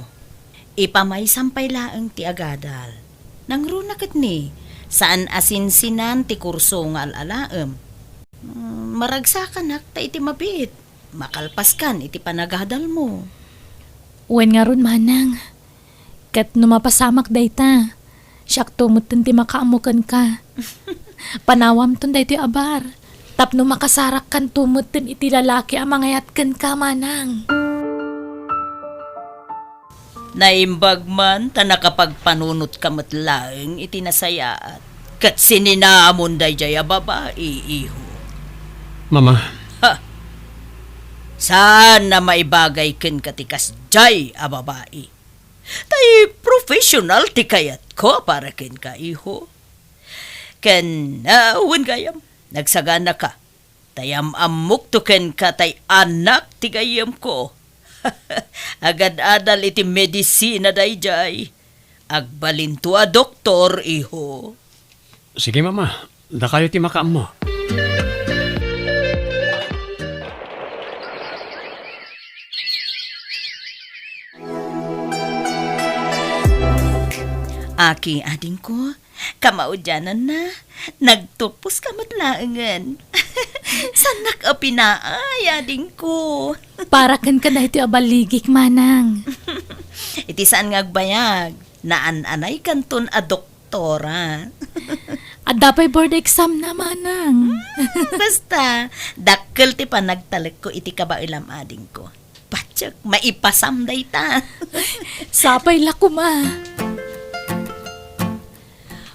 Ipamaysam pay laeng ti agadal. Nangruna ket ni, saan a sinsinan ti kurso nga al-alaem. Mm, maragsakanak ta iti mabiit, makalpaskan iti panagadalmo. Wen ngarud, Manang. Ket no mapasamak dayta, siakto metten ti makaammo kenka. Panawamton daytoy a bar, tapno makasarakkanto metten iti lalaki a mangayat kenka, Manang. Naimbag man ta nakapagpanunotka met laeng iti nasayaat, ket sininamon daydiay a babai, iho. Mama. Ha! Saan a maibagay kenka ti kasdiay a babai. Tay professional ti kayatko para kenka, iho. Ken, ah, wen gayam, nagsaganaka. Tay am-ammokto kenka tay anak ti gayyemko. Agad-adal iti medisina daydiay. Agbalinto a doktor, iho. Sige, Mama. Dakayo ti makaammo. Aki, adingko, kamaudiananna, nagtupos ka met laengen. Saannak a pinaay, adingko. Para kenka daytoy a balligik, Manang. Iti saan nga agbayag, naan-anaykanton a doktor. Tora. Adda pay board exam na, Manang. Hmm, basta, dakkel ti panagtalekko iti kabaelam, adingko. Patiek, maipasam dayta. Sapay la koma.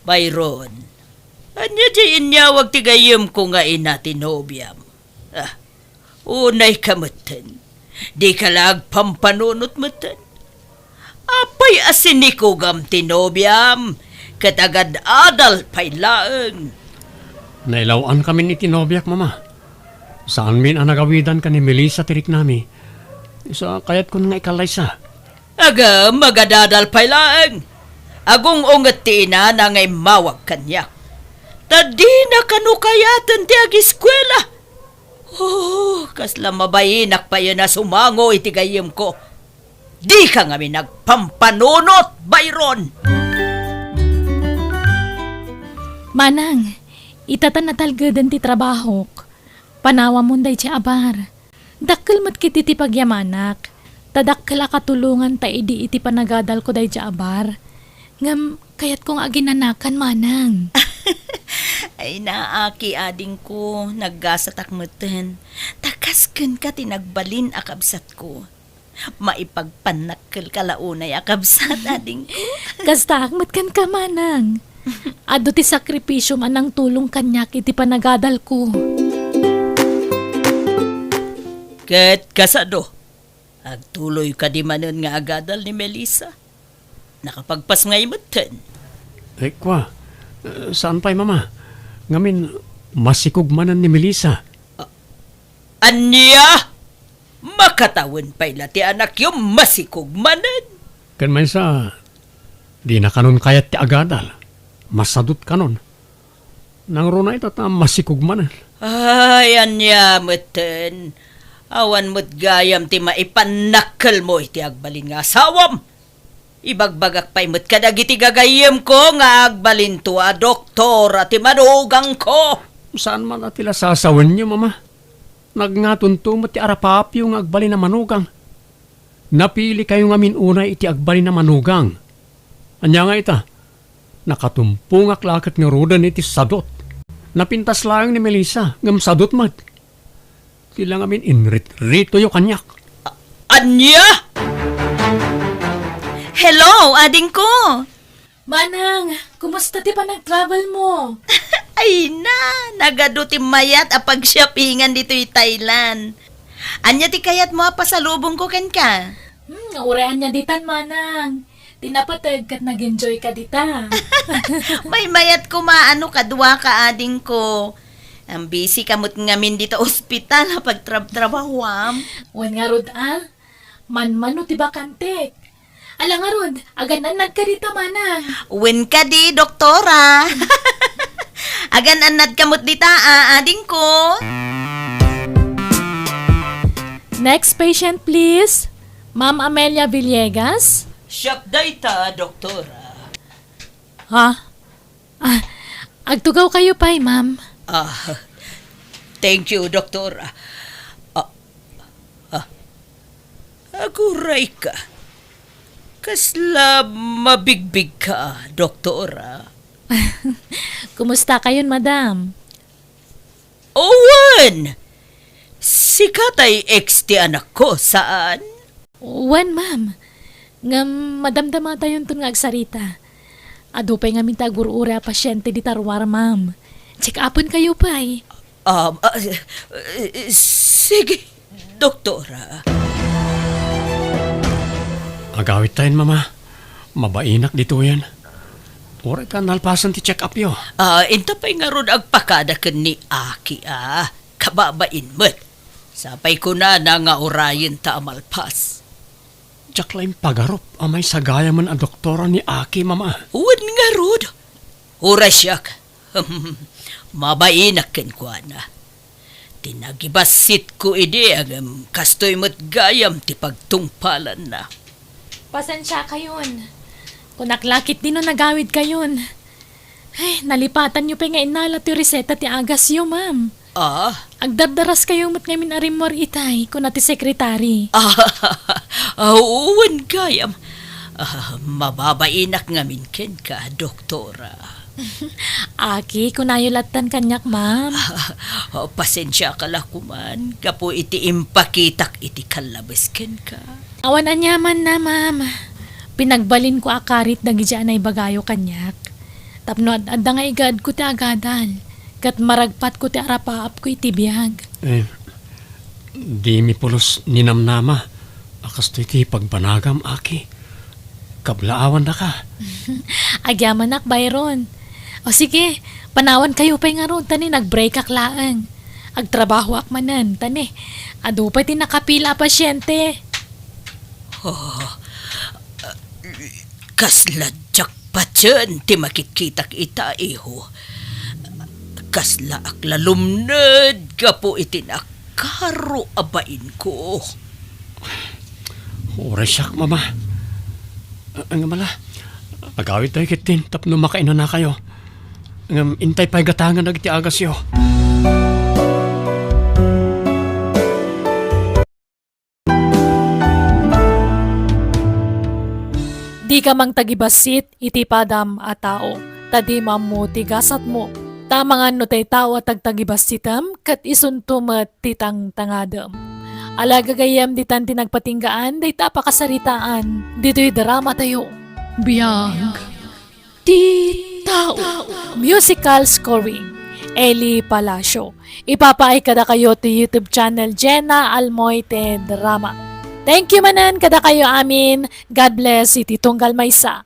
Byron, ania diay inyawag ti gayyemko nga ina ti nobiam? Ah, unayka metten. Dika la agpampanunot metten. Apay a sinikugam ti nobiam, ket agad-adal pay laeng. Nailaw-ankamin iti nobiak, Mama. Saanmin a nagawidan ken ni Melissa ti riknami. Isu a kayatkon nga ikallaysa. Agem, agad-adal pay laeng. Agung-unget ti inana nga immawag kaniak. Ta dina kano kayaten ti agiskuela. Oh, kasla mabainak payen a sumango iti gayyemko. Dika ngamin agpampanunot, Byron! Manang, ita ta natalgeden ti trabahok. Panawamon daydiay a bar. Dakkel met ketdi ti pagyamanak, ta dakkel a katulongan ta idi iti panagadalko daydiay a bar. Ngem kayatko nga aginanakan, Manang. Ay, naaki, adingko, naggasatak metten. Ta kas kenka ti nagbalin a kabsatko. Maipagpannakkelka la unay a kabsat, adingko. Kastaak met kenka, Manang. Adu ti sakripisiom a nangtulong kaniak iti panagadalko. Ket kasano, agtuloy kadi manen nga agadal ni Melissa? Nakapagpasngay metten. Eh, kua, eh, saan pay, Mama? Ngamin, masikog manen ni Melissa. Ania? Makatawen pay la ti anakyo masikog manen? Ken maysa, dina kanon kayat ti agadal. Masadot kanon. Nangruna ita ta masikog manen. Ay, ania metten? Awan met gayam ti maipannakkelmo iti agbalin nga asawam. Ibagbagak pay met kadagiti gagayyemko nga agbalinto a doktora ti manugangko. Saan man a ti la sasawenyo, Mama? Nagngatonto met ti arapaapyo nga agbalin a manugang. Napilikayo ngamin unay iti agbalin a manugang. Ania nga ita? Nakatumpongak la ket ngaruden iti sadot. Napintas laeng ni Melissa, ngem sadot met. Ti la ngamin inritritoyo kaniak. Ania? Hello, adingko! Manang, kumusta ti panagtravel mo? Ay na, nagadu ti mayat a pagshoppingan ditoy Thailand. Ania ti kayatmo a pasalubongko kenka? Hmm, uray ania ditan, Manang. Ti napateg ket nag-enjoy ka dita. Maymayat koma no kadua ka, adingko. Ang busy ka met ngamin dita ospital a pagtrabtrabahuam. Wen ngarud a, manmano ti bakantek. Ala ngarud, agan-annad ka dita, Manang. Wen kadi, doktora. Agan-annad ka met dita, a, adingko. Next patient, please. Ma'am Amelia Villegas? Siak dayta, doktora. Ha? Ah, agtugaw kayo pay, ma'am. Ah, thank you, doktora. Ah, ah, aguray ka. Kasla mabigbig ka, doktora. Kumusta kayon, madam? Owen! Sika tay ex ti anakko, saan? Wen, ma'am. Ngem madamdamatayonton nga agsarita. Adu pay ngamin ti agur-uray a pasiente dita ruar, ma'am. Check-upen kayo pay. Um, ah, eh, sige, doktora. Agawidtayon, mama. Mabainak ditoyen. Uray ta nalpasen ti check-upyo. Ah, inta pay ngarud agpakada ken ni Aki, ah. Kababain met. Sapay kunana nga urayenta a malpas. Diak la impagarup a maysa gayamen a doktora ni Aki, mama. Wen ngarud. Uray siak. Mabainak kenkuana. Ti nagibassitko idi, ngem kastoy met gayam ti pagtungpalanna. Pasensiakayon. Kunak la ketdi no nagawidkayon. Ay, nalipatanyo pay nga innala ti reseta ti agasyo, ma'am. Ah? Agdardaraskayo met ngamin a rimmuar itay, kuna ti sekretari. Ah, wen gayam. Ah, mababainak ngamin kenka, doktora. Aki, kunayo lattan kaniak, ma'am. Ah, pasensiaka la koman, gapu iti impakitak iti kallabes kenka. Awan aniamanna, ma'am. Pinagbalinko a karit dagiti a naibagayo kaniak. Tapno ad-adda nga igaedko ti agadal, ket maragpatko ti arapaapko iti biag. Eh, dimi pulos ninamnama a kastoy ti pagbanagam, Aki. Kablaawandaka. Agyamanak, Byron. O sige, panawankayo pay ngarud, ta ni nag-breakak laeng. Agtrabahoak manen, ta ni adu pay ti nakapila a pasiente. Oh, kasla diak patien ti makitkitak ita, iho. Kaslaak la lumned gapu iti nakaro a bainko. Uray siak, mama. Ngem ala, agawidtayo ketdin tapno makainanakayo. Ngem intay pay gatangen dagiti agasyo. Dika mangtagibassit iti padam a tao, ta dimo ammo ti gasatmo. Ta amangan no tay tao a tagtagibassitem, ket isunto met ti tangtangadem. Ala, gagayyem, ditan ti nagpatinggaan dayta a pakasaritaan ditoy dramatayo. Biag ti tao. Musical scoring, Eli Palacio. Ipapaay kadakayo ti YouTube channel Jenna Almoite Drama. Thank you manen kadakayo amin. God bless iti tunggal maysa.